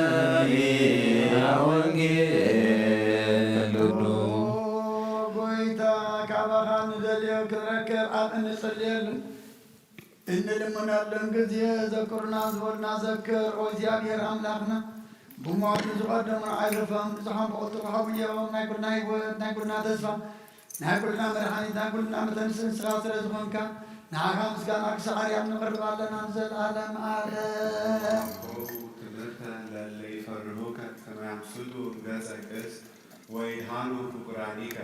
ለሰሚዐ ወንጌል። ኦ ጎይታ፣ ካባኻ ንደልዮ ክንረክብ ኣብ እንጽልየሉ እንልምነሉን ግዜ ዘክሩና ዝበሉና ዘክር። ኦ እግዚኣብሔር ኣምላኽና፣ ብሞት ንዝቐደሙ ንዓይ ረፈም፣ ንጹሓን ብቐትሩ ሓውዮም፣ ናይ ኩልና ህይወት፣ ናይ ኩልና ተስፋ፣ ናይ ኩልና መድሓኒት፣ ናይ ኩልና መተንስኢ ንስኻ ስለ ዝኾንካ፣ ንዓኻ ምስጋና ክሳዕ ኣርያም ነቕርብ ኣለና ንዘለኣለም ዓለም። ኣቦ ትምህርተ ለለ ይፈርሁከ ከመ ኣምስጡ ገጸ ቅስ ወይድሃኑ ፍቁራኒከ።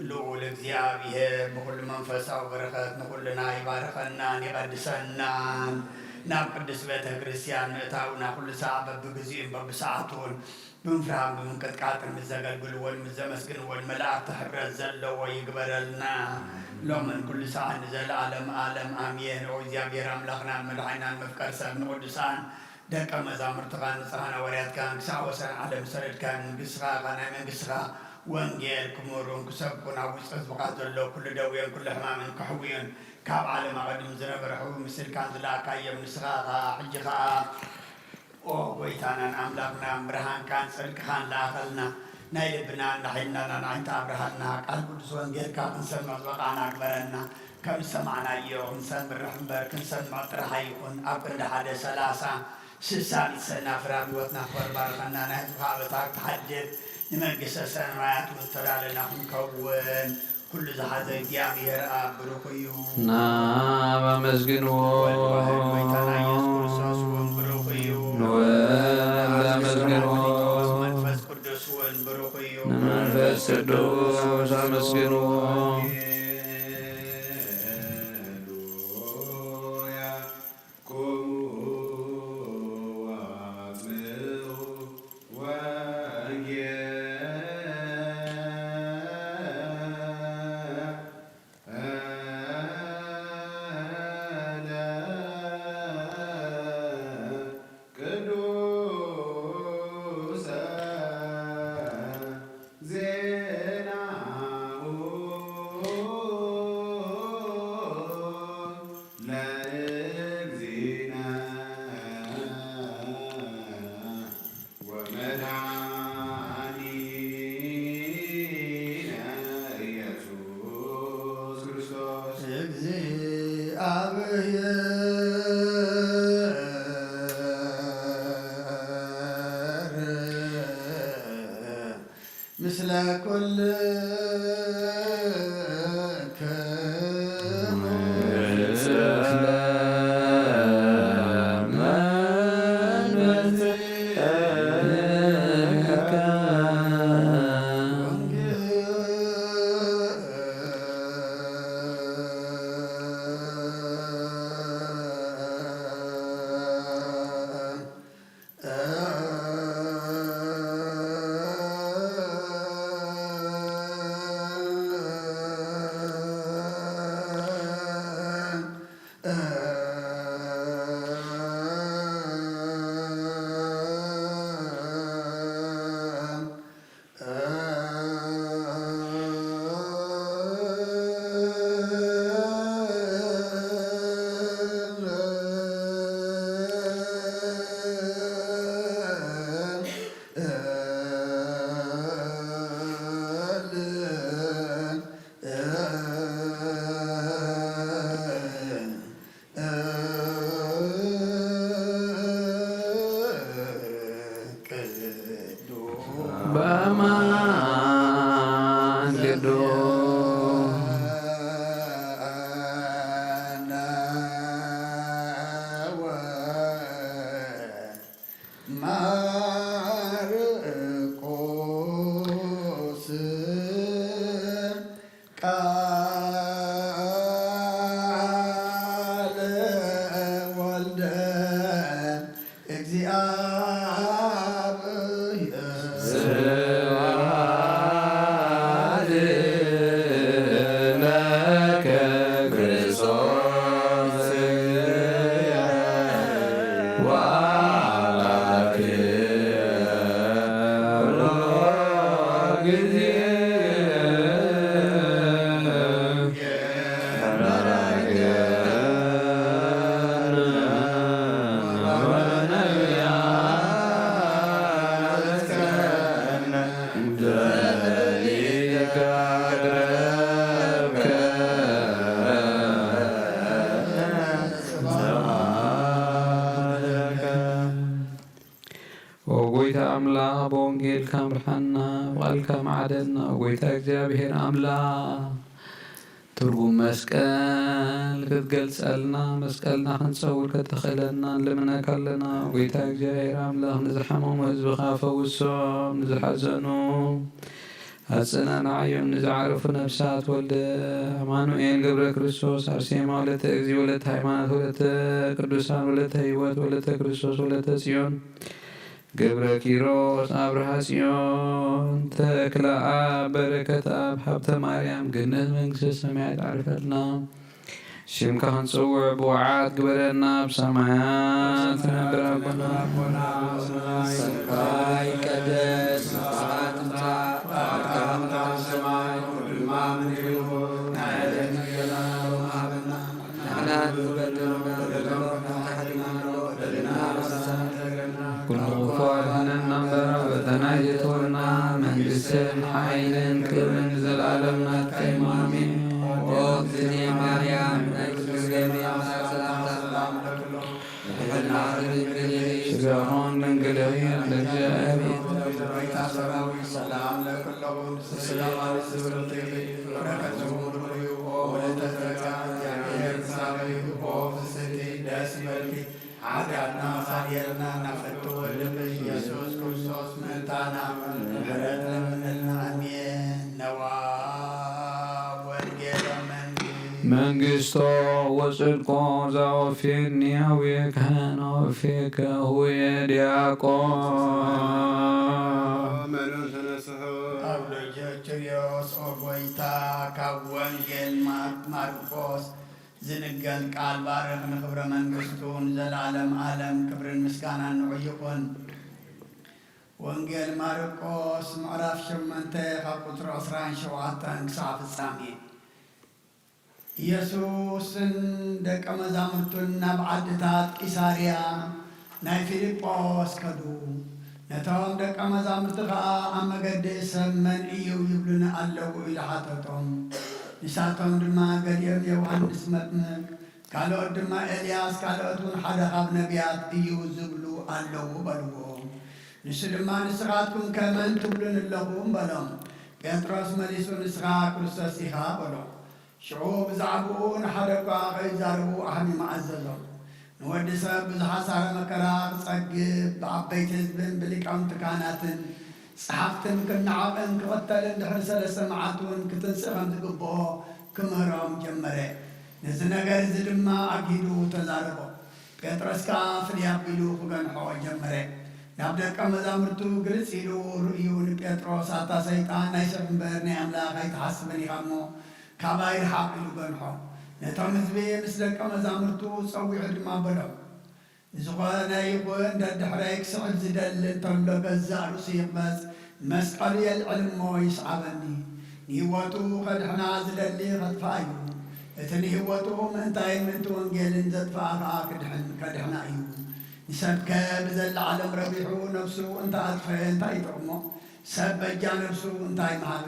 ልዑል እግዚኣብሔር ብኹሉ መንፈሳዊ በረኸት ንኹልና ይባርኸናን ይቐድሰናን። ናብ ቅድስት ቤተ ክርስቲያን ምእታውና ኩሉ ሰዓት በብግዚኡን በብሰዓቱን ብምፍራህን ብምንቅጥቃጥን ምስ ዘገልግልዎን ምስ ዘመስግንዎን መላእክቲ ሕብረት ዘለዎ ይግበረልና። ሎምን ኩሉ ሰዓት ንዘለዓለም ዓለም ኣሜን። ኦ እግዚኣብሔር ኣምላኽናን መድሓኒናን መፍቀር ሰብ ንቅዱሳን ደቀ መዛሙርትኻን ንጽሃን ሃዋርያትካን ክሳዕ ወሰን ዓለም ዝሰደድካዮም ንግስኻ ናይ መንግስትኻ ወንጌል ክምህሩን ክሰብኩን ኣብ ውሽጢ ህዝብኻ ዘሎ ኩሉ ደዌን ኩሉ ሕማምን ክሕውዩን ካብ ዓለም ኣቐድም ዝነበረ ሕዊ ምስልካን ዝለኣካዮም ንስኻ ኸኣ ሕጂ ኸኣ ኦ ጎይታናን ኣምላኽናን ብርሃንካን ጽድቅኻን ለኣኸልና። ናይ ልብና እንዳ ሒዝና ናናይንተ ኣብርሃልና፣ ቃል ቅዱስ ወንጌልካ ክንሰምዕ ዝበቓዕና ግበረና። ከም ዝሰማዕናዮ ክንሰምርሕ እምበር ክንሰምዕ ጥራሕ ኣይኹን። ኣብ ክንዲ ሓደ ሰላሳ፣ ስሳ፣ ሚእቲ ሰናፍር ኣብ ህይወትና ክበር ባርኸና። ናይ ህዝብኻ ኣበሳ ክትሓድግ ንመንግስተ ሰማያት እውን ተዳለና ክንከውን። ኩሉ ዝሓዘ እግዚኣብሔር ኣብ ብሩኽ እዩ። ናብ ኣመስግንዎ። ወልድ ዋሕድ ጎይታና ኢየሱስ ክርስቶስ እውን ብሩኽ እዩ። ንወልድ ኣመስግንዎ። መንፈስ ቅዱስ እውን ብሩኽ እዩ። ንመንፈስ ቅዱስ ኣመስግንዎ። ሃሌሉያ። ወመድኃኒነ ኢየሱስ ክርስቶስ። ምስለ ኩልክሙ። በአማን ቅዱስ። ማርቆስ ቃለ ወልደ እግዚአብሔር። ስብሐት ለከ ክርስቶስ ወአምላክየ ኩሎ ጊዜ። ኦ ጎይታ ኣምላኽ፣ ብወንጌልካ ምርሓና፣ ብቓልካ መዓደና። ኦ ጎይታ እግዚኣብሔር ኣምላኽ፣ ትርጉም መስቀል ክትገልጸልና፣ መስቀልና ክንጸውር ከተኽእለና ንልምነካ ኣለና። ኦ ጎይታ እግዚኣብሔር ኣምላኽ፣ ንዝሓመሙ ህዝብኻ ፈውሶም፣ ንዝሓዘኑ ኣጸናንዓዮም፣ ንዝዓረፉ ነፍሳት። ወልደ ኣማኑኤል ገብረ ክርስቶስ፣ ኣርሴማ ወለተ እግዚእ፣ ወለተ ሃይማኖት፣ ወለተ ቅዱሳን፣ ወለተ ህይወት፣ ወለተ ክርስቶስ፣ ወለተ ጽዮን፣ ገብረ ኪሮስ፣ ኣብርሃ ጽዮን፣ ተክለኣብ፣ በረከትኣብ፣ ሃብተ ማርያም፣ ገነት መንግስተ ሰማያት ዓርፈልና። ሽምካ ክንጽውዕ ብውዓት ግበረና፣ ኣብ ሰማያት ትነብር ኣቦና። ስምካ ይቀደስ፣ መንግስትኻ ትምጻእ፣ ፍቓድካ ከምቲ ኣብ ሰማይ ከምኡ ድማ ምድሪ ይኹን። ናይ ዕለት እንጀራና ሎሚ ሃበና፣ ንሕና ንበድል በደልና ሓድግና ኣሎ፣ በደልና ንስኻ ትሕረና። ኩሉ ክፉእ ኣድሕነና እምበር፣ ኣብ ፈተና ኣይተእትወና፣ መንግስቲ ስም ሓይልን ክብርን ንዘለኣለም ናትካ እዩ። ኣሜን። ኦ እግዝእትየ ማርያም ናይ ቅዱስ ገብርኤል ሰላምታ ሰላም ለኪ። ብሕልና ድንግል ኢኺ፣ ስጋኹን ድንግል ኢኺ፣ እንደ እግዚኣብሔር። ሰላም ለኪ ኩለኹም፣ ስጋኺ ክብርት ኢኺ፣ በረከትኪ ምሉእ እዩ። ኦ ወለተ ጸጋ፣ እግዚኣብሔር ምሳኺ እዩ። ኦ ፍስሕቲ፣ ደስ ይበልኪ፣ ሓጢኣትና መኻርየልና፣ ናብ ፍቅር ወልድኪ ኢየሱስ ክርስቶስ ምእንታና ምሕረት ለምንልና። ኣሜን። ነዋ ወንጌለ መንግስት መንግስቶ ወጽድቆ ዛወፌኒ አዌከ ነወፌከ ሁየ ዲያቆን። መኖን ተነስሑ። ኣብ ሎጆ ኪርዮስ ኦ ጎይታ፣ ካብ ወንጌል ማር-፣ ማርቆስ ዝንገር ቃል ባርኽ፣ ንኽብረ መንግስቱ ንዘለዓለም ዓለም ክብርን ምስጋናን ንዑ ይኹን። ወንጌል ማርቆስ ምዕራፍ ሸሞንተ ካብ ቁጽሪ ዕስራን ሸውዓተን ክሳዕ ፍጻሜ። ኢየሱስን ደቀ መዛሙርቱን ናብ ዓድታት ቂሳርያ ናይ ፊልጶስ ከዱ። ነቶም ደቀ መዛሙርቲ ኸኣ ኣብ መገዲ ሰብ መን እዩ ይብሉኒ ኣለዉ ኢሉ ሓተቶም። ንሳቶም ድማ ገሊኦም ዮሃንስ መጥምቅ፣ ካልኦት ድማ ኤልያስ፣ ካልኦት እውን ሓደ ካብ ነቢያት እዩ ዝብሉ ኣለዉ በልዎ። ንሱ ድማ ንስኻትኩም ከ መን ትብሉኒ ኣለኹም በሎም። ጴጥሮስ መሊሱ ንስኻ ክርስቶስ ኢኻ በሎ። ሽዑ ብዛዕባኡ ንሓደ እኳ ከይዛረቡ ኣሕሚሙ ኣዘዞም። ንወዲ ሰብ ብዙሕ ሓሳረ መከራ ክጸግብ፣ ብዓበይቲ ህዝብን ብሊቃውንቲ ካህናትን ጸሓፍትን ክነዓቕን ክቕተልን ድሕሪ ሰለስተ መዓልቲ እውን ክትንስእ ከም ዝግብኦ ክምህሮም ጀመረ። ነዚ ነገር እዚ ድማ ኣግሂዱ ተዛረቦ። ጴጥሮስ ከኣ ፍልይ ኣቢሉ ክገንሖ ጀመረ። ናብ ደቀ መዛሙርቱ ግልጽ ኢሉ ርእዩ ንጴጥሮስ፣ ኣታ ሰይጣን፣ ናይ ሰብ እምበር ናይ ኣምላኽ ኣይትሓስብን ኢኻ እሞ፣ ካባይ ርሓቕ ኢሉ ገንሖ። ነቶም ህዝቢ ምስ ደቀ መዛሙርቱ ጸዊዑ ድማ በሎም፣ ንዝኾነ ይኹን ደድሕረይ ክስዕብ ዝደሊ እንተሎ ገዛእ ርእሱ ይቕበጽ፣ መስቀሉ የልዕል እሞ ይስዓበኒ። ንህይወቱ ከድሕና ዝደሊ ኸጥፍኣ እዩ። እቲ ንህይወቱ ምእንታይን ምእንቲ ወንጌልን ዘጥፍኣ ኸኣ ክድሕን፣ ከድሕና እዩ። ንሰብከ ብዘለዓለም ረቢሑ ነፍሱ እንተ ኣጥፈአ እንታይ ይጠቕሞ? ሰብ በጃ ነፍሱ እንታይ ምሃበ?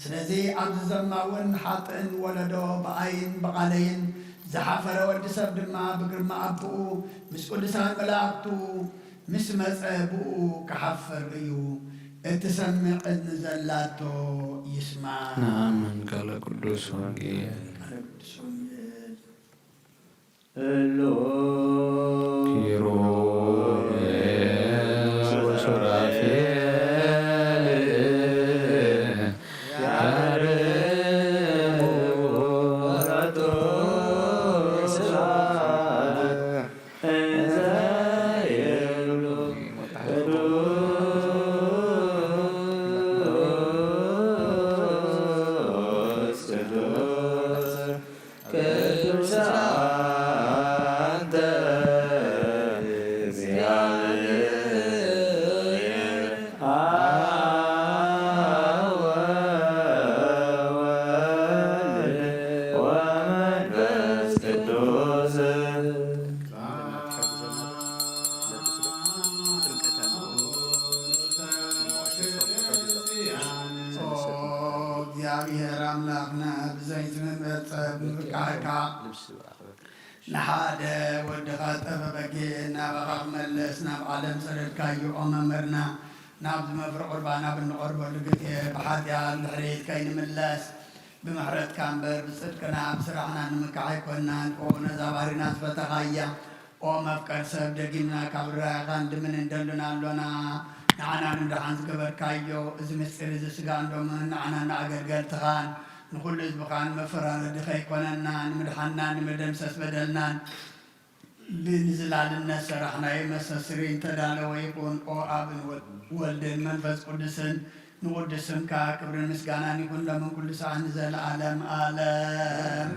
ስለዚ ኣብዚ ዘማውን ሓጥእን ወለዶ ብኣይን ብቓለይን ዝሓፈረ ወዲ ሰብ ድማ ብግርማ ኣቦኡ ምስ ቅዱሳን መላእክቱ ምስ መጸ ብኡ ክሓፍር እዩ። እትሰምዕ እዝኒ ዘላቶ ይስማዕ። ንኣምን ቃለ ቅዱስ ወንጌል። ቃለ ቅዱስ ወንጌል። እሉ ኪሩቤል ወሱራፌል ያርሙ ላቱ ስብሐት እንዘ ይብሉ ቅዱስ ቅዱስ ቅዱስ አንተ እግዚአብሔር አብ ወወልድ ወመንፈስ ቅዱስ። ኦ እግዚኣብሔር ኣምላኽና ብዘይትምመጸ ምርቃዕካ ንሓደ ወድኻ ጠበበጌ ናባኻ ክመልስ ናብ ዓለም ሰደድካዮ ኦ መምህርና፣ ናብዚ መፍረ ቁርባን ኣብ እንቐርበሉ ግዜ ብሓጢኣት ድሕሪት ከይንምለስ ብምሕረትካ እምበር ብጽድቅና ብስራሕና ንምካሕ ኣይኮንናን። ኦ ነዛ ባሪና ዝፈተኻያ ኦ መፍቀር ሰብ ደጊምና ካብ ርኣኻ እንድምን እንደሉን ኣሎና። ንዓና ንምድሓን ዝገበርካዮ እዚ ምስጢር እዚ ስጋን ደምን ንዓና ንኣገልገልትኻን ንኹሉ ህዝብኻን መፈራረዲ ከይኮነና ንምድሓንናን ንመደምሰስ በደልናን ብንዝላልነት ሰራሕናዮ መስተስሪ እንተዳለወ ይኹን። ኦ ኣብን ወ-፣ ወልድን መንፈስ ቅዱስን ንቕዱስ ስምካ ክብርን ምስጋናን ይኹን ሎምን ኩሉ ሰዓት ንዘለዓለም ዓለም።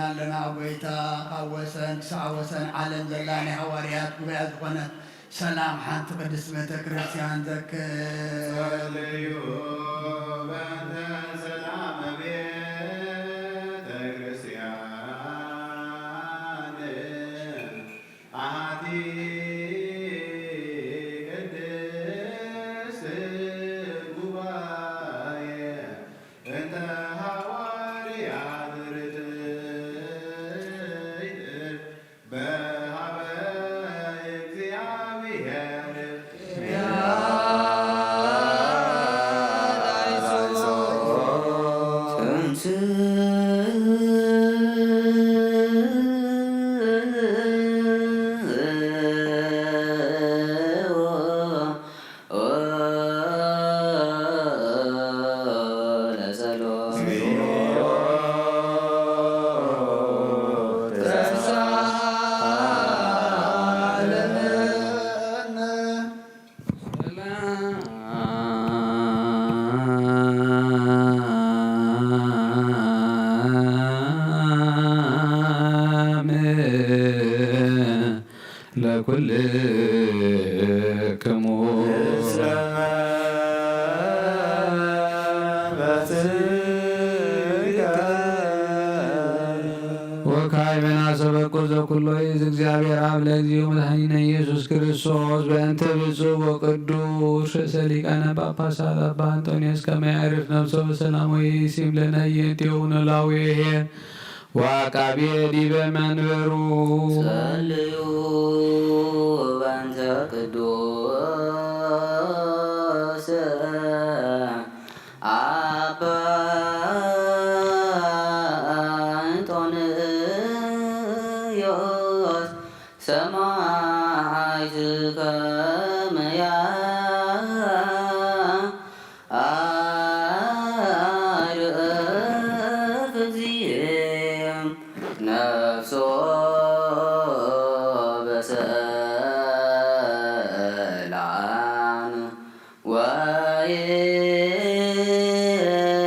ኣለና። ጎይታ ካብ ወሰን ክሳዕ ወሰን ዓለም ዘላ ናይ ሃዋርያት ጉባኤ ዝኾነት ሰላም ሓንቲ ቅድስት ቤተ ክርስቲያን ዘክር። ጸልዩ በእንተ ሰላም ቤተ ክርስቲያን ኣሐቲ ቅድስት ጉባኤ እንተ ሃዋርያት ርትዕት በሃበ እግዚኣብሔር ለኩልክሙ። ወካዕበ ናሰበኩ ዘኩሎ ይእዝ እግዚአብሔር አብ ለእግዚኡ መድኃኒነ ኢየሱስ ክርስቶስ በእንተ ብፁዕ ወቅዱስ ርእሰ ሊቃነ ጳጳሳት አባ አንጦንዮስ ከመ ያዕርፍ ነፍሶ በሰላም ወይሲም ለነ ኢዮንቴው ኖላዊ ኄር ወዐቃቤ ዲበ መንበሩ። ጸልዩ በእንተ ቅዱስ አባ እንጦንዮስ ሰማዕት ከመ ያ አርፍ እግዚእ ነፍሶ በሰላም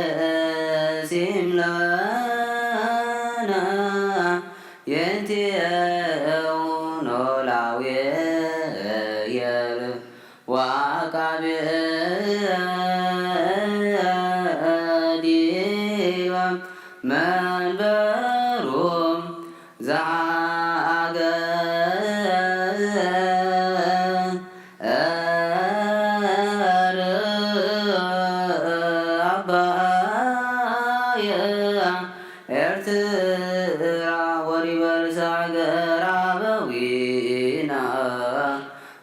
ወይሲም ለነ የንቲኤው ኖላዊ የር ወዐቃቤ ዲበ መንበሩ ዘዐገ አባየ ኤርትራ ወዲበ ርእሰ ሀገር አበዊነ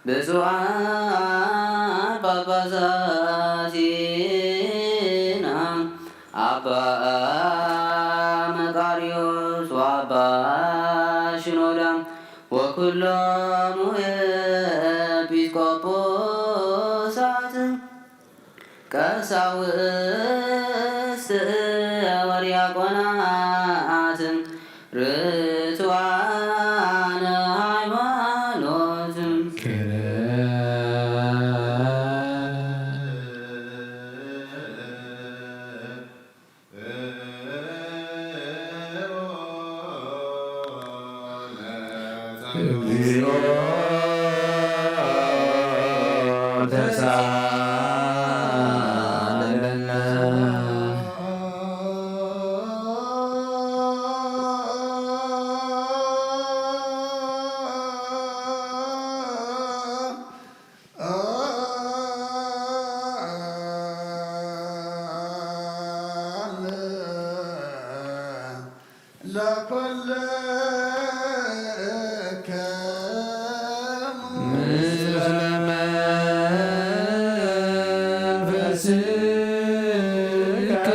ብፁዓን ጳጳሳቲነ አባ መቃርዮስ ወአባ ሽኖዳ ወኩሎሙ ኤጲስቆጶሳት ቀሳውስት ወዲያቆናት ርቱዓነ ሃይማኖት። እግዚኦ ተሳለነ። ለኩልክሙ ምስለ መንፈስከ።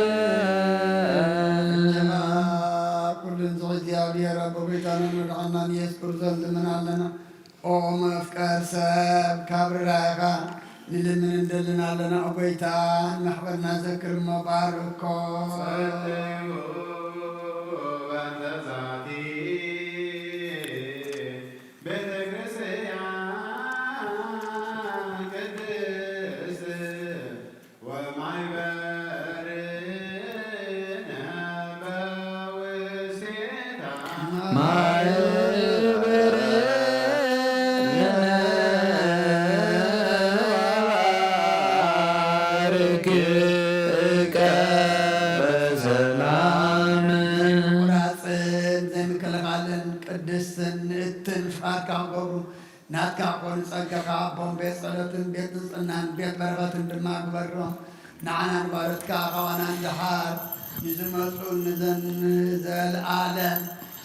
ኩሉ ንዝኽእል እግዚኣብሔር ኣቦ ጎይታናን መድሓናን ኢየሱስ ክርስቶስ ንልምን ኣለና። ኦ መፍቀር ሰብ፣ ካብ ርራይኻ ንልምን እንደልን ኣለና። ኦ ጎይታ፣ ማሕበርና ዘክር እሞ ባርኮ። ጸልዩ በእንተ ዛቲ ቤተ ክርስቲያን ቅድስት ወማይበርነ በውስቴታ ማህበርነ ወባርክከ በሰላም። ምቁራጽን ዘይምክልኻልን ቅድስትን ንእትን ፍቓድካ ክገብሩ ናትካ ክኾኑ ጸጋኻ ኣቦም ቤት ጸሎትን ቤት ንጽህናን ቤት በረኸትን ድማ ግበሮም። ንዓናን ባሮትካ ካባናን ደሓር ንዝመጹ ንዘን ንዘለኣለም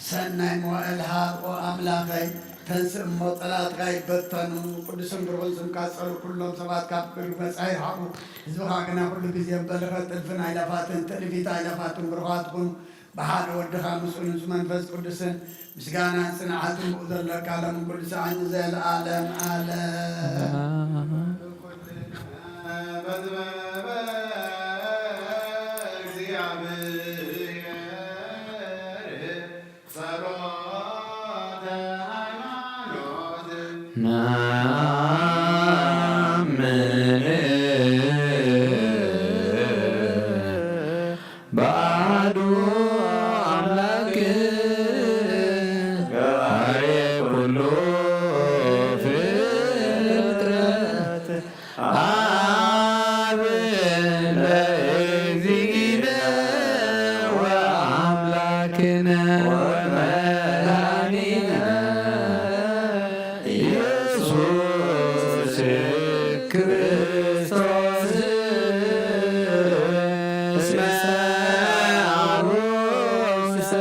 ሰናይ መዋእል ሃብ። ኦ ኣምላኸይ፣ ተንስእ እሞ ጸላእትካ ይበተኑ። ቅዱስን ብሩኽን ስምካ ጸሩ፣ ኩሎም ሰባት ካብ ክብሪ መጻኢ ይርሓቑ። ህዝብኻ ግና ኩሉ ግዜ በረኸት ጥልፍን ኣይላፋትን ትእልፊት ኣይላፋትን ብሩኻት ኩኑ። ብሓደ ወድኻ ምስኡ ንሱ መንፈስ ቅዱስን ምስጋናን ጽንዓትን ብኡ ዘለካ ሎም ኩሉ ሰዓት ንዘለኣለም ዓለም። ጸሎተ ሃይማኖት። ነአምን በአሐዱ አምላክ ገባሬ ኩሉ ፍጥረት አብ ለእግዚእነ ወአምላክነ ወመድኃኒነ ኢየሱስ ክርስቶስ እስመ አቡሰ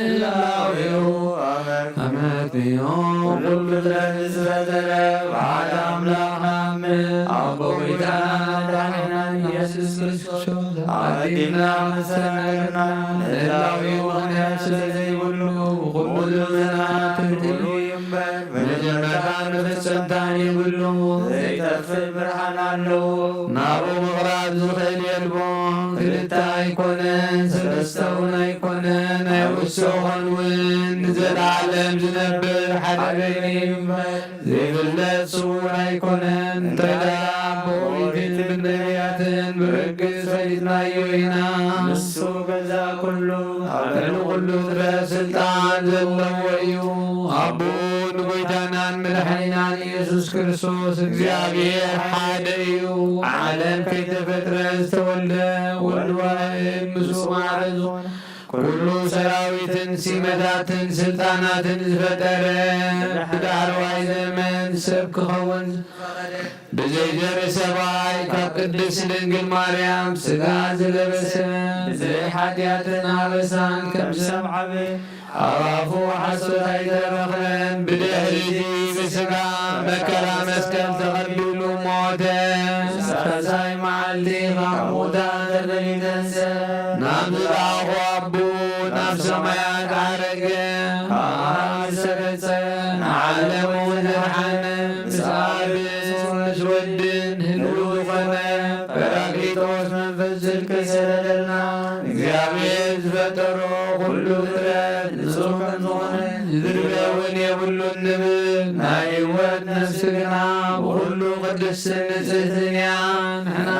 እላዌሁ አመክንዮ ኩሉ ፍጥረት ዝፈጠረ ብሓደ ኣምላኽ ነኣምን። ኣቦ ጐይታና መድኃኒናን ኢየሱስ ክርስቶስ ኣቐዲምና መሰናድና ንህላዌ ምኽንያት ስለ ዘይብሉ ኩሉ ዘመናት ትሕቲ እዩ እምበር መጀመርታን መፈጸምታን የብሉ። ዘይጠፍእ ብርሃን ኣለዎ። ናብኡ ምቕራብ ዝኽእል የልቦን። ክልተ ኣይኮነን፣ ሰለስተ እውን ኣይኮነን፣ ኣይውስኾን እውን። ንዘለዓለም ዝነብር ሓደ በይኑ እዩ እምበር ዘይፍለጥ ስዉር ኣይኮነን። እንተ ደኣ ብኦሪትን ብነቢያትን ብርግጽ ፈሊጥናዮ ኢና። ንሱ ገዛ ኩሉ ኣብ ልዕሊ ኩሉ ፍጥረት ስልጣን ዘለዎ እዩ። ኣቦኡ ንጎይታናን መድሓኒናን ኢየሱስ ክርስቶስ እግዚኣብሔር ሓደ እዩ። ዓለም ከይተፈጥረ ዝተወልደ ወልድ ዋህድ ምስኡ ማዕረ ዝኾነ ኩሉ ሰራዊትን ሲመታትን ስልጣናትን ዝፈጠረ ብዳሕረዋይ ዘመን ሰብ ክኸውን ዝፈቐደ ብዘይ ዘርኢ ሰብኣይ ካብ ቅድስት ድንግል ማርያም ሥጋ ዝለበሰ ብዘይ ሓጢኣትን ኣበሳን ከም ሰብ ዓበየ። ኣብ ኣፉ ሓሶት ኣይተረኽበን። ብድሕሪቲ ብሥጋ መከራ መስቀል ተቐቢሉ ሞተ። ሳልሳይ መዓልቲ ካብ ሙታን ተፈልዩ ተንሥአ። ናብ ዝለኣኾ ኣቦኡ ናብ ሰማያት ዓረገ። ካብ ሰረጸ ንዓለም እውን ዘድሓነ ምስ ኣብን ምስ ወድን ህልው ዝኾነ ጳራቅሊጦስ መንፈስ ጽድቂ ሰደደልና። እግዚኣብሔር ዝፈጠሮ ኩሉ ፍጥረት ንጹህ ከም ዝኾነ ዝድለ እውን የብሉን ንብል። ናይ ህይወት ነፍሲ ግና ብኹሉ ቅድስትን ንጽህትን እያ። ንሕና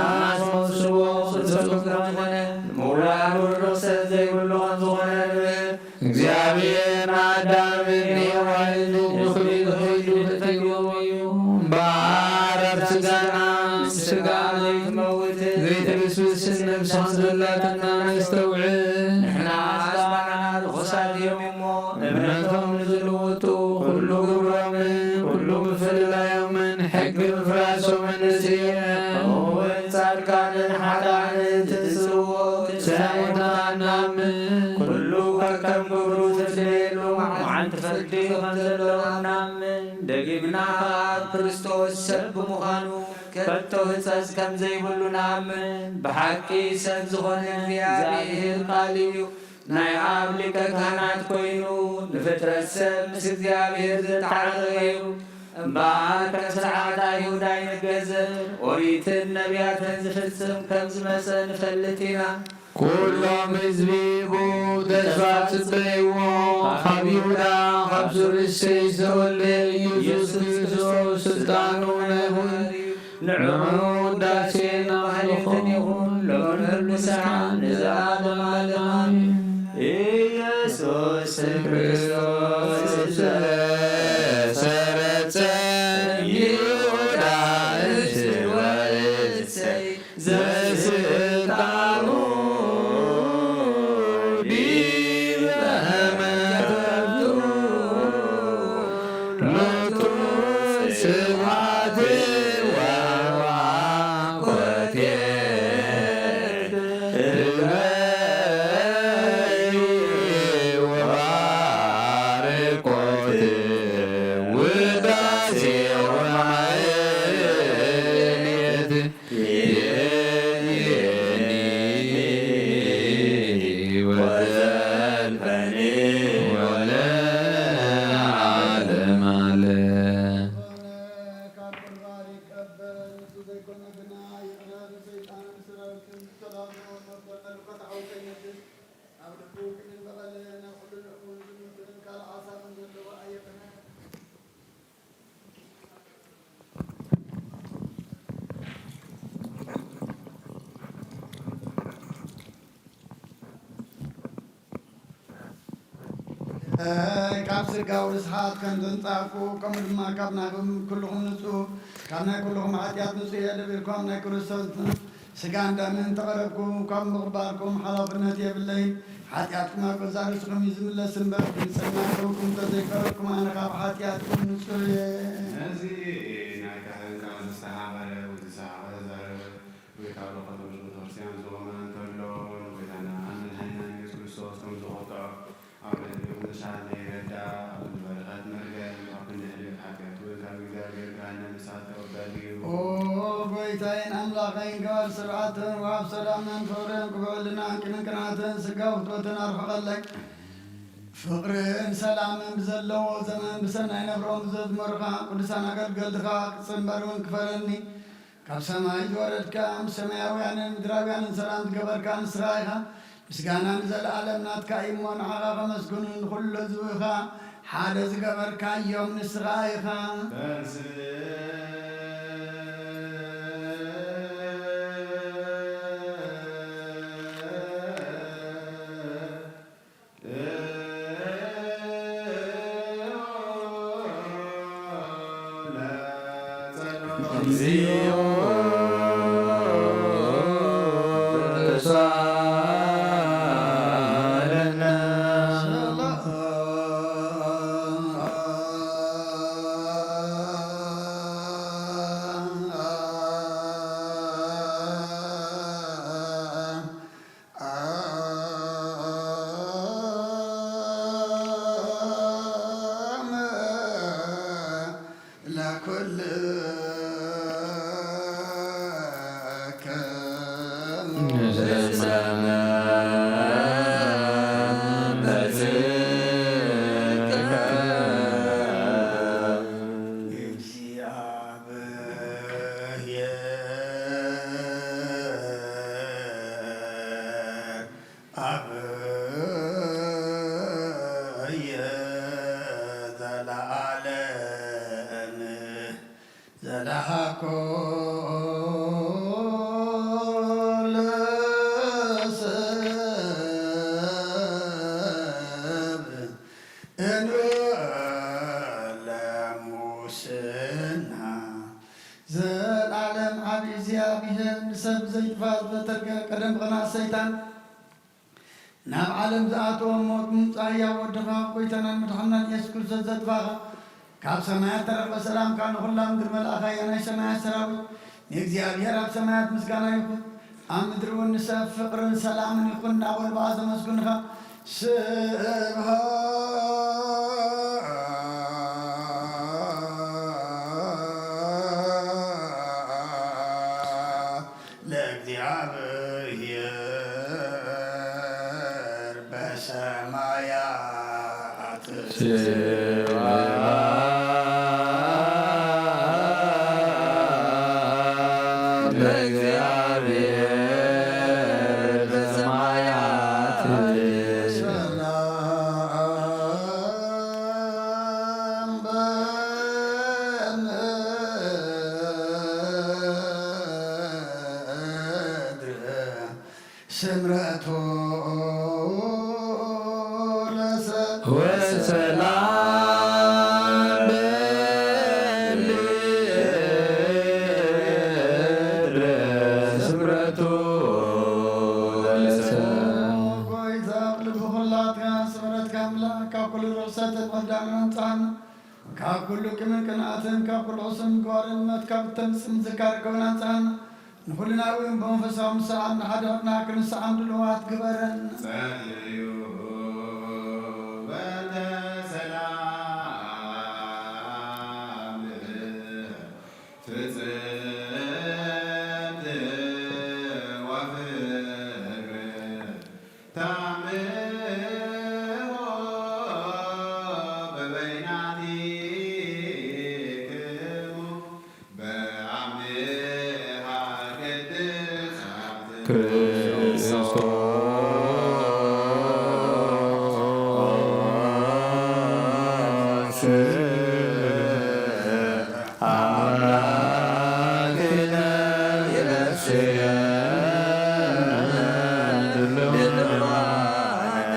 ንመውስቦ ፍጹም ከም ዝኾነ ምውላዱ ርኽሰት ዘይብሉ ከም ዝኾነ ንብል። እግዚኣብሔር ንኣዳምን ንሄዋንን ብኽብሪ ኾይኑ ፈጢርዎም እዩ። እምበኣር ኣብ ሥጋና ምስ ሥጋና ዘይትመውትን ዘይትብስብስን ነፍሲ ከም ዘላትና ነስተውዕል። ንሕና ኣጽዋርና ርኹሳት እዮም እሞ፣ እምነቶም ንዝልውጡ ኩሉ ግብሮምን ኩሉ ምፍልላዮምን ሕጊ ምፍራሶምን ንስእን። ከምኡውን ጻድቃንን ሓጥኣንን ትስእዎ ትንሳኤ ሙታን ንኣምን። ኩሉ ከከም ግብሩ ትፍደየሉ መዓልቲ ፍርዲ ከም ዘሎ ንኣምን። ደጊምና ከኣ ኣብ ክርስቶስ ሰብ ብምዃኑ ከቶ ህጸጽ ከም ዘይብሉ ንኣምን። ብሓቂ ሰብ ዝኾነ እግዚኣብሔር ቃል እዩ። ናይ ኣብ ሊቀ ካህናት ኮይኑ ንፍጥረት ሰብ ምስ እግዚኣብሔር ዘተዓረቐ እዩ። እምበኣር ከም ስርዓት ኣይሁድ ኣይንገዘር፣ ኦሪትን ነቢያትን ዝፍጽም ከም ዝመጸ ንፈልጥ ኢና። ኩሎም ህዝቢ ብኡ ተስፋ ጽበይዎ። ካብ ይሁዳ ካብ ሱር እሴይ ዝተወልደ ኢየሱስ ክርስቶስ ስልጣኑ ናይ ንዑ ውዳሴን ማህሌትን ይኹን ሎሚ ንስሓ ንዘለዓለም ዓለም ኣሜን። ኢየሱስ ስም ክርስቶስ ዘሰረጸ ይሁዳ እትወርሰይ ዘስልጣኑ ዲበ መከቱ ሎቱ ስብሐት ወባርኮቴ ወባርኮት ውዳሴ ወማህሌት ይእዜኒ ወዘልፈኒ ወለዓለመ ዓለም። ካብ ቁርባን ይቀበል፣ ንሱ ዘይኮነ ግና ይቕረ፣ ንሰይጣንን ንሰራዊቱን ተላብሞ፣ መርቆ ጠልቆ ተዓውተ ይነድድ። ኣብ ልቡ ግን በቐለ፣ ናብ ኩሉ ልዑል ዝሙትን ካልእ ሓሳብን ዘለዎ ኣየቕነ። ካብ ስጋዊ ርስሓት ከም ዘንጻእኩ፣ ከምኡ ድማ ካብ ናህብም ኩልኹም ንጹህ፣ ካብ ናይ ኩልኹም ሓጢኣት ንጹህ እየ ኢልኩም ናይ ክርስቶስ ስጋን ደምን ተቐረብኩም ካብ ምቕባልኩም ሓላፍነት የብለይን። ሓጢኣትኩም ኣብ ገዛእ ርእስኹም እዩ ዝምለስ እምበር፣ ንጽህና ኮንኩም እንተዘይቀረብኩም ኣነ ካብ ሓጢኣትኩም ንጹህ እየ። ነዚ ናይ ካህን ቃል ዝተሓቐረ ወይ ዝተሓቐረ ዘረበ ወይ ካብ ለኸቶም ቤተክርስትያን ዝቖመ እንተሎ፣ ንጎይታና መድሓኒና ኢየሱስ ክርስቶስ ከም ዝቖጥዖ ኣብ ልዕሊኡ ምሻት ዘይረዳ፣ ኣብ ክንዲ በረኸት መርገም፣ ኣብ ክንዲ ሕልዮት ሓጢኣት እውን ካብ እግዚኣብሔር ገሃነም እሳት ተቐባሊ እዩ። ኦ ጎይታይን ኣምላኸይን፣ ገባር ስርዓትን ወሃብ ሰላምን ፍቕርን ክብዕልናን ቅንቅናትን ስጋ ውትወትን ኣርሕቐለይ። ፍቕርን ሰላምን ብዘለዎ ዘመን ብሰናይ ነብሮም ብዘዝመሩኻ ቅዱሳን ኣገልገልትኻ ክጽንበር እውን ክፈለኒ። ካብ ሰማይ ዝወረድካ፣ ምስ ሰማያውያንን ምድራውያንን ሰላም ዝገበርካ ንስኻ ኢኻ። ምስጋና ንዘለኣለም ናትካ እዩ እሞ፣ ንዓኻ ከመስግኑ ንኹሉ ህዝብኻ ሓደ ዝገበርካዮም ንስኻ ኢኻ። ዘላለም ዓቢ እግዚኣብሔር ንሰብ ዘይጥፋእ ዝበተርገ ቀደም ብቕንኣት ሰይጣን ናብ ዓለም ዝኣተወ ሞት ምምጻእ ህያው ወድኻ ጎይታናን መድሓናን ኢየሱስ ክርስቶስ ዘጥፋኻ ካብ ሰማያት ተረኽበ ሰላምካ ንኹላ ምድሪ መልኣኻ እያ ናይ ሰማያት ሰራዊት ንእግዚኣብሔር ኣብ ሰማያት ምስጋና ይኹን ኣብ ምድሪ እውን ንሰብ ፍቕርን ሰላምን ይኹን እናበሉ ብኣ ዘመስግንኻ ስብሃ ለእግዚኣብሔር በሰማያት ስብሐት ለእግዚኣብሔር በሰማያት ሰላም በምድር ስምረቱ ለሰብ ወሰላም በል ድረስ ስምረቱ ለሰብ። ጎይታ ልቢ ኩላትና ስምረትካ ኣምላኽ ካብ ኩሉ ርኽሰትን ዕብዳንን ኣንጻና። ካብ ኩሉ ቂምን ቅንኣትን፣ ካብ ኩሉ ዕሱብ ምግባርን፣ ሞት ካብ እተምጽእ ምዝካር ከውን ኣንጻና። ንኹልና እውን ብመንፈሳዊ ምሳሕ ንሓድሕድና ክንሰዓም ድልዋት ግበረን። ጸልዩ በእንተ ሰላም ፍጽምት ወፍቅር ታምሆ በበይናቲክሙ በአምሃ ቅድሳት ክርስቶስ አምላክነ ይረስየነ ድልዋነ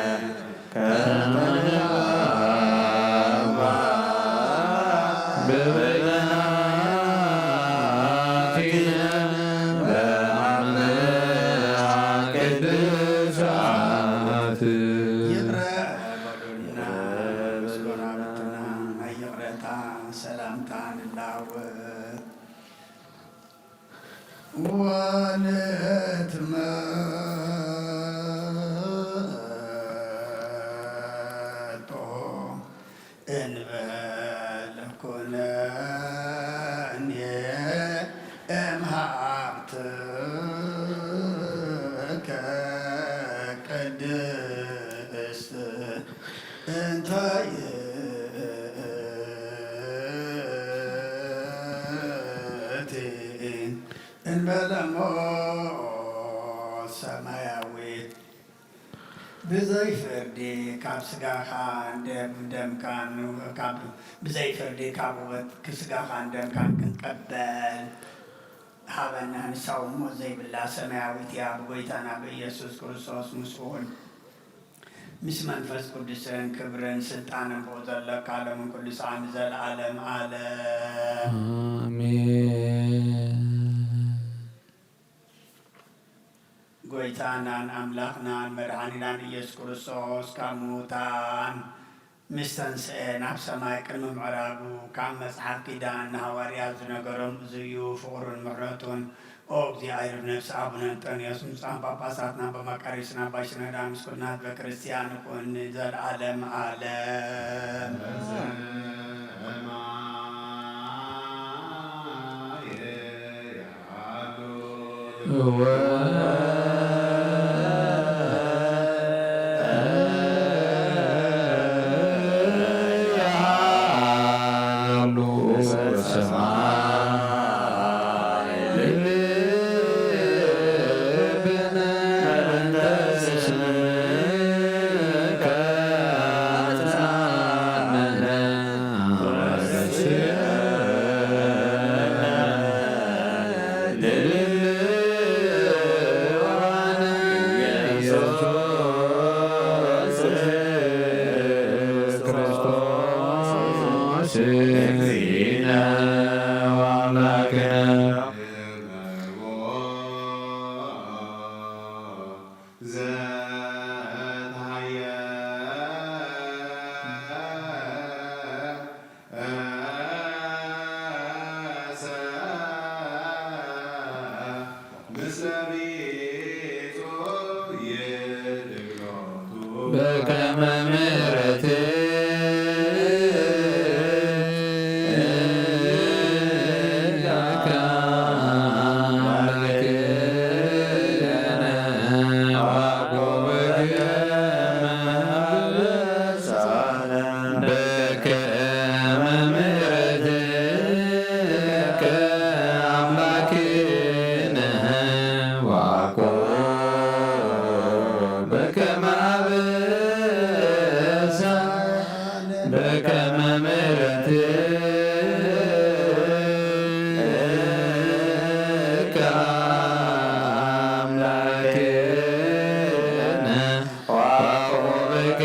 ከመ ንሃባ በበይናቲነ በአምሃ ቅድሳት። ይቅረ በሉልና፣ ምስጋና ብትና ናይ ይቅረታ ሰላምታ ንላወጥ። ወንትመጦ እንበል ኩነኒ እምሃብትከ ቅድስት እንተ ይእቲ እንበለ እሞ ሰማያዊት ብዘይ ፍርዲ ካብ ስጋኻን ደም-፣ ደምካን ካብ፣ ብዘይ ፍርዲ ካብ ውበት ስጋኻን ደምካን ክንቀበል ሃበና። ንሳ እውን ሞት ዘይብላ ሰማያዊት እያ። ብጎይታና ብኢየሱስ ክርስቶስ ምስኡን ምስ መንፈስ ቅዱስን ክብርን ስልጣንን ብኡ ዘለካ ሎምን ቅዱሳን ንዘለዓለም ዓለም። ኣሜን። ጎይታናን ኣምላኽናን መድኃኒናን ኢየሱስ ክርስቶስ ካብ ምዉታን ምስ ተንስኤ ናብ ሰማይ ቅድሚ ምዕራጉ ካብ መጽሓፍ ኪዳን ንሃዋርያት ዝነገሮም እዚ እዩ። ፍቕሩን ምሕረቱን ኦ እግዚኣብሔር ነፍሲ ኣቡነ እንጠንዮስ ምስ ጳጳሳትና በመቃሪስና ባሽነዳ ምስ ኩልና ህዝበ ክርስቲያን ይኹን ንዘለዓለም ዓለም። በከመ ምሕረትከ አምላክነ ወአኮብከ በከመ ምሕረትከ አምላክነ ወአኮብከ በከመ አበሳነ በከመ ምሕረትከ አምላክነ ወአኮብከ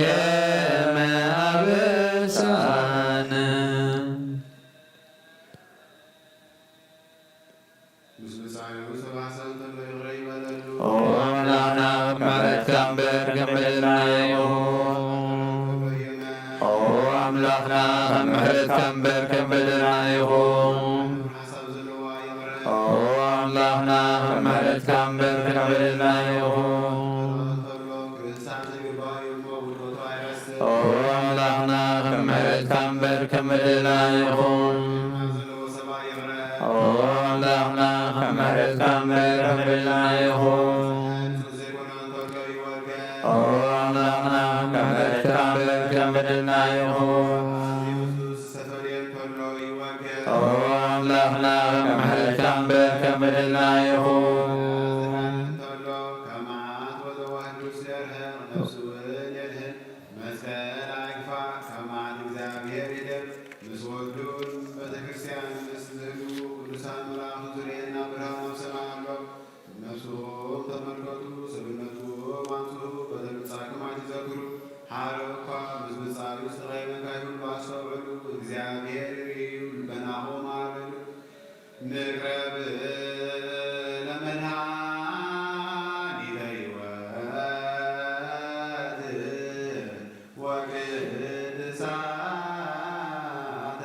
ኣምላኽና ከም ምሕረትካ እምበር ከም በደልና ይኹን። ሓሳብ ዘለዋ ይቕረ። ኦ ኣምላኽና ከም ምሕረትካ እምበር ከም በደልና ይኹን። ጸሎት ከሎ ክርስታን ዘይግባእ እዩ እሞ ውድቀቱ ኣይረስዕ። ኦ ኣምላኽና ከም ምሕረትካ እምበር ከም በደልና ይኹን። ኦ ኣምላኽና ከም ምሕረትካ እምበር ከም በደልና ይኹን። ኦ ኣምላኽና ከም ምሕረትካ እምበር ከም በደልና ይኹን። ኦ ኣምላኽና ከም ምሕረትካ እምበር ከም በደልና ይኹን። መስቀል ኣይግፋ፣ ካብ መዓት እግዚኣብሔር ይደር። ምስ ወዱን ቤተ ክርስቲያን ምስ ዝህልዉ ቅዱሳን መላእኽቱ ዝርእየና ብርሃን ኣብ ሰማይ ኣሎ። ነፍስኹም ተመልከቱ፣ ሰብነትኩም ኣምጽኡ፣ በተ ምጻእኩም ኣይትዘክሩ። ሓደ እኳ ምስ ምጻእዩ ዝተቐየመ እንታይ ይሁን ኣስተውዕሉ፣ እግዚኣብሔር ይርእዩ፣ ልበናኹም ኣልዕሉ። ንቅረብ ለመድኃኒተ ሕይወት ወቅድሳተ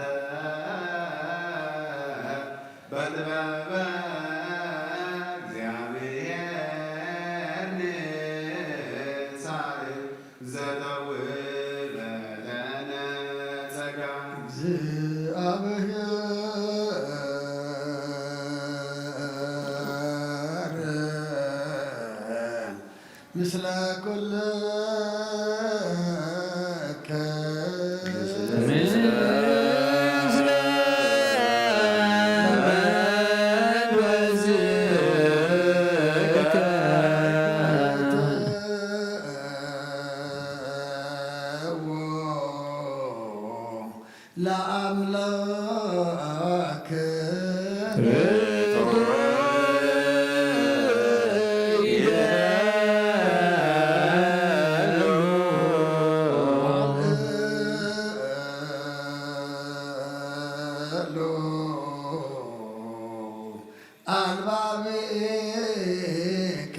በጥበበ እግዚአብሔር ንሳል ዘተውለነ ጸጋ። እግዚኣብሔር ምስለ ኩልከ። ምስለ መንፈስከ። ለአምላክ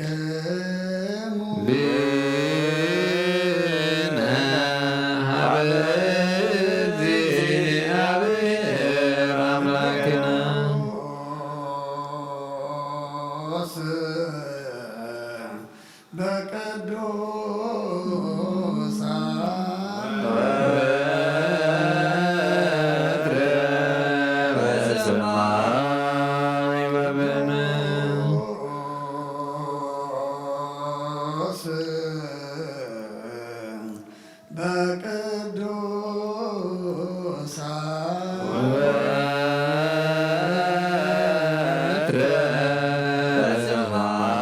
አልባብክሙ ሊነ ሀበ እግዚአብሔር አምላክነ። በቅዱሳን ወትረ በሰማይ ወበምድር። በቅዱሳን ወትረ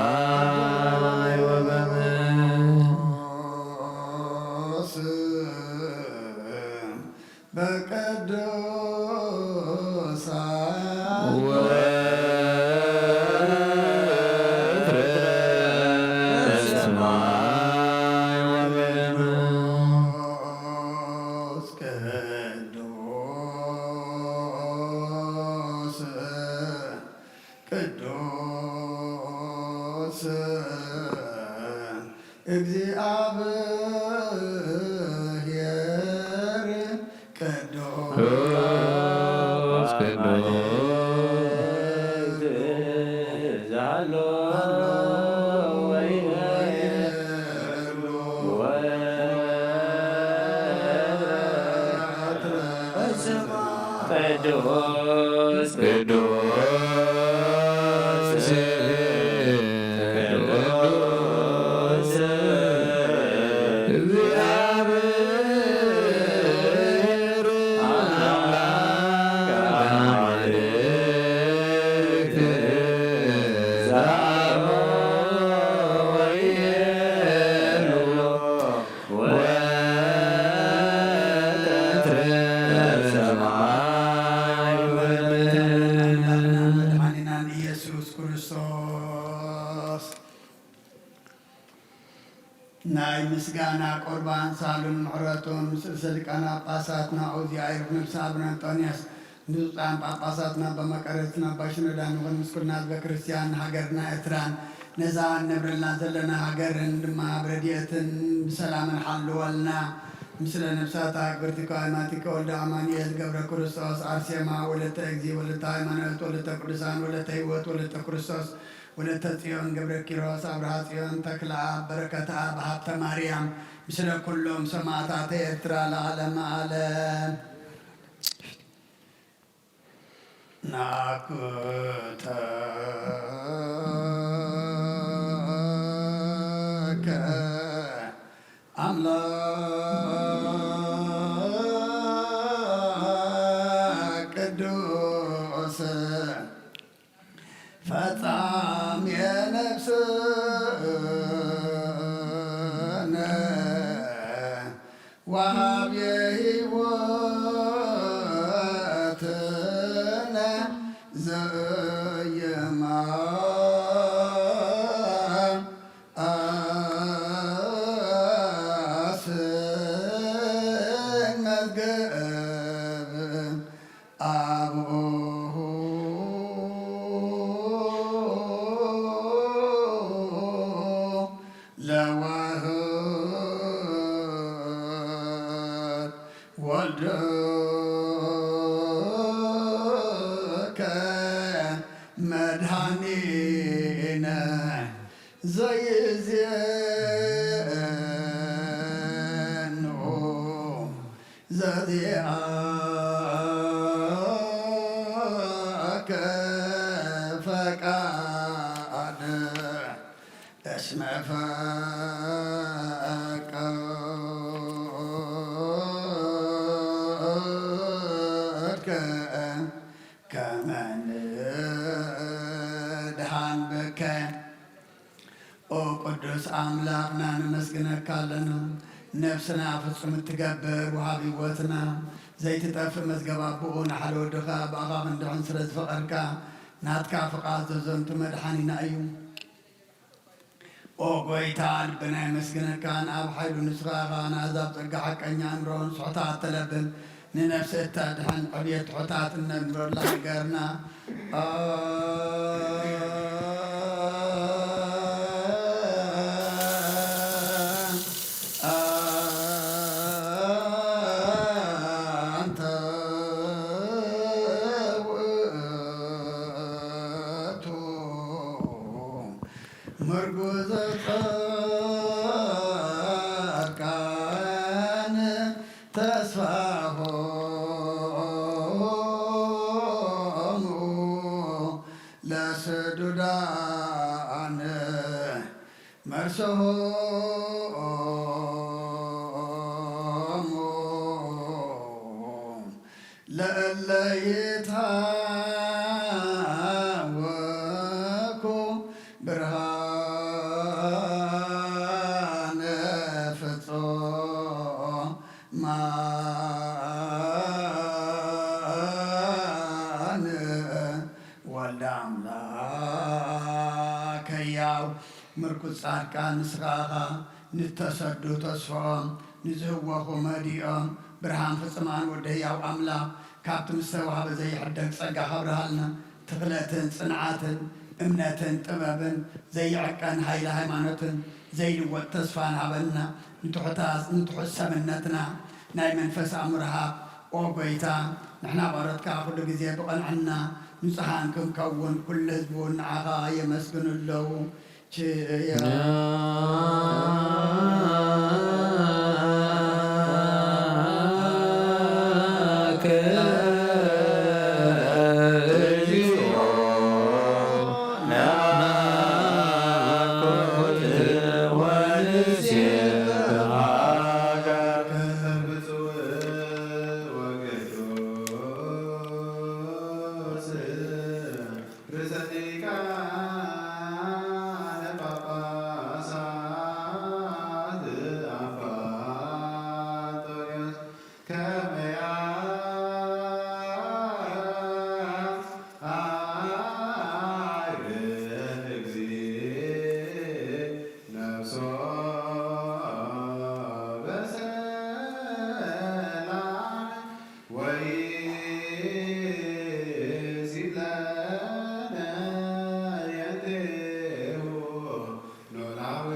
በሰማይ ወበምድር። በቅዱሳን ወትረ በሰማይ ወበምድር። ቅዱስ ቅዱስ እግዚአብሔር ቅዱስ ቅዱስ ዛሎ ወይነ ቅዱስ ቅዱስ ቅዱስ እግዚአብሔር አምላክ አማልክት ዛሎ ወይነ ወትረ በሰማይ ወበምድር። መድኃኒናን ኢየሱስ ክርስቶስ ናይ ምስጋና ቁርባን ሳሉን ምሕረቱን ምስ ርእሰ ሊቃነ ጳጳሳትና ኦዚያ ይኹን፣ ምስ ኣቡነ እንጦንዮስ፣ ምስ ብፁዓን ጳጳሳትና ኣባ መቃርዮስን ኣባ ሽኖዳን ይኹን፣ ምስ ኩልና ህዝበ ክርስቲያን ሃገርና ኤርትራን ነዛ እንነብረላ ዘለና ሃገርን ድማ ብረድኤትን ብሰላምን ሓልወልና። ምስለ ነፍሳታ ክብርቲ ከዋይማቲከ ወልደ ኣማኑኤል ገብረ ክርስቶስ፣ ኣርሴማ ወለተ እግዚ፣ ወለተ ሃይማኖት፣ ወለተ ቅዱሳን፣ ወለተ ህይወት፣ ወለተ ክርስቶስ፣ ወለተ ጽዮን ገብረ ኪሮስ፣ ኣብርሃ ጽዮን፣ ተክለኣብ፣ በረከተኣብ፣ ሃብተ ማርያም፣ ምስለ ኩሎም ሰማዕታተ ኤርትራ ለዓለመ ዓለም። ናኩተከ ኣምላክ ቅዱስ ፈጻሜ ነፍስነ ወሃቤ ህይወትነ ዘየማስን መዝገብ ኣቡሁ ለዋህድ ወልድከ መድኃኒነ ዘይዜኑ ዘዚኣከ ፈቃድ እስመ ፈቀድከ ከመ ንድኃን ብከ። ኦ ቅዱስ ኣምላኽና፣ ነመስግነካ ኣለና። ነፍስና ፍጹም እትገብር ወሃብ ህይወትና፣ ዘይትጠፍእ መዝገብ ኣቦኡ ንሓደ ወድኻ ብኣኻ ክንድሕን ስለ ዝፈቐድካ፣ ናትካ ፍቓድ ዘዘንቱ መድሓኒና እዩ። ኦ ጎይታ፣ ልብና የመስግነካን ኣብ ሓይሉ ንስኻ ኢኻ ንኣህዛብ ጸጋ ሓቀኛ ኣእምሮን ስሑታት ተለብም፣ ንነፍሲ እተድሕን ዕብየት ትሑታት እነንብረላ ሃገርና። ኣንተ ውእቱ ምርጉዘ ጻድቃን ተስፋሆሙ ለስዱዳን መርሰሆሙ ለእለ ይትሃወኩ ብርሃነ ፍጹማን ወልደ ኣምላክ ሕያው ምርኩስ ጻድቃን ንስኻ ኢኻ። ንተሰዱ ተስፍኦም፣ ንዝህወኹ መዲኦም፣ ብርሃን ፍጹማን ወዲ ህያው ኣምላኽ ካብቲ ምስ ተዋህበ ዘይሕደግ ጸጋ ከብርሃልና፣ ትኽለትን ጽንዓትን እምነትን ጥበብን ዘይዕቀን ሃይለ ሃይማኖትን ዘይልወጥ ተስፋን ሃበና። ንትሑታት ንትሑት ሰብነትና ናይ መንፈስ ኣእምሮ ሃብ። ኦ ጎይታ፣ ንሕና ባሮትካ ኩሉ ግዜ ብቐንዕና ንጹሃን ክንከውን ኩሉ ህዝቢ እውን ንዓኻ የመስግኑ ኣለዉ። ርእሰ ሊቃነ ጳጳሳት ኣባ እንጦንዮስ ከመ ያዕርግ እግዚእ ነፍሶ በሰላም ወይሲለነ የንቴሁ ኖላዊ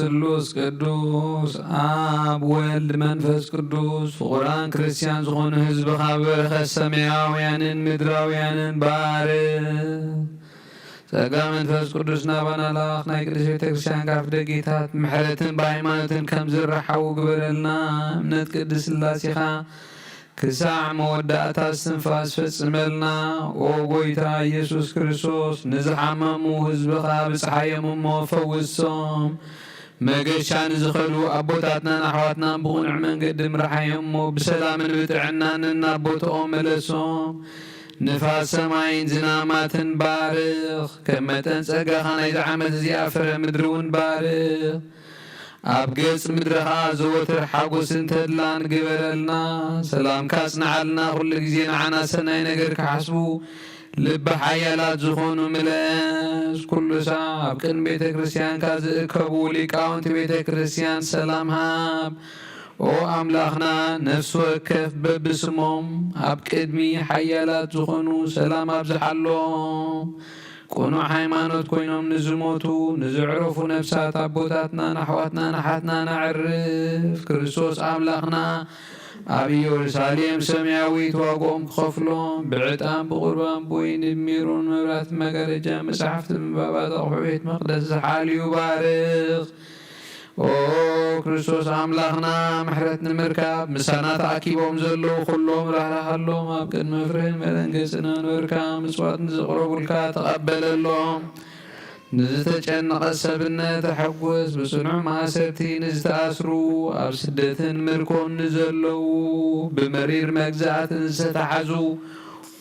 ስሉስ ቅዱስ ኣብ ወልድ መንፈስ ቅዱስ ፍቑራን ክርስቲያን ዝኾኑ ህዝብኻ በረኸት ሰማያውያንን ምድራውያንን ባርኽ። ጸጋ መንፈስ ቅዱስ ናባና ላኽ። ናይ ቅድስት ቤተ ክርስቲያን ካፍ ደጌታት ምሕረትን ብሃይማኖትን ከም ዝረሓቡ ግበረልና። እምነት ቅድስት ስላሴኻ ክሳዕ መወዳእታ እስትንፋስ ፈጽመልና። ኦ ጎይታ ኢየሱስ ክርስቶስ፣ ንዝሓመሙ ህዝብኻ ብጽሓዮም እሞ ፈውሶም። መገሻ ንዝኸዱ ኣቦታትናን ኣሕዋትናን ብቕኑዕ መንገዲ ምርሓዮም እሞ ብሰላምን ብጥዕናን ናብ ቦታኦም መለሶም። ንፋስ ሰማይን ዝናማትን ባርኽ። ከም መጠን ጸጋኻ ናይዚ ዓመት እዚኣ ፍረ ምድሪ እውን ባርኽ። ኣብ ገጽ ምድሪ ኸኣ ዘወትር ሓጎስን ተድላን ግበረልና። ሰላምካ ኣጽንዓልና። ኩሉ ግዜ ንዓና ሰናይ ነገር ክሓስቡ ልቢ ሓያላት ዝኾኑ ምለስ። ኩሉ ሳዕ ኣብ ቅድሚ ቤተ ክርስቲያንካ ዝእከቡ ሊቃውንቲ ቤተ ክርስቲያን ሰላም ሃብ። ኦ ኣምላኽና፣ ነፍሲ ወከፍ በብስሞም ኣብ ቅድሚ ሓያላት ዝኾኑ ሰላም ኣብዝሓሎም። ቅኑዕ ሃይማኖት ኮይኖም ንዝሞቱ፣ ንዝዕረፉ ነፍሳት ኣቦታትናን ኣሕዋትናን ኣሓትናን ኣዕርፍ። ክርስቶስ ኣምላኽና ኣብ ኢየሩሳሌም ሰማያዊት ዋግኦም ክኸፍሎም፣ ብዕጣን ብቑርባን ብወይኒ ብሜሮን መብራህቲ መጋረጃ መጻሕፍቲ ምንባባት ኣቑሑ ቤት መቕደስ ዝሓልዩ ባርኽ። ኦ ክርስቶስ ኣምላኽና፣ ምሕረት ንምርካብ ምሳና ተኣኪቦም ዘለዉ ኩሎም ራህራሃሎም። ኣብ ቅድሚ ፍርህን መደንገጽን መንበርካ ምጽዋት ንዝቕረቡልካ ተቐበለሎም። ንዝተጨነቐ ሰብነት ተሐጉስ። ብጽኑዕ ማእሰርቲ ንዝተኣስሩ፣ ኣብ ስደትን ምርኮን ንዘለዉ፣ ብመሪር መግዛእትን ዝተታሕዙ፣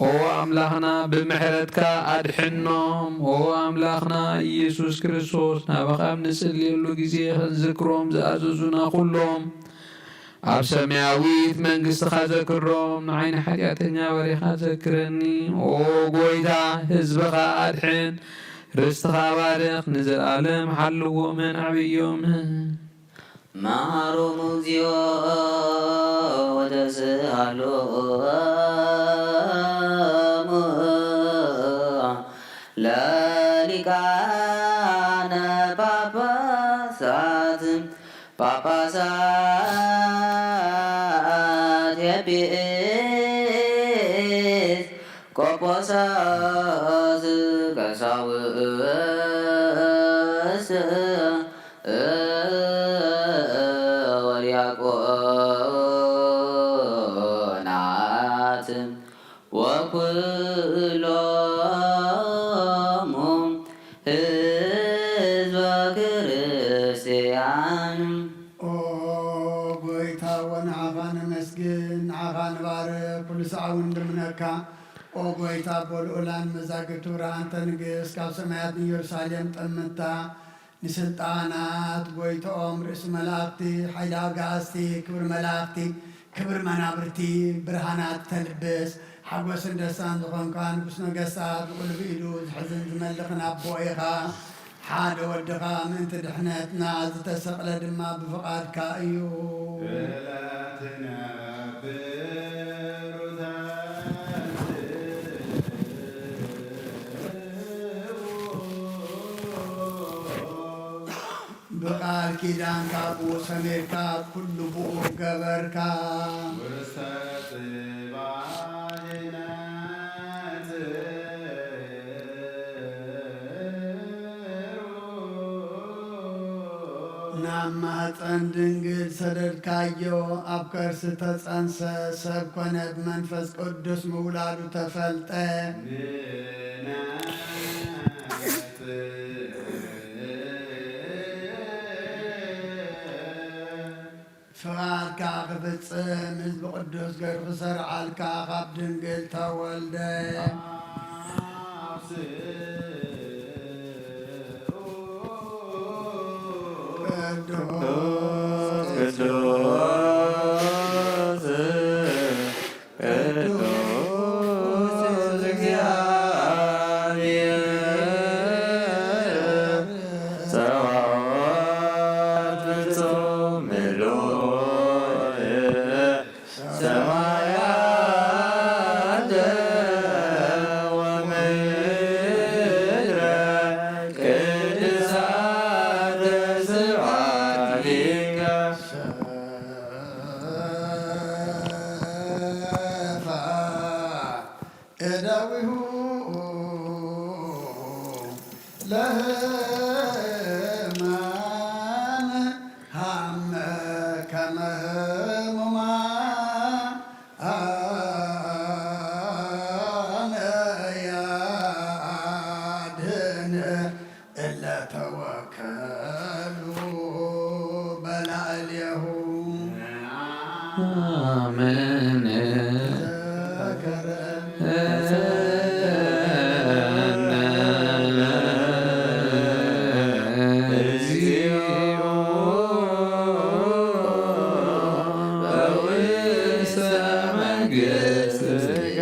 ኦ ኣምላኽና፣ ብምሕረትካ ኣድሕኖም። ኦ ኣምላኽና ኢየሱስ ክርስቶስ፣ ናባኻ ኣብ ንጽልየሉ ግዜ ክንዝክሮም ዝኣዘዙና ኩሎም ኣብ ሰማያዊት መንግስትኻ ዘክሮም። ንዓይ ንሓጢኣተኛ ባሪኻ ዘክረኒ። ኦ ጎይታ፣ ህዝብኻ ኣድሕን፣ ርስትኻ ባርኽ፣ ንዘለኣለም ሓልዎምን ኣዕብዮምን። መሃሮሙ እግዚኦ ወተስሃሎሙ ለሊቃነ ጳጳሳት፣ ጳጳሳት ኤጲስ ቆጶሳት፣ ቀሳውስት ወዲያቆናት ወኩሎሙ ህዝበ ክርስቲያን። ኦ ጎይታ፣ ወንዓኻ ነመስግን፣ ንዓኻ ንባርኽ፣ ኩሉ ሳዕ እውን ንልምነካ። ኦ ጎይታ፣ ኣቦ ልኡላን መዛግብቲ ብርሃን ተንግስ፣ ካብ ሰማያት ንኢየሩሳሌም ጠምታ፣ ንስልጣናት ጎይትኦም፣ ርእሲ መላእኽቲ፣ ሓይሊ ኣጋእዝቲ፣ ክብሪ መላእኽቲ፣ ክብሪ መናብርቲ፣ ብርሃናት ተልብስ፣ ሓጎስን ደስታን ዝኾንካ ንጉስ ነገስታት፣ ብቕልቡ ኢዱ ዝሕዝን ዝመልኽን ኣቦ ኢኻ። ሓደ ወድኻ ምእንቲ ድሕነትና ዝተሰቕለ ድማ ብፍቓድካ እዩ። እለ ትነብር ብቃል ኪዳንካ ብኡ ሰሚርካ፣ ኩሉ ብኡ ገበርካ። ውስተ ጽባሕ ነጽሩ። ናብ ማህፀን ድንግል ሰደድካዮ፣ ኣብ ከርሲ ተጸንሰ፣ ሰብ ኮነ፣ ብመንፈስ ቅዱስ ምውላዱ ተፈልጠ። ፍቓድካ ክፍጽም ህዝቢ ቅዱስ ገይሩ ክሰርዓልካ ካብ ድንግል ተወልደ። ቅዱስ ቅዱስ ቅዱስ እግዚአብሔር ጸባኦት ፍጹም ምሉእ ሰማያተ ወምድረ ቅድሳተ ስብሐ ሰፋ እደዊሁ ለህማም ሃመ ከመ ህሙማ ኣነ ያድህን እለ ተወከሉ በላዕሌሁ። ኣሜን። እግዚኦ ውስተ መንግሥትከ።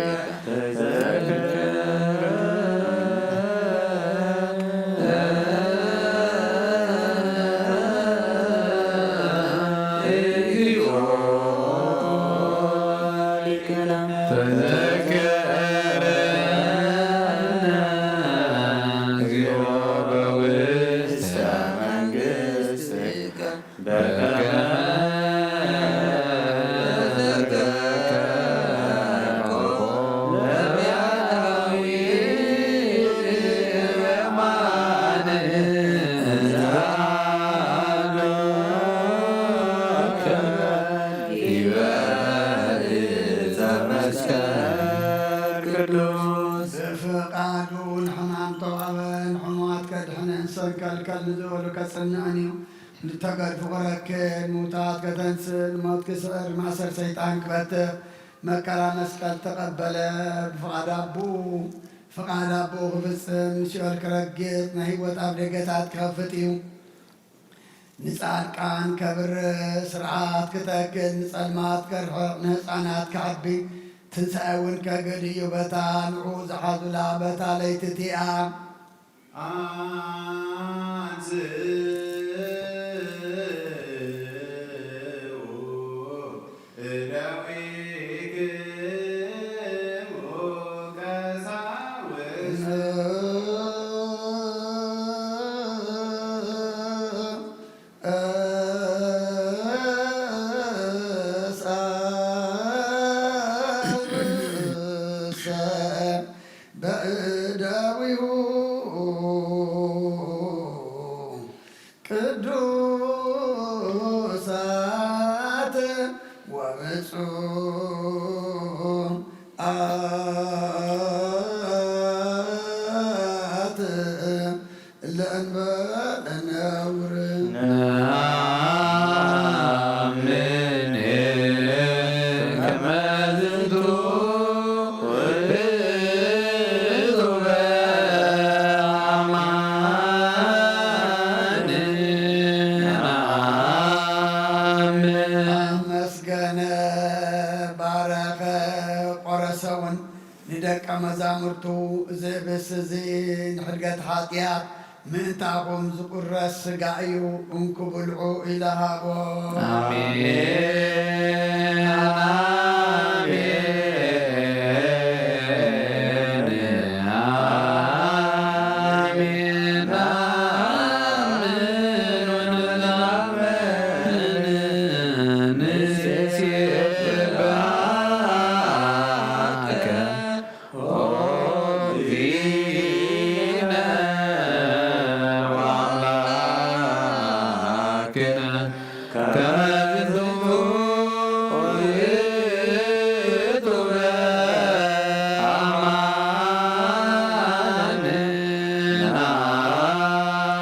ብፍቓዱ ንሕማም ተዋህበ፣ ንሕሙማት ከድሕንን ሰንከልከል ንዝበሉ ከጽንዕን እዩ። ንተገድፉ ክረክብ፣ ምውታት ከተንስእ፣ ንሞት ክስዕር፣ ማእሰር ሰይጣን ክበትኽ፣ መከራ መስቀል ተቐበለ። ብፍቓድ ኣቦኡ፣ ፍቓድ ኣቦኡ ክፍጽም፣ ንሲኦል ክረግጽ፣ ናይ ህይወት ኣፍ ደገታት ክኸፍት እዩ። ንጻድቃን ከብርህ፣ ስርዓት ክተክል፣ ንጸልማት ከርሕቕ፣ ንህጻናት ከዕቢ፣ ትንሳኤ እውን ከግህድ እዩ። በታ ንዑ ዝሓዙላ በታ ለይቲ እቲኣ ኣንስኡ እደዊክሙ ቀሳውስት እሳብሰ በእደዊሁ ቅዱሳት ወብፁዓት ለእንበለ ነውር። ነአምን ከመ ዝንቱ ውእቱ በአማን። ነአምን። ኣመስገነ፣ ባረኸ፣ ቆረሰ እውን ንደቀ መዛሙርቱ፣ እዚ ህብስት እዚ ንሕድገት ሓጢኣት ምእንታኹም ዝቁረስ ስጋ እዩ፣ እንኩ ብልዑ ኢለ ሃቦ። ኣሜን፣ ኣሜን፣ ኣሜን፣ ኣሜን። ንሴብሐካ ኦ እግዚእነ ወአምላክነ፣ ከመ ዝንቱ ውእቱ በአማን።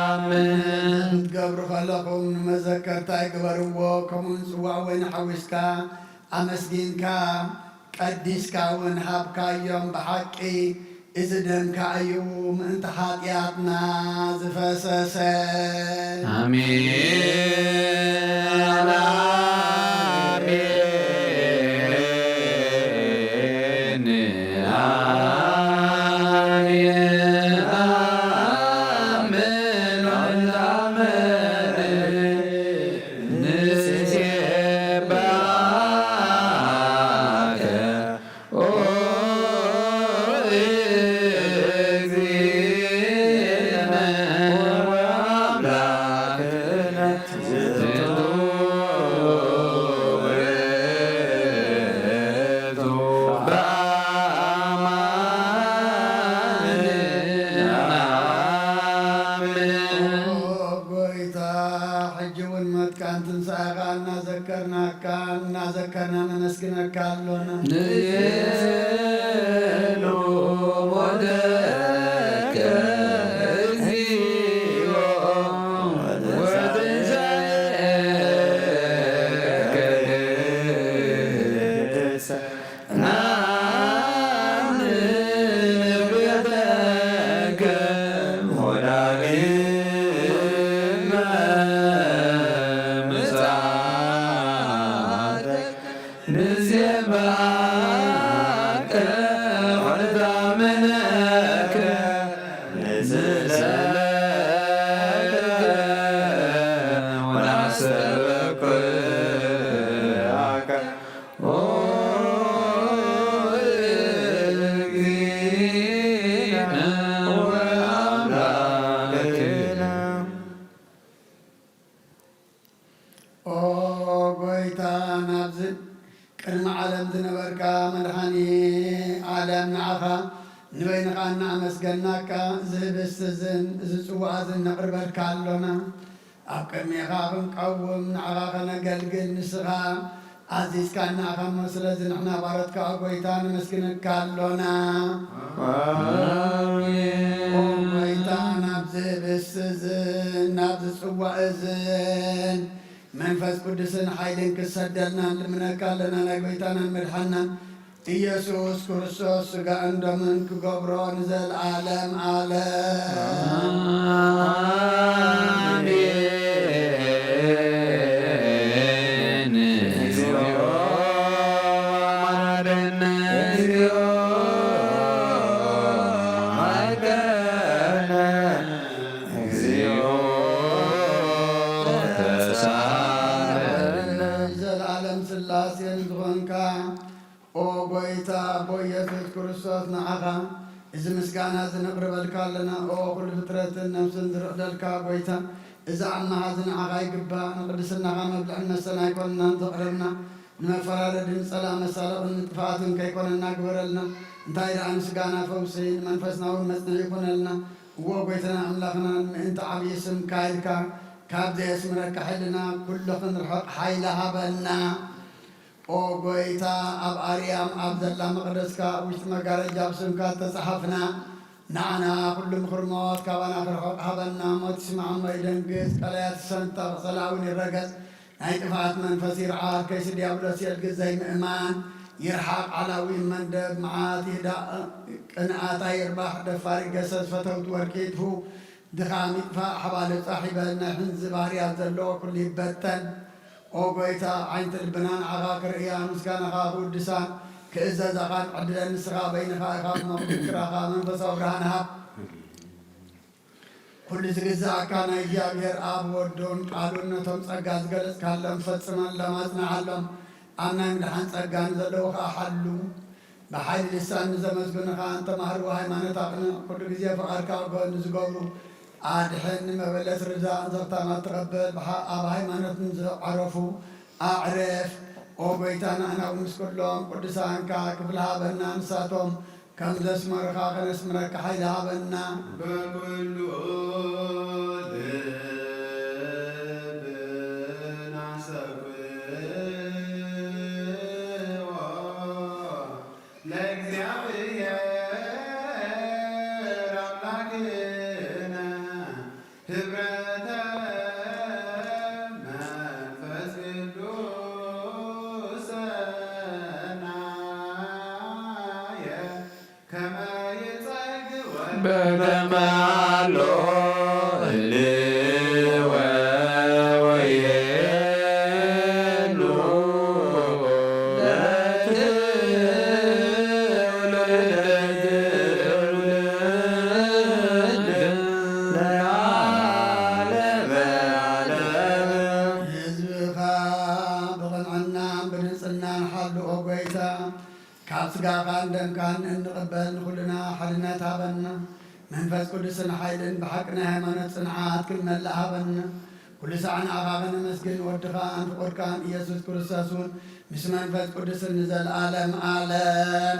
ኣሜን። ክትገብሩ ከለኹም ንመዘከርታይ ግበርዎ፣ ከምኡውን ጽዋእ ወይኒ ሓዊስካ ኣመስጊንካ ቀዲስካ እውን ሃብካዮም። ብሓቂ እዚ ደምካ እዩ ምእንቲ ሓጢኣትና ዝፈሰሰ። ኣሜን፣ ኣሜን፣ ኣሜን። ኣሜን ወአሜን። ንሴብሐከ ኦ እግዚእነ ወአምላክነ። እውን ሞትካን ትንሳኤኻ እናዘከርናካ እናዘከርና ነመስግነካ ኣሎና። ንዜኑ ሞተከ እግዚኦ ወትንሳኤከ ንንግደከ ወዳግመ ምጽኣትከ ንዜማከ ወንታመነከ ንስእለከ ወናስተበኩዓከ ኦ እግዚእነ ወአምላክነ። ኦ ጎይታ፣ ናብዚ ቅድሚ ዓለም ዝነበርካ መድሓኒ ዓለም፣ ንዓኻ ንበይንኻ እናኣመስገናካ፣ እዚ ህብስቲ እዝን እዚ ጽዋእ እዝን ነቕርበልካ ኣሎና። ኣብ ቅድሜኻ ክንቀውም ንዓኻ ከነገልግል ንስኻ ኣዚዝካና ኢኻ እሞ፣ ስለዚ ንሕና ባሮትካ ጎይታ ነመስግነካ ኣሎና። ኦ ጎይታ፣ ናብዚ ህብስቲ እዝን ናብዚ ጽዋእ እዝን መንፈስ ቅዱስን ሓይልን ክሰደልና ንልምነካ ኣለና። ናይ ጎይታናን መድሓናን ኢየሱስ ክርስቶስ ስጋን ደምን ክገብሮ ንዘለዓለም ዓለም። ኣሜን። እግዚኦ መሐረነ፣ እግዚኦ መሐረነ፣ እግዚኦ ተሳሃለነ። ዘለዓለም ስላሴን ዝኾንካ ኦ ጎይታ ኣቦ ኢየሱስ ክርስቶስ፣ ንዓኻ እዚ ምስጋና እዚ ነቕርበልካ ኣለና። ኦ ኩሉ ፍጥረትን ነፍስን ዝርቕደልካ ጎይታ፣ እዚ ኣምሃ እዚ ንዓኻ ይግባእ። ንቅድስናኻ መብልዕን መስተን ኣይኮንናን ዘቕረብና፣ ንመፈራረድን ጸላእ መሳለቕን ንጥፍኣትን ከይኮነና ግበረልና። እንታይ ደኣ ምስጋና ፈውሲ፣ ንመንፈስና እውን መጽንዒ ይኹነልና። እዎ ጎይታና ኣምላኽና፣ ምእንቲ ዓብዪ ስምካ ኢልካ ካብ ዘየስምረካ ሕልና ኩሉ ክንርሕቕ ሓይሊ ሃበና። ኦ ጎይታ፣ ኣብ ኣርያም ኣብ ዘላ መቕደስካ ኣብ ውሽጢ መጋረጃ ብስምካ እተጻሓፍና፣ ንዓና ኩሉ ምኽሪ ሞት ካባና ክርሕቕ ሃበና። ሞት ይስማዕ እሞ ይደንግጽ፣ ቀላያት ይሰንጠቕ፣ ጸላእ እውን ይረገጽ፣ ናይ ጥፍኣት መንፈስ ይርዓድ፣ ከይሲ ዲያብሎስ የልግስ፣ ዘይምእማን ይርሓቕ፣ ዓላዊ መንደብ መዓት ይህዳእ፣ ቅንኣት ኣይርባሕ፣ ደፋር ይገሰስ፣ ፈተውቲ ወርቂ ይጥፍኡ፣ ድኻም ይጥፋእ፣ ሓባለ ጻሕ ይበል፣ ናይ ሕንዚ ባህርያት ዘለዎ ኩሉ ይበተን። ኦ ጎይታ፣ ዓይንቲ ልብና ንዓኻ ክርእያ፣ ምስጋናኻ ክውድሳ፣ ክእዘዛኻን ዕድለን ንስኻ በይንኻ ኢኻ እሞ፣ ክዝክራኻ መንፈሳዊ ብርሃን ሃብ። ኩሉ ዝግዝኣካ ናይ እግዚኣብሔር ኣብ ወዱን ቃሉን ነቶም ጸጋ ዝገለጽካሎም ፈጽመሎም ኣጽንዓሎም። ኣብ ናይ ምድሓን ጸጋ ንዘለዉ ኸኣ ሓሉ። ብሓይሊ ልሳን ንዘመስግኑኻ ኣንተ ማህርዎ ሃይማኖት ኣቕንዕ። ኩሉ ግዜ ፍቓድካ ኣብ ጎኒ ዝገብሩ ኣድሕን። ንመበለት ርዛ ዘኽታማት ተቐበል። ብሓ-፣ ኣብ ሃይማኖት ንዝዓረፉ ኣዕርፍ። ኦ ጎይታ፣ ንሕና እውን ምስ ኩሎም ቅዱሳንካ ክፍሊ ሃበና። ንሳቶም ከም ዘስመሩኻ ከነስምረካ ሓይሊ ሃበና። በኩሉ ልብና ሰብዎ ለእግዚኣብሔር ኣምላክነ ህብረተ መንፈስ ቅዱስ ሰናየ ከመ ይጸግወ በከመ ኣሎ እልወ ወይሄሉ ለትውልደ ትውልድ ለዓለመ ዓለም። ህዝብኻ ብቕንዕናን ብንጽህናን ሓሉ ኦ ጎይታ። ካብ ስጋኻን ደምካን እንቕበል ንኹልና ሓድነት ሃበና። መንፈስ ቅዱስን ሓይልን ብሓቂ ናይ ሃይማኖት ጽንዓት ክንመልእ ሃበና። ኩሉ ሳዕ ንኣኻ ከነመስግን ወድኻን ፍቑርካን ኢየሱስ ክርስቶስ እውን ምስ መንፈስ ቅዱስን ንዘለዓለም ዓለም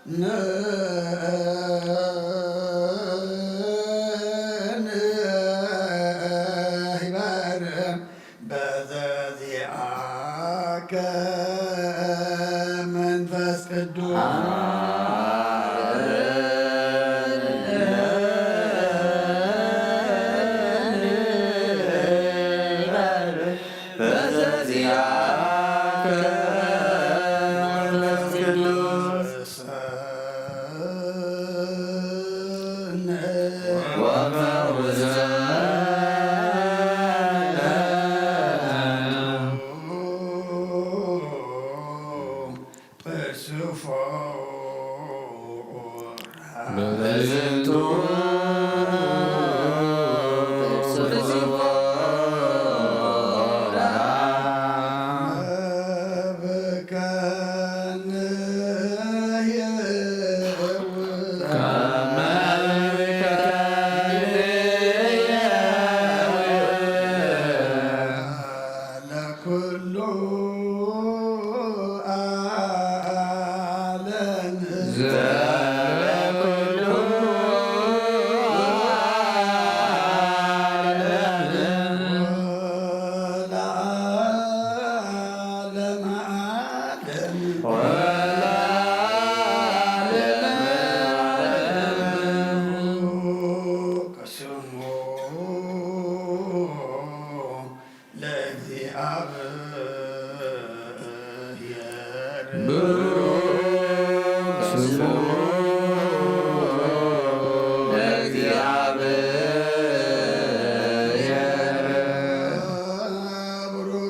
ሃበነ። ወመውዘነ በዝንቱ ለኩሉ ዓለም ዘበኩሉ ዓለም ወለዓለመ ዓለም ወለዓለመ ዓለም ቅስሙ ለእግዚኣብሔር ብሩክ ስሙ ለእግዚኣብሔር ብሩክ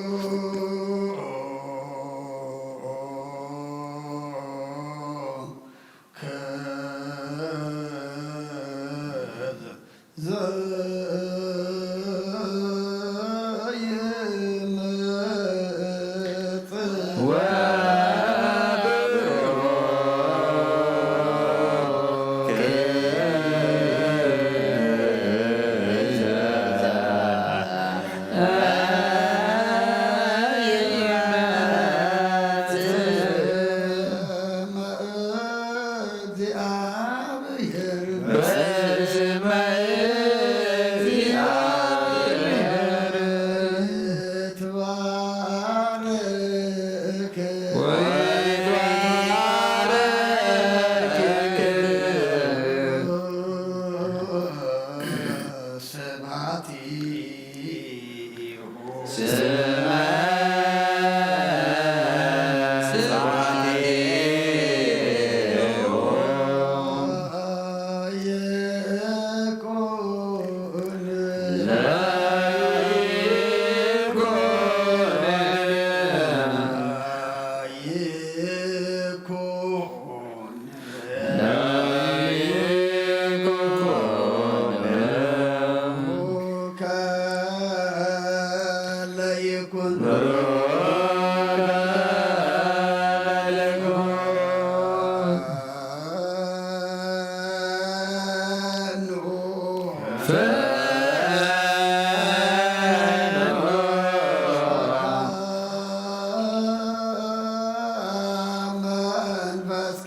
መንፈስ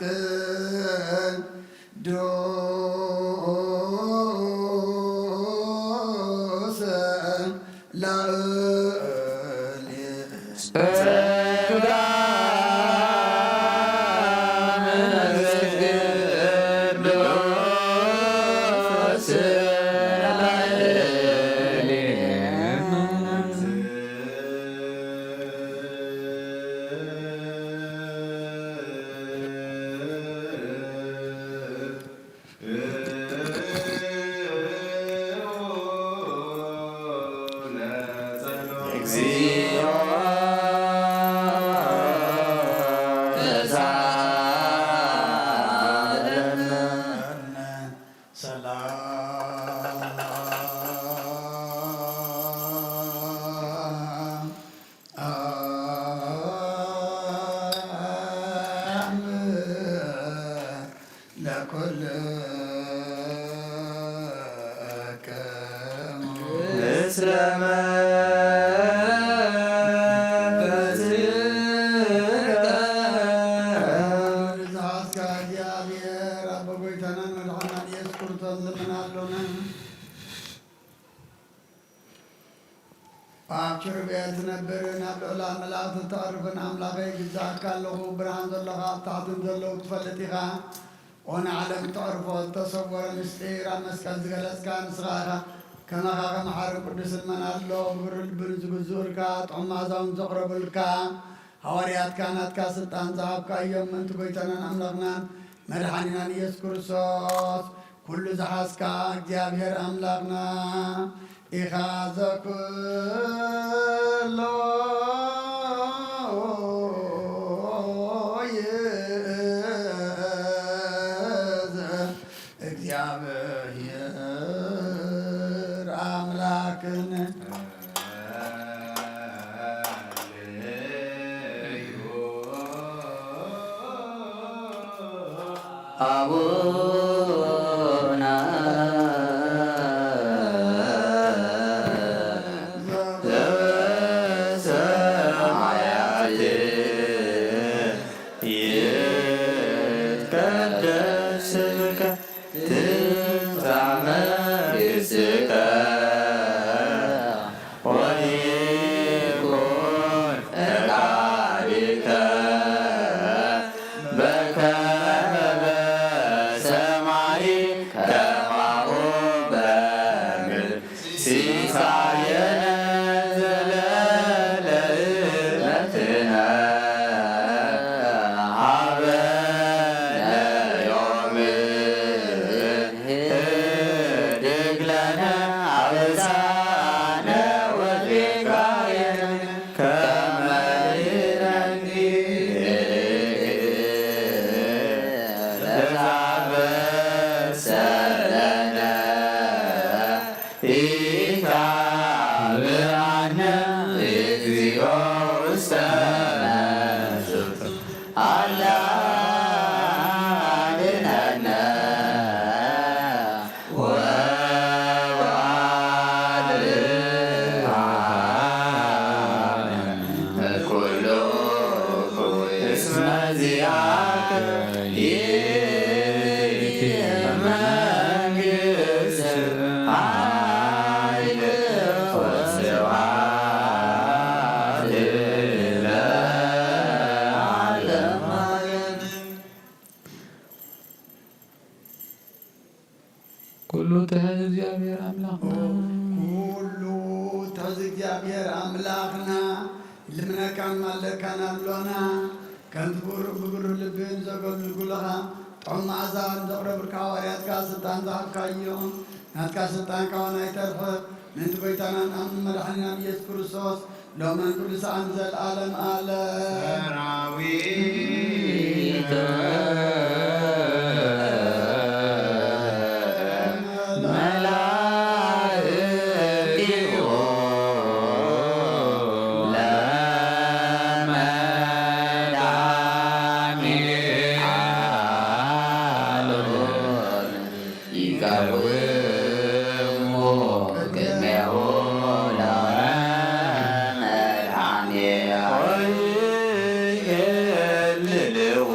ቅዱስ ላዕሌነ ኣብ ኪሩቤል ትነብርን ኣብ ልዑላን መላእኽቲ ተዕርፍን ኣምላኸይ፣ ግዛእካ ኣለኹ። ብርሃን ዘሎኻ ኣብ ታሕትን ዘለዉ ትፈልጥ ኢኻ። ኦነ ዓለም ተዕርፎ፣ ዝተሰወረ ምስጢር ኣብ መስቀል ዝገለጽካ ንስኻ ኢኻ። ከማኻ ከመሓርን ቅዱስን መን ኣሎ? ብግብሪ ልቢ ንዝግዝኡልካ፣ ጥዑም መኣዛውን ዘቕረቡልካ፣ ሃዋርያትካ ናትካ ስልጣን ዝሃብካ እዮም። ምእንቲ ጎይታናን ኣምላኽናን መድሓኒናን ኢየሱስ ክርስቶስ ኩሉ ዝሓዝካ እግዚኣብሔር ኣምላኽና ኢኻ ዘኩሎ ይእዝ እግዚኣብሔር ኣምላኽን አቡነ ዘበሰማያት ይትቀደስ ስምከ ትምጻእ መንግሥትከ ወይኩን ፈቃድከ በከመ በሰማይ ከማሁ በምድር። ሲሳየነ ዘለለዕለትነ ሀበነ ዮም። ህድግ ለነ አበሳነ ወጌጋየነ ከመ ንረግም ለዘበሰለነ ኢታብአነ እግዚኦ ውስተ መንሱት። አላ አድነነ ወአድነነ ኩሉ እስመ ዚአከ ይእቲ መንግስት ኃይል ወስብሐት ለዓለመ ዓለም። ኩሉ ትሕዝ እግዚኣብሔር ኣምላኽና። ኩሉ ትሕዝ እግዚኣብሔር ኣምላኽና፣ ልምነካን ማለካን ኣሎና። ከምቲ ብሩእ ብብሩህ ልብን ዘገልግሉኻ ጥዑም መዓዛ ንዘቕረብልካ ሃዋርያትካ ስልጣን ዝሃብካዮም፣ ናትካ ስልጣን ካባና ኣይተርሕቕ። ምእንቲ ጐይታናን ኣምን መድሓኒናን ኢየሱስ ክርስቶስ፣ ሎምን ኩሉ ሰዓን ንዘለዓለም ዓለም። ሰራዊት መላእክቲሁ ለመድኃኔ ዓለም ይቀውሙ ቅድሜሁ ለመድኃኔ ወይሄልልዎ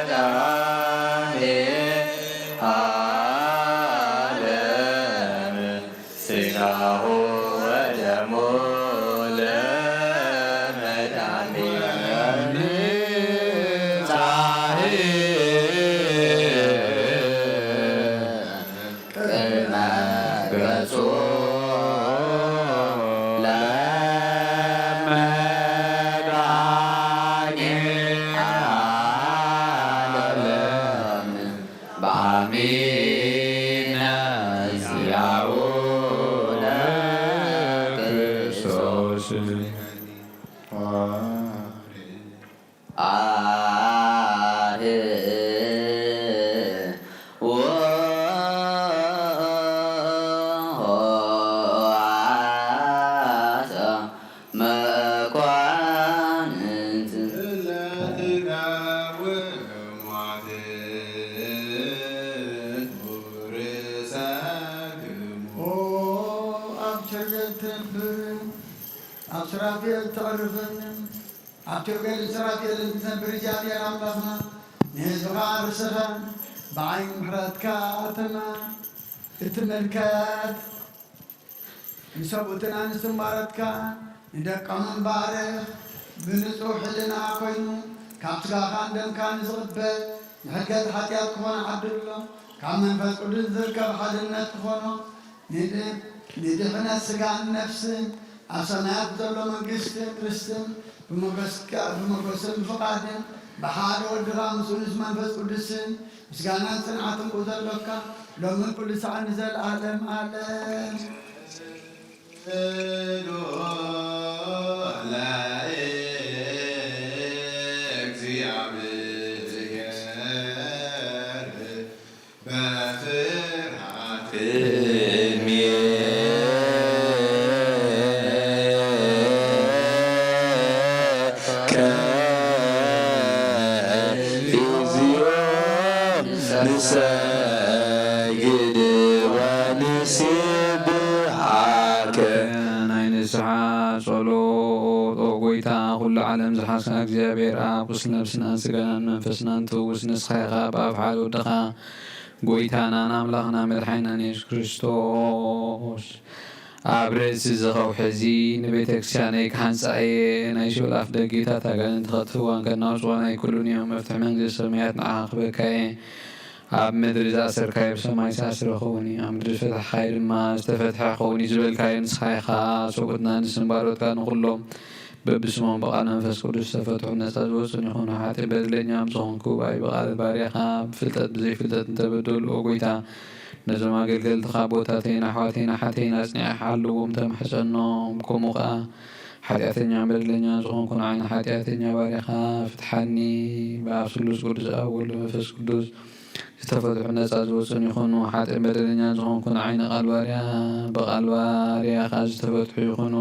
ለመድኃኔ ዓለም። ሥጋሁ ወደሙ ለመድኃኒነ ጻድቅ ቅድመ ገጹ ለመድኃኒነ ዓለም። በአሚነ ዚአሁ ለክርስቶስ። አህ ወአሰ መኳንንት። ለትጋው ሟት ርእሰክሙ። ኦ፣ ኣብ ኪሩቤል ትነብር፣ ኣብ ሱራፌል ተዕርፍን፣ ኣብ ኪሩቤልን ሱራፌልን ትነብር እግዚኣብሔር ኣምላኽና፣ ንህዝብኻ ርእስኻ ብዓይኒ ምሕረትካ ትማ-፣ እትምልከት። ንሰብኡትን ኣንስትን ባሮትካ ንደቆምን ባርኽ። ብንጹህ ሕልና ኮይኑ ካብ ስጋኻን ደምካን ዝቕበል ንሕድገት ሓጢኣት ክኾኖ ዓድሎ። ካብ መንፈስ ቅዱስ ዝርከብ ሓድነት ክኾኖ ንድ-፣ ንድሕነት ስጋን ነፍስን ኣብ ሰማያት ዘሎ መንግስትን ርስትን ብሞገስካ-፣ ብሞገስን ብፍቓድን ብሓደ ወድኻ ምስ ንስ መንፈስ ቅዱስን ምስጋናን ጽንዓትን ብኡ ዘሎካ ሎምን ኩሉ ሰዓት ንዘለዓለም ዓለም። ንሰግድ ወንሴብሓከ። ናይ ንስሓ ጸሎት። ኦ ጐይታ፣ ኵሉ ዓለም ዝሓዝካ እግዚኣብሔር ኣብ፣ ቁስል ነፍስናን ስጋናን መንፈስናን ትፍውስ ንስኻ ኢኻ። ብኣፍ ሓደ ወድኻ ጐይታናን ኣምላኽና መድሓኒናን የሱስ ክርስቶስ፣ ኣብ ርእሲ እዚ ከውሒ እዚ ንቤተ ክርስቲያነይ ክሃንጻ እየ። ናይ ሲኦል ኣፍ ደጌታት ኣጋንንቲ ከጥፍእዋን ከናውጽዋን ኣይክእሉን እዮም። መፍትሒ መንግስቲ ሰማያት ንዓኻ ክህበካ እየ። ኣብ ምድሪ ዝኣሰርካዮ ብሰማይ ዝተኣስረ ክኸውን እዩ፣ ኣብ ምድሪ ዝፈታሕካዮ ድማ ዝተፈትሐ ክኸውን እዩ ዝበልካዮ ንስኻ ኢኻ። ሰብኡትና ንስም ባሮትካ ንኹሎም በብስሞም ብቓል መንፈስ ቅዱስ ዝተፈትሑ ነጻ ዝወጹን ይኹኑ። ሓጥእ በደለኛ ምስ ዝኾንኩ ብኣይ ብቓል ባርያኻ ብፍልጠት ብዘይፍልጠት እንተበደሉ፣ ኦ ጐይታ፣ ነዞም ኣገልገልትኻ ኣቦታተይን ኣሕዋተይን ኣሓተይን ኣጽኒዕካ ሓልዎም፣ ተማሕጸኖም። ከምኡ ኸኣ ሓጢኣተኛን በደለኛን ዝኾንኩ ንዓይ ንሓጢኣተኛ ባርያኻ ፍትሓኒ። ብኣብ ስሉስ ቅዱስ ኣብ ወልድ መንፈስ ቅዱስ ዝተፈትሑ ነጻ ዝወጹን ይኹኑ። ሓጥእን በደለኛን ዝኾንኩ ንዓይ ንቓል ባርያ ብቓል ባርያኻ ዝተፈትሑ ይኹኑ።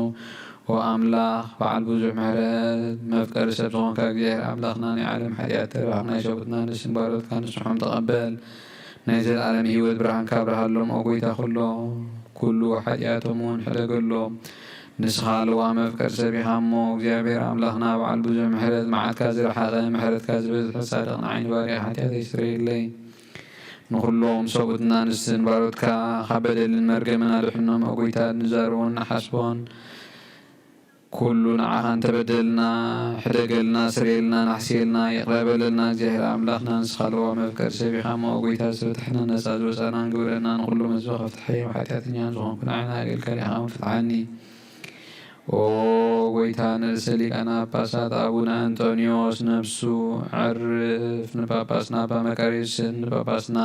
ኦ ኣምላኽ በዓል ብዙሕ ምሕረት መፍቀሪ ሰብ ዝኾንካ እግዚኣብሔር ኣምላኽና ናይ ዓለም ሓጢኣት ተረፋዕ ናይ ሰብኡትና ንስም ባሮትካ ንስሖም ተቐበል። ናይ ዘለኣለም ህይወት ብርሃንካ ኣብርሃሎም። ኦ ጐይታ ኩሎ ኩሉ ሓጢኣቶም እውን ሕደገሎም። ንስኻ ለዋም መፍቀሪ ሰብ ኢኻ እሞ እግዚኣብሔር ኣምላኽና በዓል ብዙሕ ምሕረት መዓትካ ዝረሓቐ ምሕረትካ ዝበዝሐ ጻድቕ ንዓይ ንባርያ ሓጢኣተይ ስረየለይ። ንኹሎም ሰብኡትና ንስን ባሮትካ ካብ በደልን መርገምን ኣድሕኖም። ኦ ጐይታ ንዛረቦን ንሓስቦን ኩሉ ንዓኻ እንተበደልና ሕደገልና፣ ስረየልና፣ ናሕስየልና፣ ይቕረ በለልና። እግዚኣብሔር ኣምላኽና ንስኻ ለዋም መፍቀሪ ሰብ ኢኻ እሞ፣ ኦ ጐይታ፣ ዝተፈታሕናን ነጻ ዝወጻእናን ግበረና። ንኹሎም ህዝብኻ ፍትሓዮም፣ ሓጢኣተኛ ዝኾንኩ ንዓይ ንኣገልጋሊኻ እውን ፍትሓኒ። ኦ ጐይታ፣ ንርእሰ ሊቃነ ጳጳሳት ኣቡነ እንጦንዮስ ነፍሱ ዕርፍ፣ ንጳጳስና ኣባ መቃርዮስን ንጳጳስና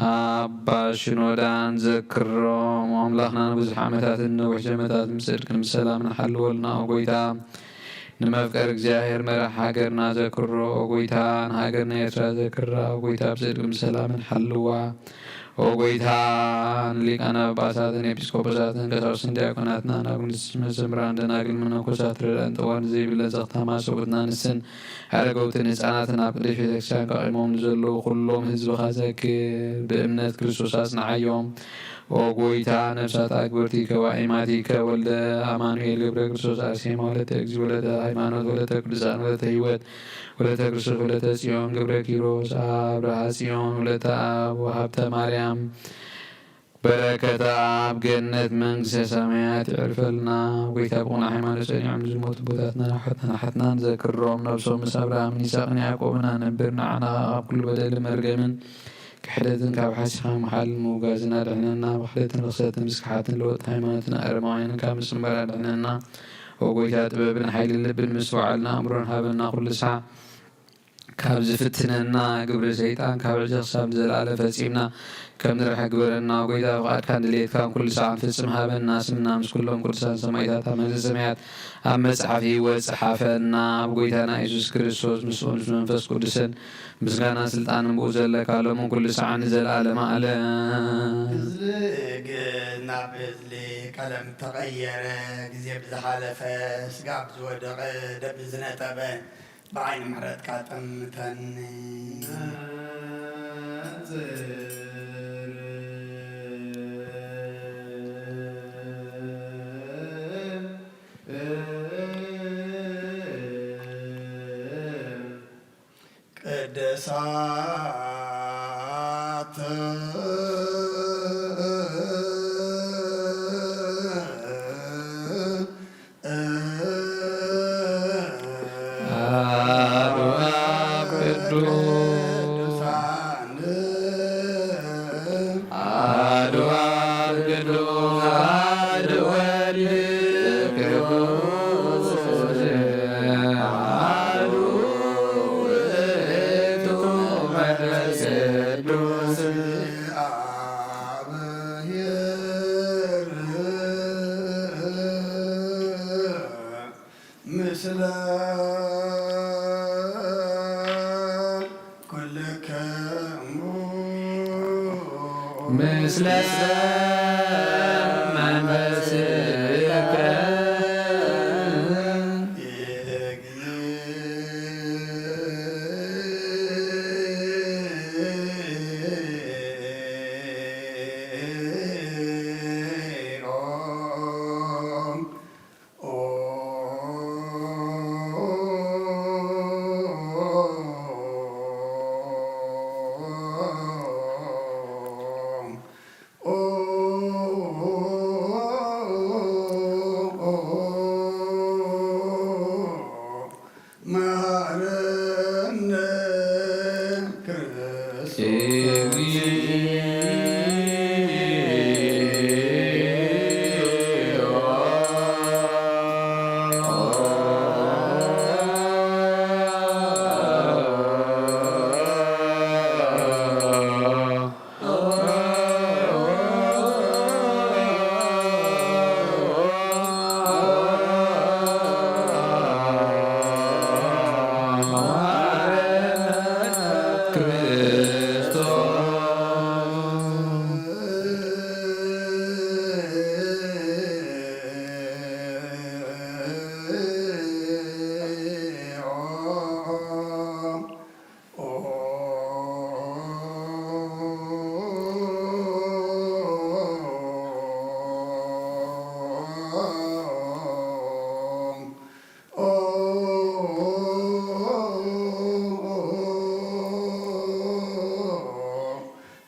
ኣባ ሽኖዳን ዘክሮም። ኣምላኽና ንብዙሕ ዓመታትን ነዊሕ ዘመታትን ብጽድቅን ብሰላምን ሓልወልና፣ ኦ ጐይታ። ንመፍቀር እግዚኣብሔር መራሕ ሃገርና ዘክሮ፣ ኦ ጐይታ። ንሃገርና ኤርትራ ዘክራ፣ ኦ ጐይታ፣ ብጽድቅን ብሰላምን ሓልዋ። ኦ ጐይታ፣ ንሊቃነ ጳጳሳትን ኤጲስቆጶሳትን ቀሳውስትን ዲያቆናትናን ኣጉንስቲ መዘምራን ደናግል መነኮሳት ረድኣን ጥዋን ዘይብለን ዘኽታማ ሰብኡትና ንስን ኣረገውትን ህጻናትን ኣብ ቅድስት ቤተክርስትያን ቀቒሞም ንዘለዉ ኩሎም ህዝብኻ ዘክር። ብእምነት ክርስቶስ ኣጽንዓዮም። ኦ ጐይታ፣ ነፍሳት ኣክብርቲከ ወኣይማቲከ ወልደ ኣማኑኤል ገብረ ክርስቶስ ኣርሴማ ወለተ እግዚእ ወለተ ሃይማኖት ወለተ ቅዱሳን ወለተ ህይወት ወለተ ክርስቶስ ወለተ ጽዮን ገብረ ኪሮስ ኣብርሃ ጽዮን ወለተ ኣብ ወሃብተ ማርያም በረከተ ኣብ ገነት መንግስተ ሰማያት ይዕርፈልና። ጐይታ ብቕኑዕ ሃይማኖት ጸኒዖም ንዝሞቱ ኣቦታትናን ኣሕዋትናን ኣሓትናን ዘክሮም። ነብሶም ምስ ኣብርሃምን ይስሐቅን ያዕቆብን ኣንብር። ንዓና ኸኣ ካብ ኩሉ በደልን መርገምን ክሕደትን ካብ ሓሲኻ ምሓልን ምውጋዝን ኣድሕነና። ብኽሕደትን ርኽሰትን ምስክሓትን ለወጥቲ ሃይማኖትን ኣረማውያንን ካብ ምጽንባር ኣድሕነና። ኦ ጐይታ፣ ጥበብን ሓይልን ልብን ምስትውዓልን ኣእምሮን ሃበና። ኩሉ ሳዕ ካብ ዝፍትነና ግብሪ ሰይጣን ካብ ሕጂ ክሳብ ንዘለኣለም ፈጺምና ከም ንርሕቅ ግበረና። ጐይታ፣ ፍቓድካን ድሌትካን ኩሉ ሳዕ ንፍጽም ሃበና። ስምና ምስ ኩሎም ቅዱሳን ሰማዕታት ኣብ መንግስተ ሰማያት ኣብ መጽሓፍ ህይወት ጸሓፈና። ኣብ ጐይታና የሱስ ክርስቶስ ምስኡን ምስ መንፈስ ቅዱስን ምስጋናን ስልጣንን ብኡ ዘለካ ሎምን ኩሉ ሳዕን ንዘለኣለመ ዓለም። እዝሊ ግን ናብ እዝሊ ቀለም ተቐየረ። ግዜ ብዝሓለፈ፣ ስጋ ብዝወደቐ፣ ደም ብዝነጠበ፣ ብዓይኒ ምሕረትካ ጠምተኒ። ቅድሳት ኣሐዱ ኣብ ቅዱስ ቅዱሳን ኣሐዱ ኣብ ቅዱስ ኣሐዱ ወልድ ቅዱስ ኣሐዱ ምስለ መንፈስከ መሐረነ ክርስቶስ።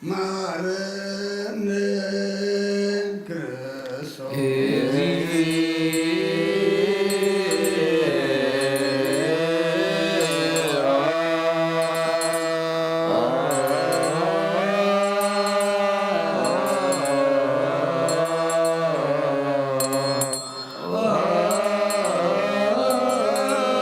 መሐረነ ክርስቶስ። መሐረነ ክርስቶስ።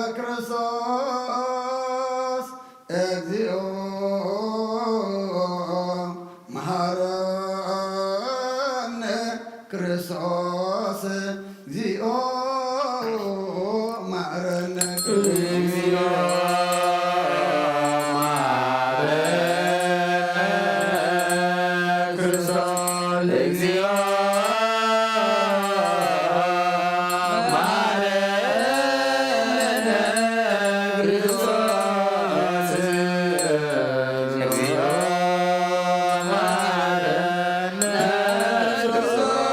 መሐረነ ክርስቶስ። እግዚኦ መሐረነ ክርስቶስ። እግዚኦ መሐረነ ክርስቶስ። እግዚኦ መሐረነ ክርስቶስ። እግዚኦ መሐረነ ክርስቶስ።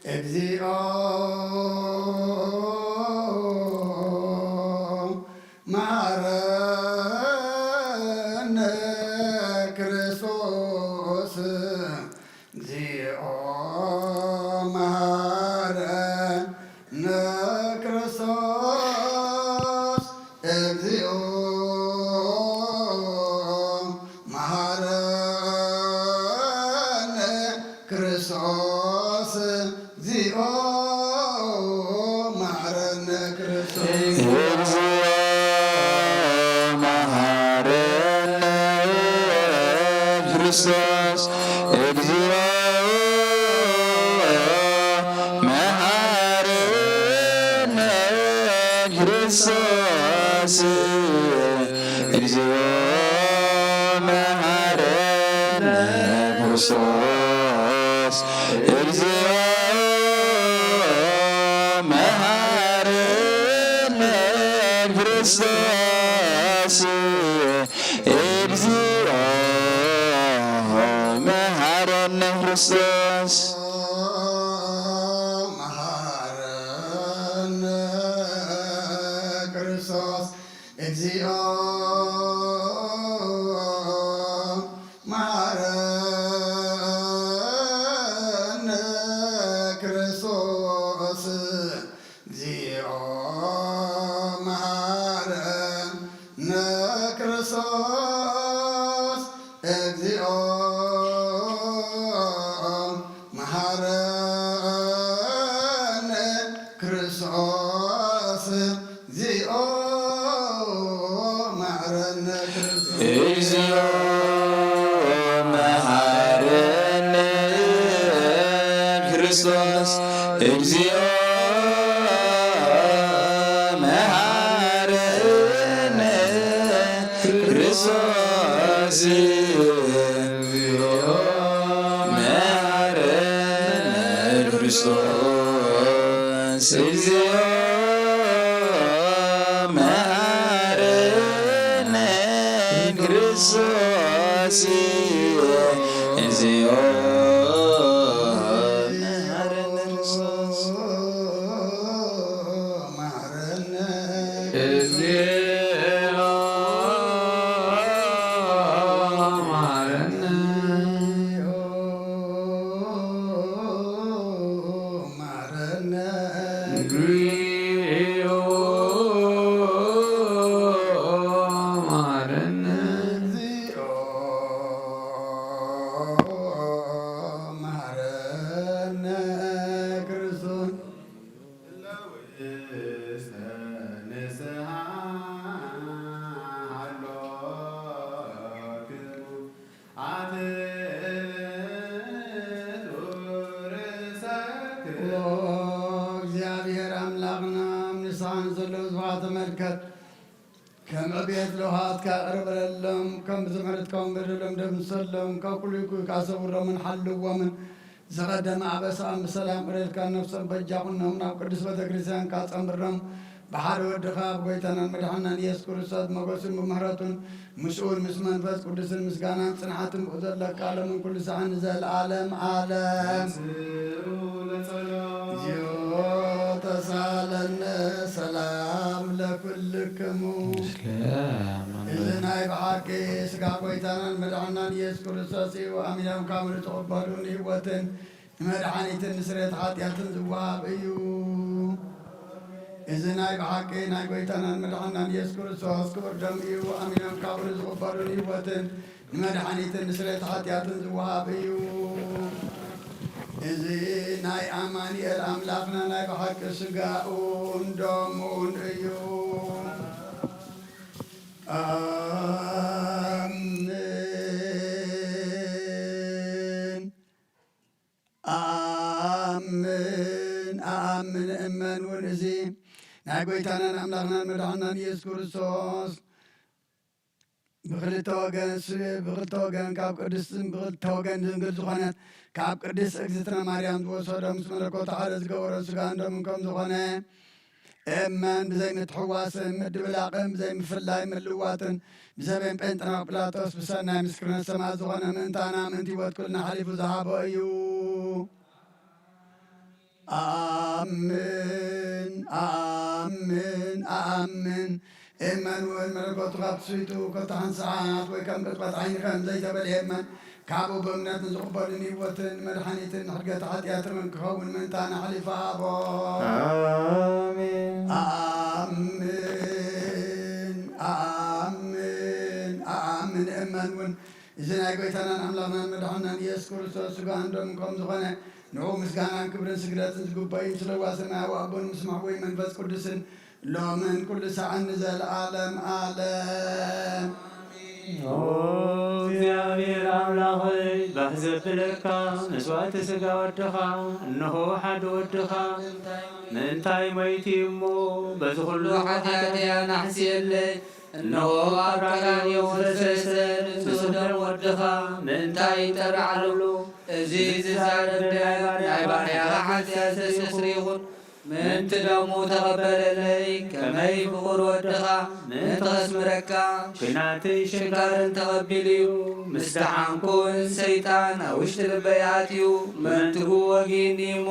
እግዚኦ መሐረነ ክርስቶስ፣ እግዚኦ መሐረነ ክርስቶስ፣ እግዚኦ መሐረነ ክርስቶስ፣ እግዚኦ መሐረነ ክርስቶስ። እግዚኦ መሐረነ ክርስቶስ፣ እግዚኦ መሐረነ ክርስቶስ፣ እግዚኦ መሐረነ ክርስቶስ፣ እግዚኦ መሐረነ ክርስቶስ፣ እግዚኦ መሐረነ ክርስቶስ። መሐረነ ክርስቶስ፣ እግዚኦ መሐረነ ክርስቶስ፣ እግዚኦ መሐረነ ክርስቶስ፣ እግዚኦ መሐረነ ክርስቶስ፣ እግዚኦ መሐረነ ክርስቶስ። እግዚኦ መሐረነ ክርስቶስ፣ እግዚኦ መሐረነ ክርስቶስ፣ እግዚኦ መሐረነ ክርስቶስ፣ እግዚኦ መሐረነ ክርስቶስ፣ እግዚኦ መሐረነ ክርስቶስ። መሐረነ። እግዚኦ መሐረነ። መሐረነ። እግዚኦ መሐረነ። እግዚኦ መሐረነ ክርስቶስ። ለውስተ ንስሓ ሃሎክሙ ኣትብቱ ርእሰክሙ። ኦ እግዚኣብሔር ኣምላኽና፣ ኣብ ንስሓ ንዘለዉ ህዝብኻ ተመልከት። ከም ዕብየት ለውሃትካ ይቕረ በለሎም፣ ከም ብዙሕ ምሕረትካ እውን በደሎም ደምሰሎም፣ ካብ ኩሉ ይኩይካ ሰውሮምን ሓልዎምን። ዝቐደመ ኣበሳኦም ብሰላም ቅረልካ፣ ነፍሶም በጃ ኩኖም፣ ናብ ቅዱስ ቤተ ክርስቲያንካ ጸምብሮም። ብሓደ ወድኻ፣ ብጎይታናን መድሓናን ኢየሱስ ክርስቶስ፣ ብሞገሱን ብምሕረቱን ምስኡን ምስ መንፈስ ቅዱስን ምስጋናን ጽንዓትን ብኡ ዘለካ ዓለምን ኩሉ ሳዕን ንዘለዓለም ዓለም። ንስኡ ለጸሎ። እግዚኦ ተሳለነ ሰላም ለኩልክሙ። ምስለ እዚ ናይ ብሓቂ ስጋ ጎይታናን መድሓናን ኢየሱስ ክርስቶስ እዩ። ኣሚኖም ካብ ንዝቕበሉ ንህይወትን ንመድሓኒትን ንስርየት ሓጢኣትን ዝወሃብ እዩ። እዚ ናይ ብሓቂ ናይ ጎይታናን መድሓናን ኢየሱስ ክርስቶስ ክቡር ደም እዩ። ኣሚኖም ካብኡ ንዝቕበሉ ንህይወትን ንመድሓኒትን ንስርየት ሓጢኣትን ዝወሃብ እዩ። እዚ ናይ ኣማኑኤል ኣምላኽና ናይ ብሓቂ ስጋኡን ደሙን እዩ። ኣምን። ኣኣምን፣ ኣኣምን፣ እመን እውን እዚ ናይ ጐይታናን ኣምላኽናን መድሓናን ኢየሱስ ክርስቶስ ብኽልተ ወገን ስ-፣ ብኽልተ ወገን ካብ ቅድስትን ብኽልተ ወገን ድንግል ዝኾነት ካብ ቅድስት እግዝእትነ ማርያም ዝወሰዶ ምስ መለኮት ሓደ ዝገበሮ ስጋን ደሙን ከም ዝኾነ እመን። ብዘይ ምትሕዋስን ምድብላቕን ብዘይ ምፍልላይ ምልዋጥን ብዘበን ጴንጠና ጲላጦስ ብሰናይ ምስክርነት ሰማዕት ዝኾነ ምእንታና ምእንቲ ህይወት ኩልና ሓሊፉ ዝሃቦ እዩ። ኣምን ኣምን ኣምን። እመን እውን መለኮቱ ካብ ትስቢቱ ክልተ ሓንሳዓት ወይ ከም ቅጽበት ዓይኒ ከም ዘይተበልየ እመን። ካብኡ ብእምነት ንዝቕበሉን ህይወትን መድሓኒትን ንሕድገት ሓጢኣትን ክኸውን ምእንታና ኣሕሊፋ ሃቦ። ኣሜን። ኣምን ኣምን ኣምን። እመን እውን እዚ ናይ ጎይታናን ኣምላኽናን መድሓናን ኢየሱስ ክርስቶስ ስጋን ደሙን ከም ዝኾነ ንኡ ምስጋናን ክብርን ስግደትን ዝግባእ እዩ። ስለዋ ሰማያዊ ኣቦን ምስ ማሕቦይ መንፈስ ቅዱስን ሎምን ኩሉ ሳዕን ንዘለኣለም ኣለም። ኦ እግዚኣብሔር ኣምላኽ ሆይ፣ ባህ ዘብለካ መስዋእቲ ስጋ ወድኻ፣ እነሆ ሓደ ወድኻ ምእንታይ ሞይቱ እሞ፣ በዚ ኩሉ ኃጢአተይ ኣናሕስየለይ። እነሆ ኣብ ቀራንዮ ዝፈሰሰ ንጹህ ደም ወድኻ ምእንታይ ይጠርዓሉ። እዚ ዝዛረብ ደም ናይ ባርያኻ ሓጢኣት ዘስተስሪ ይኹን። ምእንቲ ደሙ ተቐበለለይ፣ ከመይ ፍቑር ወድኻ ምእንቲ ኸስምረካ ኲናትን ሽንካርን ተቐቢሉ እዩ። ምስ ደሓንኩን ሰይጣን ኣብ ውሽጢ ልበይ ኣትዩ ምእንትጉ ወጊእኒ እሞ፣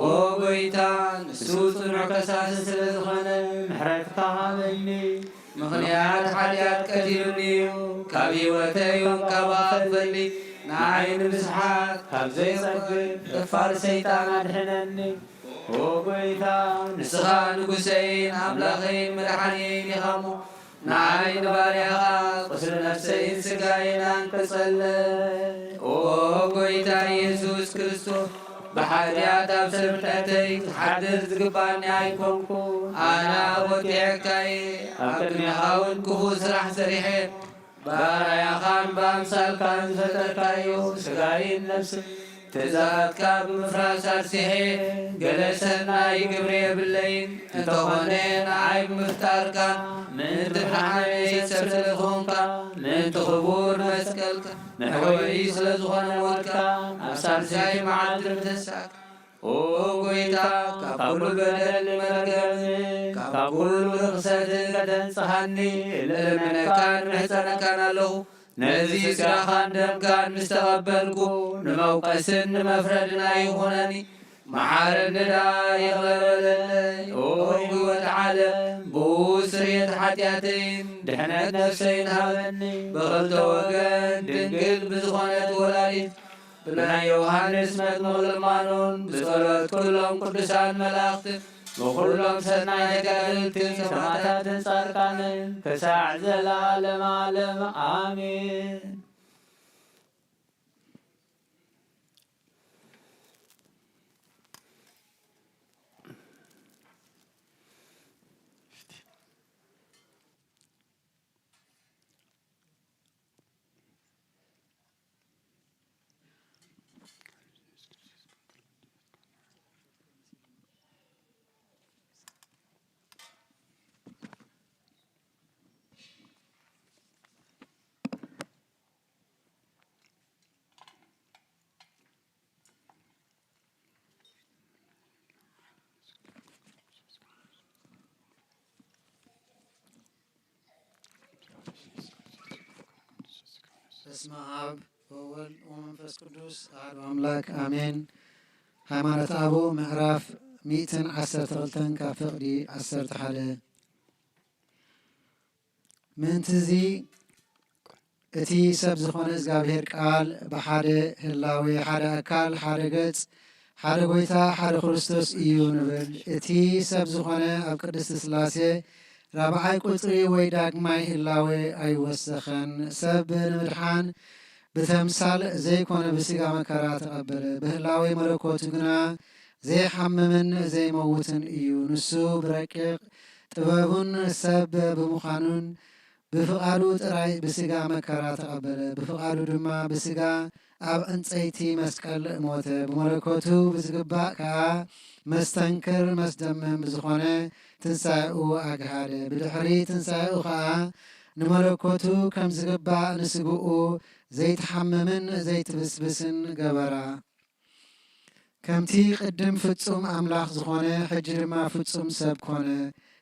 ኦ ጐይታ፣ ንሱ ጽኑዕ ከሳሲ ስለ ዝኾነ ምሕረትካ ሃበኒ። ምኽንያት ሓጢኣት ቀቲሉኒ እዩ፣ ካብ ህይወተይ እውን ካብ ኣኽፈሊ ንዓይ ንምስሓት ካብ ዘይጸግብ ደፋር ሰይጣን ኣድሕነኒ። ኦ ጐይታ፣ ንስኻ ንጉሰይን ኣምላኸይን መድሓኒየይን ኢኻ እሞ፣ ንዓይ ንባርያኻ ቁስሊ ነፍሰይን ስጋይን ኣንቅጸለይ። ኦ ጐይታ ኢየሱስ ክርስቶስ፣ ብሓጢኣት ኣብ ሰብነተይ ክሓድር ዝግባኒ ኣይኮንኩን። ኣነ ኣቦቲዐካ እየ፣ ኣብ ቅድሜኻ እውን ክፉእ ስራሕ ሰሪሐ። ብኣርኣያኻን ብኣምሳልካን ዝፈጠርካዮ ስጋይን ነፍስን ትእዛዛትካ ብምፍራስ ኣርሲሐ። ገለ ሰናይ ግብሪ የብለይን፣ እንተኾነ ንዓይ ብምፍጣርካ ምእንቲ ብርሃነይ ሰብ ስለ ዝኾንካ፣ ምእንቲ ክቡር መስቀልካ መሕወዪ ስለ ዝኾነ ሞትካ፣ ኣብ ሳልሳይ መዓልቲ ምተንሳእካ። ኦ ጐይታ፣ ካብ ኩሉ በደልን መርገምን ካብ ኩሉ ርኽሰትን ከተንጽሃኒ እለምነካን እምሕጸነካን ኣለኹ። ነዚ ስጋኻን ደምካን ምስ ተቐበልኩ፣ ንመውቀስን ንመፍረድን ኣይኹነኒ። መሓረኒ ደኣ ይቕረ በለለይ። ኦ ህይወት ዓለም፣ ብኡ ስርየት ሓጢኣተይን ድሕነት ነፍሰይን ሃበኒ። ብኽልተ ወገን ድንግል ብዝኾነት ወላዲት ብናይ ዮሃንስ መጥምቕ ልማኖን ብጸሎት ኩሎም ቅዱሳን መላእኽትን ብኹሎም ሰናይ ተጋደልትን ሰማዕታትን ጻድቃንን ክሳዕ ዘለዓለም ዓለም ኣሜን። በስመ አብ ወወልድ ወመንፈስ ቅዱስ አሐዱ አምላክ አሜን። ሃይማኖተ አበው ምዕራፍ ሚእትን ዓሰርተ ክልተን ካብ ፍቕዲ ዓሰርተ ሓደ። ምእንቲ እዚ እቲ ሰብ ዝኾነ እግዚኣብሔር ቃል ብሓደ ህላዌ፣ ሓደ ኣካል፣ ሓደ ገጽ፣ ሓደ ጐይታ፣ ሓደ ክርስቶስ እዩ ንብል። እቲ ሰብ ዝኾነ ኣብ ቅድስቲ ሥላሴ ራብዓይ ቁጽሪ ወይ ዳግማይ ህላዌ ኣይወሰኸን። ሰብ ንምድሓን ብተምሳል ዘይኮነ ብስጋ መከራ ተቐበለ። ብህላዌ መለኮቱ ግና ዘይሓምምን ዘይመውትን እዩ። ንሱ ብረቂቕ ጥበቡን ሰብ ብምዃኑን ብፍቓዱ ጥራይ ብስጋ መከራ ተቐበለ። ብፍቓዱ ድማ ብስጋ ኣብ ዕንጸይቲ መስቀል ሞተ። ብመለኮቱ ብዝግባእ ከኣ መስተንክር መስደምም ብዝኾነ ትንሳኤኡ ኣግሃደ። ብድሕሪ ትንሳኤኡ ከኣ ንመለኮቱ ከም ዝግባእ ንስግኡ ዘይትሓምምን ዘይትብስብስን ገበራ። ከምቲ ቅድም ፍጹም ኣምላኽ ዝኾነ፣ ሕጂ ድማ ፍጹም ሰብ ኮነ።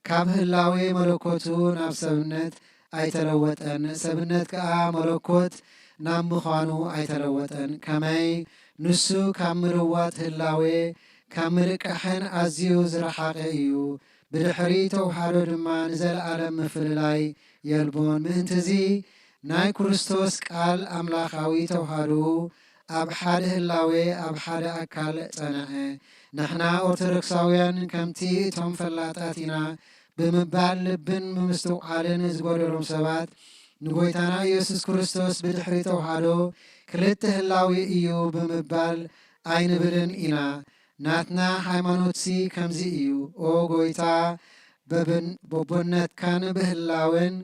ካብ ህላዌ መለኮቱ ናብ ሰብነት ኣይተለወጠን፣ ሰብነት ከኣ መለኮት ናብ ምዃኑ ኣይተለወጠን። ከመይ ንሱ ካብ ምልዋጥ ህላዌ ካብ ምልቃሕን ኣዝዩ ዝረሓቐ እዩ። ብድሕሪ ተውሃዶ ድማ ንዘለኣለም ምፍልላይ የልቦን። ምእንትዚ ናይ ክርስቶስ ቃል ኣምላኻዊ ተውሃዶ ኣብ ሓደ ህላዌ ኣብ ሓደ ኣካል ጸንዐ። ንሕና ኦርቶዶክሳውያን ከምቲ እቶም ፈላጣት ኢና ብምባል ልብን ምስትውዓልን ዝጎደሎም ሰባት ንጎይታና ኢየሱስ ክርስቶስ ብድሕሪ ተውሃዶ ክልተ ህላዌ እዩ ብምባል ኣይንብልን ኢና። ናትና ሃይማኖትሲ ከምዚ እዩ። ኦ ጎይታ፣ በብን-፣ በቦነትካን ብህላወን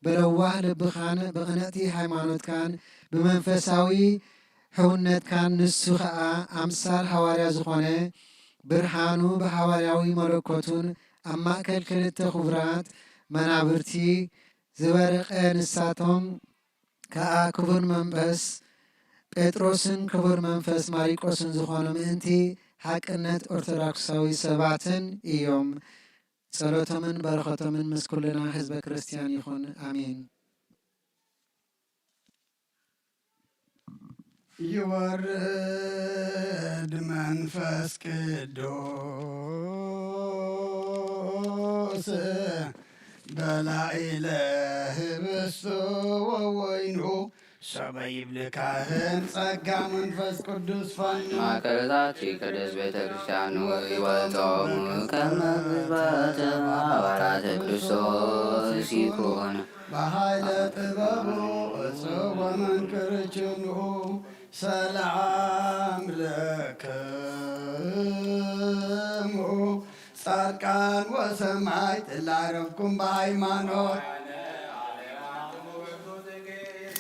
ብለዋህ ልብኻን ብቕንዕቲ ሃይማኖትካን ብመንፈሳዊ ሕውነትካን ንሱ ኸኣ ኣምሳል ሃዋርያ ዝኾነ ብርሃኑ ብሃዋርያዊ መለኮቱን ኣብ ማእከል ክልተ ክቡራት መናብርቲ ዝበረቐ ንሳቶም ከኣ ክቡር መንፈስ ጴጥሮስን ክቡር መንፈስ ማሪቆስን ዝኾኑ ምእንቲ ሓቅነት ኦርቶዶክሳዊ ሰባትን እዮም። ጸሎቶምን በረኸቶምን ምስ ኩልና ህዝበ ክርስቲያን ይኹን። ኣሜን። ይወርድ መንፈስ ቅዱስ በላዕለ ህብስቱ ወወይኑ ሰበ ይብልካህን ጸጋ መንፈስ ቅዱስ ፋና ማእከል ዛቲ ቅድስት ቤተ ክርስቲያን ይወጾሙ ከመ ብዝበተ ሐዋርያተ ክርስቶስ ይኩን። በኃይለ ጥበቡ እጹብ ወመንክር ችኑ ሰላም ለክሙ ጻድቃን ወሰማዕት ላረብኩም በሃይማኖት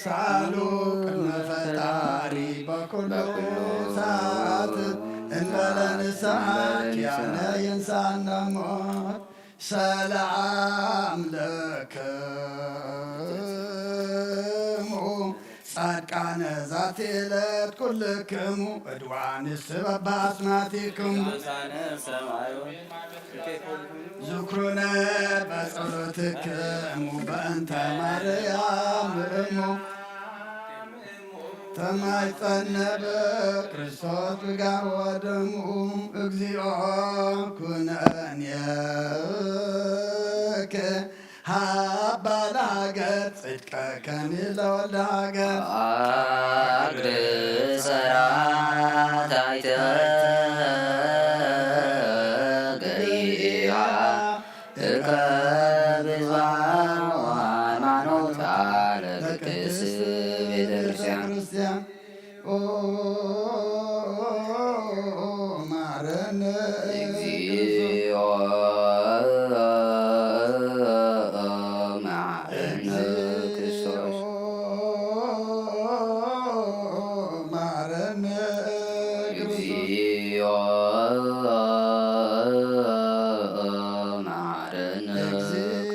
ሳሉ ቅድመ ፈጣሪ በኩሉ ሰዓት እንበለ ንስሓት ያነ የንሳነ ሞት ሰላም ለክሙ ጻድቃነ ዛቲ ዕለት ኩልክሙ እድዋን ስበብ በአስማቲክሙ ዝክሩነ በጸሎትክሙ በእንተ ማርያም እሙ ተማይጸነ በክርስቶስ ስጋ ወደሙ እግዚኦ ኩነኔከ ሃባ ለሃገር ጽድቀከኒ ለወልደ ሃገር አግር ጸራታይተ ገይሃ እከ ብዝባ ወሃይማኖት አለ ቅድስት ቤተ ክርስቲያን። ኦ ማረነ እግዚኦ መሐረነ ክርስቶስ። ማረነ እግዚኦ መሐረነ ክርስቶስ።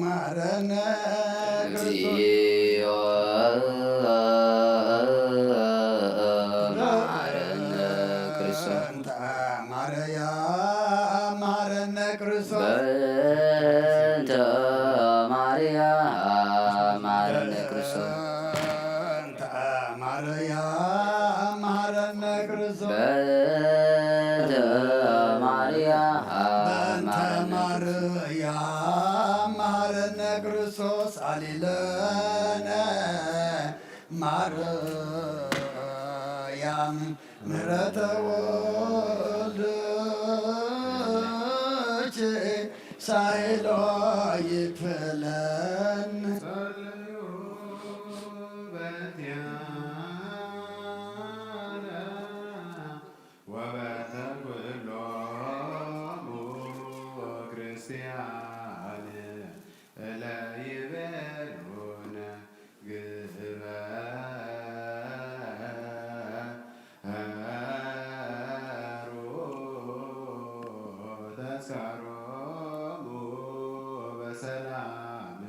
ማረነ እግዚኦ መሐረነ ክርስቶስ። በእንተ ማርያም መሐረነ ክርስቶስ። በእንተ ማርያም መሐረነ ክርስቶስ። በእንተ ማርያም መሐረነ ክርስቶስ። በእንተ ማርያም በእንተ መሐረነ ክርስቶስ። ማርያም መሐረነ ክርስቶስ አሊለነ ማርያም ምሕረተ ወልድኪ ሳይሎ ይክፈለን። ጸልዩ በእንቲአነ ወበእንተ ኩሎሙ ክርስቲያን እለ ይቤሉነ ግበሩ ተስካሮሙ በሰላም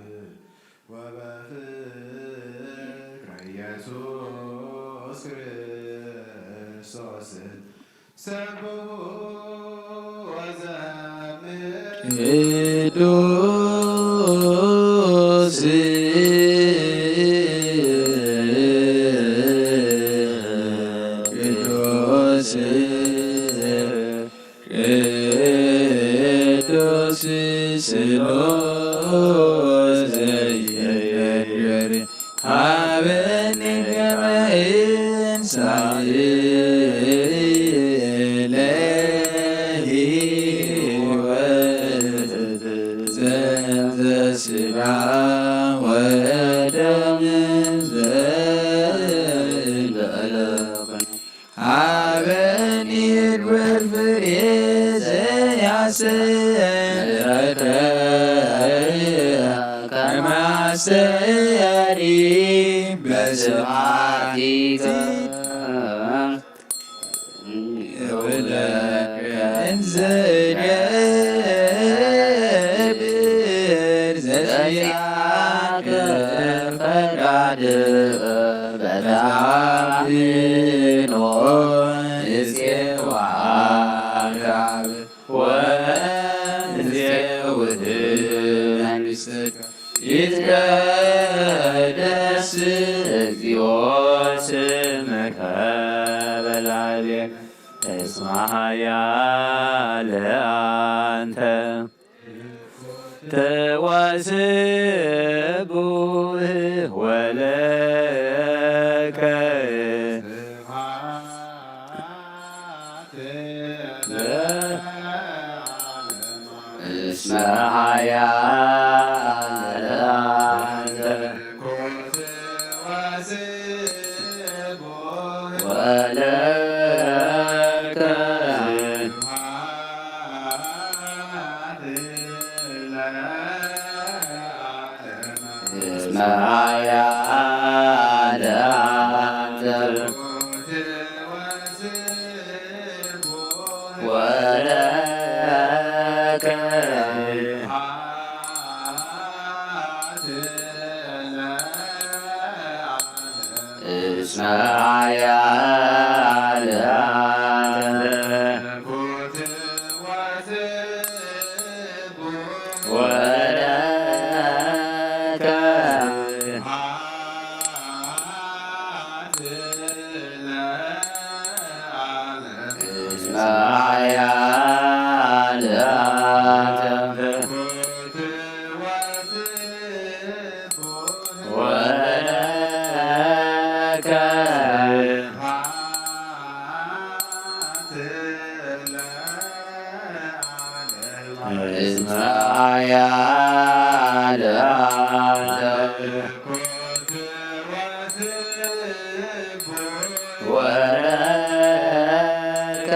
ወበፍቅረ ኢየሱስ ክርስቶስ። ሰብሑ ወዘምር ቅዱስ ቅዱስ ስሉስ ዘይትንሳኤ ለሕይወት ዘእንተ ሥጋ ወደም ዘለኮነ ሀበኒ እድወል ፍሬ ዘያሰረከ ከመ አስተያሪ በስብሐቲከ። እንዘ እገብር ዘዚአከ ፈቃድከ በተአምኖ እጼ ወአካብ ወእንዜ ውህብ መንግሥትከ። ይትቀደስ እግዚኦ ስምከ በላዕሌነ እስመ ኃያል አንተ ተዋስቡህ ወለከ እስመ ኃያል አንተ ወለከ እስመ ኃያል አንተ ወለከ እስመ ኃያል አንተ ወለከ እስመ ኃያል አንተ ወለከ እስመ ኃያል አንተ ወለከ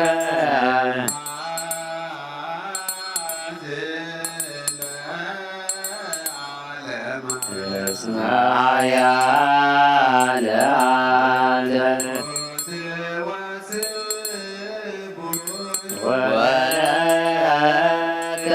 እስመ ኃያል አንተ ወለከ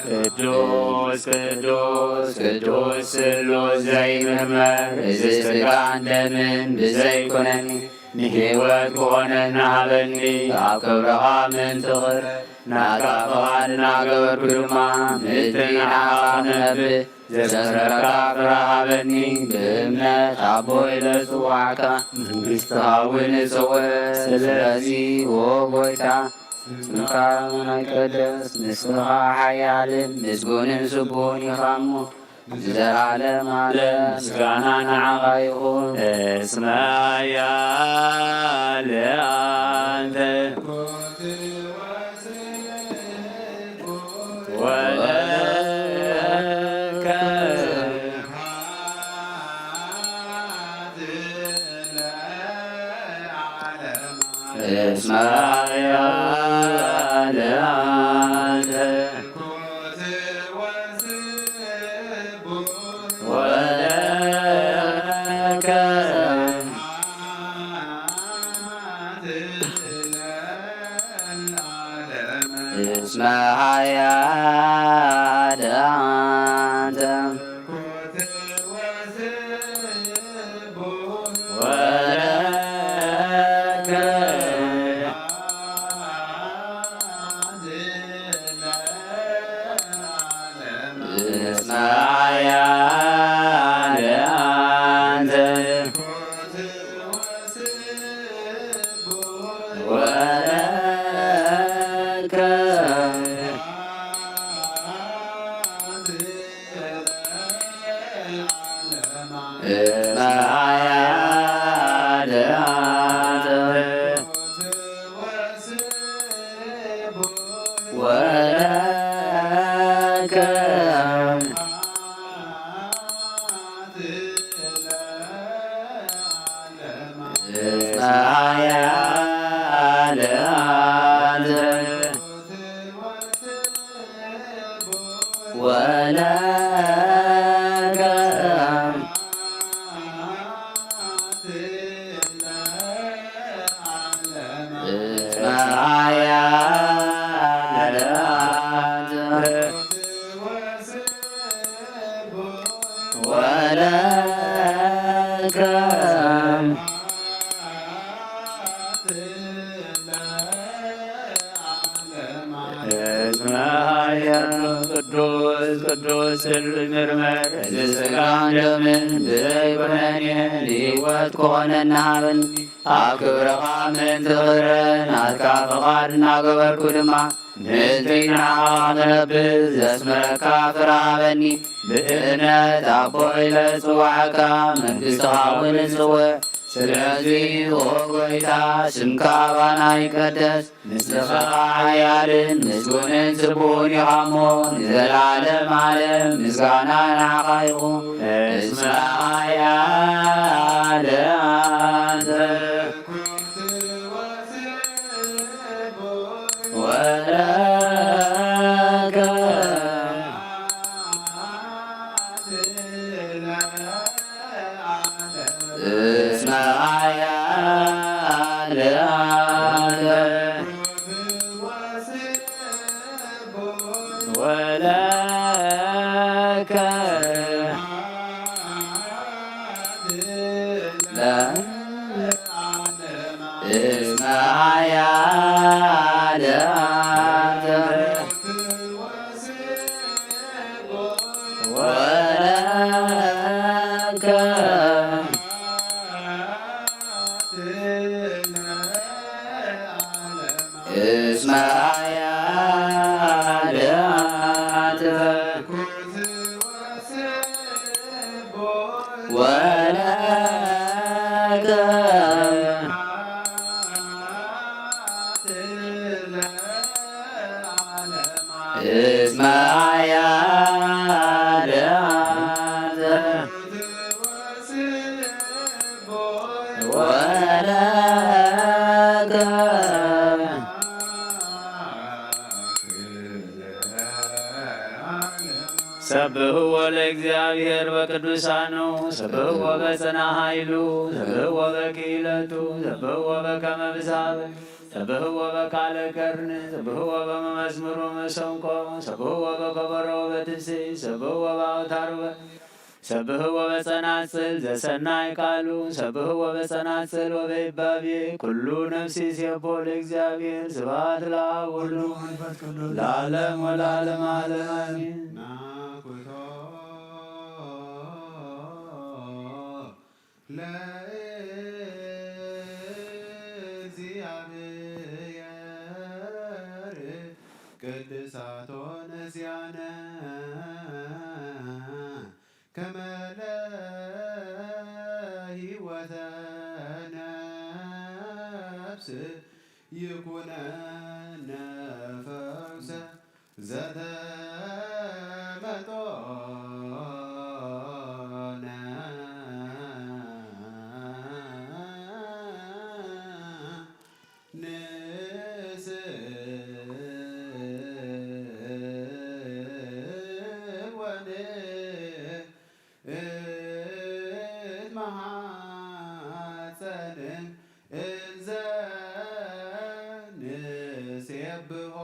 ቅዱስ ቅዱስ ቅዱስ ስሉስ ዘይምርመር፣ እዚ ሥጋን ደምን ብዘይኩነኒ ንሕይወት ክኾነና ሃበኒ። ኣብ ክብርኻ ምእንቲ ኽብረ ናትካ ፍቓድ እናገበርኩ ድማ ምእንቲ ንዓኻ ክነብር ዘፍቅረካ ፍረ ሃበኒ። ብእምነት ኣቦይ ለዝጽዋዕካ መንግሥትኻ እውን እጽውዕ። ስለዚ ኦ ጐይታ ስምካ ይቀደስ፣ ንስኻ ሓያልን ምስጉንን ስቡሕን ኢኻ እሞ ንዘለዓለም ዓለም ምስጋና ንዓኻ ይኹን። እስመ ኃያል አንተ ወለከ እስመ ኃያል አንተ ወለከ እስመ ኃያል አንተ ወለከ እስመ ኃያል እስመ አያ ለአንተ ወለከ እስመ አያ ለአንተ ወለከ እስመ አያ ለአንተ ወለከ እስመ ኄር ቅዱስ ቅዱስ ስል ምርመር እዚ ሥጋን ደምን ብዘይ ኩነኔ ንህይወት ክኾነና ሃበኒ። ኣብ ክብርኻ ምእንቲ ክብረ ናትካ ፍቓድ እናገበርኩ ድማ ምእንቲ ንዓኻ ክነብር ዘስምረካ ፍረ ሃበኒ። ብእምነት ኣቦ ኢለ ጽዋዕካ መንግሥትኻ እውን እጽውዕ። ስለዚ ኦ ጐይታ ስምካ ኣባና ይቀደስ። ንስኻ ሓያልን ምስጉንን ስቡሕን ኢኻ እሞ ንዘለዓለም ዓለም ምስጋና ንዓኻ ይኹን። እስመ ኣያ ለአንተ ወለከ እስመ አያ ለአንተ ወለከ እስመ አያ ለአንተ ወለከ እስመ አያ ለአንተ ወለከ እስመ አያ ለአንተ ወለከ ሰብህዎ ለእግዚአብሔር በቅዱሳኑ፣ ሰብህዎ በጽና ኃይሉ፣ ሰብህዎ በክኢለቱ፣ ሰብህዎ በከመ ብሳብ፣ ሰብህዎ በቃለ ቀርን፣ ሰብህዎ በመመዝሙሩ መሰንቆ፣ ሰብህዎ በከበሮ በትሲ፣ ሰብህዎ በአውታሩ በ-፣ ሰብህዎ በጸናጽል ዘሰናይ ቃሉ፣ ሰብህዎ በጸናጽል ወበይባቤ፣ ኩሉ ነፍሲ ሴቦ ለእግዚአብሔር። ስብሐት ለአብ ወወልድ ወመንፈስ ቅዱስ ለዓለም ወለዓለም ዓለም አሜን። ናኩቶ ለእግዚአብሔር ቅድሳቶ ነዚያነ ከመ ለህይወተ ነፍስ ይኩነነ ፈውሰ ዘተመጦነ ንስእወን እትመሃፀንን እንዘ ንሴብሖ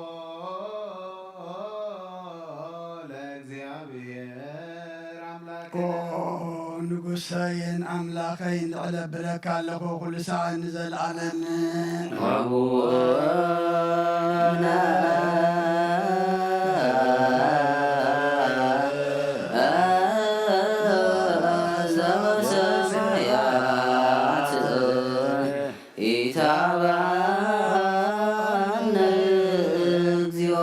ለእግዚአብሔር አምላክነ። ኦ ንጉሰይን ኣምላኸይን፣ ልዕለ ብለካ ኣለኹ ኩሉ ሰዓት ንዘለኣለምን። አቡነ ዘበሰማያት ኢታብአነ እግዚኦ።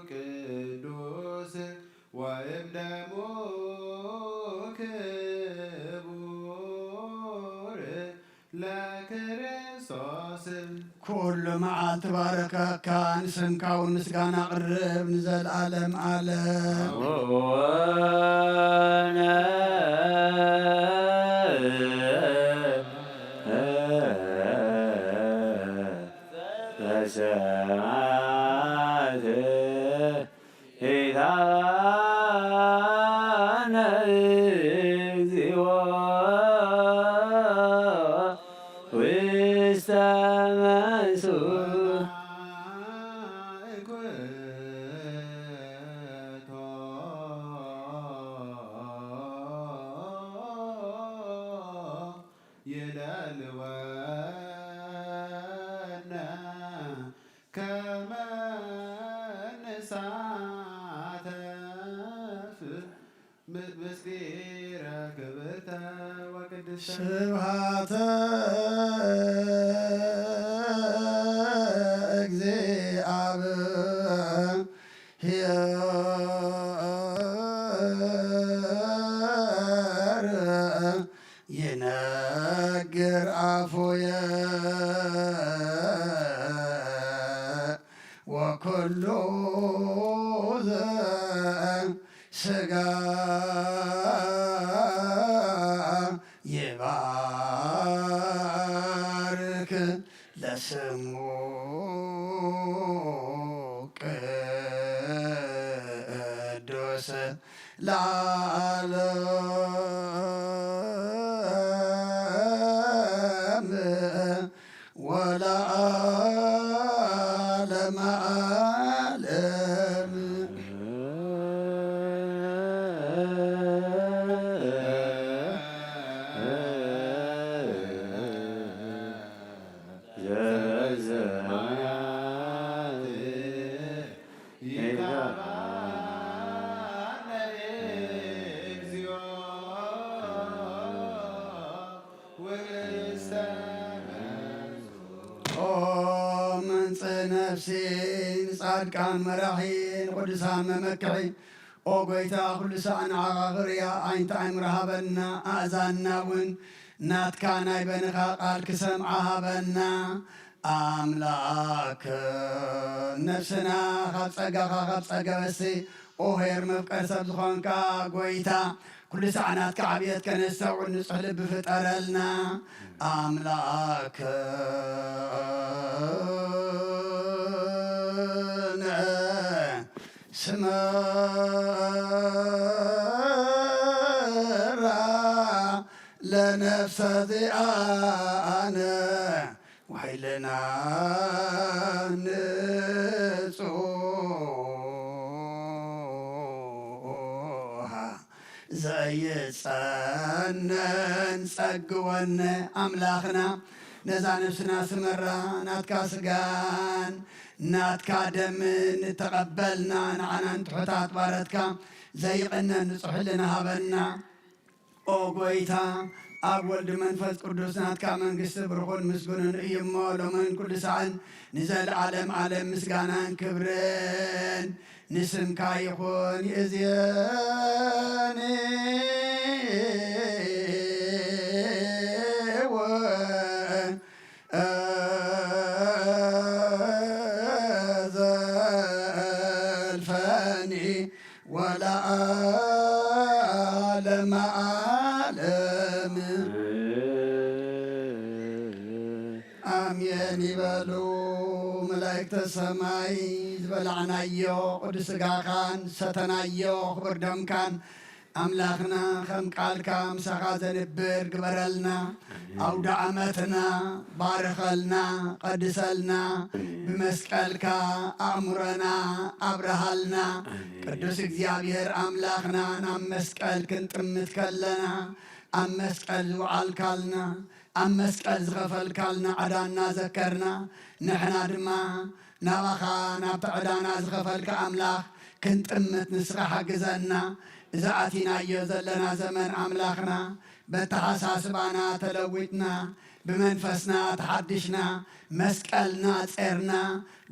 ቅዱስ ወእምደሙ ክቡር ለክርስቶስ። ኩሉ መዓልቲ ባረከካ፣ ንስምካ እውን ምስጋና ኣቕርብ ንዘለዓለም ዓለም። ሰማያት ኢታነ እግዚኦ ውስተ መንሱ ይደልወነ ከመ ንሳተፍ ም-፣ ምስጢረ ክብርተ ወቅድስተ። ስብሐተ እግዚአብሔር ይነግር አፉየ ወኩሉ ዘስጋ ይባርክ ለስሙ ቅዱስ ለዓለም ወለዓለመ ዓለም። ዘበሰማያት ይትባረክ እግዚኦ ውስተ ኦ መንጽእ ነፍሲ ንጻድቃን መራሒ ንቅዱሳን መመክሒ። ኦ ጎይታ፣ ኩሉ ሳዕ ንዓኻ ክርእያ ኣዒንቲ ኣእምሮ ሃበና፣ ኣእዛንና እውን ናትካ ናይ በንኻ ቃል ክሰምዓ ሃበና። ኣምላክ ነፍስና ካብ ጸጋኻ ካብ ጸገበሲ ኦ ኄር መፍቀር ሰብ ዝኾንካ ጎይታ፣ ኩሉ ሳዕ ናትካ ዕብየት ከነስተውዕል ንጹሕ ልቢ ፍጠረልና። ኣምላክነ ስመራ ለነፍሰ ዚኣነ ወኃይልና ንጹሃ ዘይጸነን ጸግወነ። ኣምላኽና ነዛ ነፍስና ስመራ ናትካ ስጋን ናትካ ደምን እተቐበልና ንዓናን ትሑታት ባረትካ ዘይቕነን ንጹሕ ህልና ሃበና። ኦ ጎይታ፣ ኣብ ወልድ መንፈስ ቅዱስ ናትካ መንግስቲ ብሩኹን ምስጉንን እዩ እሞ፣ ሎምን ኩሉ ሳዕን ንዘለዓለም ዓለም ምስጋናን ክብርን ንስምካ ይኹን። ይእዜኒ ወ ዘልፈኒ ወለዓለመ ዓለም። ኣሜን ይበሉ መላእክተ ሰማይ። ዝበላዕናዮ ቅዱስ ሥጋኻን ሰተናዮ ክቡር ደምካን ኣምላኽና ከም ቃልካ ምሳኻ ዘንብር ግበረልና። ኣውደ ዓመትና ባርኸልና፣ ቀድሰልና። ብመስቀልካ ኣእምሮና ኣብርሃልና። ቅዱስ እግዚኣብሔር ኣምላኽና ናብ መስቀል ክንጥምት ከለና ኣብ መስቀል ዝወዓልካልና፣ ኣብ መስቀል ዝኸፈልካልና ዕዳና ዘከርና። ንሕና ድማ ናባኻ ናብቲ ዕዳና ዝኸፈልካ ኣምላኽ ክንጥምት ንስኻ ሓግዘና። እዚ ኣቲናዮ ዘለና ዘመን ኣምላኽና በተሓሳስባና ተለዊጥና ብመንፈስና ተሓዲሽና፣ መስቀልና ጼርና፣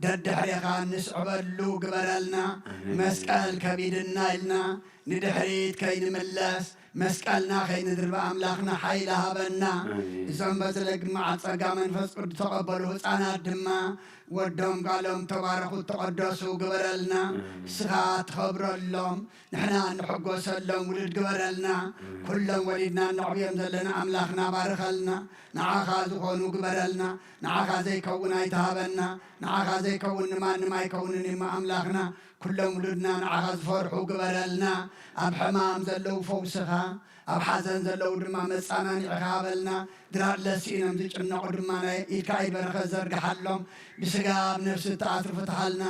ደድሕሬኻ ንስዕበሉ ግበረልና። ኣሜን። መስቀል ከቢድና ኢልና፣ ንድሕሪት ከይንምለስ፣ መስቀልና ከይንድርብ ኣምላኽና ሓይሊ ሃበና። ኣሜን። እዞም በዚ ለግማዓት ጸጋ መንፈስ ቅዱስ ተቐበሉ ህፃናት ድማ፣ ወዶም ጓሎም ተባረኹ፣ ተቐደሱ ግበረልና። ኣሜን። ንስኻ ትኸብረሎም፣ ንሕና እንሕጎሰሎም ውሉድ ግበረልና። ኣሜን። ኩሎም ወሊድና እነዕብዮም ዘለና ኣምላኽና ባርኸልና። ንዓኻ ዝኾኑ ግበረልና። ንዓኻ ዘይከውን ኣይትሃበና። ንዓኻ ዘይከውን ንማንም ኣይከውንን እዩ እሞ ኣምላኽና። ኩሎም ውሉድና ንዓኻ ዝፈርሑ ግበረልና። ኣብ ሕማም ዘለዉ ፈውስኻ፣ ኣብ ሓዘን ዘለዉ ድማ መጻናኒዕኻ ሃበልና። ድራር ለሲኢኖም ዝጭነቑ ድማ ናይ ኢድካ ኢድ በረኸት ዘርግሓሎም። ብስጋ ኣብ ነፍሲ እትኣትሩ ፍትሓልና።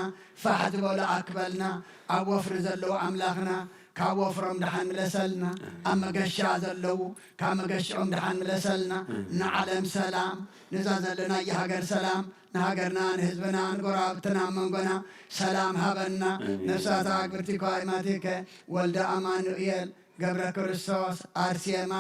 ፋሕ ዝበሉ ኣክበልና። ኣብ ወፍሪ ዘለዉ ኣምላኽና፣ ካብ ወፍሮም ደሓን ምለሰልና። ኣብ መገሻ ዘለዉ፣ ካብ መገሽኦም ደሓን ምለሰልና። ንዓለም ሰላም፣ ነዛ ዘለናያ ሃገር ሰላም፣ ንሃገርና፣ ንህዝብና፣ ንጎረባብትና፣ ኣብ መንጎና ሰላም ሃበና። ኣሜን። ነፍሳት ኣግብርቲ እኳ ኣይማቲከ፣ ወልደ ኣማኑኤል፣ ገብረ ክርስቶስ፣ ኣርሴማ፣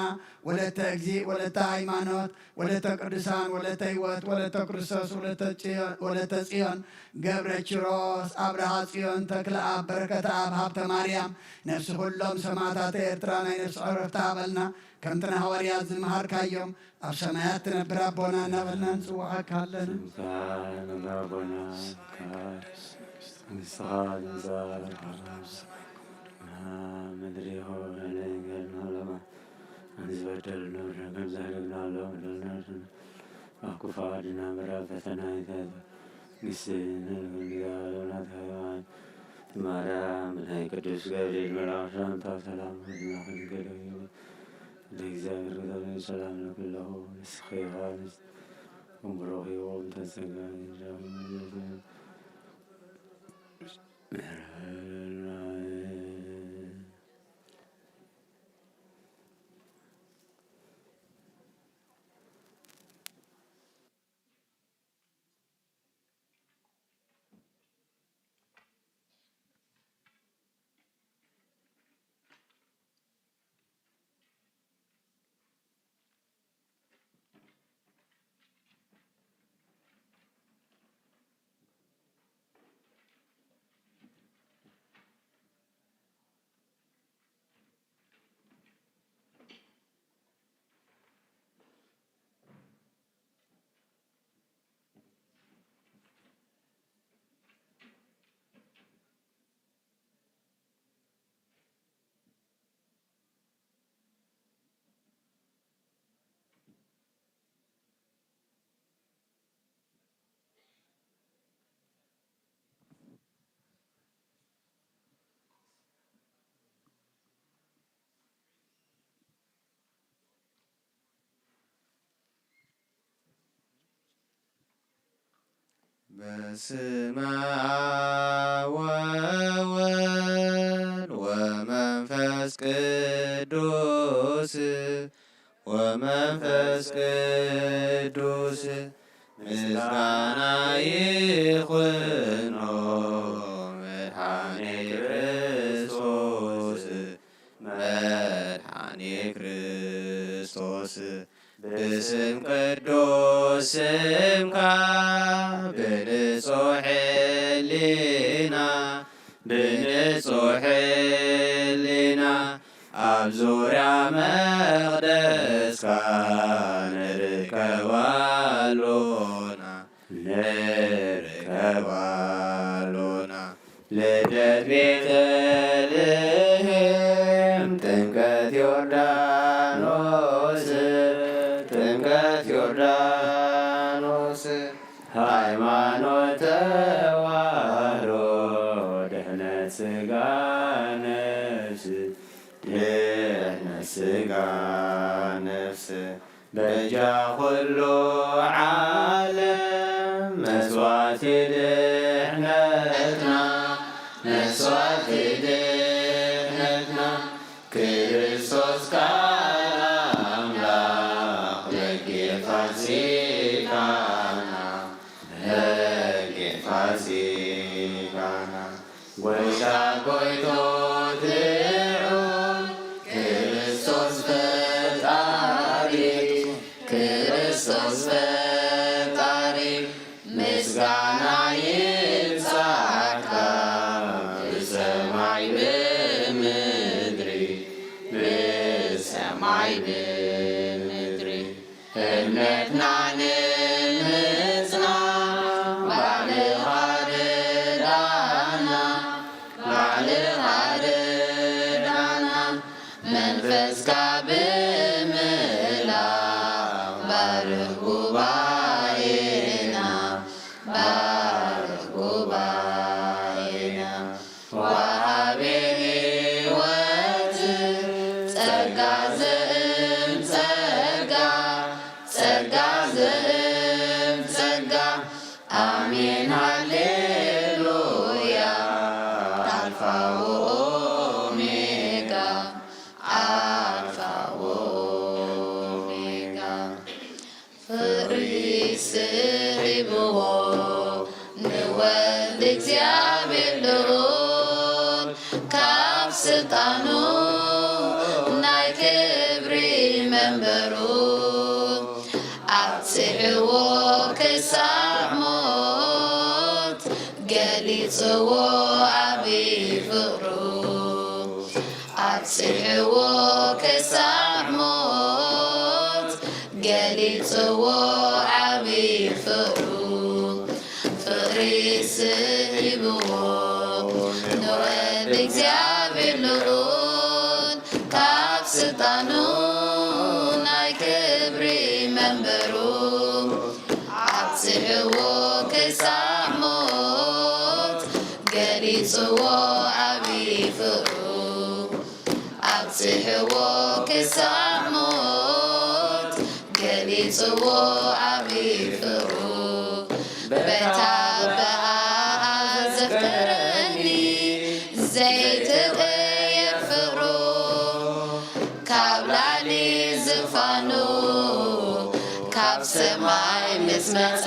ወለተ እግዚእ፣ ወለተ ሃይማኖት፣ ወለተ ቅዱሳን፣ ወለተ ህይወት፣ ወለተ ክርስቶስ፣ ወለተ ጽዮ-፣ ወለተ ጽዮን፣ ገብረ ኪሮስ፣ ኣብርሃ ጽዮን፣ ተክለ ኣብ፣ በረከተ ኣብ፣ ሃብተ ማርያም፣ ነፍሲ ኩሎም ሰማዕታት ኤርትራ ናይ ነፍሲ ዕረፍቲ ሃበልና። ከምቲ ንሃዋርያት ዝመሃርካዮም፣ ኣብ ሰማያት ትነብር ኣቦና እናበልና ንጽውዓካ ኣለና። ስምካ ይንበር ኣቦና፣ ስምካ ይትቀደስ፣ መንግስትኻ ትምጻእ፣ ፈቃድካ ኣብ ሰማይ ከምኡ ምድሪ ይኹን። ሀበነ ዘለለመ፣ ንዝበደሉና በደልና ከም ዝሕልፍ ንበድሎም በደለና፣ ኣብ ክፉ ኣድሕነና እምበር፣ ኣብ ፈተና ኣይተእትወና፣ መንግስቲ ናትካ እዩ፣ ክብሪ ናትካ እዩ። ማርያም ናይ ቅዱስ ገብርኤል መልኣክ ሰላምታ ሰላም ይብዛልኪ፣ ኣደ እግዚኣብሔር፣ ሰላም ለኪ፣ ንስኺ ዮሐንስ ብሩክ እዩ፣ ተጸጋ በስመ አብ ወወልድ ወመንፈስ ቅዱስ፣ ወመንፈስ ቅዱስ ምስጋና ይኹኖ መድኃኔ ክርስቶስ፣ መድኃኔ ክርስቶስ። ብስም ቅዱስ ስምካ ብንጹሕ ሕሊና፣ ብንጹሕ ሕሊና ኣብ ዙርያ መቕደስካ ንርከብ ኣሎና፣ ንርከብ ኣሎና። ልደት ቤተልሔም፣ ጥምቀት ዮርዳኖስ፣ ጥምቀት ዮርዳኖስ፣ ሃይማኖት ተዋህዶ፣ ድሕነት ሥጋ ነፍስ፣ ድሕነት ሥጋ ነፍስ። በጃ ኩሉ ዓለም መስዋዕቲ ድሕነትና፣ መስዋዕቲ ድሕነትና፣ ክርስቶስ ቃል ኣምላኽ በጊዕ ፋሲካና፣ በጊዕ ፋሲካና። ጎይታ ጎይቶት ልዑል ክርስቶስ ፈጣሪ፣ ክርስቶስ ምድሪ እምነትና ንምጽና ባልኻ ርዳና፣ ባልኻ ርዳና፣ መንፈስካ ብምልኣኽ ባርኽ ጉባኤና፣ ባርኽ ጉባኤና። ወሃቤ ሕይወት ጸጋ ዘእም ጸጋ፣ ጸጋ ዘእም ጸጋ። ኣሜን ሃሌሉያ። ኣልፋ ወኦሜጋ፣ ኣልፋ ወኦሜጋ። ፍቕሪ ስዒብዎ ንወልድ እግዚኣብሔር ልዑል፣ ካብ ስልጣኑ ናይ ክብሪ መንበሩ፣ ኣብጽሕዎ ክሳዕ ሞት፣ ገሊጽዎ ዓቢ ፍቕሩ። ኣብጽሕዎ ክሳዕ ሞት፣ ገሊጽዎ ዓቢ ፍቕሩ። ፍቕሪ ስዒብዎ ንወልድ እግዚኣብሔር ልዑል፣ ካብ ስልጣኑ ናይ ክብሪ መንበሩ፣ ኣብጽሕዎ ክሳዕ ሞት፣ ገሊጽዎ ዓቢ ፍቕሩ። ኣብጽሕዎ ክሳዕ ሞት፣ ገሊጽዎ ዓቢ ፍቕሩ። በታ ብኣኣ ዘፍቀረኒ ዘይትቕየር ፍቕሩ፣ ካብ ላዕሊ ዝፋኑ ካብ ሰማይ ምስ መጸ፣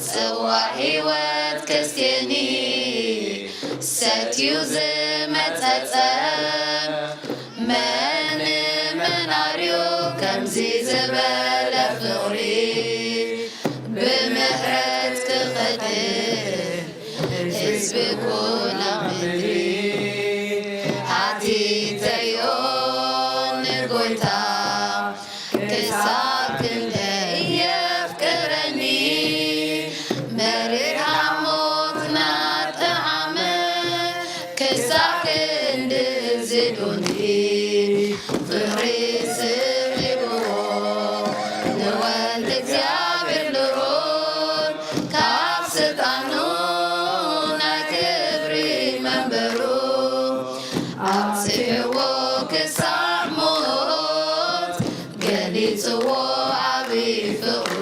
ጽዋዕ ሕይወት ከስትየኒ ሰትዩ ዝመጸጸ፣ መን መን ኣርዩ ከምዚ ዝበለ ፍቕሪ፣ ብምሕረት ክቐትል ህዝቢ ኩላ ምድሪ። ሓቲተዮ ንጎይታ ክሳብ ክንደይ የፍቅረኒ፣ መሪር ሓሞትና ጠዓመ፣ ክሳብ ክንድዚ ዶንዲ። ፍቕሪ ስዒብዎ ንወልድ እግዚኣብሔር ልዑል፣ ካብ ስልጣኑ ናይ ክብሪ መንበሩ ኣብጽሕዎ ክሳብ ሞት፣ ገሊጽዎ ዓቢ ፍቕሩ።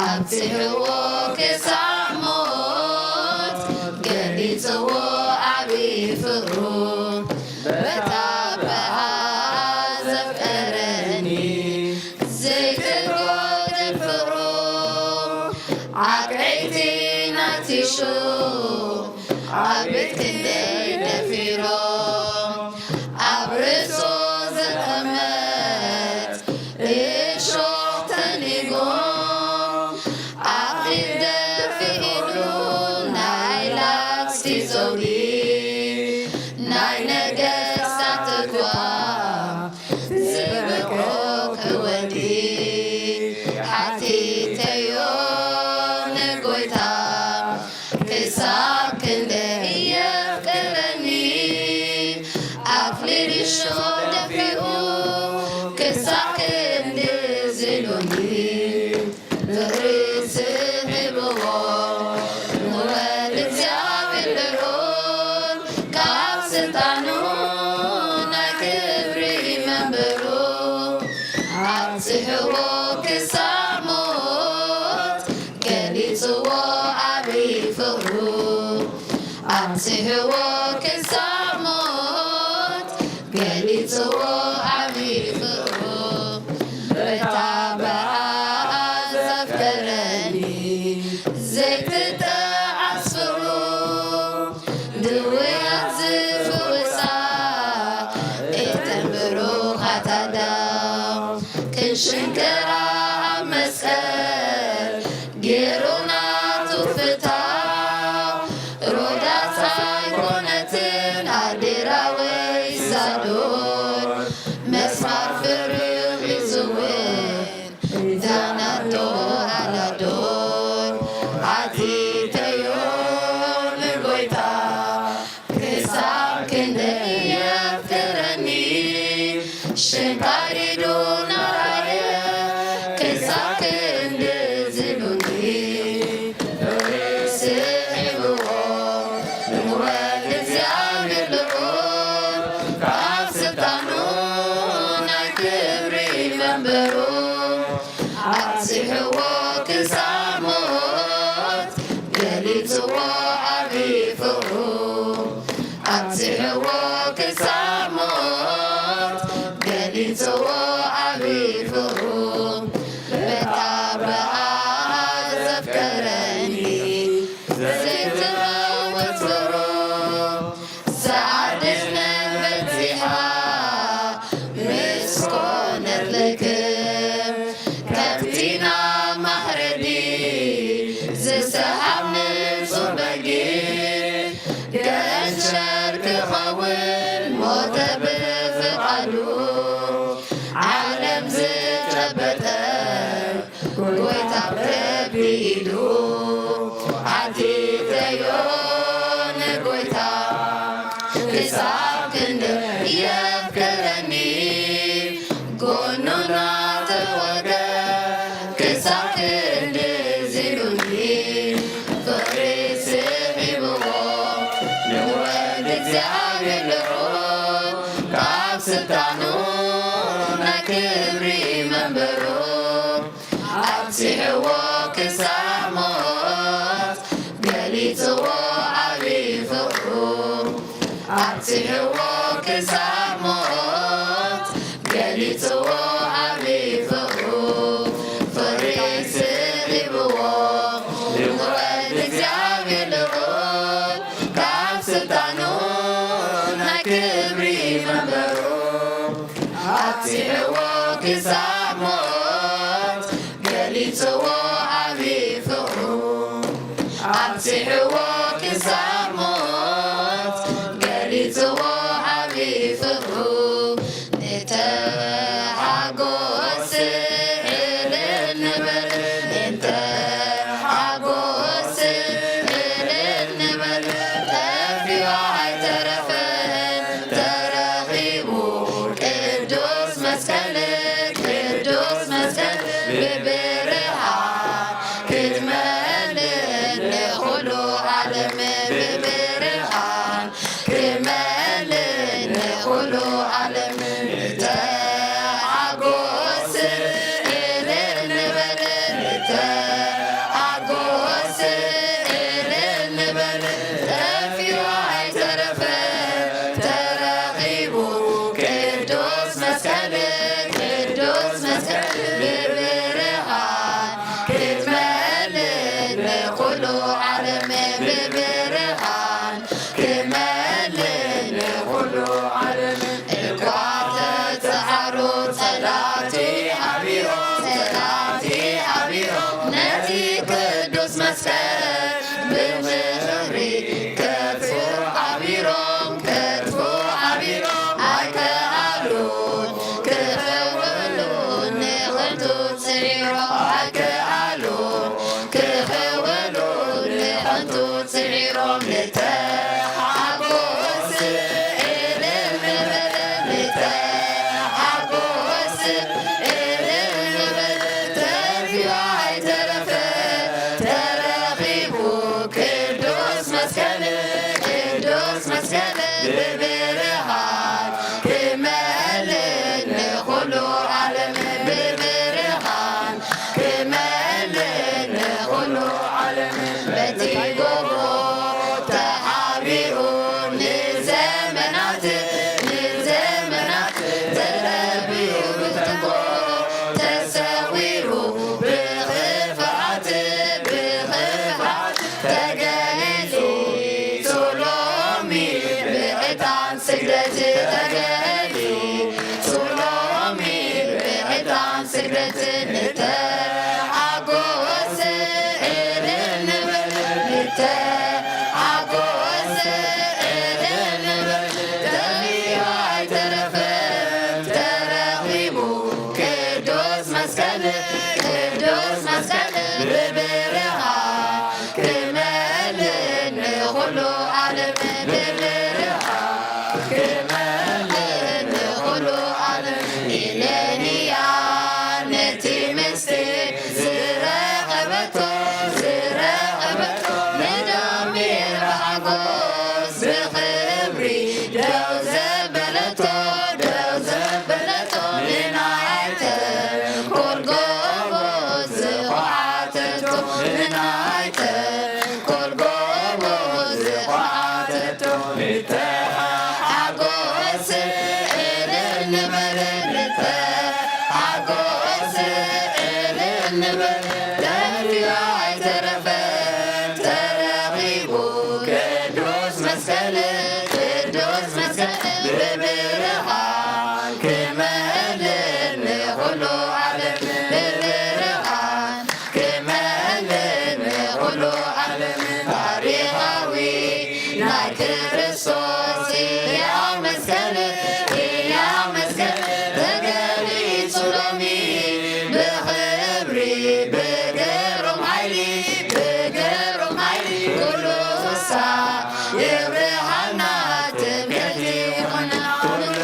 ኣብጽሕዎ ክሳብ ሞት፣ ገሊጽዎ ዓቢ ፍቕሩ። በታ ብኣ ዘፍቀረኒ ዘይትጎድል ፍቕሩ። ዓቀይቲ ናይቲ ሹም ኣቤት ክንደይ ደፊሮም፣ ኣብ ርእሱ ዘጠመት እሾኽ ተኒጎም፣ ኣኽሊል ደፊኡሉ ናይ ላግጺ ዘውዲ፣ ናይ ነገስታት እኳ ዝበቆ ከወዲ። ሓቲተዮ ንጎይታ ክሳብ ክንደይ የፍቅረኒ፣ ኣኽሊል እሾኽ ደፊኡ ክሳብ ክንድዚ ኢሉኒ። ፍቕሪ ስዒብዎ ንወልድ እግዚኣብሔር ልዑል፣ ካብ ስልጣኑ ናይ ክብሪ መንበሩ ኣብጽሕዎ ክሳብ ሞት፣ ገሊጽዎ ዓቢ ፍቕሩ። ኣብጽሕዎ ክሳብ ሞት፣ ገሊጽዎ ዓቢ ፍቕሩ። በታ ብኣ ዘፍቀረኒ ዘይትጠዓስ ፍቕሩ፣ ድውያት ዝፍውሳ እተን ብሩኻት ኣዳም፣ ክንሽንከራ ኣብ መስቀል ገይሩ ናቱ ፍታው። ሮዳስ ኣይኮነትን ኣዴራ ወይ ሳዶን፣ መስ ንወልድ እግዚኣብሔር ልዑል ካብ ስልጣኑ ናይ ክብሪ መንበሩ ኣብጺሕዎ ክሳብ ሞት ገሊጽዎ ዓቢ ፍቕሩ ኣብጺሕዎ ክሳብ ሞት ገሊጽዎ ዓቢ ፍቕሩ በታ ብርሃን ዘፍቀረኒ ዘይትመወት ፍቕሩ ሰዓት ድሕነት በጺሓ ምስ ኮነት ልክም ከምቲ ናብ ማሕረዲ ዝሰሓብ ንጹህ በጊ ገንሸል ክኸውን ሞተ ብፍቓዱ ዓለም ዝጨበጠ ጎይታ ከቢዱ ሓቲተዮ ንጎይታ ክሳብ ክንደይ የፍቅረኒ ጎኑ ናተወገ ክሳብ ክንድዚ ኢሉኒ ፍቕሪ ስሒብዎ ንወልድ እግዚኣብሔር ልዑል ካብ ስልጣኑ ናይ ክብሪ መንበሩ ኣብጺሕዎ ክሳብ ሞት ገሊጽዎ ዓቢ ፍቕሩ ኣብጺሕዎ ክሳብ ሞት ገሊጽዎ ዓቢ ፍቕሩ ፍቕሪ ስዒብዎ ንውዕል እግዚኣብሔር ልዑል ካብ ስልጣኑ ናይ ክብሪ መንበሩ ኣብጺሕዎ ክሳብ ሞት ገሊጽዎ ዓቢ ፍቕሩ ኣብጺሕዎ ክሳብ ሞት ገሊጽዎ ዓቢ ፍቕሩ ንተሓጎስ እልል ንበል ንተሓጎስ እልል ንበል ጠፊኡ ኣይተረፈን ተረኺቡ ቅዱስ መስቀል ቅዱስ መስቀል ብብርሃን ክትመልእ ንኹሉ ዓለም ብብርሃን ክመልእ ንኹሉ ዓለም ንተሓጎስ እልል ንበል ንተሓጎስ እልል ንበል ጠፊኡ ኣይተረፈን ተረኺቡ ቅዱስ መስቀል ቅዱስ መስቀል ብብርሃን ክትመልእ ንኹሉ ዓለም ብብርሃን ክመልእ ንኹሉ ዓለም እኳ ተጽዓሩ ጸላእቲ ሓቢሮም ጸላእቲ ሓቢሮም ነቲ ቅዱስ መስቀል ብምኽሪ ከጥፍኡ ሓቢሮም ከጥፍኡ ሓቢሮም ኣይከኣሉን ክኽውሉ ንኽንቱ ጽዒሮም ኣይከኣሉን ክኽውሉ ንኽንቱ ጽዒሮም ንተሓጎስ እልል ንበል ንተሓጎስ እልል ንበል ተርፊ ኣይተረፈ ተረኺቡ ቅዱስ መስቀል ቅዱስ መስቀል ብብርሃን ክመልእ ንኹሉ ዓለም ብብርሃን ክመልእ ንኹሉ ዓለም በቲ ጎቦ ተሓቢኡ ንዘመናት ንዘመናት ተረቢኡ ብተንኮ ተሰዊሩ ብኽፍኣት ብኽፍኣት ተገሊጹ ሎሚ ብዕጣን ስግደት ተገሊጹ ሎሚ ብዕጣን ስግደት ንተሓጎስ እልል ንበል ንተሓጎስ እልል ንበል ተሪፉ ኣይተረፈን ተረኺቡ ቅዱስ መስቀል ቅዱስ መስቀል ብብርሃን ክመልእ ንኹሉ ዓለም ብብርሃን ክመልእ ንኹሉ ዓለም ኢለንያ ነቲ ምስጢር ዝረኸበቶ ዝረኸበቶ ንዳሜ ረኣጎ ብኽብሪ ደው ዘበለቶ፣ ደው ዘበለቶ ንናይ ተንኮል ጎቦ ዝዃዓተቶ፣ ንናይ ተንኮል ጎቦ ዝዃዓተቶ ንተሓጎስ እልል ንበል፣ ንተሓጎስ እልል ንበል። ተርፊ ኣይተረፈን ተረኺቡ ቅዱስ መስቀል፣ ቅዱስ መስቀል ብብርሃን ክመልእ ንኹሉ ዓለም፣ ብብርሃን ክመልእ ንኹሉ ዓለም። ታሪኻዊ ናይ ክርስቶስ ሕያው መስቀል፣ ሕያው መስቀል ተገሊጹ ሎሚ ብኽብሪ ብግሩም ሓይሊ፣ ብግሩም ሓይሊ ኩሉ ሳዕ የብርሃና ትምክሕቲ ይኹንና፣ ኩሉ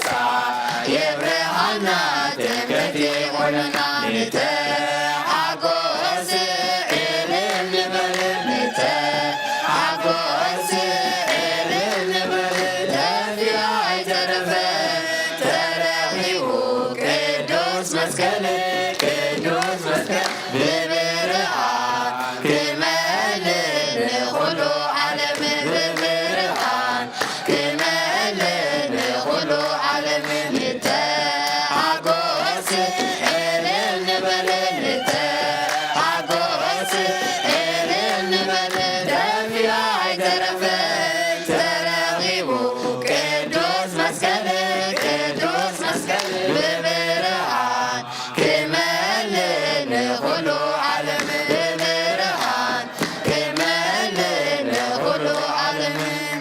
ሳዕ የብርሃና ትምክሕቲ ይኹንና። ንተሓጎስ እልል ንበል፣ ንተሓጎስ እልል ንበል። ተርፊ ኣይተረፈን ተረኺቡ ቅዱስ መስቀል፣ ቅዱስ መስቀል ብብርሃን ክመልእ ንኹሉ ዓለም፣ ብብርሃን ክመልእ ንኹሉ ዓለም። ንተሓጎስ እልል ንበል፣ ንተሓጎስ እልል ንበል። ተርፊ ኣይተረፈን ተረኺቡ ቅዱስ መስቀል፣ ቅዱስ መስቀል ብብርሃን ክመልእ ንኹሉ ዓለም፣ ብብርሃን ክመልእ ንኹሉ ዓለም። ኣሜን።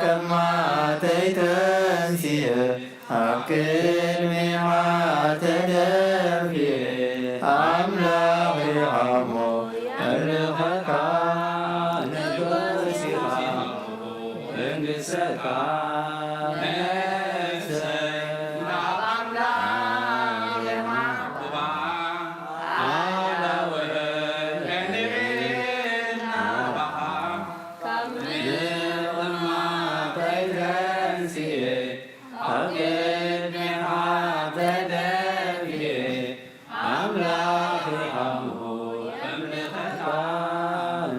ከማተይ ተንስየ ኣብ ቅድሚኻ ተደፊኤ ኣምላኽ ኢኻ እሞ እልኸካ ንጉስ ኢኻ መንግስተካ ነፍሰይ ናብ ኣምላኽ የማዕቁባ ኣዳወ እንድዒናባኻ ካብ ምቕማጠይ ተንስኤ ኣብ ቅድሚኻ ተደፊኤ ኣምላኽ ኢኻ እሞ እምልኸካ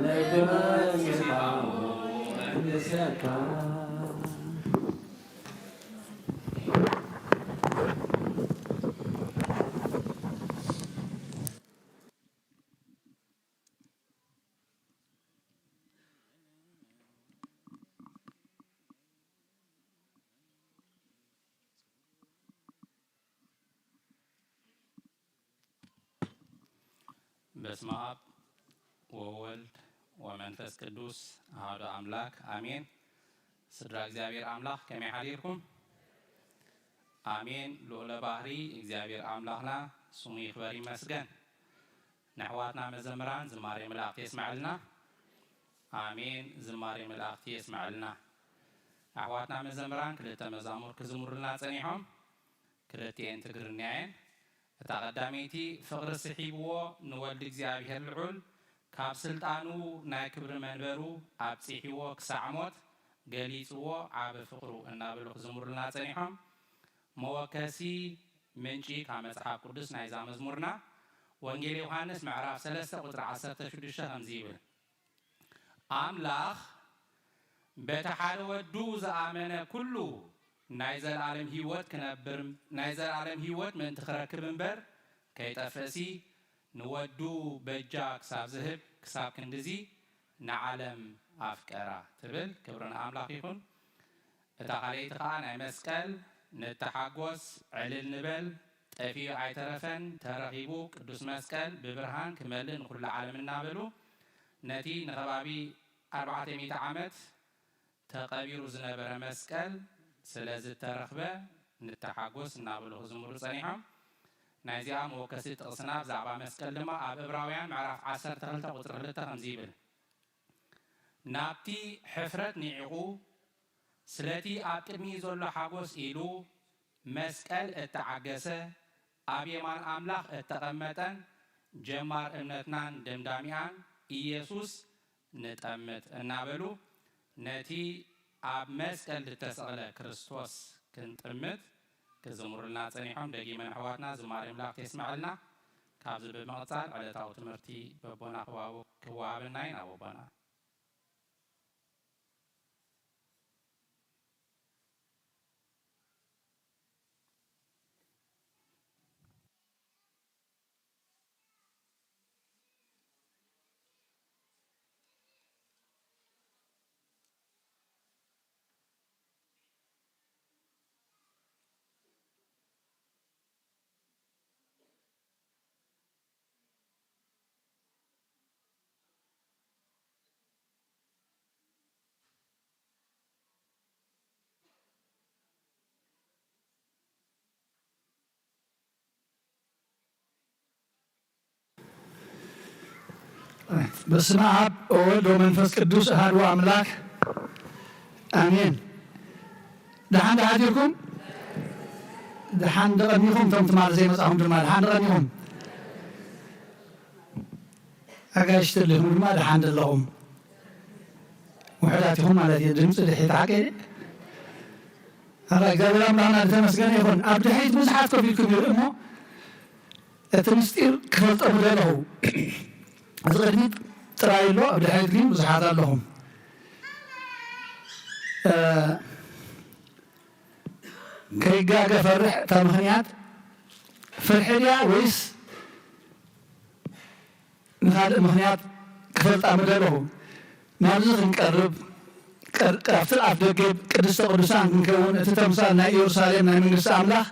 ንጉስ ኢኻ እሞ መንግሰካ። በስመ አብ ወወልድ ወመንፈስ ቅዱስ አሐዱ አምላክ አሜን። ስድራ እግዚኣብሔር ኣምላኽ ከመይ ሓዲርኩም? ኣሜን። ልዑለ ባህሪ እግዚኣብሔር ኣምላኽና ስሙ ይኽበር ይመስገን። ንኣሕዋትና መዘምራን ዝማሬ መላእክቲ የስመዐልና። ኣሜን። ዝማሬ መላእክቲ የስመዐልና። ኣሕዋትና መዘምራን ክልተ መዛሙር ክዝምሩልና ጸኒሖም። ክልቲኤን ትግርኛ እየን። እታ ቀዳመይቲ፣ ፍቕሪ ስሒብዎ ንወልድ እግዚኣብሔር ልዑል፣ ካብ ስልጣኑ ናይ ክብሪ መንበሩ ኣብጺሕዎ ክሳዕ ሞት ገሊጽዎ ዓቢ ፍቕሩ እናበሉ ክዝምሩልና ጸኒሖም። መወከሲ ምንጪ ካብ መጽሓፍ ቅዱስ ናይዛ መዝሙርና፣ ወንጌል ዮሃንስ ምዕራፍ ሰለስተ ቁጽሪ ዓሰርተ ሽዱሽተ ከምዚ ይብል፣ ኣምላኽ በቲ ሓደ ወዱ ዝኣመነ ኩሉ ናይ ዘለኣለም ህይወት ክነብር፣ ናይ ዘለኣለም ህይወት ምእንቲ ክረክብ እምበር ከይጠፍእሲ ንወዱ በጃ ክሳብ ዝህብ ክሳብ ክንድዚ ንዓለም ኣፍቀራ ትብል። ክብሪ ንኣምላኽ ይኹን። እታ ካልኣይቲ ከኣ ናይ መስቀል ንተሓጎስ፣ ዕልል ንበል፣ ጠፊኡ ኣይተረፈን፣ ተረኺቡ፣ ቅዱስ መስቀል ብብርሃን ክመልእ ንኹሉ ዓለም እናበሉ ነቲ ንኸባቢ ኣርባዕተ ሚእቲ ዓመት ተቐቢሩ ዝነበረ መስቀል ስለ ዝተረኽበ ንተሓጎስ እናበሉ ክዝምሩ ጸኒሖም። ናይዚኣ መወከሲ ጥቕስና ብዛዕባ መስቀል ድማ ኣብ ዕብራውያን ምዕራፍ ዓሰርተ ክልተ ቁጽሪ ክልተ ከምዚ ይብል፣ ናብቲ ሕፍረት ንዒቑ ስለቲ ኣብ ቅድሚኡ ዘሎ ሓጎስ ኢሉ መስቀል እተዓገሰ ኣብ የማን ኣምላኽ እተቐመጠን ጀማር እምነትናን ደምዳሚኣን ኢየሱስ ንጠምት እናበሉ ነቲ ኣብ መስቀል ዝተሰቕለ ክርስቶስ ክንጥምት ክዝምሩልና ጸኒሖም። ደጊመ ንኣሕዋትና ዝማሬ ኣምላኽ የስምዐልና። ካብዚ ብምቕጻል ዕለታዊ ትምህርቲ በቦና ክዋብ-፣ ክወሃበና እዩ። ናብ ኣቦና። በስመ አብ ወወልድ ወመንፈስ ቅዱስ አሐዱ አምላክ አሜን። ደሓን ዶ ሓዲርኩም? ደሓን ዶ ቀኒኹም? እቶም ትማሊ ዘይመጻኹም ድማ ደሓን ዶ ቀኒኹም? ኣጋይሽ ተሊኹም ድማ ደሓን ዶ ኣለኹም? ውሑዳት ኢኹም ማለት እዩ። ድምፂ ድሒት ሓቂ። ኣራ እግዚኣብሔር ኣምላኽና ዝተመስገነ ይኹን። ኣብ ድሕሪት ብዙሓት ኮፍ ኢልኩም ይርኢ እሞ እቲ ምስጢር ክፈልጦ ምደለኹ። እዚ ቅድሚት ጥራይ ኣሎ፣ ኣብ ድሕሪት ግን ብዙሓት ኣለኹም። እ፣ ከይጋገ ፈርሕ እታ ምኽንያት ፍርሒ ድያ ወይስ ንኻልእ ምኽንያት ክፈልጣ ምደለኹ። ናብዚ ክንቀርብ፣ ቀር-፣ ኣብቲ ኣፍ ደገ ቅድስተ ቅዱሳን ክንከውን፣ እቲ ተምሳል ናይ ኢየሩሳሌም ናይ መንግስቲ ኣምላኽ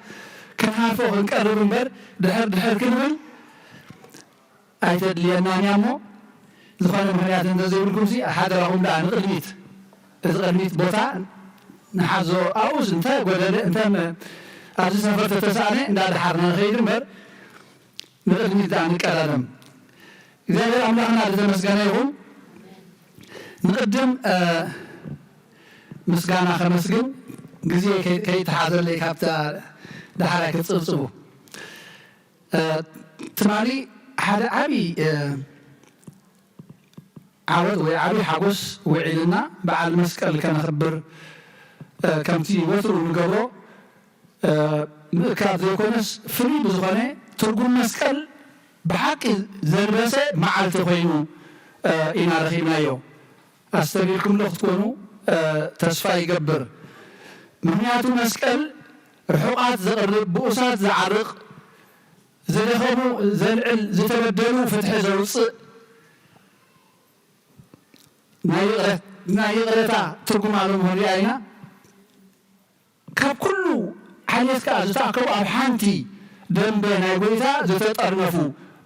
ክንሃርፎ ክንቀርብ እምበር፣ ድሕር ድሕር ክንብል ኣይተድልየናን እያ እሞ፣ ዝኾነ ምኽንያት እንተዘይብልኩምሲ፣ ሓደራኹም ደኣ ንቕድሚት፣ እዚ ቅድሚት ቦታ ንሓዞ። ኣብኡስ እንተ ጎደለ፣ እንተ መ-፣ ኣብዚ ሰፈር ተተሳእነ፣ እንዳደሓርና ንኸይድ እምበር፣ ንቕድሚት ደኣ ንቀዳደም። እግዚኣብሔር ኣምላኽና ዝተመስገነ ይኹን። ንቕድም፣ እ፣ ምስጋና ከመስግን ግዜ ከይ-፣ ከይተሓዘለይ ካብታ ደሓራይ ክትጽብጽቡ። እ፣ ትማሊ ሓደ ዓቢ፣ እ፣ ዓወት ወይ ዓቢ ሓጎስ ውዒልና በዓል መስቀል ከነኽብር፣ እ፣ ከምቲ ወትሩ ንገብሮ፣ እ፣ ምእካብ ዘይኮነስ ፍሉይ ብዝኾነ ትርጉም መስቀል ብሓቂ ዘልበሰ መዓልቲ ኮይኑ፣ እ፣ ኢና ረኺብናዮ። ኣስተብሂልኩምሎ ክትኮኑ፣ እ፣ ተስፋ ይገብር። ምኽንያቱ መስቀል ርሑቓት ዘቕርብ፣ ብኡሳት ዝዓርቕ፣ ዝደኸሙ ዘልዕል፣ ዝተበደሉ ፍትሒ ዘውፅእ፣ ናይ ይቕረ-፣ ናይ ይቕረታ ትርጉም ኣለዎ ክንሪኣ ኢና። ካብ ኩሉ ዓሌት ከኣ ዝተኣከቡ ኣብ ሓንቲ ደንበ ናይ ጎይታ ዝተጠርነፉ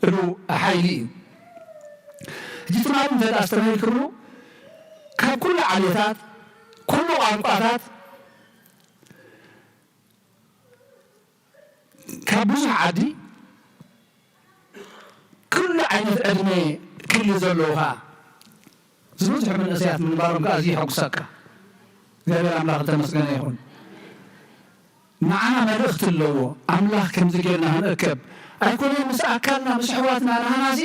እሉ ሓይሊ እዩ። ሕጂ ትማሊ እንተ ደኣ ኣስተብሂልኩምሉ፣ ካብ ኩሉ ዓሌታት፣ ኩሉ ቋንቋታት፣ ካብ ብዙሕ ዓዲ፣ ኩሉ ዓይነት ዕድመ ክሊ ዘለዉ ኸኣ፣ ዝበዝሑ መንእሰያት ምንባሮም ከኣ ኣዝዩ የሐጉሰካ። እግዚኣብሔር ኣምላኽ ዝተመስገነ ይኹን። ንዓና መልእኽቲ ኣለዎ። ኣምላኽ ከምዚ ጌርና ክንእከብ ኣይኮነን፣ ምስ ኣካልና፣ ምስ ኣሕዋትና ናህናሲ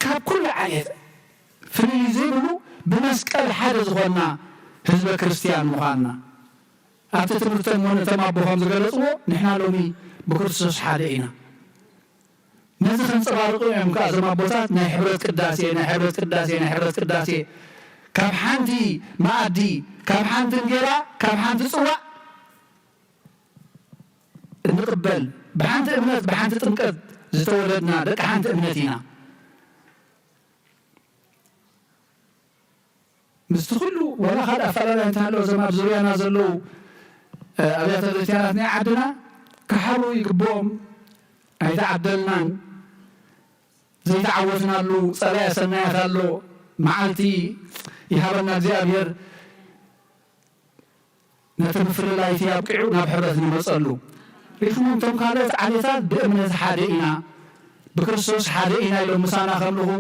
ካብ ኩሉ ዓሌት ፍልልይ ዘይብሉ ብመስቀል ሓደ ዝኾንና ህዝበ ክርስትያን ምዃንና። ኣብቲ ትምህርቶም እውን እቶም ኣቦ ከም ዝገለጽዎ፣ ንሕና ሎሚ ብክርስቶስ ሓደ ኢና። ነዚ ከንጸባርቑ እዮም ከኣ እዞም ኣቦታት ናይ ሕብረት ቅዳሴ፣ ናይ ሕብረት ቅዳሴ፣ ናይ ሕብረት ቅዳሴ፣ ካብ ሓንቲ መኣዲ፣ ካብ ሓንቲ እንጌራ፣ ካብ ሓንቲ ጽዋእ እንቕበል፣ ብሓንቲ እምነት፣ ብሓንቲ ጥምቀት ዝተወለድና ደቂ ሓንቲ እምነት ኢና። ምስቲ ኩሉ ዋላ ካልእ ኣፈላላይ እንተሃለወ፣ እዞም ኣብ ዙርያና ዘለዉ፣ እ፣ ኣብያተ ክርስቲያናት ናይ ዓድና ክሓብሩ ይግብኦም። ኣይተዓደልናን። ዘይተዓወትናሉ ጸላኢ ሰናያት ኣሎ። መዓልቲ ይሃበና እግዚኣብሔር፣ ነቲ ምፍልላይ እቲ ኣብቂዑ ናብ ሕብረት ንመጸሉ። ሪኽሞም፣ እቶም ካልኦት ዓሌታት ብእምነት ሓደ ኢና፣ ብክርስቶስ ሓደ ኢና ኢሎም ምሳና ከምልኹ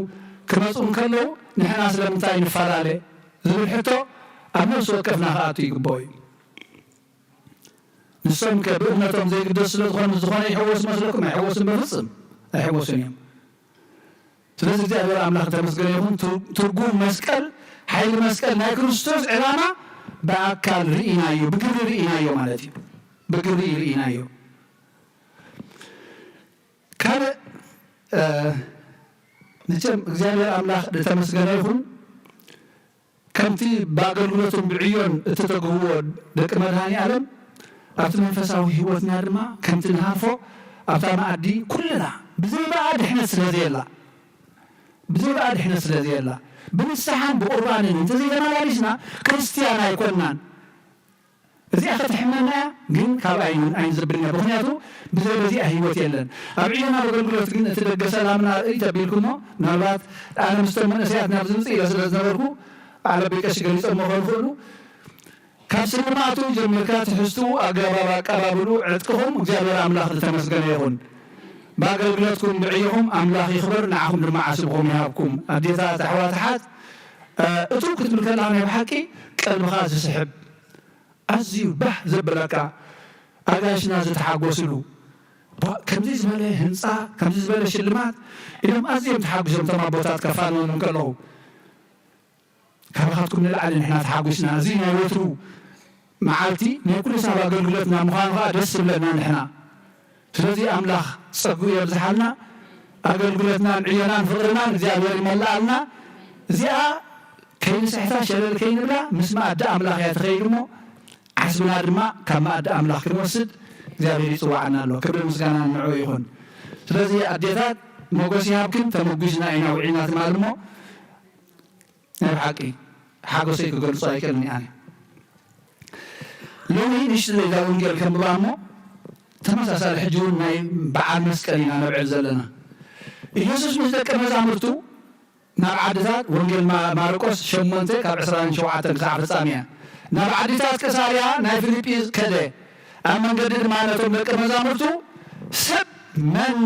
ክመጹ እንከለዉ፣ ንሕና ስለምንታይ ንፈላለ ዝብል ሕቶ ኣብ ነፍሲ ወከፍና ክኣቱ ይግብኦ እዩ። ንሶም ከ ብእምነቶም ዘይግደስ ስለ ዝኾነ፣ ዝኾነ ይሕወስ መስለኩም? ኣይሕወስን፣ በፍጽም ኣይሕወስን እዮም። ስለዚ እግዚኣብሔር ኣምላኽ ተመስገነ ይኹን። ትር-፣ ትርጉም መስቀል፣ ሓይሊ መስቀል፣ ናይ ክርስቶስ ዕላማ ብኣካል ርኢናዮ፣ ብግብሪ ርኢናዮ ማለት እዩ። ብግብሪ ርኢናዮ። ካልእ፣ እ፣ መቸም እግዚኣብሔር ኣምላኽ ዝተመስገነ ይኹን። ከምቲ ብኣገልግሎትን ብዕዮን እተተግህዎ ደቂ መድኃኔ ዓለም፣ ኣብቲ መንፈሳዊ ህይወትና ድማ ከምቲ ንሃርፎ ኣብታ መኣዲ ኩልና ብዘይ ብኣ ድሕነት ስለ ዘየላ፣ ብዘይ ብኣ ድሕነት ስለ ዘየላ፣ ብንስሓን ብቁርባንን እንተዘይተመላሊስና ክርስትያን ኣይኮንናን። እዚኣ ከተሕመና እያ፣ ግን ካብ ኣይን-፣ ኣይንዘብልን እያ። ምኽንያቱ ብዘይ በዚኣ ህይወት የለን። ኣብ ዕዮና ኣብ ኣገልግሎት ግን እቲ ደገ ሰላምና ርእይ ተቢልኩሞ፣ ምናልባት ኣነ ምስቶም መንእሰያት ናብ ዝምጽእ ኢለ ስለ ዝነበርኩ፣ በዓል ኣቦይ ቀሺ ገሊጾሞ ክኾኑ ይኽእሉ። ካብ ስልማቱ ጀሚርካ ትሕዝትኡ፣ ኣገባብ ኣቀባብሉ፣ ዕጥቅኹም እግዚኣብሔር ኣምላኽ ዝተመስገነ ይኹን። ብኣገልግሎትኩም ብዕዮኹም ኣምላኽ ይኽበር፣ ንዓኹም ድማ ዓስብኹም ይሃብኩም። ኣዴታት፣ ኣሕዋት፣ ኣሓት፣ እ፣ እቱ ክትብል ከለኻ ናይ ብሓቂ ቀልብኻ ዝስሕብ፣ ኣዝዩ ባህ ዘብለካ፣ ኣጋይሽና ዝተሓጎስሉ፣ ባ-፣ ከምዚ ዝበለ ህንጻ፣ ከምዚ ዝበለ ሽልማት ኢሎም ኣዝዮም ተሓጒሶም እቶም ኣቦታት ከፋንዎም እንከለዉ፣ ካባኻትኩም ንላዕሊ ንሕና ተሓጒስና። እዚ ናይ ወትሩ መዓልቲ ናይ ኩሉ ሰብ ኣገልግሎትና ምዃኑ ኸኣ ደስ ዝብለና ንሕና። ስለዚ ኣምላኽ ጸግኡ የብዝሓልና፣ ኣገልግሎትናን ዕዮናን ፍቕርናን እግዚኣብሔር ይመልኣልና። እዚኣ ከይንስሕታ ሸለል ከይንብላ ምስ መኣዲ ኣምላኽ እያ ትኸይድ እሞ፣ ዓስብና ድማ ካብ መኣዲ ኣምላኽ ክንወስድ እግዚኣብሔር ይጽውዓና ኣሎ። ክብሪ ምስጋና ንዕኡ ይኹን። ስለዚ ኣዴታት ሞገስ ይሃብክን፣ ተመጒስና ኢና ውዒልና ትማሊ እሞ፣ ናይ ብሓቂ ሓጎሰይ ክገልጾ ኣይክእልን እየ ኣነ። ሎሚ ንእሽትለይ እዛ ወንጌል ከንብባ እሞ፣ ተመሳሳሊ ሕጂ እውን ናይ በዓል መስቀል ኢና ነብዕል ዘለና። ኢየሱስ ምስ ደቀ መዛሙርቱ ናብ ዓድታት፣ ወንጌል ማ-፣ ማርቆስ ሸሞንተ ካብ ዕስራን ሸውዓተን ክሳዕ ፍጻሜ እያ። ናብ ዓድታት ቂሳርያ ናይ ፊልጲ ከደ። ኣብ መንገዲ ድማ ነቶም ደቀ መዛሙርቱ፣ "ሰብ መን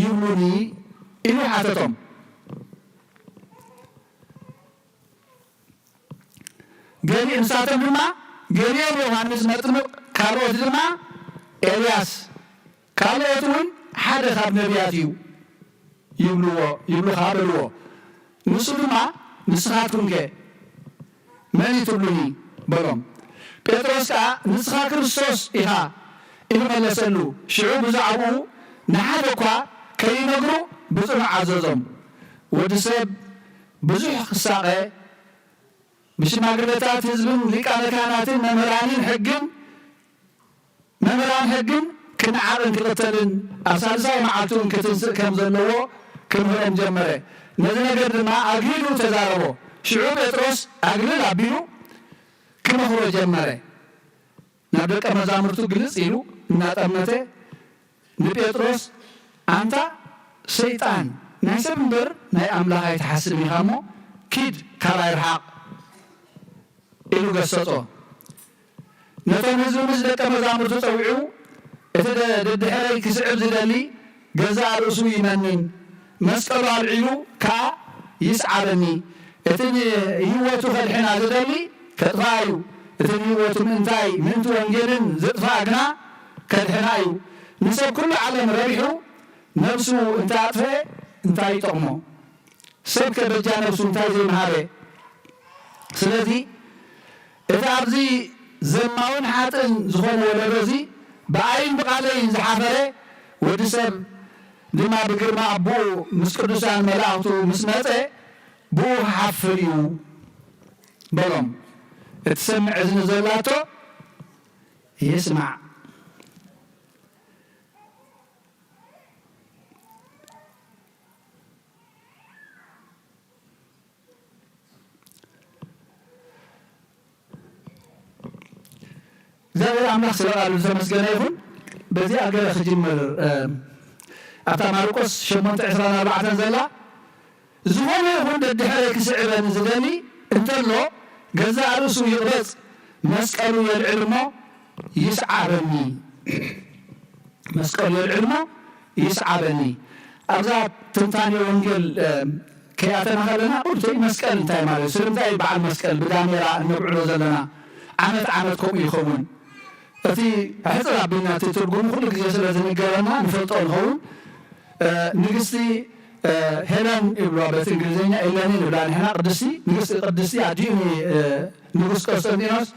ይብሉኒ?" ኢሉ ሓተቶም። ገሊ-፣ ንሳቶም ድማ፣ ገሊኦም ዮሃንስ መጥምቕ፣ ካልኦት ድማ ኤልያስ፣ ካልኦት እውን ሓደ ካብ ነቢያት እዩ ይብልዎ፣ ይብሉኻ በልዎ። ንሱ ድማ፣ "ንስኻትኩምከ መን እዩ ትብሉኒ?" በሎም። ጴጥሮስ ከኣ፣ "ንስኻ ክርስቶስ ኢኻ" ኢሉ መለሰሉ። ሽዑ ብዛዕባኡ ንሓደ እኳ ከይነግሩ ብጽኑዕ ኣዘዞም። ወዲ ሰብ ብዙሕ ክሳቐ፣ ብሽማግለታት ህዝብን ሊቃነ ካህናትን መምህራንን ሕግን፣ መምህራን ሕግን ክነዓቕን ክቕተልን ኣብ ሳልሳይ መዓልቲ እውን ክትንስእ ከም ዘለዎ ክምህሮም ጀመረ። ነዚ ነገር ድማ ኣግሂዱ ተዛረቦ። ሽዑ ጴጥሮስ ኣግልል ኣቢሉ ክመኽሮ ጀመረ። ናብ ደቀ መዛሙርቱ ግልጽ ኢሉ እናጠመተ ንጴጥሮስ፣ "ኣንታ ሰይጣን፣ ናይ ሰብ እምበር ናይ ኣምላኽ ኣይትሓስብን ኢኻ እሞ፣ ኪድ፣ ካባይ ርሓቕ" ኢሉ ገሰጾ። ነቶም ህዝቢ ምስ ደቀ መዛሙርቱ ጸዊዑ፣ "እቲ ደ-፣ ደድሕረይ ክስዕብ ዝደሊ፣ ገዛእ ርእሱ ይመንን፣ መስቀሉ ኣልዒሉ ከኣ ይስዓበኒ። እቲ ንህይወቱ ከድሕና ዝደሊ፣ ከጥፍኣ እዩ። እቲ ንህይወቱ ምእንታይ፣ ምእንቲ ወንጌልን ዝጥፍኣ ግና፣ ከድሕና እዩ። ንሰብ ኩሉ ዓለም ረቢሑ፣ ነብሱ እንተ ኣጥፍአ፣ እንታይ ይጠቕሞ? ሰብከ በጃ ነብሱ እንታይ ዘይምሃበ?" ስለዚ፣ እቲ ኣብዚ ዘማውን ሓጥእን ዝኾነ ወለዶ እዚ፣ ብኣይን ብቓለይን ዝሓፈረ፣ ወዲ ሰብ ድማ ብግርማ ኣቦኡ ምስ ቅዱሳን መላእኽቱ ምስ መጸ፣ ብኡ ክሓፍር እዩ በሎም። እትሰምዕ እዝኒ ዘላቶ ይስማዕ። እግዚኣብሔር ኣምላኽ ስለ ቃሉ ዝተመስገነ ይኹን። በዚኣ ገለ ክጅምር፣ እ፣ ኣብታ ማርቆስ ሸሞንተ ዕስራን ኣርባዕተን ዘላ፣ ዝኾነ ይኹን ደድሕረይ ክስዕበኒ ዝደሊ እንተሎ፣ ገዛእ ርእሱ ይቕረጽ፣ መስቀሉ የልዕል እሞ ይስዓበኒ። መስቀሉ የልዕል እሞ ይስዓበኒ። ኣብዛ ትንታኔ ወንጌል፣ እ፣ ከይኣተና ከለና፣ ቁርተይ መስቀል እንታይ ማለት እዩ? ስለምንታይ በዓል መስቀል ብዳሜራ እነብዕሎ ዘለና? ዓመት ዓመት ከምኡ ይኸውን። እቲ ሕጽር ኣቢልና እቲ ትርጉሙ ኩሉ ግዜ ስለ ዝንገረና ንፈልጦ ንኸውን። እ፣ ንግስቲ፣ እ፣ ሄለን ይብልዋ በቲ እንግሊዝኛ፣ ኤለኒ ንብላ ንሕና ቅድስቲ፣ ንግስቲ ቅድስቲ ኣዲኡ ኒ-፣ እ፣ ንጉስ ቆስጠንጢኖስ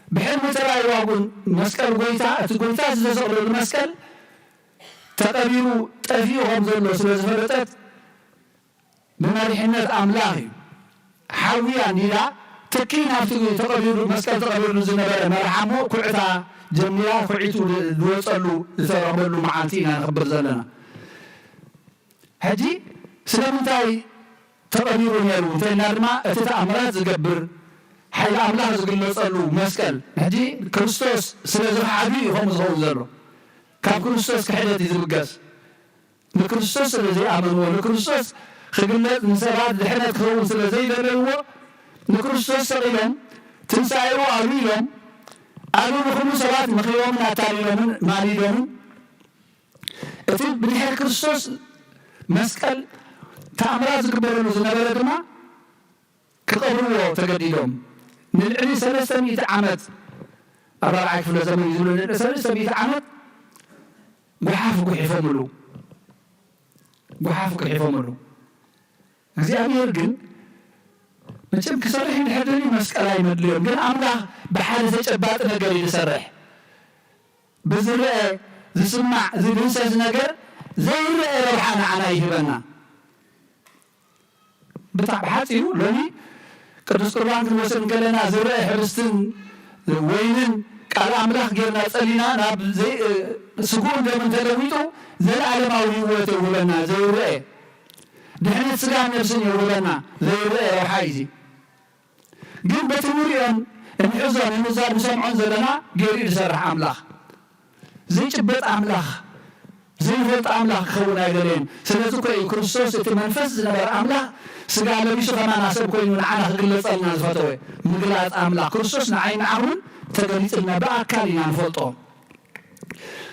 ብሕልሚ ተራእይዋ እውን መስቀል ጎይታ፣ እቲ ጎይታ ዝተሰቕለሉ መስቀል ተቐቢሩ ጠፊኡ ከም ዘሎ ስለ ዝፈለጠት ብመሪሕነት ኣምላኽ እዩ። ሓዊ ኣንዲዳ ትኪ ናብቲ ተቐቢሩ፣ መስቀል ተቐቢሩ ዝነበረ መርሓሞ ኩዕታ ጀሚራ፣ ኩዒቱ ዝወጸሉ ዝተረኽበሉ መዓልቲ ኢና ነኽብር ዘለና። ሕጂ ስለምንታይ ተቐቢሩ ነይሩ እንተኢልና ድማ፣ እቲ ተኣምራት ዝገብር ሓይሊ ኣምላኽ ዝግለጸሉ መስቀል፣ ሕጂ ክርስቶስ ስለ ዝኸሓዱ እዩ ከምኡ ዝኸውን ዘሎ። ካብ ክርስቶስ ክሕደት እዩ ዝብገስ። ንክርስቶስ ስለ ዘይኣመንዎ፣ ንክርስቶስ ክግለጽ፣ ንሰባት ድሕነት ክኸውን ስለ ዘይደለይዎ፣ ንክርስቶስ ሰቒሎም፣ ትንሳኤኡ ኣሉ ኢሎም፣ ኣሉ ንኹሉ ሰባት መኺቦምን ኣታሊሎምን ማሊዶምን፣ እቲ ብድሕሪ ክርስቶስ መስቀል ተኣምራት ዝግበረሉ ዝነበረ ድማ ክቐብርዎ ተገዲዶም። ንልዕሊ ሰለስተ ሚእቲ ዓመት፣ ኣብ ራብዓይ ክፍለ ዘመን እዩ ዝብሉ፣ ንልዕሊ ሰለስተ ሚእቲ ዓመት ጓሓፍ ጉሒፎምሉ። ጓሓፍ ጉሒፎምሉ። እግዚኣብሔር ግን መቸም ክሰርሕ እንድሕር ደልዩ መስቀል ኣይመድልዮን። ግን ኣምላኽ ብሓደ ተጨባጢ ነገር እዩ ዝሰርሕ። ብዝረአ፣ ዝስማዕ፣ ዝድህሰስ ነገር ዘይረአ ረብሓ ንዓና ይህበና። ብታ-፣ ብሓጺሩ ሎሚ ቅዱስ ቁርባን ክንወስድ እንከለና ዝረአ ሕብስትን ወይንን ቃል ኣምላኽ ጌርና ጸሊና ናብ ዘይ-፣ ስግኡን ደሙን ተለዊጡ ዘለኣለማዊ ህይወት የውህበና። ዘይረአ ድሕነት ስጋን ነፍስን የውህበና። ዘይረአ ረብሓ እዩ እዚ። ግን በቲ ንሪኦን እንሕዞን እንዛ-፣ ንሰምዖን ዘለና ገይሩ እዩ ዝሰርሕ ኣምላኽ። ዘይጭበጥ ኣምላኽ፣ ዘይፈልጥ ኣምላኽ ክኸውን ኣይደለየን። ስለዚ እኮ እዩ ክርስቶስ እቲ መንፈስ ዝነበረ ኣምላኽ ስጋ ለቢሱ ከማና ሰብ ኮይኑ ንዓና ክግለጸልና ዝፈተወ። ምግላጽ ኣምላኽ ክርስቶስ ንዓይ ንዓኹን ተገሊጽልና ብኣካል ኢና ንፈልጦ።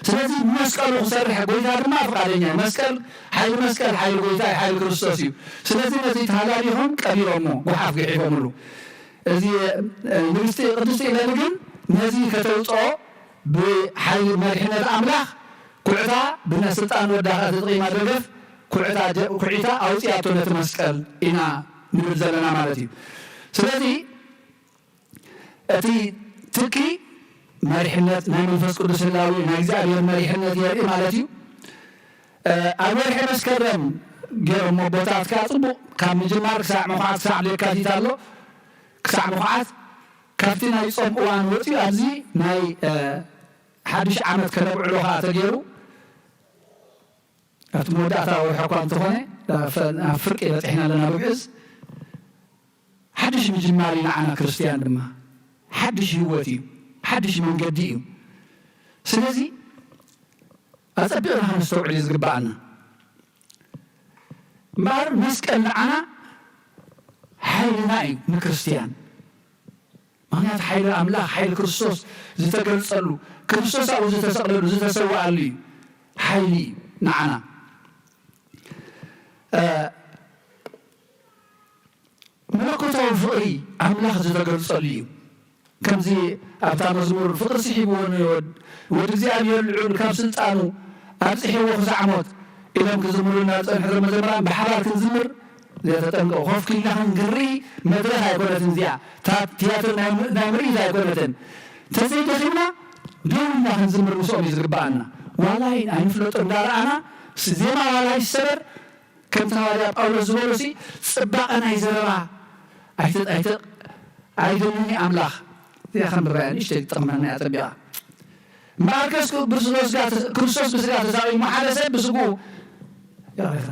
ስለዚ መስቀሉ ክሰርሕ ጎይታ ድማ ፍቓደኛ እዩ። መስቀል፣ ሓይሊ መስቀል ሓይሊ ጎይታ እዩ፣ ሓይሊ ክርስቶስ እዩ። ስለዚ ነዚ ተሃላሊኾም ቀቢሮሞ፣ ጓሓፍ ገሒፎምሉ። እዚ፣ እ፣ ንግስቲ ቅድስቲ ኢለኒ ግን ነዚ ከተውፅኦ ብሓይሊ መሪሕነት ኣምላኽ ኩዕታ ብነ-፣ ስልጣን ወዳ ኸዓ ተጠቒማ ደገፍ ኩዕታ ጀ-፣ ኩዒታ ኣውፂኣቶ ነቲ መስቀል ኢና ንብል ዘለና ማለት እዩ። ስለዚ እቲ ትኪ መሪሕነት ናይ መንፈስ ቅዱስ ህላዌ ናይ እግዚኣብሔር መሪሕነት የርኢ ማለት እዩ። እ፣ ኣብ ወርሒ መስከረም ገይሮሞ ኣቦታት ከዓ ጽቡቕ ካብ ምጅማር ክሳዕ ምኹዓት ክሳዕ ለካቲት ኣሎ። ክሳዕ ምኹዓት ካብቲ ናይ ጾም እዋን ወፂኡ ኣብዚ ናይ፣ እ፣ ሓድሽ ዓመት ከነብዕሎ ከዓ ተገይሩ ኣብቲ መወዳእታ ወርሒ እኳ እንተኾነ ናብ ፈ-፣ ናብ ፍርቂ በፂሕና ኣለና ብግዕዝ። ሓድሽ ምጅማር እዩ ንዓና ክርስትያን ድማ። ሓድሽ ህይወት እዩ። ሓድሽ መንገዲ እዩ። ስለዚ ኣጸቢቕና ከነስተውዕል እዩ ዝግብኣና። እምበኣር መስቀል ንዓና ሓይልና እዩ ንክርስትያን። ምኽንያቱ ሓይሊ ኣምላኽ፣ ሓይሊ ክርስቶስ ዝተገልጸሉ፣ ክርስቶስ ኣብኡ ዝተሰቕለሉ፣ ዝተሰወኣሉ እዩ። ሓይሊ እዩ ንዓና። እ፣ መለኮታዊ ፍቕሪ ኣምላኽ ዝተገልጸሉ እዩ። ከምዚ ኣብታ መዝሙር ፍቕሪ ስሒብዎ ንወድ-፣ ወድ እግዚኣብሔር ልዑል ካብ ስልጣኑ ኣብጽሕዎ ክሳዕ ሞት ኢሎም ክዝምሩልና ዝጸንሑ መዘምራን ብሓባር ክንዝምር ዘተጠንቀቑ። ኮፍ ኢልና ክንርኢ መድረኽ ኣይኮነትን እዚኣ። ታ-፣ ትያትር ናይ ም-፣ ናይ ምርኢት ኣይኮነትን። እንተዘይደኺምና ደው ኢልና ክንዝምር ምስኦም እዩ ዝግብኣና። ዋላ ኣይ-፣ ኣይንፍለጦ እንዳረኣና ስ-፣ ዜማ ዋላ ይሰበር ከምቲ ሃዋርያ ጳውሎስ ዝበሎ ሲ ጽባቐ ናይ ዘረባ ኣይተ-፣ ኣይተ-፣ ኣይደልን ኣምላኽ። እዚኣ ከም ብባያ ንእሽተይ ትጠቕመና እያ ጸቢቓ። እምበኣርከስ ክርስቶስ ስጋ ተስ-፣ ክርስቶስ ብስጋ ተሳቒዩ እሞ ሓደ ሰብ ብስግኡ ይቕሬታ።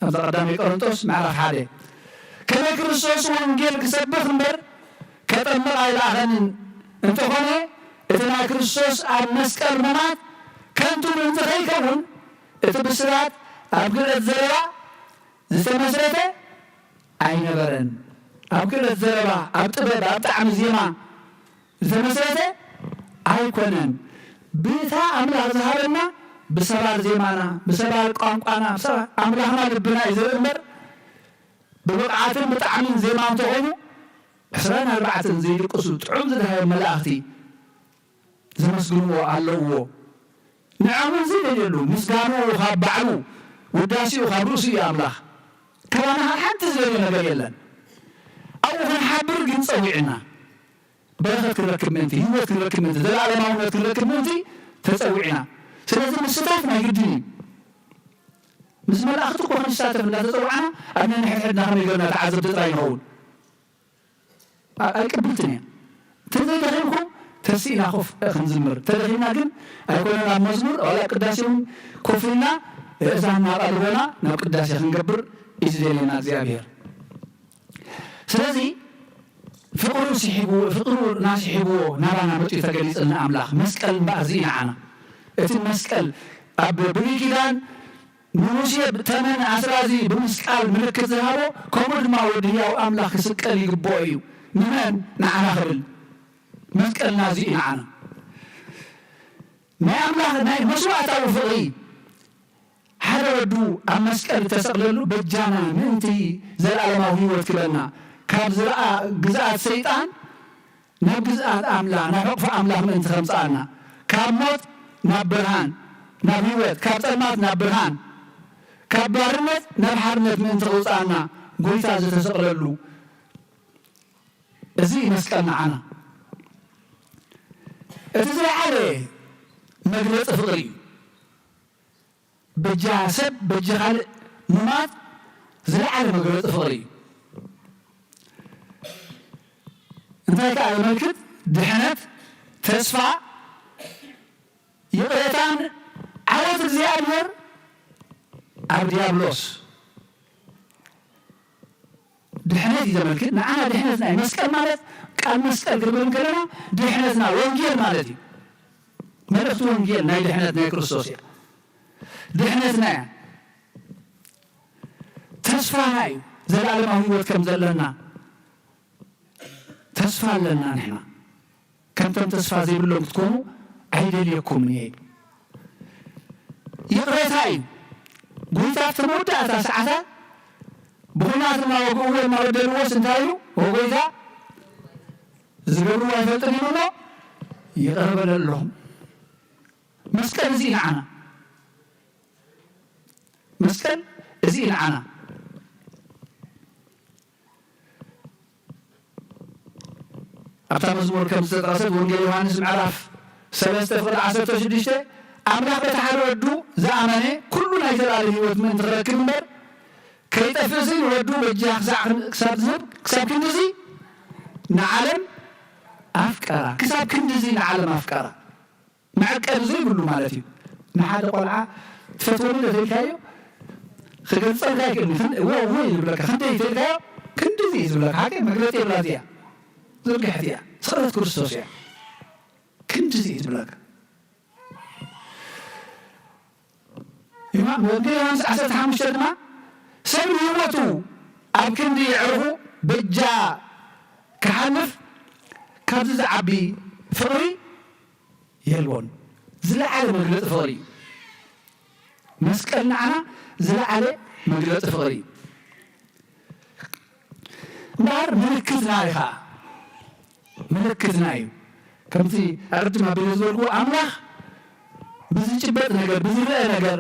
ኣብዛ ቀዳማይ ቆሮንቶስ ምዕራፍ ሓደ ከመይ ክርስቶስ ወንጌል ክሰብኽ እምበር ከጠምቕ ኣይለኣኸንን፣ እንተኾነ እቲ ናይ ክርስቶስ ኣብ መስቀል ምማት ከንቱ ምእንቲ ከይከውን እቲ ብስራት ኣብ ግለት ዘረባ ዝተመስረተ ኣይነበረን። ኣብ ግለት ዘረባ፣ ኣብ ጥበብ፣ ኣብ ጣዕሚ ዜማ ዝተመስረተ ኣይኮነን። ብእታ ኣምላኽ ዝሃበና ብሰባር ዜማና፣ ብሰባር ቋንቋና፣ ብሰባር ኣምላኽና ልብና እዩ ዘርኢ እምበር ብብቕዓትን ብጣዕምን ዜማ እንተኾይኑ ዕስራን ኣርባዕተን ዘይድቅሱ ጥዑም ዝደሃዮም መላእኽቲ ዘመስግንዎ ኣለውዎ። ንዕኦም እውን ዘይደልየሉ ምስጋንኡ ካብ ባዕሉ ውዳሴኡ ካብ ርእሱ እዩ ኣምላኽ። ካባና ሓንቲ ዝደልዮ ነገር የለን። ኣብኡ ክንሓብር ግን ጸዊዕና በረኸት ክንረክብ ምእንቲ፣ ህይወት ክንረክብ ምእንቲ፣ ዘላለማውነት ክንረክብ ምእንቲ ተጸዊዕና። ስለዚ ምስታፍ ናይ ግድን እዩ። ምስ መላእኽቲ እኮ ክንሳተፍ እንዳተጸዋዕና ኣብ ነንሕድሕድና ከመይ ገርና ተዓዘብቲ ጥራይ ንኸውን? ኣይቅብልትን እያ። እንተዘይደኺምኩም ተሲእና ኮፍ ክንዝምር፣ ተደኺምና ግን ኣይኮነን ኣብ መዝሙር ዋላ ቅዳሴ እውን ኮፍ ኢልና እእዛንና ኣቓልቦና ናብ ቅዳሴ ክንገብር እዩ ዝደልየና እግዚኣብሔር። ስለዚ ፍቕሩ ስሒብዎ፣ ፍቕሩ ናስሒብዎ ናባና መጺኡ ተገሊጽልና ኣምላኽ። መስቀል እምበኣር እዚ ንዓና እቲ መስቀል ኣብ ብሉይ ኪዳን ንሙሴ ብተመን ኣስራዚ ብምስቃል ምልክት ዝሃቦ፣ ከምኡ ድማ ወዲ ህያው ኣምላኽ ክስቀል ይግብኦ እዩ። ንመን? ንዓና ክብል። መስቀልና እዚ እዩ ንዓና። ናይ ኣምላኽ ናይ መስዋእታዊ ፍቕሪ፣ ሓደ ወዱ ኣብ መስቀል እተሰቕለሉ በጃና ምእንቲ ዘለኣለማዊ ህይወት ክበና፣ ካብ ዝረኣ ግዝኣት ሰይጣን ናብ ግዝኣት ኣምላኽ፣ ናብ ሕቕፊ ኣምላኽ ምእንቲ ከምጽኣና፣ ካብ ሞት ናብ ብርሃን፣ ናብ ህይወት፣ ካብ ጸልማት ናብ ብርሃን፣ ካብ ባርነት ናብ ሓርነት ምእንቲ ከውጽኣና ጎይታ ዝተሰቕለሉ፣ እዚ መስቀል ንዓና እቲ ዝለዓለ መግለጺ ፍቕሪ እዩ። በጃ ሰብ፣ በጃ ካልእ ምማት ዝለዓለ መግለጺ ፍቕሪ እዩ። እንታይ ከኣ የመልክት? ድሕነት፣ ተስፋ፣ ይቕሬታን ዓወት እግዚኣብሔር ኣብ ዲያብሎስ። ድሕነት እዩ ዘመልክት። ንዓና ድሕነትና እዩ። መስቀል ማለት፣ ቃል መስቀል ክንብል እንከለና ድሕነትና ወንጌል ማለት እዩ። መልእኽቲ ወንጌል ናይ ድሕነት ናይ ክርስቶስ እያ። ድሕነትና እያ። ተስፋና እዩ። ዘለኣለማዊ ህይወት ከም ዘለና ተስፋ ኣለና ንሕና። ከምቶም ተስፋ ዘይብሎም ክትኮኑ ኣይደልየኩምን እየ። ይቕሬታ እዩ። ጎይታ ኣብቲ መወዳእታ ሰዓታት ብኹናት እናወግእዎ እናበደልዎስ እንታይ ኢሉ? "ኦ ጎይታ፣ ዝገብርዎ ኣይፈልጥን" ኢሉ እሞ ይቕረ በለሎም። መስቀል እዚ እዩ ንዓና። መስቀል እዚ እዩ ንዓና። ኣብታ መዝሙር ከም ዝተጠቐሰት ወንጌል ዮሃንስ ምዕራፍ ሰለስተ ፍቕዲ ዓሰርተ ሽዱሽተ፣ ኣምላኽ በቲ ሓደ ወዱ ዝኣመነ ኩሉ ናይ ዘለኣለም ህይወት ምእንቲ ክረክብ እምበር ከይጠፍእ፣ እዚ ንወዱ በጃ ክሳዕ ክን-፣ ክሳብ ዝህብ፣ ክሳብ ክንድዚ ንዓለም ኣፍቀራ። ክሳብ ክንድዚ ንዓለም ኣፍቀራ። መዕቀቢ ዘይብሉ ማለት እዩ። ንሓደ ቆልዓ ትፈትወኒ ዶ ተልካዮ ክገልጸልካ ይክእልኒ። ክን-፣ እወ፣ እወ እዩ ዝብለካ። ክንደይ ተልካዮ ክንድዚ እዩ ዝብለካ። ሓቂ መግለጺ የብላ እዚኣ። ዝርግሐት እያ። ስቕለት ክርስቶስ እያ። ክንድዚ እዩ ዝብለካ። ዮሃ-፣ ወንጌል ዮሃንስ ዓሰርተ ሓሙሽተ ድማ ሰብ ንህይወቱ ኣብ ክንዲ የዕርፉ በጃ ክሓልፍ ካብዚ ዝዓቢ ፍቕሪ የልቦን። ዝለዓለ መግለጺ ፍቕሪ እዩ። መስቀል ንዓና ዝለዓለ መግለጺ ፍቕሪ እዩ። እምበኣር ምልክትና እዩ ኸዓ። ምልክትና እዩ። ከምቲ ኣቐድም ኣቢለ ዝበልኩዎ፣ ኣምላኽ ብዝጭበጥ ነገር፣ ብዝረአ ነገር፣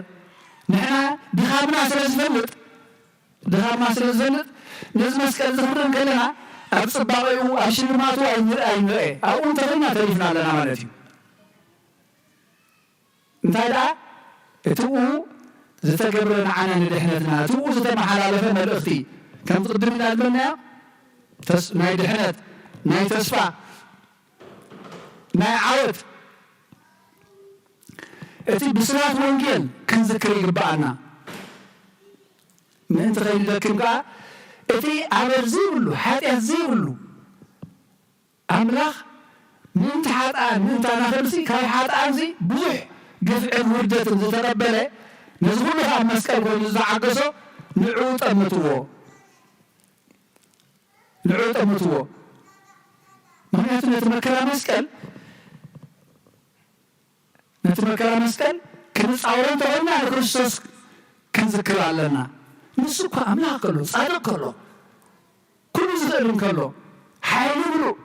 ንሕና ድኻምና ስለ ዝፈልጥ፣ ድኻምና ስለ ዝፈልጥ፣ ነዚ መስቀል እዚ ክንርኢ እንከለና፣ ኣብ ጽባቐኡ፣ ኣብ ሽልማቱ ኣይንርአ፣ ኣይንርአ። ኣብኡ እንተኾይንና ተሪፍና ኣለና ማለት እዩ። እንታይ ደኣ? እቲኡ ዝተገብረ ንዓና ንድሕነትና፣ እቲኡ ዝተመሓላለፈ መልእኽቲ፣ ከምቲ ቅድም ኢልና ዝበልናዮ፣ ተስ-፣ ናይ ድሕነት፣ ናይ ተስፋ፣ ናይ ዓወት፣ እቲ ብስራት ወንጌል ክንዝክር ይግብኣና። ምእንቲ ከይንደክም ከኣ፣ እቲ ኣበር ዘይብሉ፣ ሓጢኣት ዘይብሉ፣ ኣምላኽ ምእንቲ ሓጥኣን ምእንቲ ኣናኽልሲ ካብ ሓጥኣንሲ ብዙሕ ግፍዕን ውርደትን ዝተቐበለ፣ ነዚ ኩሉ ከዓ መስቀል ኮይኑ ዝተዓገሶ ንዕኡ ጠምትዎ። ንዕኡ ጠምትዎ። ምኽንያቱ ነቲ መከራ መስቀል ነቲ መከራ መስቀል ክንጻወሮ እንተኾይንና ንክርስቶስ ክንዝክር ኣለና። ንሱ እኳ ኣምላኽ ከሎ፣ ጻድቕ ከሎ፣ ኩሉ ዝኽእል እንከሎ፣ ሓይሊ ምሉእ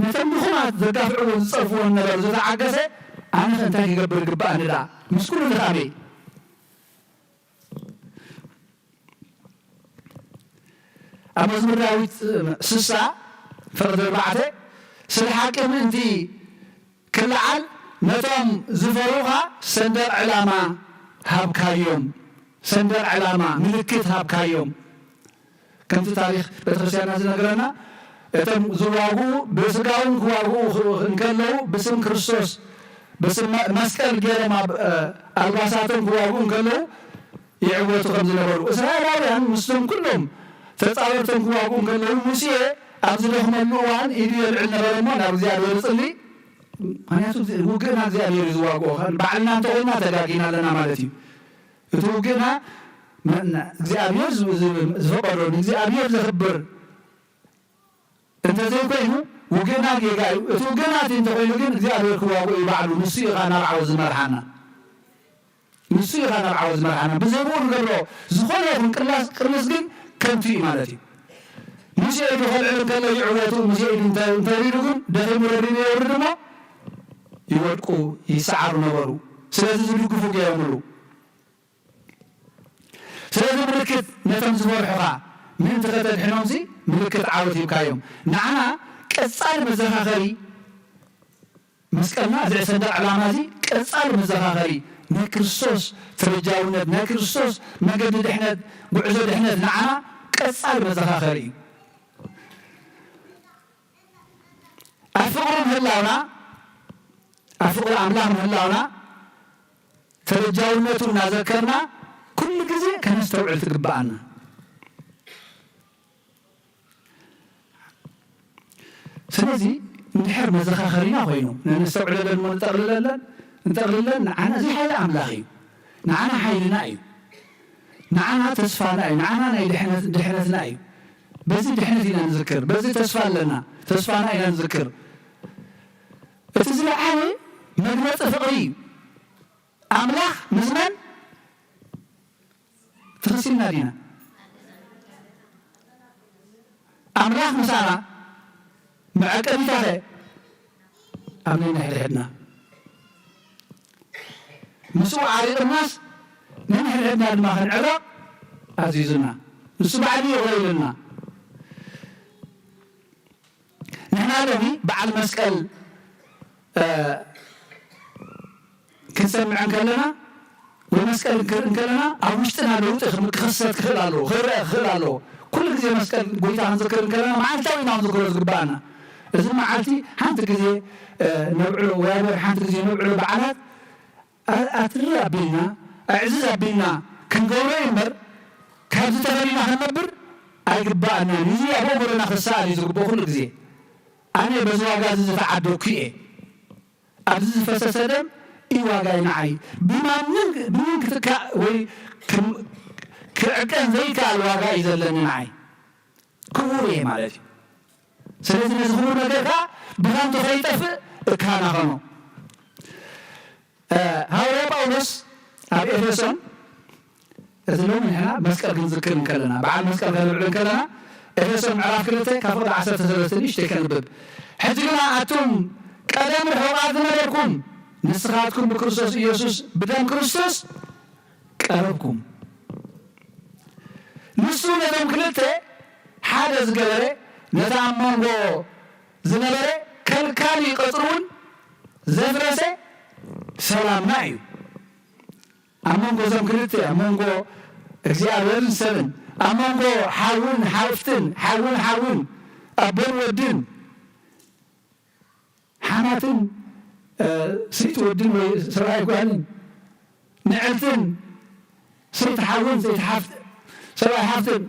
ነቶም ድኹማት ዘጋፍዕዎ ዝጸርፍዎ ነበሩ ዝተዓገሰ፣ ኣነኸ እንታይ ክገብር ይግብኣኒ ደኣ? ምስ ኩሉ ድኻመይ። ኣብ መዝሙር ዳዊት ስሳ ፍቕዲ ኣርባዕተ፣ ስለ ሓቂ ምእንቲ ክለዓል ነቶም ዝፈሩኻ ሰንደቕ ዕላማ ሃብካዮም። ሰንደቕ ዕላማ፣ ምልክት ሃብካዮም። ከምቲ ታሪኽ ቤተክርስትያንና ዝነግረና፣ እቶም ዝዋግኡ ብስጋውን ክዋግኡ ኽ-፣ እንከለዉ ብስም ክርስቶስ፣ ብስም መ-፣ መስቀል ገይሮም ኣብ፣ እ፣ ኣልባሳቶም ክዋግኡ እንከለዉ ይዕወቱ ከም ዝነበሩ። እስራኤላውያን ምስቶም ኩሎም ተጻወርቶም ክዋግኡ እንከለዉ ሙሴ ኣብ ዝደኽመሉ እዋን ኢዱ የልዕል ነበረ እሞ ናብ እግዚኣብሔር ይጽሊ። ምኽንያቱ ውግእና እግዚኣብሔር እዩ ዝዋግኦ። ባዕልና እንተኾይንና ተጋጊና ኣለና ማለት እዩ። እቲ ውግእና መ-፣ እግዚኣብሔር ዝ-፣ ዝ-፣ ዝፈቐዶ ንእግዚኣብሔር ዘኽብር እንተዘይኮይኑ ውግእና ጌጋ እዩ። እቲ ውግእና እቲ እንተኾይኑ ግን እግዚኣብሔር ክዋግኦ እዩ ባዕሉ። ንሱ እዩ ኸዓ ናብ ዓወት ዝመርሓና። ንሱ እዩ ኸዓ ናብ ዓወት ዝመርሓና። ብዘይ ብኡ ንገብሮ ዝኾነ ይኹን ቅላስ-፣ ቅልስ ግን ከንቱ እዩ ማለት እዩ። ሙሴ ኢዱ ከልዕል እንከሎ ይዕወቱ፣ ሙሴ ኢዱ እንተ-፣ እንተውሪዱ ግን ደኺሙ ረዲኑ የውርድ እሞ ይወድቁ፣ ይሰዓሩ ነበሩ። ስለዚ ዝድግፉ ገይሮምሉ። ስለዚ ምልክት ነቶም ዝፈርሑኻ ምእንቲ ከተድሕኖምሲ ምልክት ዓወት ሂብካዮም። ንዓና ቀጻሊ መዘኻኸሪ መስቀልና፣ እዚ ሰንደቕ ዕላማ እዚ ቀጻሊ መዘኻኸሪ ናይ ክርስቶስ ተበጃውነት፣ ናይ ክርስቶስ መገዲ ድሕነት፣ ጉዕዞ ድሕነት ንዓና ቀጻሊ መዘኻኸሪ እዩ። ኣብ ፍቕሩ ምህላውና፣ ኣብ ፍቕሪ ኣምላኽ ምህላውና፣ ተበጃውነቱ እናዘከርና ኩሉ ግዜ ከነስተውዕል ትግብኣና። ስለዚ እንድሕር መዘኻኸሪና ኮይኑ ነነስተውዕለለን እሞ ንጠቕልለለን፣ ንጠቕልለን ንዓና እዚ ሓይሊ ኣምላኽ እዩ። ንዓና ሓይልና እዩ። ንዓና ተስፋና እዩ። ንዓና ናይ ድሕነት-፣ ድሕነትና እዩ። በዚ ድሕነት ኢና ንዝክር። በዚ ተስፋ ኣለና። ተስፋና ኢና ንዝክር። እቲ ዝለዓለ መግለጺ ፍቕሪ እዩ። ኣምላኽ ምስ መን ተኸሲልና ዲና? ኣምላኽ ምሳና መዐቀኒታኸ ኣብ ነንሕድሕድና። ምስኡ ዓሪቕናስ ነንሕድሕድና ድማ ክንዕረቕ ኣዚዙና። ንሱ ባዕሉ ይቕረ ኢሉና። ንሕና ሎሚ በዓል መስቀል፣ እ፣ ክንሰምዕ እንከለና ወይ መስቀል ክንክር እንከለና ኣብ ውሽጥና ለውጢ ክም-፣ ክኽሰት ክኽእል ኣለዎ፣ ክረአ ክኽእል ኣለዎ። ኩሉ ግዜ መስቀል ጎይታ ክንዝክር እንከለና መዓልታዊ ኢና ክንዝክሮ ዝግብኣና። እዚ መዓልቲ ሓንቲ ግዜ፣ እ፣ ነብዕሎ ወይ ኣብ ወርሒ ሓንቲ ግዜ ነብዕሎ በዓላት ኣ-፣ ኣትርር ኣቢልና፣ ኣዕዝዝ ኣቢልና ክንገብሮ እዩ እምበር፣ ካብዚ ተፈሊና ክንነብር ኣይግባኣናን። እዚ ኣብ ኣእምሮና ክሰኣል እዩ ዝግብኦ ኩሉ ግዜ። ኣነ በዚ ዋጋ እዚ ዝተዓደግኩ እየ። ኣብዚ ዝፈሰሰ ደም እዩ ዋጋይ ንዓይ። ብማንም፣ ብምን ክትካእ ወይ ክም-፣ ክዕቀን ዘይከኣል ዋጋ እዩ ዘለኒ ንዓይ። ክቡር እየ ማለት እዩ። ስለዚ ነዚ ክቡር ነገር ከዓ ብኸንቱ ከይጠፍእ እከናኸኖ። እ፣ ሃዋርያ ጳውሎስ ኣብ ኤፌሶን፣ እዚ ሎሚ ንሕና መስቀል ክንዝክር እንከለና፣ በዓል መስቀል ከነብዕል እንከለና፣ ኤፌሶን ምዕራፍ ክልተ ካብ ፍቕዲ ዓሰርተ ሰለስተ ንእሽተይ ከንብብ። ሕጂ ግና ኣቱም ቀደም ርሑቓት ዝነበርኩም፣ ንስኻትኩም ብክርስቶስ ኢየሱስ፣ ብደም ክርስቶስ ቀረብኩም። ንሱ ነቶም ክልተ ሓደ ዝገበረ፣ ነቲ ኣብ መንጎ ዝነበረ ከልካሊ ቀጽሪ እውን ዘፍረሰ ሰላምና እዩ። ኣብ መንጎ እዞም ክልተ፣ ኣብ መንጎ እግዚኣብሔርን ሰብን፣ ኣብ መንጎ ሓውን ሓፍትን፣ ሓውን ሓውን፣ ኣቦን ወድን፣ ሓማትን፣ እ፣ ሰይቲ ወድን ወይ ሰብኣይ ጓልን፣ ንዕልትን፣ ሰይቲ ሓውን፣ ሰይቲ ሓፍት-፣ ሰብኣይ ሓፍትን፣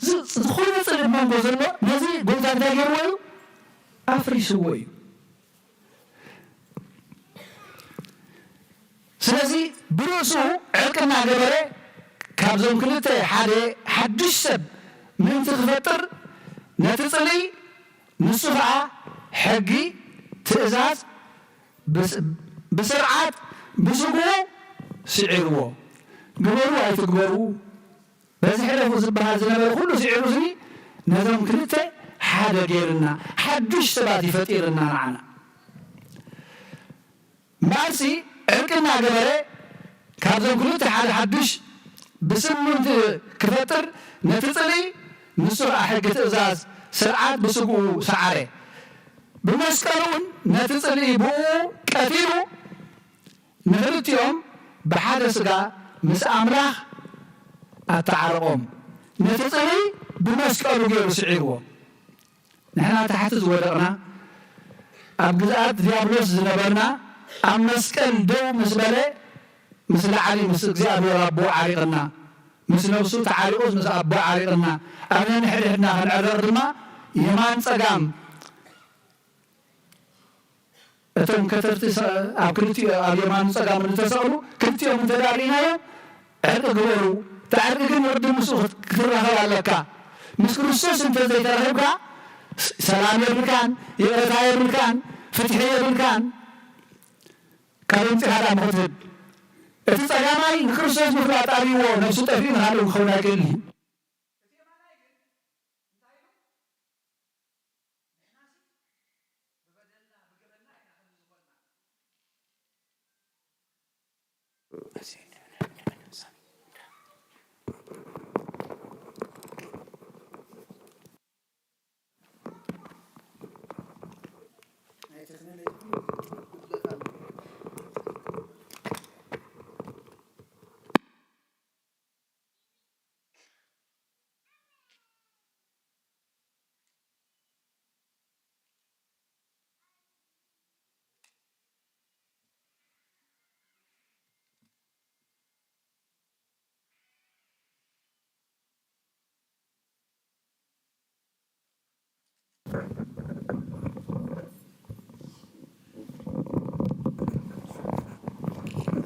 ዝ-፣ ዝኾነ ጽልእ መንጎ ዘሎ፣ ነዚ ጎይታ እንታይ ገይርዎ እዩ? ኣፍሪስዎ እዩ። ስለዚ ብርእሱ ዕርቂ እናገበረ ካብዞም ክልተ ሓደ ሓድሽ ሰብ ምእንቲ ክፈጥር ነቲ ጽልኢ ንሱ ኸኣ ሕጊ፣ ትእዛዝ፣ ብስ-፣ ብስርዓት፣ ብስግኡ ስዒርዎ። ግበሩ ኣይትግበሩ፣ በዚ ሕለፉ ዝበሃል ዝነበረ ኩሉ ስዒሩ፣ እዚ ነዞም ክልተ ሓደ ገይርና፣ ሓዱሽ ሰባት እዩ ፈጢርና ንዓና። እምበኣርሲ ዕርቂ እናገበረ ካብዞም ክልተ ሓደ ሓዱሽ ብስም ምእንቲ ክፈጥር ነቲ ጽልኢ ንሱ ኸኣ ሕጊ፣ ትእዛዝ፣ ስርዓት ብስግኡ ሰዓረ። ብመስቀሉ እውን ነቲ ጽልኢ ብኡ ቀቲሉ ንኽልቲኦም ብሓደ ስጋ ምስ ኣምላኽ ኣተዓረቖም። ነቲ ጽልኢ ብመስቀሉ ገይሩ ስዒርዎ። ንሕና ታሕቲ ዝወደቕና፣ ኣብ ግዝኣት ዲያብሎስ ዝነበርና፣ ኣብ መስቀል ደው ምስ በለ፣ ምስ ላዕሊ ምስ እግዚኣብሔር ኣቦ ዓሪቕና፣ ምስ ነብሱ ተዓሪቑስ ምስ ኣቦ ዓሪቕና፣ ኣብ ነንሕድሕድና ክንዕረቕ ድማ የማን ጸጋም እቶም ከተርቲ ሰ-፣ ኣብ ክልቲኡ ኣብ የማኑ ጸጋሙ ዝተሰቕሉ ክልቲኦም እንተ ደኣ ርኢናዮም፣ ዕርቂ ግበሩ። እቲ ዕርቂ ግን ወዲ ምስኡ ክት-፣ ክትራኸብ ኣለካ። ምስ ክርስቶስ እንተ ዘይተራኺብካ፣ ስ-፣ ሰላም የብልካን፣ ይቕረታ የብልካን፣ ፍትሒ የብልካን። ካብ ኣምጺኻ ደኣ ምኽትህብ። እቲ ጸጋማይ ንክርስቶስ ምፍላጥ ኣብይዎ፣ ነብሱ ጠፊኡ ንኻልእ ክኸውን ኣይክእልን እዩ።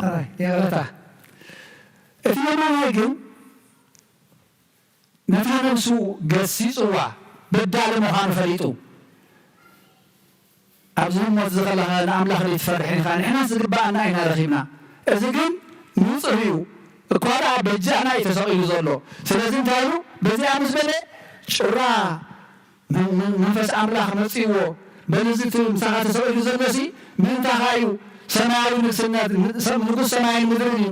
ኣይ፣ ይቕረታ። እቲ የማናይ ግን ነታ ነብሱ ገሲጽዋ፣ በዳሊ ምዃኑ ፈሊጡ፣ ኣብዚ ህሞት እዚ ከለኻ ንኣምላኽ ዘይትፈርሕን ኢኻ፣ ንሕና ዝግብኣና ኢና ረኺብና። እዚ ግን ንጹህ እዩ፣ እኳ ደኣ በጃና እዩ ተሰቒሉ ዘሎ። ስለዚ እንታይ ኢሉ? በዚኣ ምስ በለ ጭራ መ-፣ መ-፣ መንፈስ ኣምላኽ መጺእዎ፣ በል እዚ እቲ ምሳኻ ተሰቒሉ ዘሎሲ ምእንታኻ እዩ፣ ሰማያዊ ንግስነት፣ ን-፣ ሰ-፣ ንጉስ ሰማይን ምድርን እዩ፣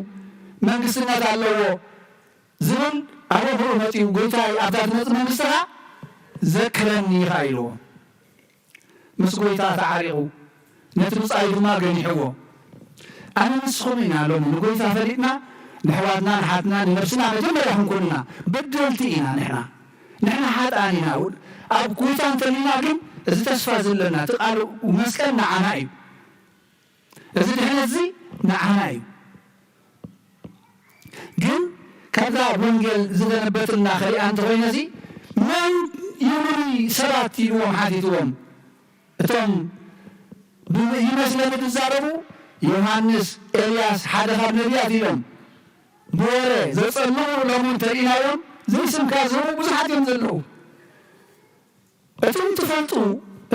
መንግስትነት ኣለዎ። ዝብል ኣብ ኣእምሮኡ መጺኡ፣ "ጎይታይ፣ ኣብታ ትመጽእ መንግስትኻ ዘክረኒ" ኢኻ ኢልዎ። ምስ ጎይታ ተዓሪቑ፣ ነቲ ብጻዩ ድማ ገኒሕዎ። ኣነ ንስኹም ኢና ሎሚ ንጎይታ ፈሊጥና፣ ንሕዋትና፣ ንሓትና፣ ንነብስና መጀመርያ ክንኮንና በደልቲ ኢና ንሕና። ንሕና ሓጥኣን ኢና። ኣብ ጎይታ እንተሊና ግን እዚ ተስፋ ዘለና፣ እቲ ቃል መስቀል ንዓና እዩ። እዚ ድሕነት እዚ ንዓና እዩ። ግን ካብዛ ወንጌል ዝገነበትልና ከሪኣ እንተኾይነ፣ እዚ መን ይብሉኒ ሰባት ኢልዎም ሓቲትዎም። እቶም ብ-፣ ይመስለኒ ዝዛረቡ፣ ዮሃንስ፣ ኤልያስ፣ ሓደ ካብ ነቢያት ኢሎም ብወረ ዘጸልዉ ሎሚ እንተሪእናዮም ዘይስምካ ዝህቡ ብዙሓት እዮም ዘለዉ። እቶም ትፈልጡ፣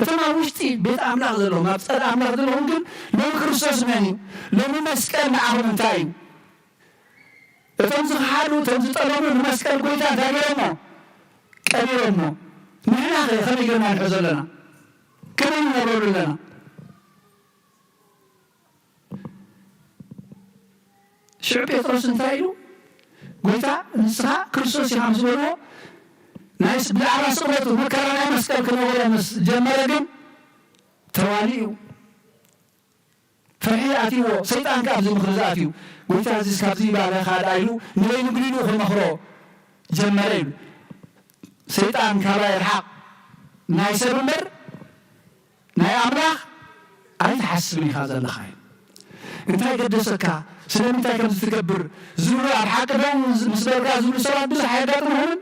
እቶም ኣብ ውሽጢ ቤት ኣምላኽ ዘለኹም፣ ኣብ ጸር ኣምላኽ ዘለኹም ግን ሎሚ ክርስቶስ መን እዩ? ሎሚ መስቀል ንዓኹም እንታይ እዩ? እቶም ዝኸሓዱ፣ እቶም ዝጠለሙ ንመስቀል ጎይታ እንታይ ገይሮሞ? ቀቢሮሞ። ንሕና ኸ ከመይ ጌርና ንሕዞ ኣለና? ከመይ ንነብረሉ ኣለና? ሽዑ ጴጥሮስ እንታይ ኢሉ? "ጎይታ፣ ንስኻ ክርስቶስ ኢኻ" ምስ በልዎ፣ ናይ ስ-፣ ብዛዕባ ስቕለቱ፣ መከራ ናይ መስቀል ክነግሮ ምስ ጀመረ ግን ተዋሊኡ። ፍርሒ ኣትይዎ፣ ሰይጣን ከኣ ኣብዚ ምኽሪ ዝኣትዩ። "ጎይታ፣ እዚስ ካብዚ ይባልኻ ደኣ" ኢሉ ንበይኑ ግዲዱ ክመኽሮ ጀመረ ይብል። ሰይጣን ካባይ ርሓቕ፣ ናይ ሰብ እምበር ናይ ኣምላኽ ኣይትሓስብን ኢኻ ዘለኻ እዩ። እንታይ ገደሰካ? ስለምንታይ ከምዚ ትገብር? ዝብሉ፣ ኣብ ሓቂ ደው ምስ በልካ ዝብሉ ሰባት ብዙሕ ኣየጋጥሙኹምን?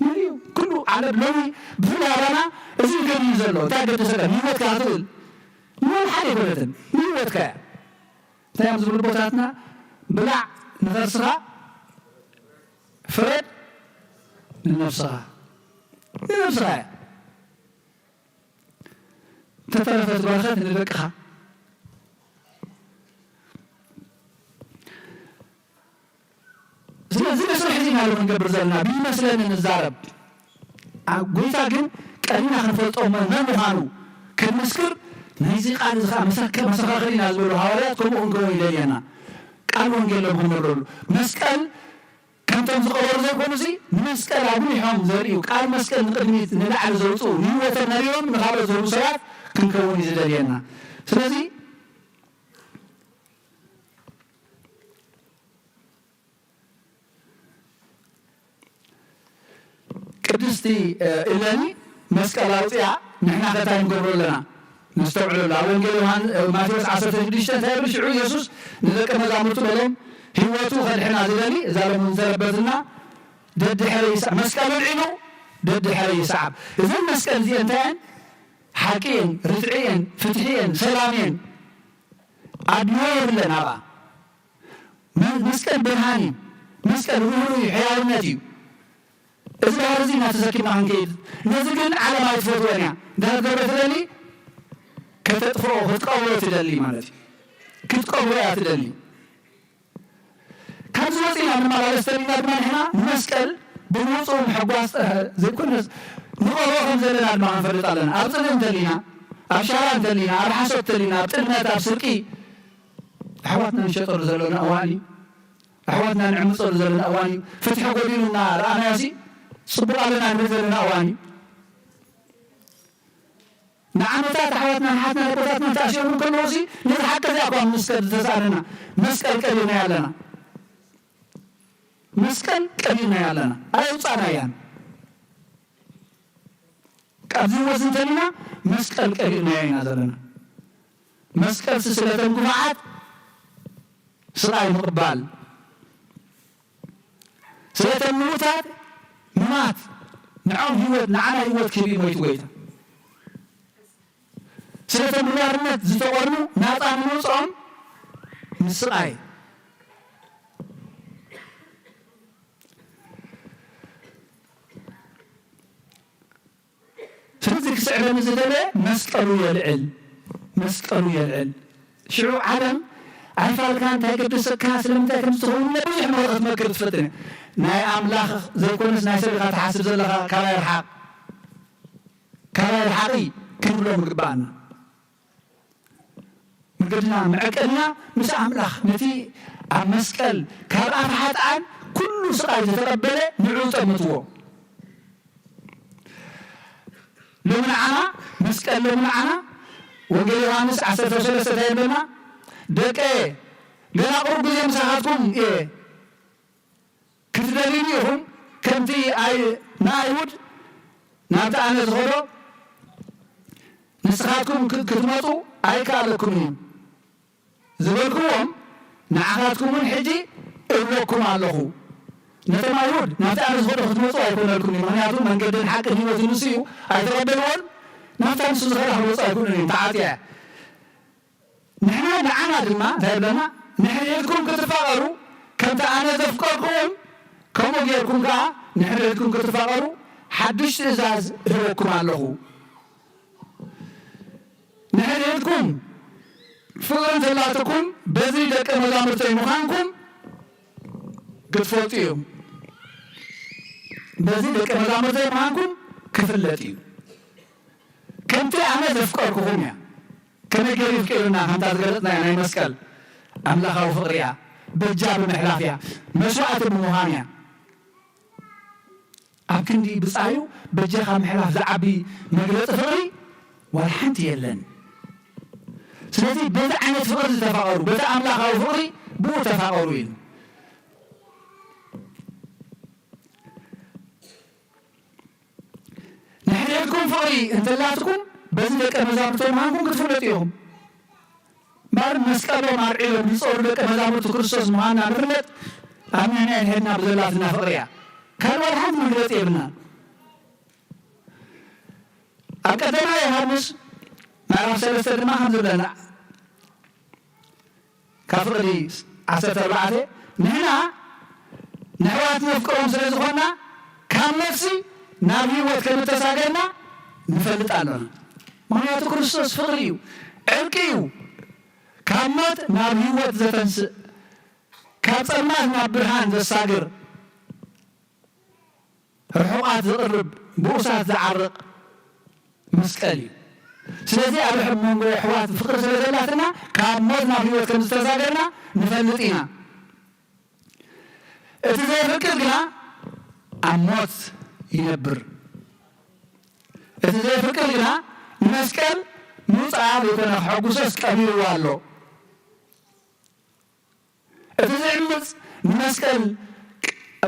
መን እዩ? ኩሉ ዓለም ሎሚ ብፍላይ ኣባና እዚ ይገድል ዘሎ። እንታይ ገደሰካ? ንህይወትካ ክትብል ንወላ ሓደ ኣይኮነትን። ንህይወትካ እያ። እንታይ እዮም ዝብሉ ኣቦታትና? ብላዕ ንኸርስኻ፣ ፍረድ ንነብስኻ። ንነብስኻ እያ። ተተረፈት በረኸት ንደቅኻ። ስለዚ ንስራሕ እዚ ኢና ክንገብር ዘለና ብይመስለኒ ንዛረብ። ኣብ ጎይታ ግን ቀዲምና ክንፈልጦ መን መን ምዃኑ ክንምስክር፣ ናይዚ ቃል እዚ ኸኣ መሰከ-፣ መሰኻኽር ኢና ዝበሉ ሃዋርያት ከምኡ ክንከውን ይደልየና። ቃል ወንጌል ሎም ክንነብረሉ። መስቀል ከምቶም ዝቐበሩ ዘይኮኑሲ፣ ንመስቀል ኣጉሊሖም ዘርእዩ፣ ቃል መስቀል ንቕድሚት ንላዕሊ ዘውጽኡ፣ ንህይወቶም ነቢሮም ንኻልኦት ዝህቡ ሰባት ክንከውን እዩ ዝደልየና። ስለዚ ቅድስቲ፣ እ፣ እሌኒ መስቀል ኣውጺኣ፣ ንሕና ከ እንታይ ንገብሮ ኣለና? ነስተውዕለሉ። ኣብ ወንጌል ዮሃን-፣ እ፣ ማቴዎስ ዓሰርተ ሽዱሽተ እንታይ ይብል? ሽዑ ኢየሱስ ንደቀ መዛሙርቱ በሎም፣ "ህይወቱ ከድሕና ዝደሊ፣ እዛ ሎሚ ዝተለበትና፣ ደድሕረ ይስዓብ፣ መስቀሉ ኣልዒሉ፣ ደድሕረ ይስዓብ።" እዘን መስቀል እዚአን እንታይ እየን? ሓቂ እየን፣ ርትዒ እየን፣ ፍትሒ እየን፣ ሰላም እየን። ኣድልዎ የብለን ኣብኣ። መ-፣ መስቀል ብርሃን እዩ። መስቀል ርህሩህ እዩ፣ ሕያውነት እዩ። እዚ ባህሪ እዚ ኢና ተሰኪምና ክንከይድ። ነዚ ግን ዓለም ኣይትፈትዎን እያ። እንታይ ክትገብሮ ትደሊ? ከተጥፍኦ፣ ክትቀብሮ ትደሊ ማለት እዩ። ክትቀብሮ እያ ትደሊ። ካብዚ ወፂና ንመላለስ ተሊና ድማ ንሕና ንመስቀል ብምውፅኡ ምሕጓስ ጥራሕ ዘይኮነስ ንቐብሮ ከም ዘለና ድማ ክንፈልጥ ኣለና። ኣብ ፅልኢ እንተሊና፣ ኣብ ሻራ እንተሊና፣ ኣብ ሓሶት እንተሊና፣ ኣብ ጥልመት፣ ኣብ ስርቂ፣ ኣሕዋትና ንሸጠሉ ዘለና እዋን እዩ። ኣሕዋትና ንዕምፀሉ ዘለና እዋን እዩ። ፍትሒ ጎዲሉና ረኣናዮሲ፣ ፅቡቕ ኣለና ንብል ዘለና እዋን እዩ። ንዓመታት ኣሕዋትና ንሓትና ኣቦታትና ተኣሲሮም እንከለዉሲ፣ ነዚ ሓቂ እዚ እኳ ምስከር ዝተሳእነና፣ መስቀል ቀቢርናዮ ኣለና። መስቀል ቀቢርናዮ ኣለና። ኣየውፃእናያን። ካብዚ ወዚ እንተሊና መስቀል ቀቢርናዮ ኢና ዘለና። መስቀልሲ ስለቶም ግፉዓት ስቓይ ምቕባል፣ ስለቶም ምዉታት ምማት፣ ንዖም ህይወት፣ ንዓና ህይወት ክህብ እዩ ሞይቱ ጎይታ። ስለቶም ብባርነት ዝተቖርኑ ናፃ ንምውፅኦም ምስቓይ። ስለዚ ክስዕበኒ ዝደለ መስቀሉ የልዕል፣ መስቀሉ የልዕል። ሽዑ ዓለም ኣይፋልካ፣ እንታይ ገደሰካ፣ ስለምንታይ ከምዚ ትኸውን ኢላ ብዙሕ መኸራ ክትመክር ትፈትን እያ። ናይ ኣምላኽ ዘይኮነስ ናይ ሰብ ኢኻ ትሓስብ ዘለኻ፣ ካባይ ርሓቕ፣ ካባይ ርሓቒ ክንብሎም ይግብኣና። መገድና መዐቀንና ምስ ኣምላኽ፣ ነቲ ኣብ መስቀል ካብ ኣፍ ሓጥኣን ኩሉ ስቓይ ዝተቐበለ ንዕኡ ጠምትዎ። ሎሚ ንዓና መስቀል፣ ሎሚ ንዓና ወንጌል ዮሃንስ ዓሰርተ ሰለስተ እንታይ ይብለና? ደቀየ፣ ገና ቁሩብ ግዜ ምሳኻትኩም እየ። ክትደልዩኒ ኢኹም፣ ከምቲ ኣይ-፣ ንኣይሁድ ናብቲ ኣነ ዝኸዶ ንስኻትኩም ክ-፣ ክትመጹ ኣይከኣለኩምን እዩ ዝበልክዎም፣ ንዓኻትኩም እውን ሕጂ እብለኩም ኣለኹ። ነቶም ኣይሁድ ናብቲ ኣነ ዝኸዶ ክትመጹ ኣይኮነልኩም እዩ፣ ምኽንያቱ መንገድን ሓቅን ህይወትን ንሱ እዩ፣ ኣይተቐበልዎን፣ ናብታ ንሱ ዝኸዳ ክመጹ ኣይክእሉን እዮም፣ ተዓጽያ እያ። ንሕና ንዓና ድማ እንታይ ይብለና? ንሕድሕድኩም ክትፋቐሩ፣ ከምቲ ኣነ ዘፍቀርኩኹም፣ ከምኡ ጌርኩም ከኣ ንሕድሕድኩም ክትፋቐሩ፣ ሓድሽ ትእዛዝ እህበኩም ኣለኹ። ንሕድሕድኩም ፍቕሪ እንተላትኩም፣ በዚ ደቀ መዛሙርተይ ምዃንኩም ክትፈልጡ እዮም። በዚ ደቀ መዛሙርተይ ምዃንኩም ክፍለጥ እዩ። ከምቲ ኣነ ዘፍቀርኩኹም እያ። ከመይ ገይሩ ይፍቀረና? ከምታ ዝገለጽናያ ናይ መስቀል ኣምላኻዊ ፍቕሪ እያ። በጃ ብምሕላፍ እያ። መስዋእቲ ብምዃን እያ። ኣብ ክንዲ ብጻዩ በጃኻ ምሕላፍ ዝዓቢ መግለጺ ፍቕሪ ዋላ ሓንቲ የለን። ስለዚ በዚ ዓይነት ፍቕሪ ዝተፋቐሩ፣ በቲ ኣምላኻዊ ፍቕሪ ብኡ ተፋቐሩ ኢሉ። ንሕድሕድኩም ፍቕሪ እንተላትኩም፣ በዚ ደቀ መዛሙርቱ ምዃንኩም ክትፍለጡ ኢኹም። እምበር መስቀሎም ኣልዒሎም ዝጸሩ ደቀ መዛሙርቱ ክርስቶስ ምዃንና ንፍለጥ፣ ኣብ ንሕና ንሕድሕድና ብዘላትና ፍቕሪ እያ። ካልእ ዋላ ሓንቲ መግለጺ የብልናን። ኣብ ቀዳማይ ዮሃንስ ምዕራፍ ሰለስተ ድማ ከም ዝብለና ካብ ፍቕዲ ዓሰርተ ኣርባዕተ ንሕና ንሕዋት ነፍቅሮም ስለ ዝኾንና ካብ ነፍሲ ናብ ህይወት ከም እተሳገርና ንፈልጥ ኣሎና። ምኽንያቱ ክርስቶስ ፍቕሪ እዩ፣ ዕርቂ እዩ። ካብ ሞት ናብ ህይወት ዘተንስእ፣ ካብ ጸልማት ናብ ብርሃን ዘሳግር፣ ርሑቓት ዝቕርብ፣ ብኡሳት ዝዓርቕ መስቀል እዩ። ስለዚ ኣብ ሕብ መንጎ ኣሕዋት ፍቕሪ ስለ ዘላትና ካብ ሞት ናብ ህይወት ከም ዝተሳገርና ንፈልጥ ኢና። እቲ ዘየፍቅር ግና ኣብ ሞት ይነብር። እቲ ዘየፍቅር ግና ንመስቀል ምውፃኣ ዘይኮነ ክሐጉሶስ ቀቢርዋ ኣሎ። እቲ ዝዕምፅ ንመስቀል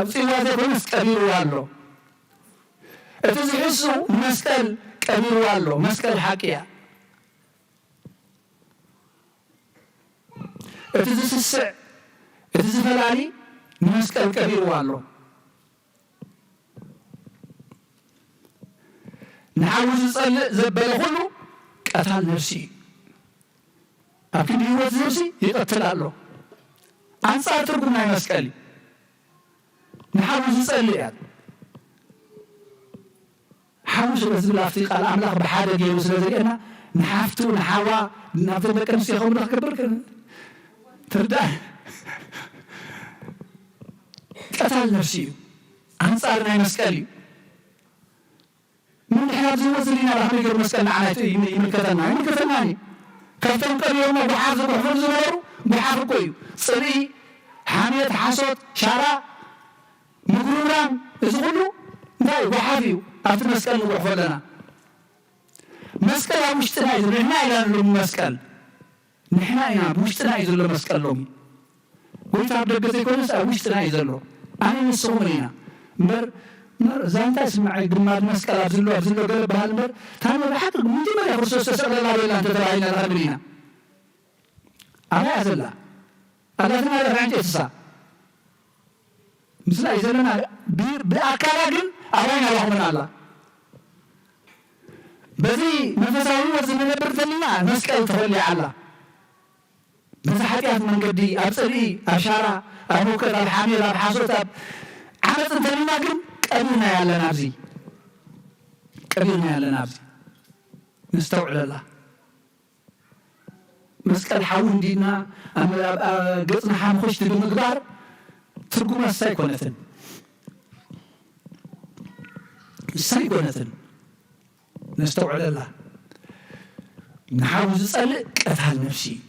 ኣብፂዋ ዘይኮነስ ቀቢርዋ ኣሎ። እቲ ዝሕሱ ንመስቀል ቀቢርዋ ኣሎ። መስቀል ሓቂ እያ። እቲ ዝስስዕ፣ እቲ ዝፈላሊ ንመስቀል ቀቢርዋ ኣሎ። ንሓዉ ዝጸልእ ዘበለ ኩሉ ቀታል ነፍሲ እዩ። ኣብ ክንዲ ህይወት ዝህብሲ ይቐትል ኣሎ። ኣንጻር ትርጉም ናይ መስቀል እዩ። ንሓዉ ዝጸልእ እያ። ሓዉ ስለ ዝብል ኣብቲ ቃል ኣምላኽ ብሓደ ገይሩ ስለ ዘርእየና፣ ንሓፍቱ፣ ንሓዋ፣ ናብተን ደቂ ኣንስትዮ ከምኡ ዶ ክገብር ከ-፣ ትርዳእ? ቀታል ነፍሲ እዩ። ኣንጻር ናይ መስቀል እዩ። ምን ንሕና ኣብዚ ህይወት ዘለና ከመይ ገይሩ መስቀል ንዓና ይት-፣ ይም-፣ ይምልከተና? ኣይምልከተናን እዩ። ካብቶም ቀቢሮሞ ጓሓፍ ዝጉሕፉሉ ዝነበሩ ጓሓፍ እኮ እዩ። ጽልኢ፣ ሓሜት፣ ሓሶት፣ ሻራ፣ ምጉርምራም፣ እዚ ኩሉ እንታይ እዩ? ጓሓፍ እዩ። ኣብቲ መስቀል ንጉሕፎ ኣለና። መስቀል ኣብ ውሽጥና እዩ። ንሕና ኢና ንብሎ መስቀል። ንሕና ኢና፣ ኣብ ውሽጥና እዩ ዘሎ መስቀል ሎሚ። ጎይታ ኣብ ደገ ዘይኮነስ ኣብ ውሽጥና እዩ ዘሎ። ኣነ ንስኹምን ኢና። እምበር፣ እምበር፣ እዛ እንታይ ስምዐ ግማድ መስቀል ኣብ ዝሎ፣ ኣብ ዝሎ ገለ በሃል እምበር፣ እታ ናይ ብሓቂ መጀመርያ ክርስቶስ ዝተሰቕለላ በላ እንተተባሂልና ንኸምብል ኢና። ኣበይ እያ ዘላ? ኣላትና ዶ ዕንጨይትሳ? ምስላ እዩ ዘለና። ብ-፣ ብኣካላ ግን ኣባይና ላኹምን ኣላ። በዚ መንፈሳዊ ህይወት ዝንነብር እንተሊና መስቀል ተኾሊዓ ኣላ። በዚ ሓጢኣት መንገዲ፣ ኣብ ጽልኢ፣ ኣብ ሻራ፣ ኣብ ህውከት፣ ኣብ ሓሜት፣ ኣብ ሓሶት፣ ኣብ ዓመፅ እንተሊና ግን ቀቢርና ያለና ኣብዚ። ቀቢርና ያለና ኣብዚ። ነስተውዕለላ። መስቀል ሓዊ እንዲና ኣብ፣ ኣብ፣ ኣብ ገጽና ሓምኹሽቲ ብምግባር ትርጉማ እሳ ኣይኮነትን። እሳ ኣይኮነትን። ነስተውዕለላ። ንሓዊ ዝጸልእ ቀታል ነፍሲ እዩ።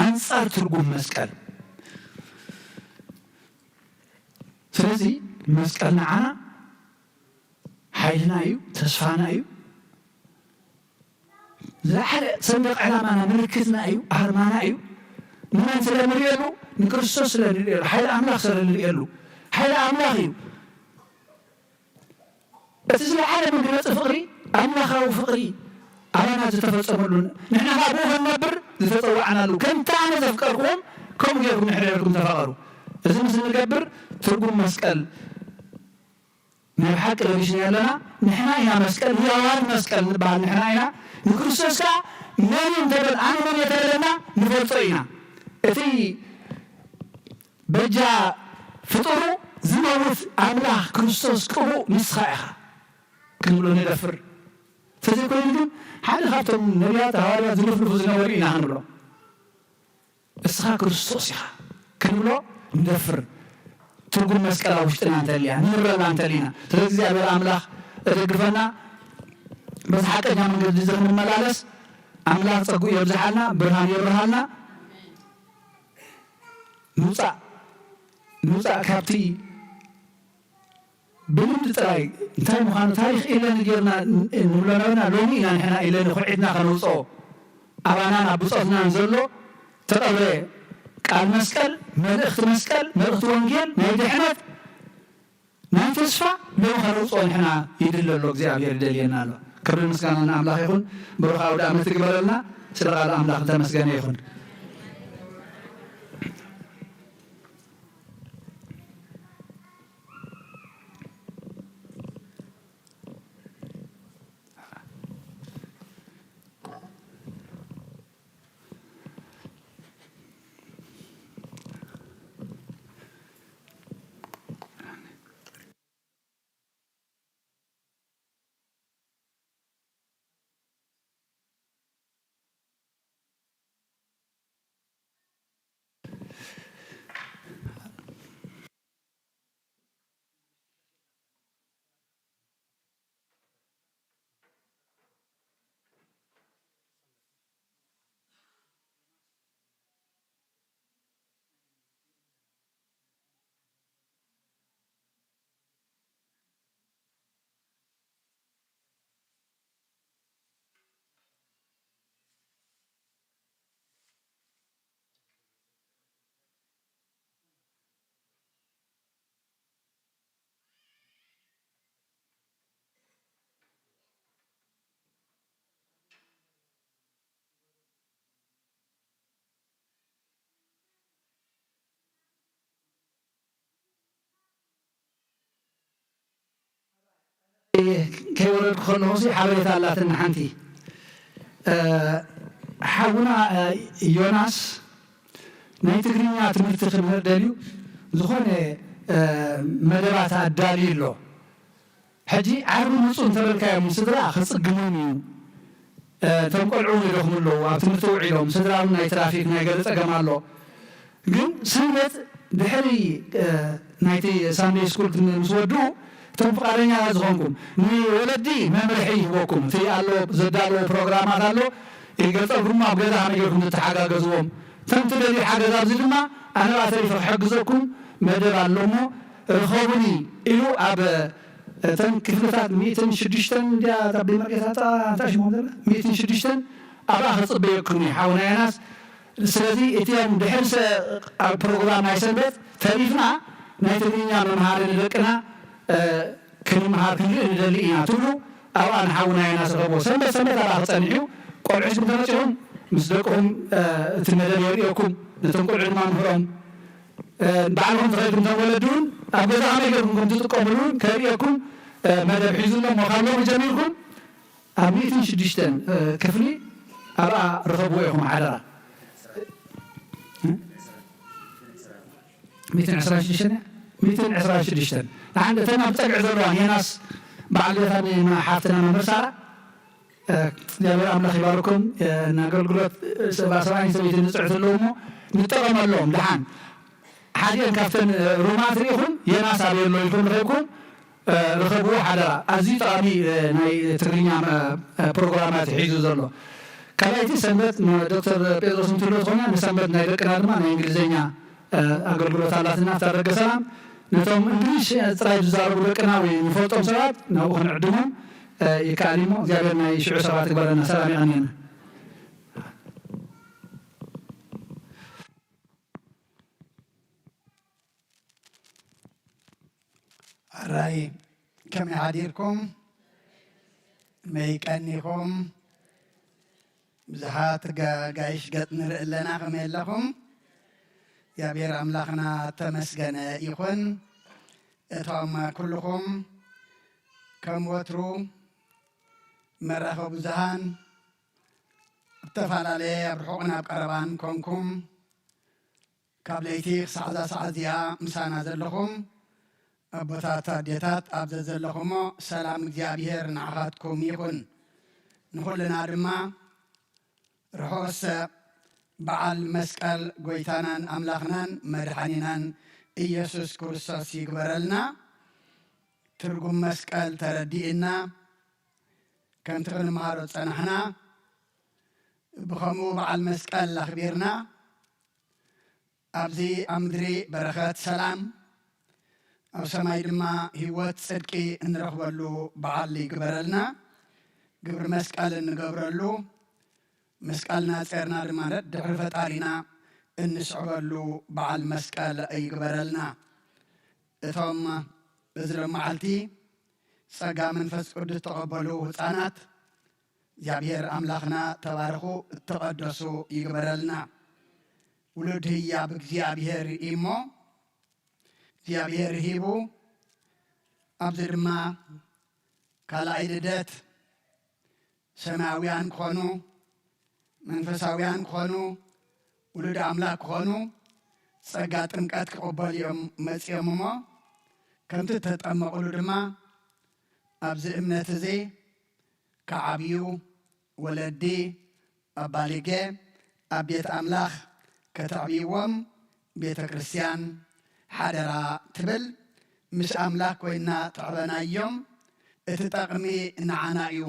ኣንጻር ትርጉም መስቀል። ስለዚ መስቀል ንዓና ሓይልና እዩ፣ ተስፋና እዩ። ዝለዓለ ሰንደቕ ዕላማና ምልክትና እዩ፣ ኣርማና እዩ። ንመን ስለ ንርእየሉ? ንክርስቶስ ስለ ንርእየሉ፣ ሓይሊ ኣምላኽ ስለ ንርእየሉ። ሓይሊ ኣምላኽ እዩ። እቲ ዝለዓለ መግለጺ ፍቕሪ ኣምላኻዊ ፍቕሪ ኣባና ዝተፈጸመሉ፣ ንሕና ኸኣ ብኡ ክንነብር ዝተጸዋዕናሉ፣ ከምቲ ኣነ ዘፍቀርኩዎም ከምኡ ጌርኩም ንሕድሕድኩም ተፋቐሩ። እዚ ምስ እንገብር ትርጉም መስቀል ናይ ብሓቂ ለቢስና ኣለና። ንሕና ኢና መስቀል፣ ህያዋን መስቀል ንበሃል ንሕና ኢና። ንክርስቶስ ከኣ መን እዩ እንተበል፣ ኣነ መን እየ ተበለና ንፈልጦ ኢና። እቲ በጃ ፍጡሩ ዝመውት ኣምላኽ ክርስቶስ ቅቡእ ንስኻ ኢኻ ክንብሎ ንደፍር። እንተዘይኮይኑ ግን ሓደ ካብቶም ነቢያት፣ ሃዋርያት ዝልፍልፉ ዝነበሩ ኢና ክንብሎ። እስኻ ክርስቶስ ኢኻ ክንብሎ ንደፍር። ትርጉም መስቀል ኣብ ውሽጥና እንተልያ፣ ንህረላ እንተሊና፣ ስለ እግዚኣብሔር ኣምላኽ እደግፈና። በዚ ሓቀኛ መንገዲ እዚ ክንመላለስ ኣምላኽ ጸግኡ የብዝሓልና፣ ብርሃን የብርሃልና። ንውጻእ፣ ንውጻእ ካብቲ ብልምዲ ጥራይ እንታይ ምዃኑ ታሪኽ ኢለ ንጌርና ንብሎ ነበርና። ሎሚ ኢና ንሕና ኢለ ንኹዒትና ከነውጽኦ ኣባናን ኣብ ብጾትናን ዘሎ ተቐብረ ቃል መስቀል፣ መልእኽቲ መስቀል፣ መልእኽቲ ወንጌል ናይ ድሕነት፣ ናይ ተስፋ ሎሚ ከነውጽኦ ንሕና ይድለ ኣሎ። እግዚኣብሔር ይደልየና ኣሎ። ክብሪ ምስጋና ንኣምላኽ ይኹን። ብሩኽ ኣውደ ዓመት ይግበረልና። ስለ ቃል ኣምላኽ ዝተመስገነ ይኹን። ከይወረድኩ ከለኹ ሲ ሓበሬታ ኣላትኒ ሓንቲ። እ፣ ሓውና፣ እ፣ ዮናስ ናይ ትግርኛ ትምህርቲ ክምህር ደልዩ ዝኾነ፣ እ፣ መደባት ኣዳልዩ ኣሎ። ሕጂ ዓርቢ ምጹ እንተበልካዮም ስድራ ክጽግሞም እዩ። እ፣ እቶም ቆልዑ እውን ይደኽሙ ኣለዉ፣ ኣብ ትምህርቲ ውዒሎም፣ ስድራ እውን ናይ ትራፊክ ናይ ገለ ጸገም ኣሎ። ግን ሰንበት ድሕሪ፣ እ፣ ናይቲ ሳንደይ ስኩል ምስ ወድኡ እቶም ፍቓደኛታት ዝኾንኩም ንወለዲ መምርሒ ይህበኩም። እቲ ኣሎ ዘዳለዎ ፕሮግራማት ኣሎ፣ ይገልጸልኩም፣ ኣብ ገዛ ከመይ ጌርኩም ትተሓጋገዝዎም። እቶም ትደልዩ ሓገዝ ኣብዚ ድማ ኣነ ብኣ ተሪፈ ክሕግዘኩም መደብ ኣሎ እሞ ርኸቡኒ ኢሉ ኣብ እተን ክፍልታት ሚእትን ሽዱሽተን እንድያ እታ ብመርጌታ እታ እንታይ ሽሞም ዘላ? ሚእትን ሽዱሽተን ኣብኣ ክጽበየኩም እዩ ሓውና ዮናስ። ስለዚ እቲኦም ድሕሪ ሰ-፣ ኣብ ፕሮግራም ናይ ሰንበት ተሪፍና ናይ ትግርኛ መምሃሪ ንደቅና፣ እ፣ ክንምሃር ክንርኢ ንደሊ ኢና ትብሉ ኣብኣ ንሓውና ዮናስ ርኸብዎ። ሰንበት ሰንበት ኣብኣ ክጸንሕ እዩ። ቆልዑ ሒዝኩም ተመጺኹም ምስ ደቅኹም፣ እ፣ እቲ መደብ የርእየኩም። ነቶም ቆልዑ ድማ ምህሮም። እ፣ ባዕልኹም ተኸይድኩም እቶም ወለዲ እውን ኣብ ገዛ ከመይ ጌርኩም ከም ትጥቀምሉ እውን ከርእየኩም፣ እ፣ መደብ ሒዙ ኣሎ እሞ ካብ ሎሚ ጀሚርኩም ኣብ ሚእትን ሽዱሽተን፣ እ፣ ክፍሊ ኣብኣ ርኸብዎ ኢኹም ሓደራ። እ? ሚእትን ዕስራን ሽዱሽተን? ሚእትን ዕስራን ሽዱሽተን። ንሓንቲ እተን ኣብ ጸግዒ ዘለዋ ኔናስ በዓል ቤታ ንሓፍትና መምህር ሳራ፣ እ፣ እግዚኣብሔር ኣምላኽ ይባርኩም። እ፣ ንኣገልግሎት፣ እ፣ ሰብኣ ሰብኣይን ሰበይትን ንጽዕት ኣለዉ እሞ ንጠቐመሎም። ደሓን ሓዲአን ካብተን፣ እ፣ ሩማት ርኢኹም የናስ ኣበይ ኣሎ ኢልኩም ረኺብኩም፣ እ፣ ርኸብዎ ሓደራ። ኣዝዩ ጠቓሚ፣ እ፣ ናይ ትግርኛ፣ እ፣ እ፣ ፕሮግራማት ሒዙ ዘሎ። ካልኣይቲ ሰንበት ን-፣ ዶክተር ጴጥሮስ እንትህልዎ ትኾና፣ ንሰንበት ናይ ደቅና ድማ ናይ እንግሊዝኛ፣ እ፣ ኣገልግሎት ኣላትና ኣብታ ደገ ሰላም። ነቶም እንግሊሽ ጥራይ ዝዛረቡ ደቅና ወይ ንፈልጦም ሰባት ናብኡ ክንዕድሞም፣ እ፣ ይከኣል እዩ እሞ እግዚኣብሔር ናይ ሽዑ ሰባት ይግበረና። ሰላም የቐንየና። ኣራይ ከመይ ሓዲርኩም? መይ ቀኒኹም? ብዙሓት ጋ-፣ ጋይሽ ገጽ ንርኢ ኣለና፣ ከመይ ኣለኹም? እግዚኣብሔር ኣምላኽና ተመስገነ ይኹን። እቶም ኩልኹም ከም ወትሩ መራኸቢ ብዙሃን፣ ዝተፈላለየ ኣብ ርሑቕን ኣብ ቀረባን ኮንኩም፣ ካብ ለይቲ ክሳዕ እዛ ሰዓት እዚኣ ምሳና ዘለኹም ኣቦታት፣ ኣዴታት፣ ኣብ ዘዘለኹሞ ሰላም እግዚኣብሔር ንዓኻትኩም ይኹን። ንኹልና ድማ ርሑስ በዓል መስቀል ጎይታናን ኣምላኽናን መድሓኒናን ኢየሱስ ክርስቶስ ይግበረልና። ትርጉም መስቀል ተረዲእና፣ ከምቲ ክንመሃሮ ዝጸናሕና፣ ብኸምኡ በዓል መስቀል ኣኽቢርና፣ ኣብዚ ኣብ ምድሪ በረኸት ሰላም፣ ኣብ ሰማይ ድማ ህይወት ጽድቂ እንረኽበሉ በዓል ይግበረልና። ግብሪ መስቀል እንገብረሉ፣ መስቀልና ጼርና ድማ ድሕሪ ፈጣሪና እንስዕበሉ በዓል መስቀል ይግበረልና። እቶም በዚ ሎም መዓልቲ ጸጋ መንፈስ ቅዱስ ተቐበሉ ህጻናት፣ እግዚኣብሔር ኣምላኽና ተባረኹ፣ እተቐደሱ ይግበረልና። ውሉድ ህያብ እግዚኣብሔር እዩ እሞ፣ እግዚኣብሔር ሂቡ፣ ኣብዚ ድማ ካልኣይ ልደት ሰማያውያን ክኾኑ፣ መንፈሳውያን ክኾኑ፣ ውሉድ ኣምላኽ ክኾኑ፣ ጸጋ ጥምቀት ክቕበሉ እዮም መጺኦም እሞ፣ ከምቲ እተጠመቑሉ ድማ ኣብዚ እምነት እዚ ክዓብዩ፣ ወለዲ፣ ኣባልገ ኣብ ቤት ኣምላኽ ከተዕብይዎም ቤተ ክርስቲያን ሓደራ ትብል። ምስ ኣምላኽ ኮይና ተዕበናዮም፣ እቲ ጠቕሚ ንዓና እዩ።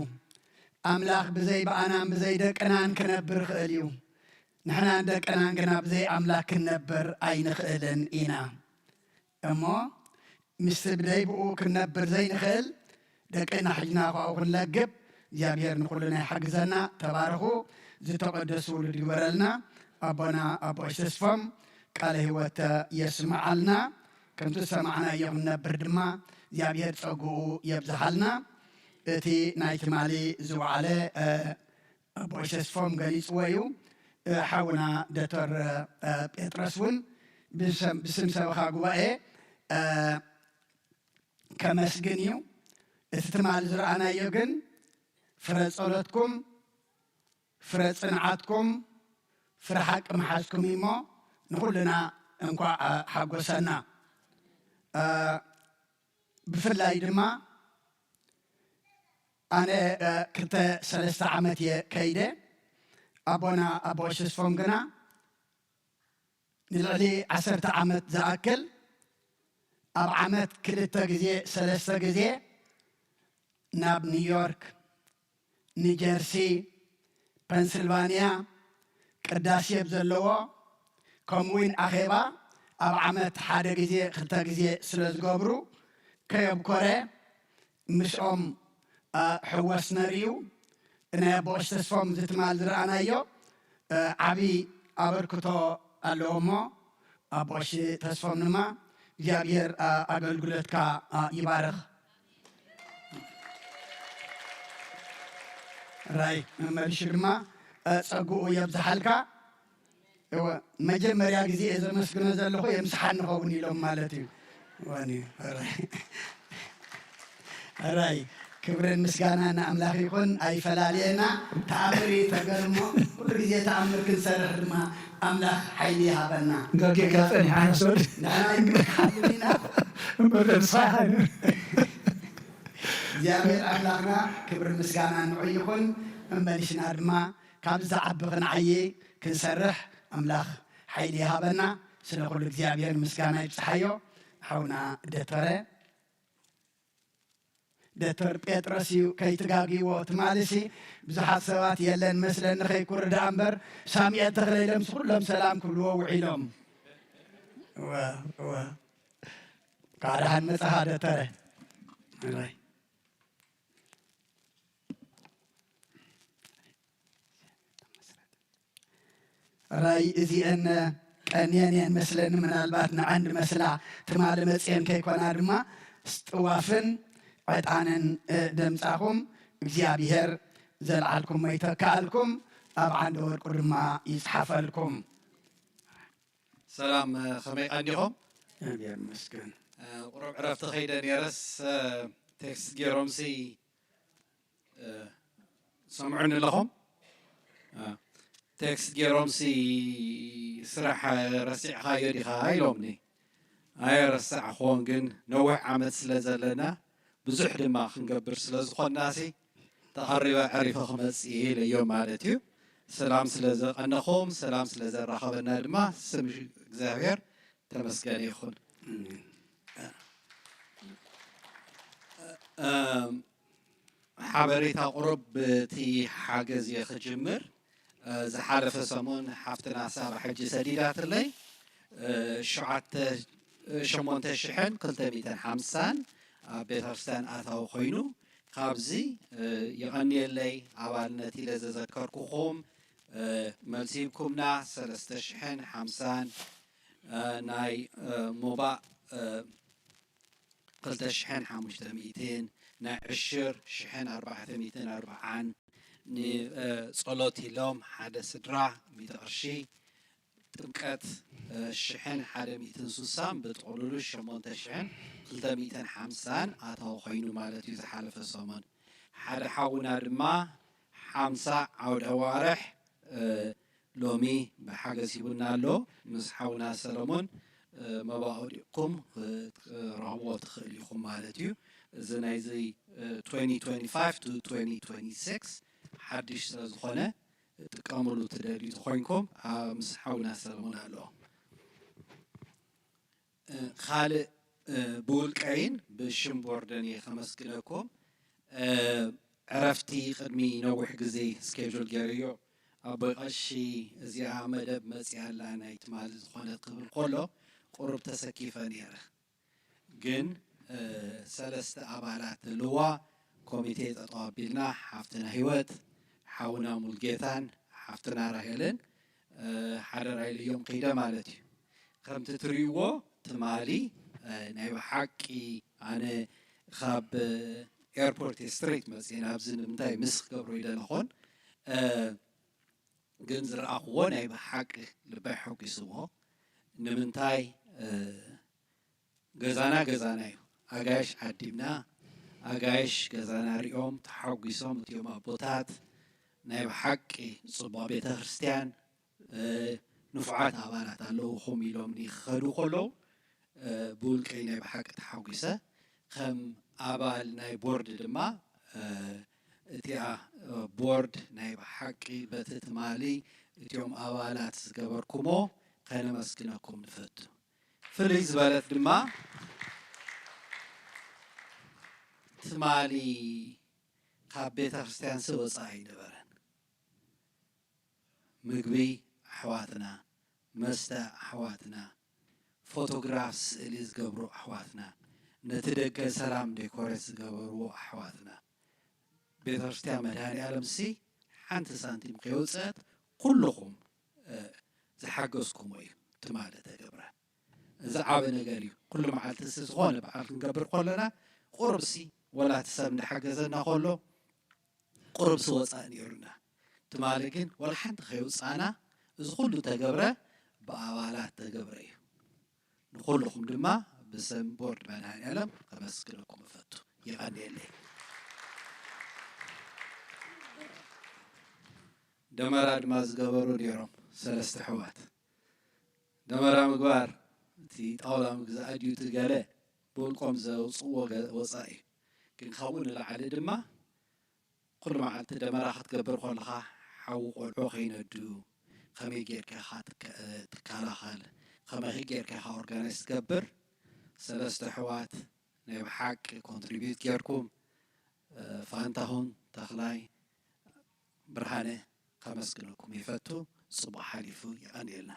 ኣምላኽ ብዘይ ብኣናን ብዘይ ደቅናን ክነብር ይኽእል እዩ። ንሕናን ደቅናን ግና ብዘይ ኣምላኽ ክንነብር ኣይንኽእልን ኢና። እሞ ምስቲ ብደይ ብኡ ክንነብር ዘይንኽእል ደቅና ሒዝና ካብኡ ክንለግብ እግዚኣብሔር ንኹልና ይሓግዘና። ተባረኹ። ዝተቐደሱ ውሉድ ይግበረልና። ኣቦና ኣቦ ተስፎም ቃለ ህይወት የስምዓልና። ከምቲ ዝሰማዕናዮ ክንነብር ድማ እግዚኣብሔር ጸግኡ የብዝሓልና። እቲ ናይ ትማሊ ዝወዓለ፣ እ፣ ኣቦ ተስፎም ገሊጽዎ እዩ። እ፣ ሓውና ዶክተር፣ እ፣ ጴጥሮስ እውን ብሰም-፣ ብስም ሰበኻ ጉባኤ፣ እ፣ ከመስግን እዩ። እቲ ትማሊ ዝረኣናዮ ግን ፍረ ጸሎትኩም፣ ፍረ ጽንዓትኩም፣ ፍረ ሓቂ ምሓዝኩም እዩ እሞ ንኹልና እንኳዕ ሓጎሰና። ብፍላይ ድማ ኣነ ክልተ ሰለስተ ዓመት እየ ከይደ፣ ኣቦና ኣቦ ሽስፎም ግና ንልዕሊ ዓሰርተ ዓመት ዝኣክል ኣብ ዓመት ክልተ ግዜ ሰለስተ ግዜ ናብ ኒውዮርክ፣ ኒጀርሲ፣ ፐንስልቫንያ ቅዳሴ ኣብ ዘለዎ ከምኡውን ኣኼባ ኣብ ዓመት ሓደ ግዜ ክልተ ግዜ ስለ ዝገብሩ ከየብኮረ ምስኦም ሕወስ ነርእዩ። ናይ ኣቦ ቀሺ ተስፎም ዝትማል ዝረኣናዮ ዓብዪ ኣበርክቶ ኣለዎ እሞ ኣቦ ቀሺ ተስፎም ድማ እግዚኣብሔር ኣገልግሎትካ ይባርኽ። ራይ መመልሹ ድማ ጸግኡ የብዝሓልካ። እወ፣ መጀመርያ ግዜ እየ ዘመስግኖ ዘለኹ፣ የምስሓኒ ኸውን ኢሎም ማለት እዩ። ዋኒ፣ ራይ። ራይ፣ ክብርን ምስጋና ንኣምላኽ ይኹን። ኣይፈላለየና። ተኣምር እዩ ተገርሞ። ኩሉ ግዜ ተኣምር ክንሰርሕ ድማ ኣምላኽ ሓይሊ ይሃበና። ጋጌካ ጸኒሓ ነሰድ። ንሕና ይግበርካሉ ኢና። እምበር ንስኻ እግዚኣብሔር ኣምላኽና ክብርን ምስጋና ንዑ ይኹን። መመሊስና ድማ ካብ ዝዓቢ ክንዓዪ ክንሰርሕ ኣምላኽ ሓይሊ ይሃበና። ስለ ኩሉ እግዚኣብሔር ምስጋና ይብጽሓዮ። ሓውና ደተረ፣ ደተር ጴጥሮስ እዩ ከይትጋግይዎ። ትማልሲ ብዙሓት ሰባት የለን መስለኒ ከይኩርዳእ እምበር ሳሚኤል ተኽለ ኢሎምስ ኩሎም ሰላም ክብልዎ ውዒሎም። እወ፣ እወ። እንኳዕ ደሓን መጻኻ ደተረ። እዋይ። ራይ እዚአን ቀንየን እየን መስለኒ፣ ምናልባት ንዓንድ መስላ ትማሊ መፅየን ከይኮና ድማ ስጥዋፍን ዕጣንን ደምፃኹም እግዚኣብሔር ዘልዓልኩም ይተካኣልኩም፣ ኣብ ዓንደ ወርቁ ድማ ይፅሓፈልኩም። ሰላም፣ ከመይ ቀኒኹም? እግዚኣብሔር ይመስገን። ቁሩብ ዕረፍቲ ከይደ ነይረስ ቴክስት ገይሮምሲ ሰምዑኒ ኣለኹም? ቴክስት ገይሮምሲ ስራሕ ረሲዕኻዮ ዲኻ ኢሎምኒ። ኣይረሳዕኹዎን፣ ግን ነዊሕ ዓመት ስለ ዘለና ብዙሕ ድማ ክንገብር ስለ ዝኾንናሲ ተቐሪበ ዕሪፈ ክመጽእ እየ ኢለዮም ማለት እዩ። ሰላም ስለ ዘቐነኹም፣ ሰላም ስለ ዘራኸበና ድማ ስም እግዚኣብሔር ተመስገን ይኹን። ሓበሬታ ቁሩብ ብቲ ሓገዝ እየ ክጅምር። ዝሓለፈ ሰሙን ሓፍትና ሳባ ሕጂ ሰዲዳትለይ ሸሞንተ ሽሕን ክልተ ሚእትን ሓምሳን ኣብ ቤተክርስትያን ኣታዊ ኮይኑ፣ ካብዚ ይቐንየለይ ኣባልነት ኢለ ዘዘከርኩኹም መልሲ ሂብኩምና። ሰለስተ ሽሕን ሓምሳን ናይ ሞባእ ክልተ ሽሕን ሓሙሽተ ሚእትን፣ ናይ ዕሽር ሽሕን ኣርባዕተ ሚእትን ኣርብዓን፣ ንጸሎት ኢሎም ሓደ ስድራ ሚእቲ ቅርሺ፣ ጥምቀት ሽሕን ሓደ ሚእትን ሱሳን፣ ብጥቕልሉ ሸሞንተ ሽሕን ክልተ ሚእትን ሓምሳን ኣታዊ ኮይኑ ማለት እዩ ዝሓለፈ ሰሙን። ሓደ ሓውና ድማ ሓምሳ ዓውደ ኣዋርሕ ሎሚ ብሓገዝ ሂቡና ኣሎ። ምስ ሓውና ሰለሞን መባእ ወዲቕኩም ክትረኽብዎ ትኽእል ኢኹም ማለት እዩ። እዚ ናይዚ twenty twenty-five to twenty twenty-six ሓድሽ ስለ ዝኾነ ጥቀምሉ ትደልዩ ተኾይንኩም ምስ ሓውና ሰለሞን ኣሎ። ካልእ ብውልቀይን ብሽም ቦርደን እየ ከመስግነኩም። ዕረፍቲ ቅድሚ ነዊሕ ግዜ ስኬጁል ገይረዮ። ኣቦይ ቀሺ እዚኣ መደብ መፅያ ኣላ ናይ ትማሊ ዝኾነት ክብል ከሎ ቁሩብ ተሰኪፈ ነይረ። ግን ሰለስተ ኣባላት ዘለዋ ኮሚቴ ጠጠው ኣቢልና ሓፍትና ህይወት፣ ሓውና ሙልጌታን ሓፍትና ራሄልን ሓደራ ኢለዮም ከይደ ማለት እዩ። ከምቲ ትርእይዎ ትማሊ ናይ ብሓቂ ኣነ ካብ ኤርፖርት እየ ስትሬት መፅየ ናብዚ ንምንታይ ምስ ክገብሮ ይደለኹን ግን ዝረኣኽዎ ናይ ብሓቂ ልበይ ሓጒስዎ። ንምንታይ ገዛና ገዛና እዩ። ኣጋይሽ ዓዲምና ኣጋይሽ ገዛና ሪኦም ተሓጒሶም፣ እቲኦም ኣቦታት ናይ ብሓቂ ጽቡቕ ቤተ ክርስቲያን፣ እ፣ ንፉዓት ኣባላት ኣለውኹም ኢሎም ክኸዱ ከለዉ፣ እ፣ ብውልቀይ ናይ ብሓቂ ተሓጒሰ። ከም ኣባል ናይ ቦርድ ድማ፣ እ፣ እቲኣ፣ እ፣ ቦርድ ናይ ብሓቂ በቲ ትማሊ እቲኦም ኣባላት ዝገበርኩሞ ከነመስግነኩም ንፈቱ። ፍልይ ዝበለት ድማ ትማሊ ካብ ቤተ ክርስቲያን ሰብ ወፃኢ ኣይነበረን። ምግቢ ኣሕዋትና፣ መስተ ኣሕዋትና፣ ፎቶግራፍ ስእሊ ዝገብሩ ኣሕዋትና፣ ነቲ ደገ ሰላም ዴኮሬት ዝገበርዎ ኣሕዋትና፣ ቤተ ክርስቲያን መድኃኔ ዓለም ሲ ሓንቲ ሳንቲም ከየውፅአት ኩልኹም፣ እ፣ ዝሓገዝኩሞ እዩ ትማሊ ተገብረ። እዚ ዓቢ ነገር እዩ። ኩሉ መዓልቲ ሲ ዝኾነ በዓል ክንገብር ከለና ቁሩብሲ ወላ እቲ ሰብ እንዳሓገዘና ከሎ ቁሩብሲ ወፃእ ነይሩና። ትማሊ ግን ወላ ሓንቲ ከየውፃእና እዚ ኩሉ ተገብረ ብኣባላት ተገብረ እዩ። ንኹልኹም ድማ ብስም ቦርድ መድኃኔ ዓለም ከመስግነኩም እፈቱ። ይቐንየለይ። ደመራ ድማ ዝገበሩ ነይሮም ሰለስተ ኣሕዋት። ደመራ ምግባር እቲ ጣውላ ምግዛእ ድዩ እቲ ገለ ብውልቆም ዘውፅዎ ገ-፣ ወፃኢ እዩ። ግን ካብኡ ንላዕሊ ድማ ኩሉ መዓልቲ ደመራ ክትገብር ከለኻ ሓዊ ቆልዑ ከይነዱ ከመይ ጌርካ ኢኻ ትከ-፣ ትከላኸል፣ ከመይ ጌርካ ኢኻ ኦርጋናይዝ ትገብር። ሰለስተ ኣሕዋት ናይ ብሓቂ ኮንትሪቢዩት ጌርኩም፣ እ፣ ፋንታሁን፣ ተኽላይ፣ ብርሃነ ከመስግነኩም ይፈቱ። ጽቡቕ ሓሊፉ። የቐንየልና።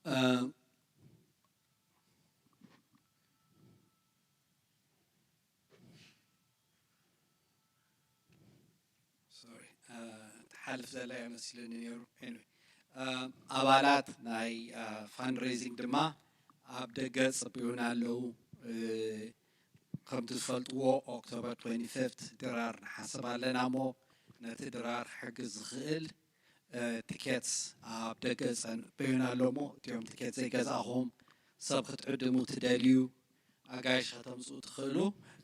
እ፣ ሶሪ፣ እ፣ ትሓልፍ ዘላ እያ መሲለኒ ነይሩ። ኤኒዌይ፣ እ፣ ኣባላት ናይ፣ እ፣ ፋንድሬዚንግ ድማ ኣብ ደገ ጽብዩና ኣለዉ። እ፣ ከምቲ ዝፈልጥዎ ኦክቶበር ትዌንቲ ፊፍት ድራር ንሓስብ ኣለና እሞ ነቲ ድራር ክሕግዝ ዝኽእል፣ እ፣ ቲኬትስ ኣብ ደገ ጸንበዩና ኣሎ እሞ እቲኦም ቲኬት ዘይገዛእኹም ሰብ ክትዕድሙ ትደልዩ፣ ኣጋይሽ ከተምጽኡ ትኽእሉ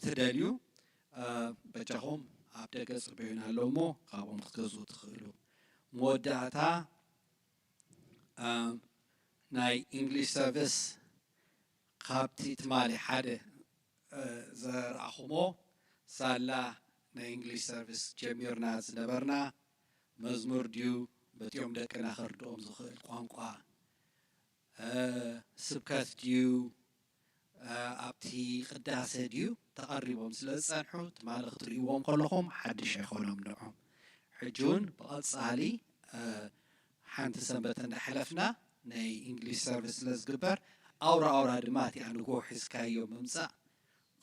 ትደልዩ፣ እ፣ በጃኹም ኣብ ደገ ጽበዩና ኣሎ እሞ ካብኦም ክትገዝኡ ትኽእሉ። መወዳእታ፣ እ፣ ናይ ኢንግሊሽ ሰርቪስ ካብቲ ትማሊ ሓደ፣ እ፣ ዘርኣኹሞ ሳላ ናይ ኢንግሊሽ ሰርቪስ ጀሚርና ዝነበርና መዝሙር ድዩ በቲኦም ደቅና ከርድኦም ዝኽእል ቋንቋ፣ እ፣ ስብከት ድዩ፣ እ፣ ኣብቲ ቅዳሴ ድዩ ተቐሪቦም ስለ ዝጸንሑ ትማሊ ክትርእይዎም ከለኹም ሓድሽ ኣይኮኖም ንዖም። ሕጂ እውን ብቐጻሊ፣ እ፣ ሓንቲ ሰንበት እንዳሕለፍና ናይ ኢንግሊሽ ሰርቪስ ስለ ዝግበር ኣውራ ኣውራ ድማ እቲኣ ንግሆ ሒዝካዮ ምምጻእ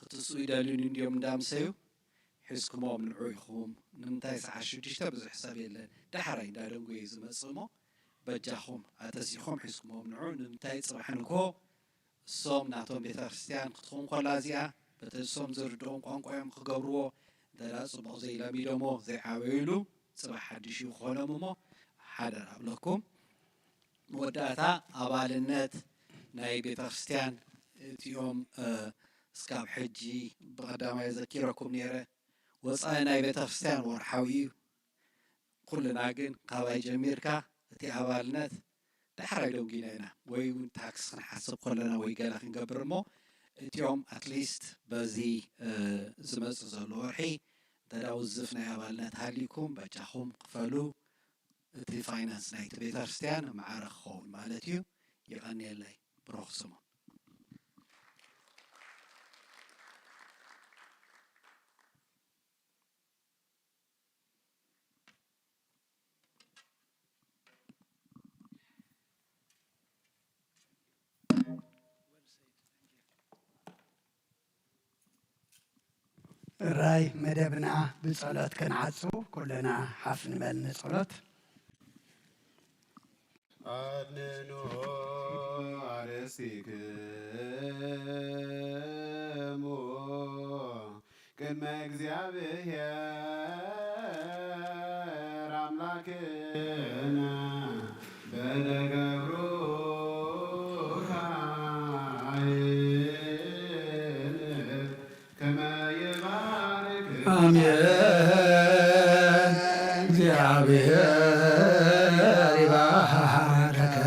ክትስኡ ይደልዩን እንድዮም እንዳምሰዩ ሒዝኩሞም ንዑ ኢኹም። ንምንታይ ሰዓት ሽዱሽተ ብዙሕ ሰብ የለን። ዳሕራይ እንዳደንጎየ ዝመጽእ እሞ በጃኹም ኣተሲኹም ሒዝኩሞም ንዑ። ንምንታይ ጽባሕ ንግሆ እሶም ናቶም ቤተ ክርስቲያን ክትኸውን ከላ እዚኣ በቲ እሶም ዝርድኦም ቋንቋ እዮም ክገብርዎ። እንተ ደኣ ጽቡቕ ዘይለሚዶሞ ዘይዓበዩሉ ጽባሕ ሓድሽ እዩ ክኾኖም እሞ ሓደራ እብለኩም። መወዳእታ ኣባልነት ናይ ቤተ ክርስቲያን እቲኦም፣ እ፣ እስካብ ሕጂ ብቐዳማይ ዘኪረኩም ነይረ። ወጻኢ ናይ ቤተ ክርስቲያን ወርሓዊ እዩ። ኩልና ግን ካባይ ጀሚርካ እቲ ኣባልነት ዳሕራይ ደንጉና ኢና፣ ወይ እውን ታክስ ክንሓስብ ከለና ወይ ገለ ክንገብር እሞ እቲኦም ኣትሊስት በዚ፣ እ፣ ዝመጽእ ዘሎ ወርሒ እንተ ደኣ ውዝፍ ናይ ኣባልነት ሃሊኩም በጃኹም ክፈሉ። እቲ ፋይናንስ ናይቲ ቤተ ክርስቲያን ማዕረ ክኸውን ማለት እዩ። የቐንየለይ። ብሩኽ ስሙ። እራይ መደብና ብጸሎት ክንዓጹ ኩልና ሓፍ ንበል ንጸሎት። ኣድንኑ ኣርእስቲክሙ ቅድመ እግዚኣብሔር ኣምላክነ በደገብሩካ አሜን። እግዚአብሔር ይባርከነ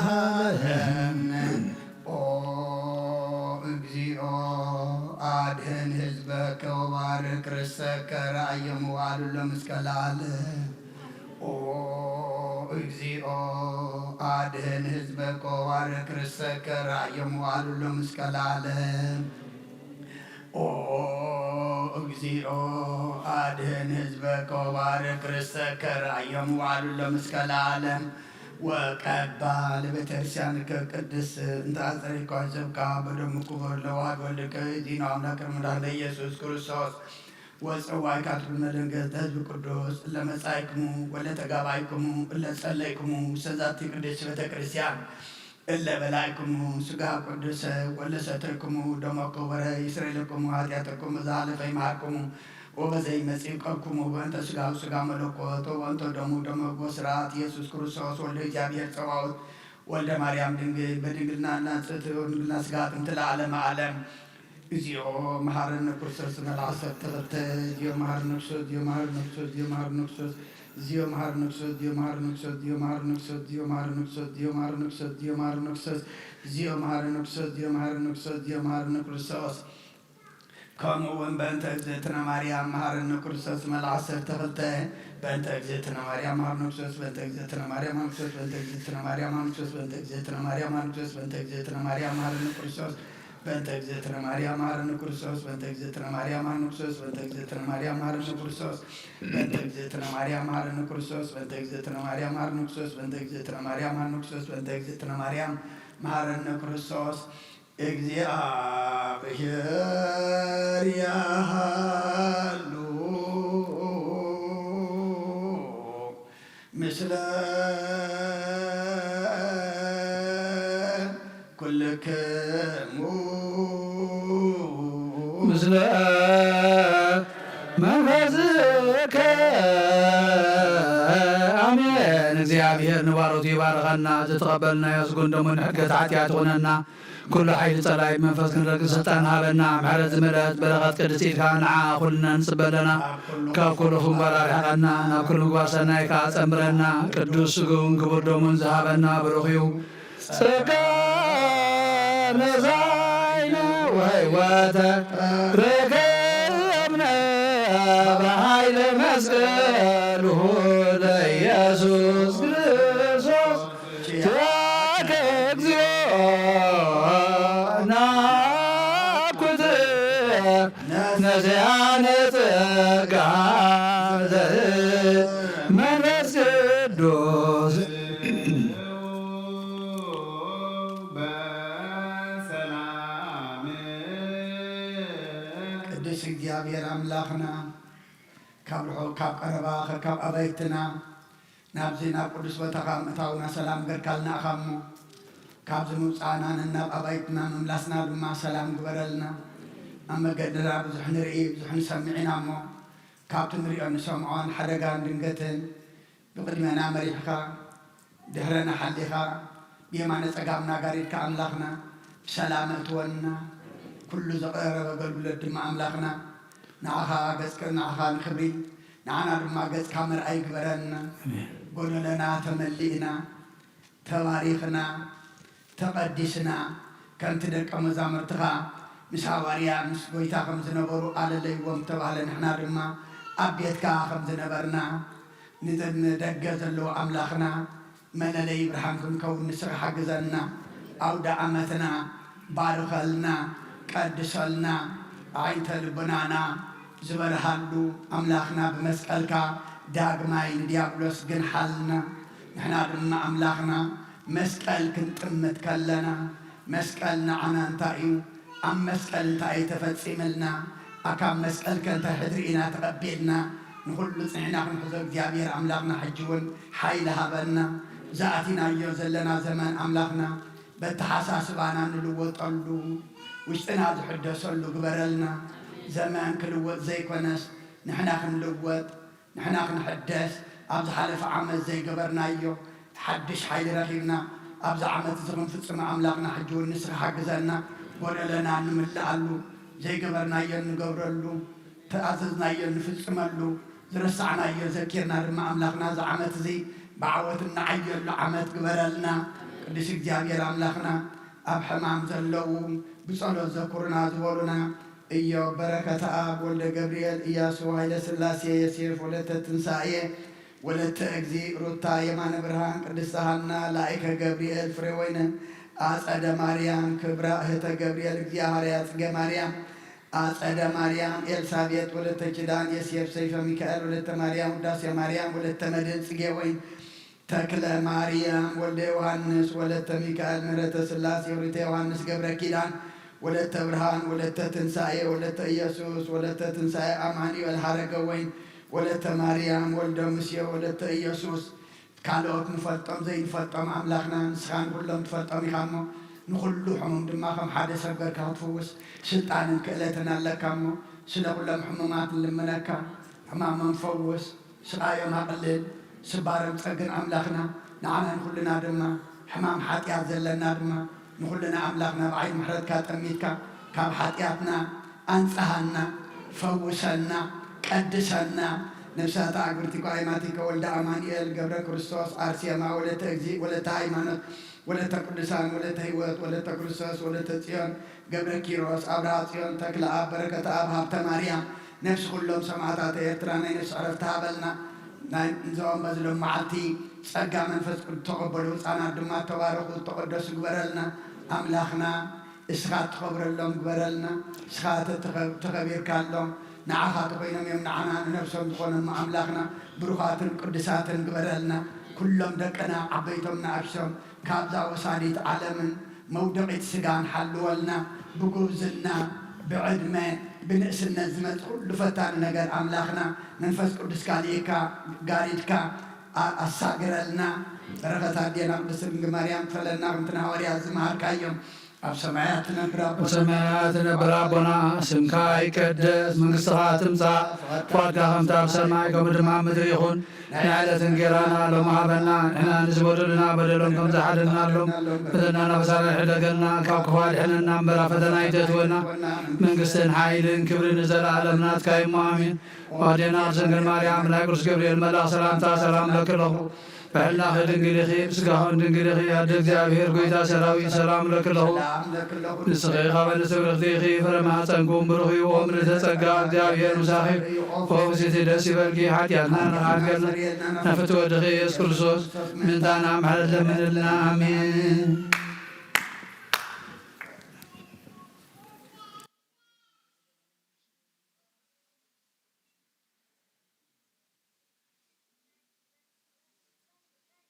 ወይስሐበነ። ኦ እግዚኦ፣ አድህን ህዝበከ ወባርክ ርሰከ ረአዮም ወአሉሎም እስከ ለዓለም። ኦ እግዚኦ፣ አድህን ህዝበከ ወባርክ ርሰከ ረአዮም ወአሉሎም እስከ ለዓለም። ኦ እግዚኦ፣ አድህን ህዝበከ ወባርክ ርሰከ ረአዮም ወአሉሎም እስከ ለዓለም። ወቀባ ለቤተክርስቲያንከ ቅድስት እንተ አጽረይኳ ዘብካ በደሙ ክቡር ለዋህድ ወልድከ ዚኖ አምላክ መድኃኒነ ኢየሱስ ክርስቶስ ወጸዋይካ ትብል መደንገጽ ህዝብ ቅዱስ እለ መጻይክሙ ወለ ተጋባይክሙ እለ ጸለይክሙ ውስተ ዛቲ ቅድስት ቤተክርስቲያን እለ በላይክሙ ስጋ ቅዱሰ ወለ ሰተይክሙ ደሞ ክቡረ ይስረይለክሙ ኃጢአተክሙ በዘ ኃለፈ ይምሃርክሙ ወበዘ ይመጽእ ይብቀልክሙ በእንተ ስጋሁ ስጋ መለኮት ወበእንተ ደሙ ደመ ሕይወት ስርዓት ኢየሱስ ክርስቶስ ወልደ እግዚአብሔር ጸባኦት ወልደ ማርያም ድንግል በድንግልና ናጽእት ወድንግልና ስጋ ጥንት ለዓለመ ዓለም። እግዚኦ መሐረነ ክርስቶስ መልዓል ሰብተ ክልተ። እግዚኦ መሐረነ ክርስቶስ፣ እግዚኦ መሐረነ ክርስቶስ፣ እግዚኦ መሐረነ ክርስቶስ፣ እግዚኦ መሐረነ ክርስቶስ፣ እግዚኦ መሐረነ ክርስቶስ፣ እግዚኦ መሐረነ ክርስቶስ፣ እግዚኦ መሐረነ ክርስቶስ፣ እግዚኦ መሐረነ ክርስቶስ፣ እግዚኦ መሐረነ ክርስቶስ፣ እግዚኦ መሐረነ ክርስቶስ፣ እግዚኦ መሐረነ ክርስቶስ። ከምኡ እውን በእንተ እግዝእትነ ማርያም መሐረነ ክርስቶስ መልዓል ሰብተ ክልተ። በእንተ እግዝእትነ ማርያም መሐረነ ክርስቶስ፣ በእንተ እግዝእትነ ማርያም መሐረነ ክርስቶስ፣ በእንተ እግዝእትነ ማርያም መሐረነ ክርስቶስ፣ በእንተ እግዝእትነ ማርያም መሐረነ ክርስቶስ፣ በእንተ እግዝእትነ ማርያም መሐረነ ክርስቶስ፣ በእንተ እግዝእትነ ማርያም መሐረነ ክርስቶስ፣ በእንተ እግዝእትነ ማርያም መሐረነ ክርስቶስ፣ በእንተ እግዝእትነ ማርያም መሐረነ ክርስቶስ፣ በእንተ እግዝእትነ ማርያም መሐረነ ክርስቶስ፣ በእንተ እግዝእትነ ማርያም መሐረነ ክርስቶስ፣ በእንተ እግዝእትነ ማርያም መሐረነ ክርስቶስ፣ በእንተ እግዝእትነ ማርያም መሐረነ ክርስቶስ። እግዚአብሔር ያሃሉ ምስለ ኩልክሙ ምስለ መንፈስከ። አሜን። እግዚአብሔር ንባሮቱ ይባርኸና። ዝተቐበልናዮ ስጉን ደሙን ሕድገት ኃጢአት ይኹነና። ኩሉ ሓይሊ ጸላኢ መንፈስ ክንረግጽ ስልጣን ሃበና። ምሕረት ዝመልአት በረኸት ቅድስት ኢድካ ንዓ ኩልና ንጽበ ኣለና። ካብ ኩሉ ፍንጓል ኣርሕቐና፣ ናብ ኩሉ ምግባር ሰናይ ከኣ ጸምብረና። ቅዱስ ስግኡን ክቡር ደሙን ዝሃበና ብሩኽ እዩ። ጸጋ መዛይነ ወሕይወተ ረከብነ በኃይለ መስቀሉ ለኢየሱስ ክርስቶስ። ኪያከ እግዚኦ ናኩት ነዚያነ ጸጋ ዘመንፈስ ቅዱስ። በሰላም። ቅዱስ እግዚኣብሔር ኣምላኽና፣ ካብ ርሑቕ ካብ ቀረባ፣ ካብ ኣባይትና ናብዚ ናብ ቅዱስ ቦታኻ ምእታውና ሰላም ገርካልና ኢኻ እሞ፣ ካብዚ ምውጻእና ነናብ ኣባይትና ምምላስና ድማ ሰላም ግበረልና። ኣብ መገድና ብዙሕ ንርኢ፣ ብዙሕ ንሰምዕ ኢና እሞ፣ ካብቲ ንሪኦ ንሰምዖን ሓደጋን ድንገትን ብቕድሜና መሪሕኻ፣ ድሕረና ሓሊኻ፣ ብየማነ ጸጋምና ጋሪድካ ኣምላኽና፣ ብሰላም እትወና፣ ኩሉ ዝቐረበ ኣገልግሎት ድማ ኣምላኽና፣ ንዓኻ ገጽ-፣ ንዓኻ ንኽብሪ፣ ንዓና ድማ ገጽካ መርኣይ ግበረና። ኣሜን። ጎደለና ተመሊእና፣ ተባሪኽና፣ ተቐዲስና፣ ከምቲ ደቀ መዛሙርትኻ ምስ ሃዋርያ፣ ምስ ጎይታ ከም ዝነበሩ ኣለለይዎም ተባህለ፣ ንሕና ድማ ኣብ ቤትካ ከም ዝነበርና፣ ንደገ ዘለዉ ኣምላኽና፣ መለለዪ ብርሃን ክንከውን ንስኻ ሓግዘና። ኣውደ ኣመትና ባርኸልና፣ ቀድሰልና፣ ኣዒንተ ልቦናና ዝበርሃሉ ኣምላኽና ብመስቀልካ ዳግማይ ንዲያብሎስ ግንሓልና። ንሕና ድማ ኣምላኽና መስቀል ክንጥምት ከለና መስቀል ንዓና እንታይ እዩ? ኣብ መስቀል እንታይ እዩ ተፈጺምልና? ኣብ ካብ መስቀል ከ እንታይ ሕድሪ ኢና ተቐቢልና? ንኹሉ ጽኒዕና ክንሕዞ እግዚኣብሔር ኣምላኽና ሕጂ እውን ሓይሊ ሃበና። ዝኣቲናዮ ዘለና ዘመን ኣምላኽና በተሓሳስባና ንልወጠሉ፣ ውሽጥና ዝሕደሰሉ ግበረልና። ዘመን ክልወጥ ዘይኮነስ ንሕና ክንልወጥ፣ ንሕና ክንሕደስ፣ ኣብ ዝሓለፈ ዓመት ዘይገበርናዮ ሓድሽ ሓይሊ ረኺብና ኣብዚ ዓመት እዚ ክንፍጽሞ ኣምላኽና ሕጂ እውን ንስኻ ሓግዘና። ጎደለና እንምልኣሉ፣ ዘይገበርናዮ እንገብረሉ፣ ተኣዘዝናዮ እንፍጽመሉ፣ ዝረሳዕናዮ ዘኪርና ድማ ኣምላኽና እዚ ዓመት እዚ ብዓወት እንዓየሉ ዓመት ግበረልና። ቅዱስ እግዚኣብሔር ኣምላኽና ኣብ ሕማም ዘለዉ ብጸሎት ዘኩርና ዝበሉና እዮብ በረከተኣብ ወልደ ገብርኤል እያሱ ኃይለ ሥላሴ ዮሴፍ ወለተ ትንሳኤ ወለተ እግዚእ ሩታ የማነ ብርሃን ቅድስተ ሃና ላይከ ገብርኤል ፍሬወይነ ኣጸደ ማርያም ክብራ እህተ ገብርኤል እግዚኣብሔር ጽጌ ማርያም ኣጸደ ማርያም ኤልሳቤጥ ወለተ ኪዳን ዮሴፍ ሰይፈ ሚካኤል ወለተ ማርያም ውዳሴ ማርያም ወለተ መድህን ጽጌ ወይን ተክለ ማርያም ወልደ ዮሃንስ ወለተ ሚካኤል ምህረተ ሥላሴ ወሪተ ዮሃንስ ገብረ ኪዳን ወለተ ብርሃን ወለተ ትንሳኤ ወለተ ኢየሱስ ወለተ ትንሳኤ ኣማኑኤል ሐረገ ወይን ወለተ ማርያም ወልደ ሙሴ ወለተ ኢየሱስ ካልኦት ንፈልጦም ዘይንፈልጦም ኣምላኽና ንስኻ ንኹሎም ትፈልጦም ኢኻ እሞ ንኹሉ ሕሙም ድማ ከም ሓደ ሰብ ገርካ ክትፍውስ ስልጣንን ክእለትን ኣለካ እሞ ስለ ኩሎም ሕሙማት ንልምነካ ሕማሞም ፈውስ ስቓዮም ኣቕልል፣ ስባሮም ጸግን ኣምላኽና፣ ንዓና ንኹልና ድማ፣ ሕማም ሓጢኣት ዘለና ድማ፣ ንኹልና ኣምላኽ ናብ ዓይኒ ምሕረትካ ጠሚትካ፣ ካብ ሓጢኣትና ኣንጽሃና፣ ፈውሰና፣ ቀድሰና። ነፍሳት ኣግብርቲ ጓይማቲከ ወልደ ኣማኑኤል ገብረ ክርስቶስ ኣርሴማ ወለተ እግዚእ ወለተ ሃይማኖት ወለተ ቅዱሳን ወለተ ህይወት ወለተ ክርስቶስ ወለተ ጽዮን ገብረ ኪሮስ ኣብርሃ ጽዮን ተክለኣብ በረከተኣብ ሃብተ ማርያም ነፍሲ ኩሎም ሰማዕታተ ኤርትራ ናይ ነፍሲ ዕረፍቲ ሃበልና። ናይ እዞም በዚ ሎም መዓልቲ ጸጋ መንፈስ ቅዱስ ተቐበሉ፣ ህጻናት ድማ ተባረኹ፣ ተቐደሱ ግበረልና። ኣምላኽና እስኻ እትኸብረሎም ግበረልና። እስኻ እተ-፣ ተኸ-፣ ተኸቢርካሎም ንዓኻ ተኾይኖም እዮም ንዓና ንነብሶም ዝኾኑ እሞ ኣምላኽና ብሩኻትን ቅዱሳትን ግበረልና። ኩሎም ደቅና ዓበይቶም ንኣሽቶም ካብዛ ወሳዲት ዓለምን መውደቒት ስጋን ሓልወልና። ብጉብዝና ብዕድመ ብንእስነት ዝመጽእ ኩሉ ፈታኒ ነገር ኣምላኽና መንፈስ ቅዱስካ ልኢካ ጋሪድካ ኣ-፣ ኣሳግረልና። በረኸት ኣዴና ቅድስት ድንግል ማርያም ክፈለና። ከምቲ ንሃዋርያት ዝመሃርካዮም ኣብ ሰማያት ትነብር ኣቦና፣ ኣብ ሰማያት ትነብር ኣቦና፣ ስምካ ይቀደስ፣ መንግስትኻ ትምጻእ፣ ፍቓድካ ከምቲ ኣብ ሰማይ ከምኡ ድማ ኣብ ምድሪ ይኹን። ናይ ዕለት እንጌራና ሎሚ ሃበና፣ ንሕና ንዝበደሉና በደሎም ከም ዝሓደግናሎም፣ በደልና ናበሳና ይሕደገልና፣ ካብ ክፉ ኣድሕነና እምበር ኣብ ፈተና ኣይተእትወና። መንግስትን ሓይልን ክብርን ንዘለኣለም ናትካ እዩ እሞ ኣሜን። ኣዴና ቅድስት ድንግል ማርያም፣ ናይ ቅዱስ ገብርኤል መልኣኽ ሰላምታ ሰላም እብለኪ ኣለኹ። ብሕልናኺ ድንግል ኢኺ፣ ብስጋኽን ድንግል ኢኺ። ኣደ እግዚኣብሔር፣ ጎይታ ሰራዊት፣ ሰላም እብለኪ ኣለኹ። ንስኺ ካብ ኣንስቲ ብርኽቲ ኢኺ፣ ፍረ ማህፀንኩም ብሩኽ እዩ። ኦ ምልዕተ ጸጋ፣ እግዚኣብሔር ምሳኺ፣ ኦ ፍስሕቲ ደስ ይበልኪ፣ ሓጢኣትና ይሓጽረልና፣ ናይ ፍትወ ወድኺ ኢየሱስ ክርስቶስ ምእንታና ምሕረት ለምንልና። ኣሜን።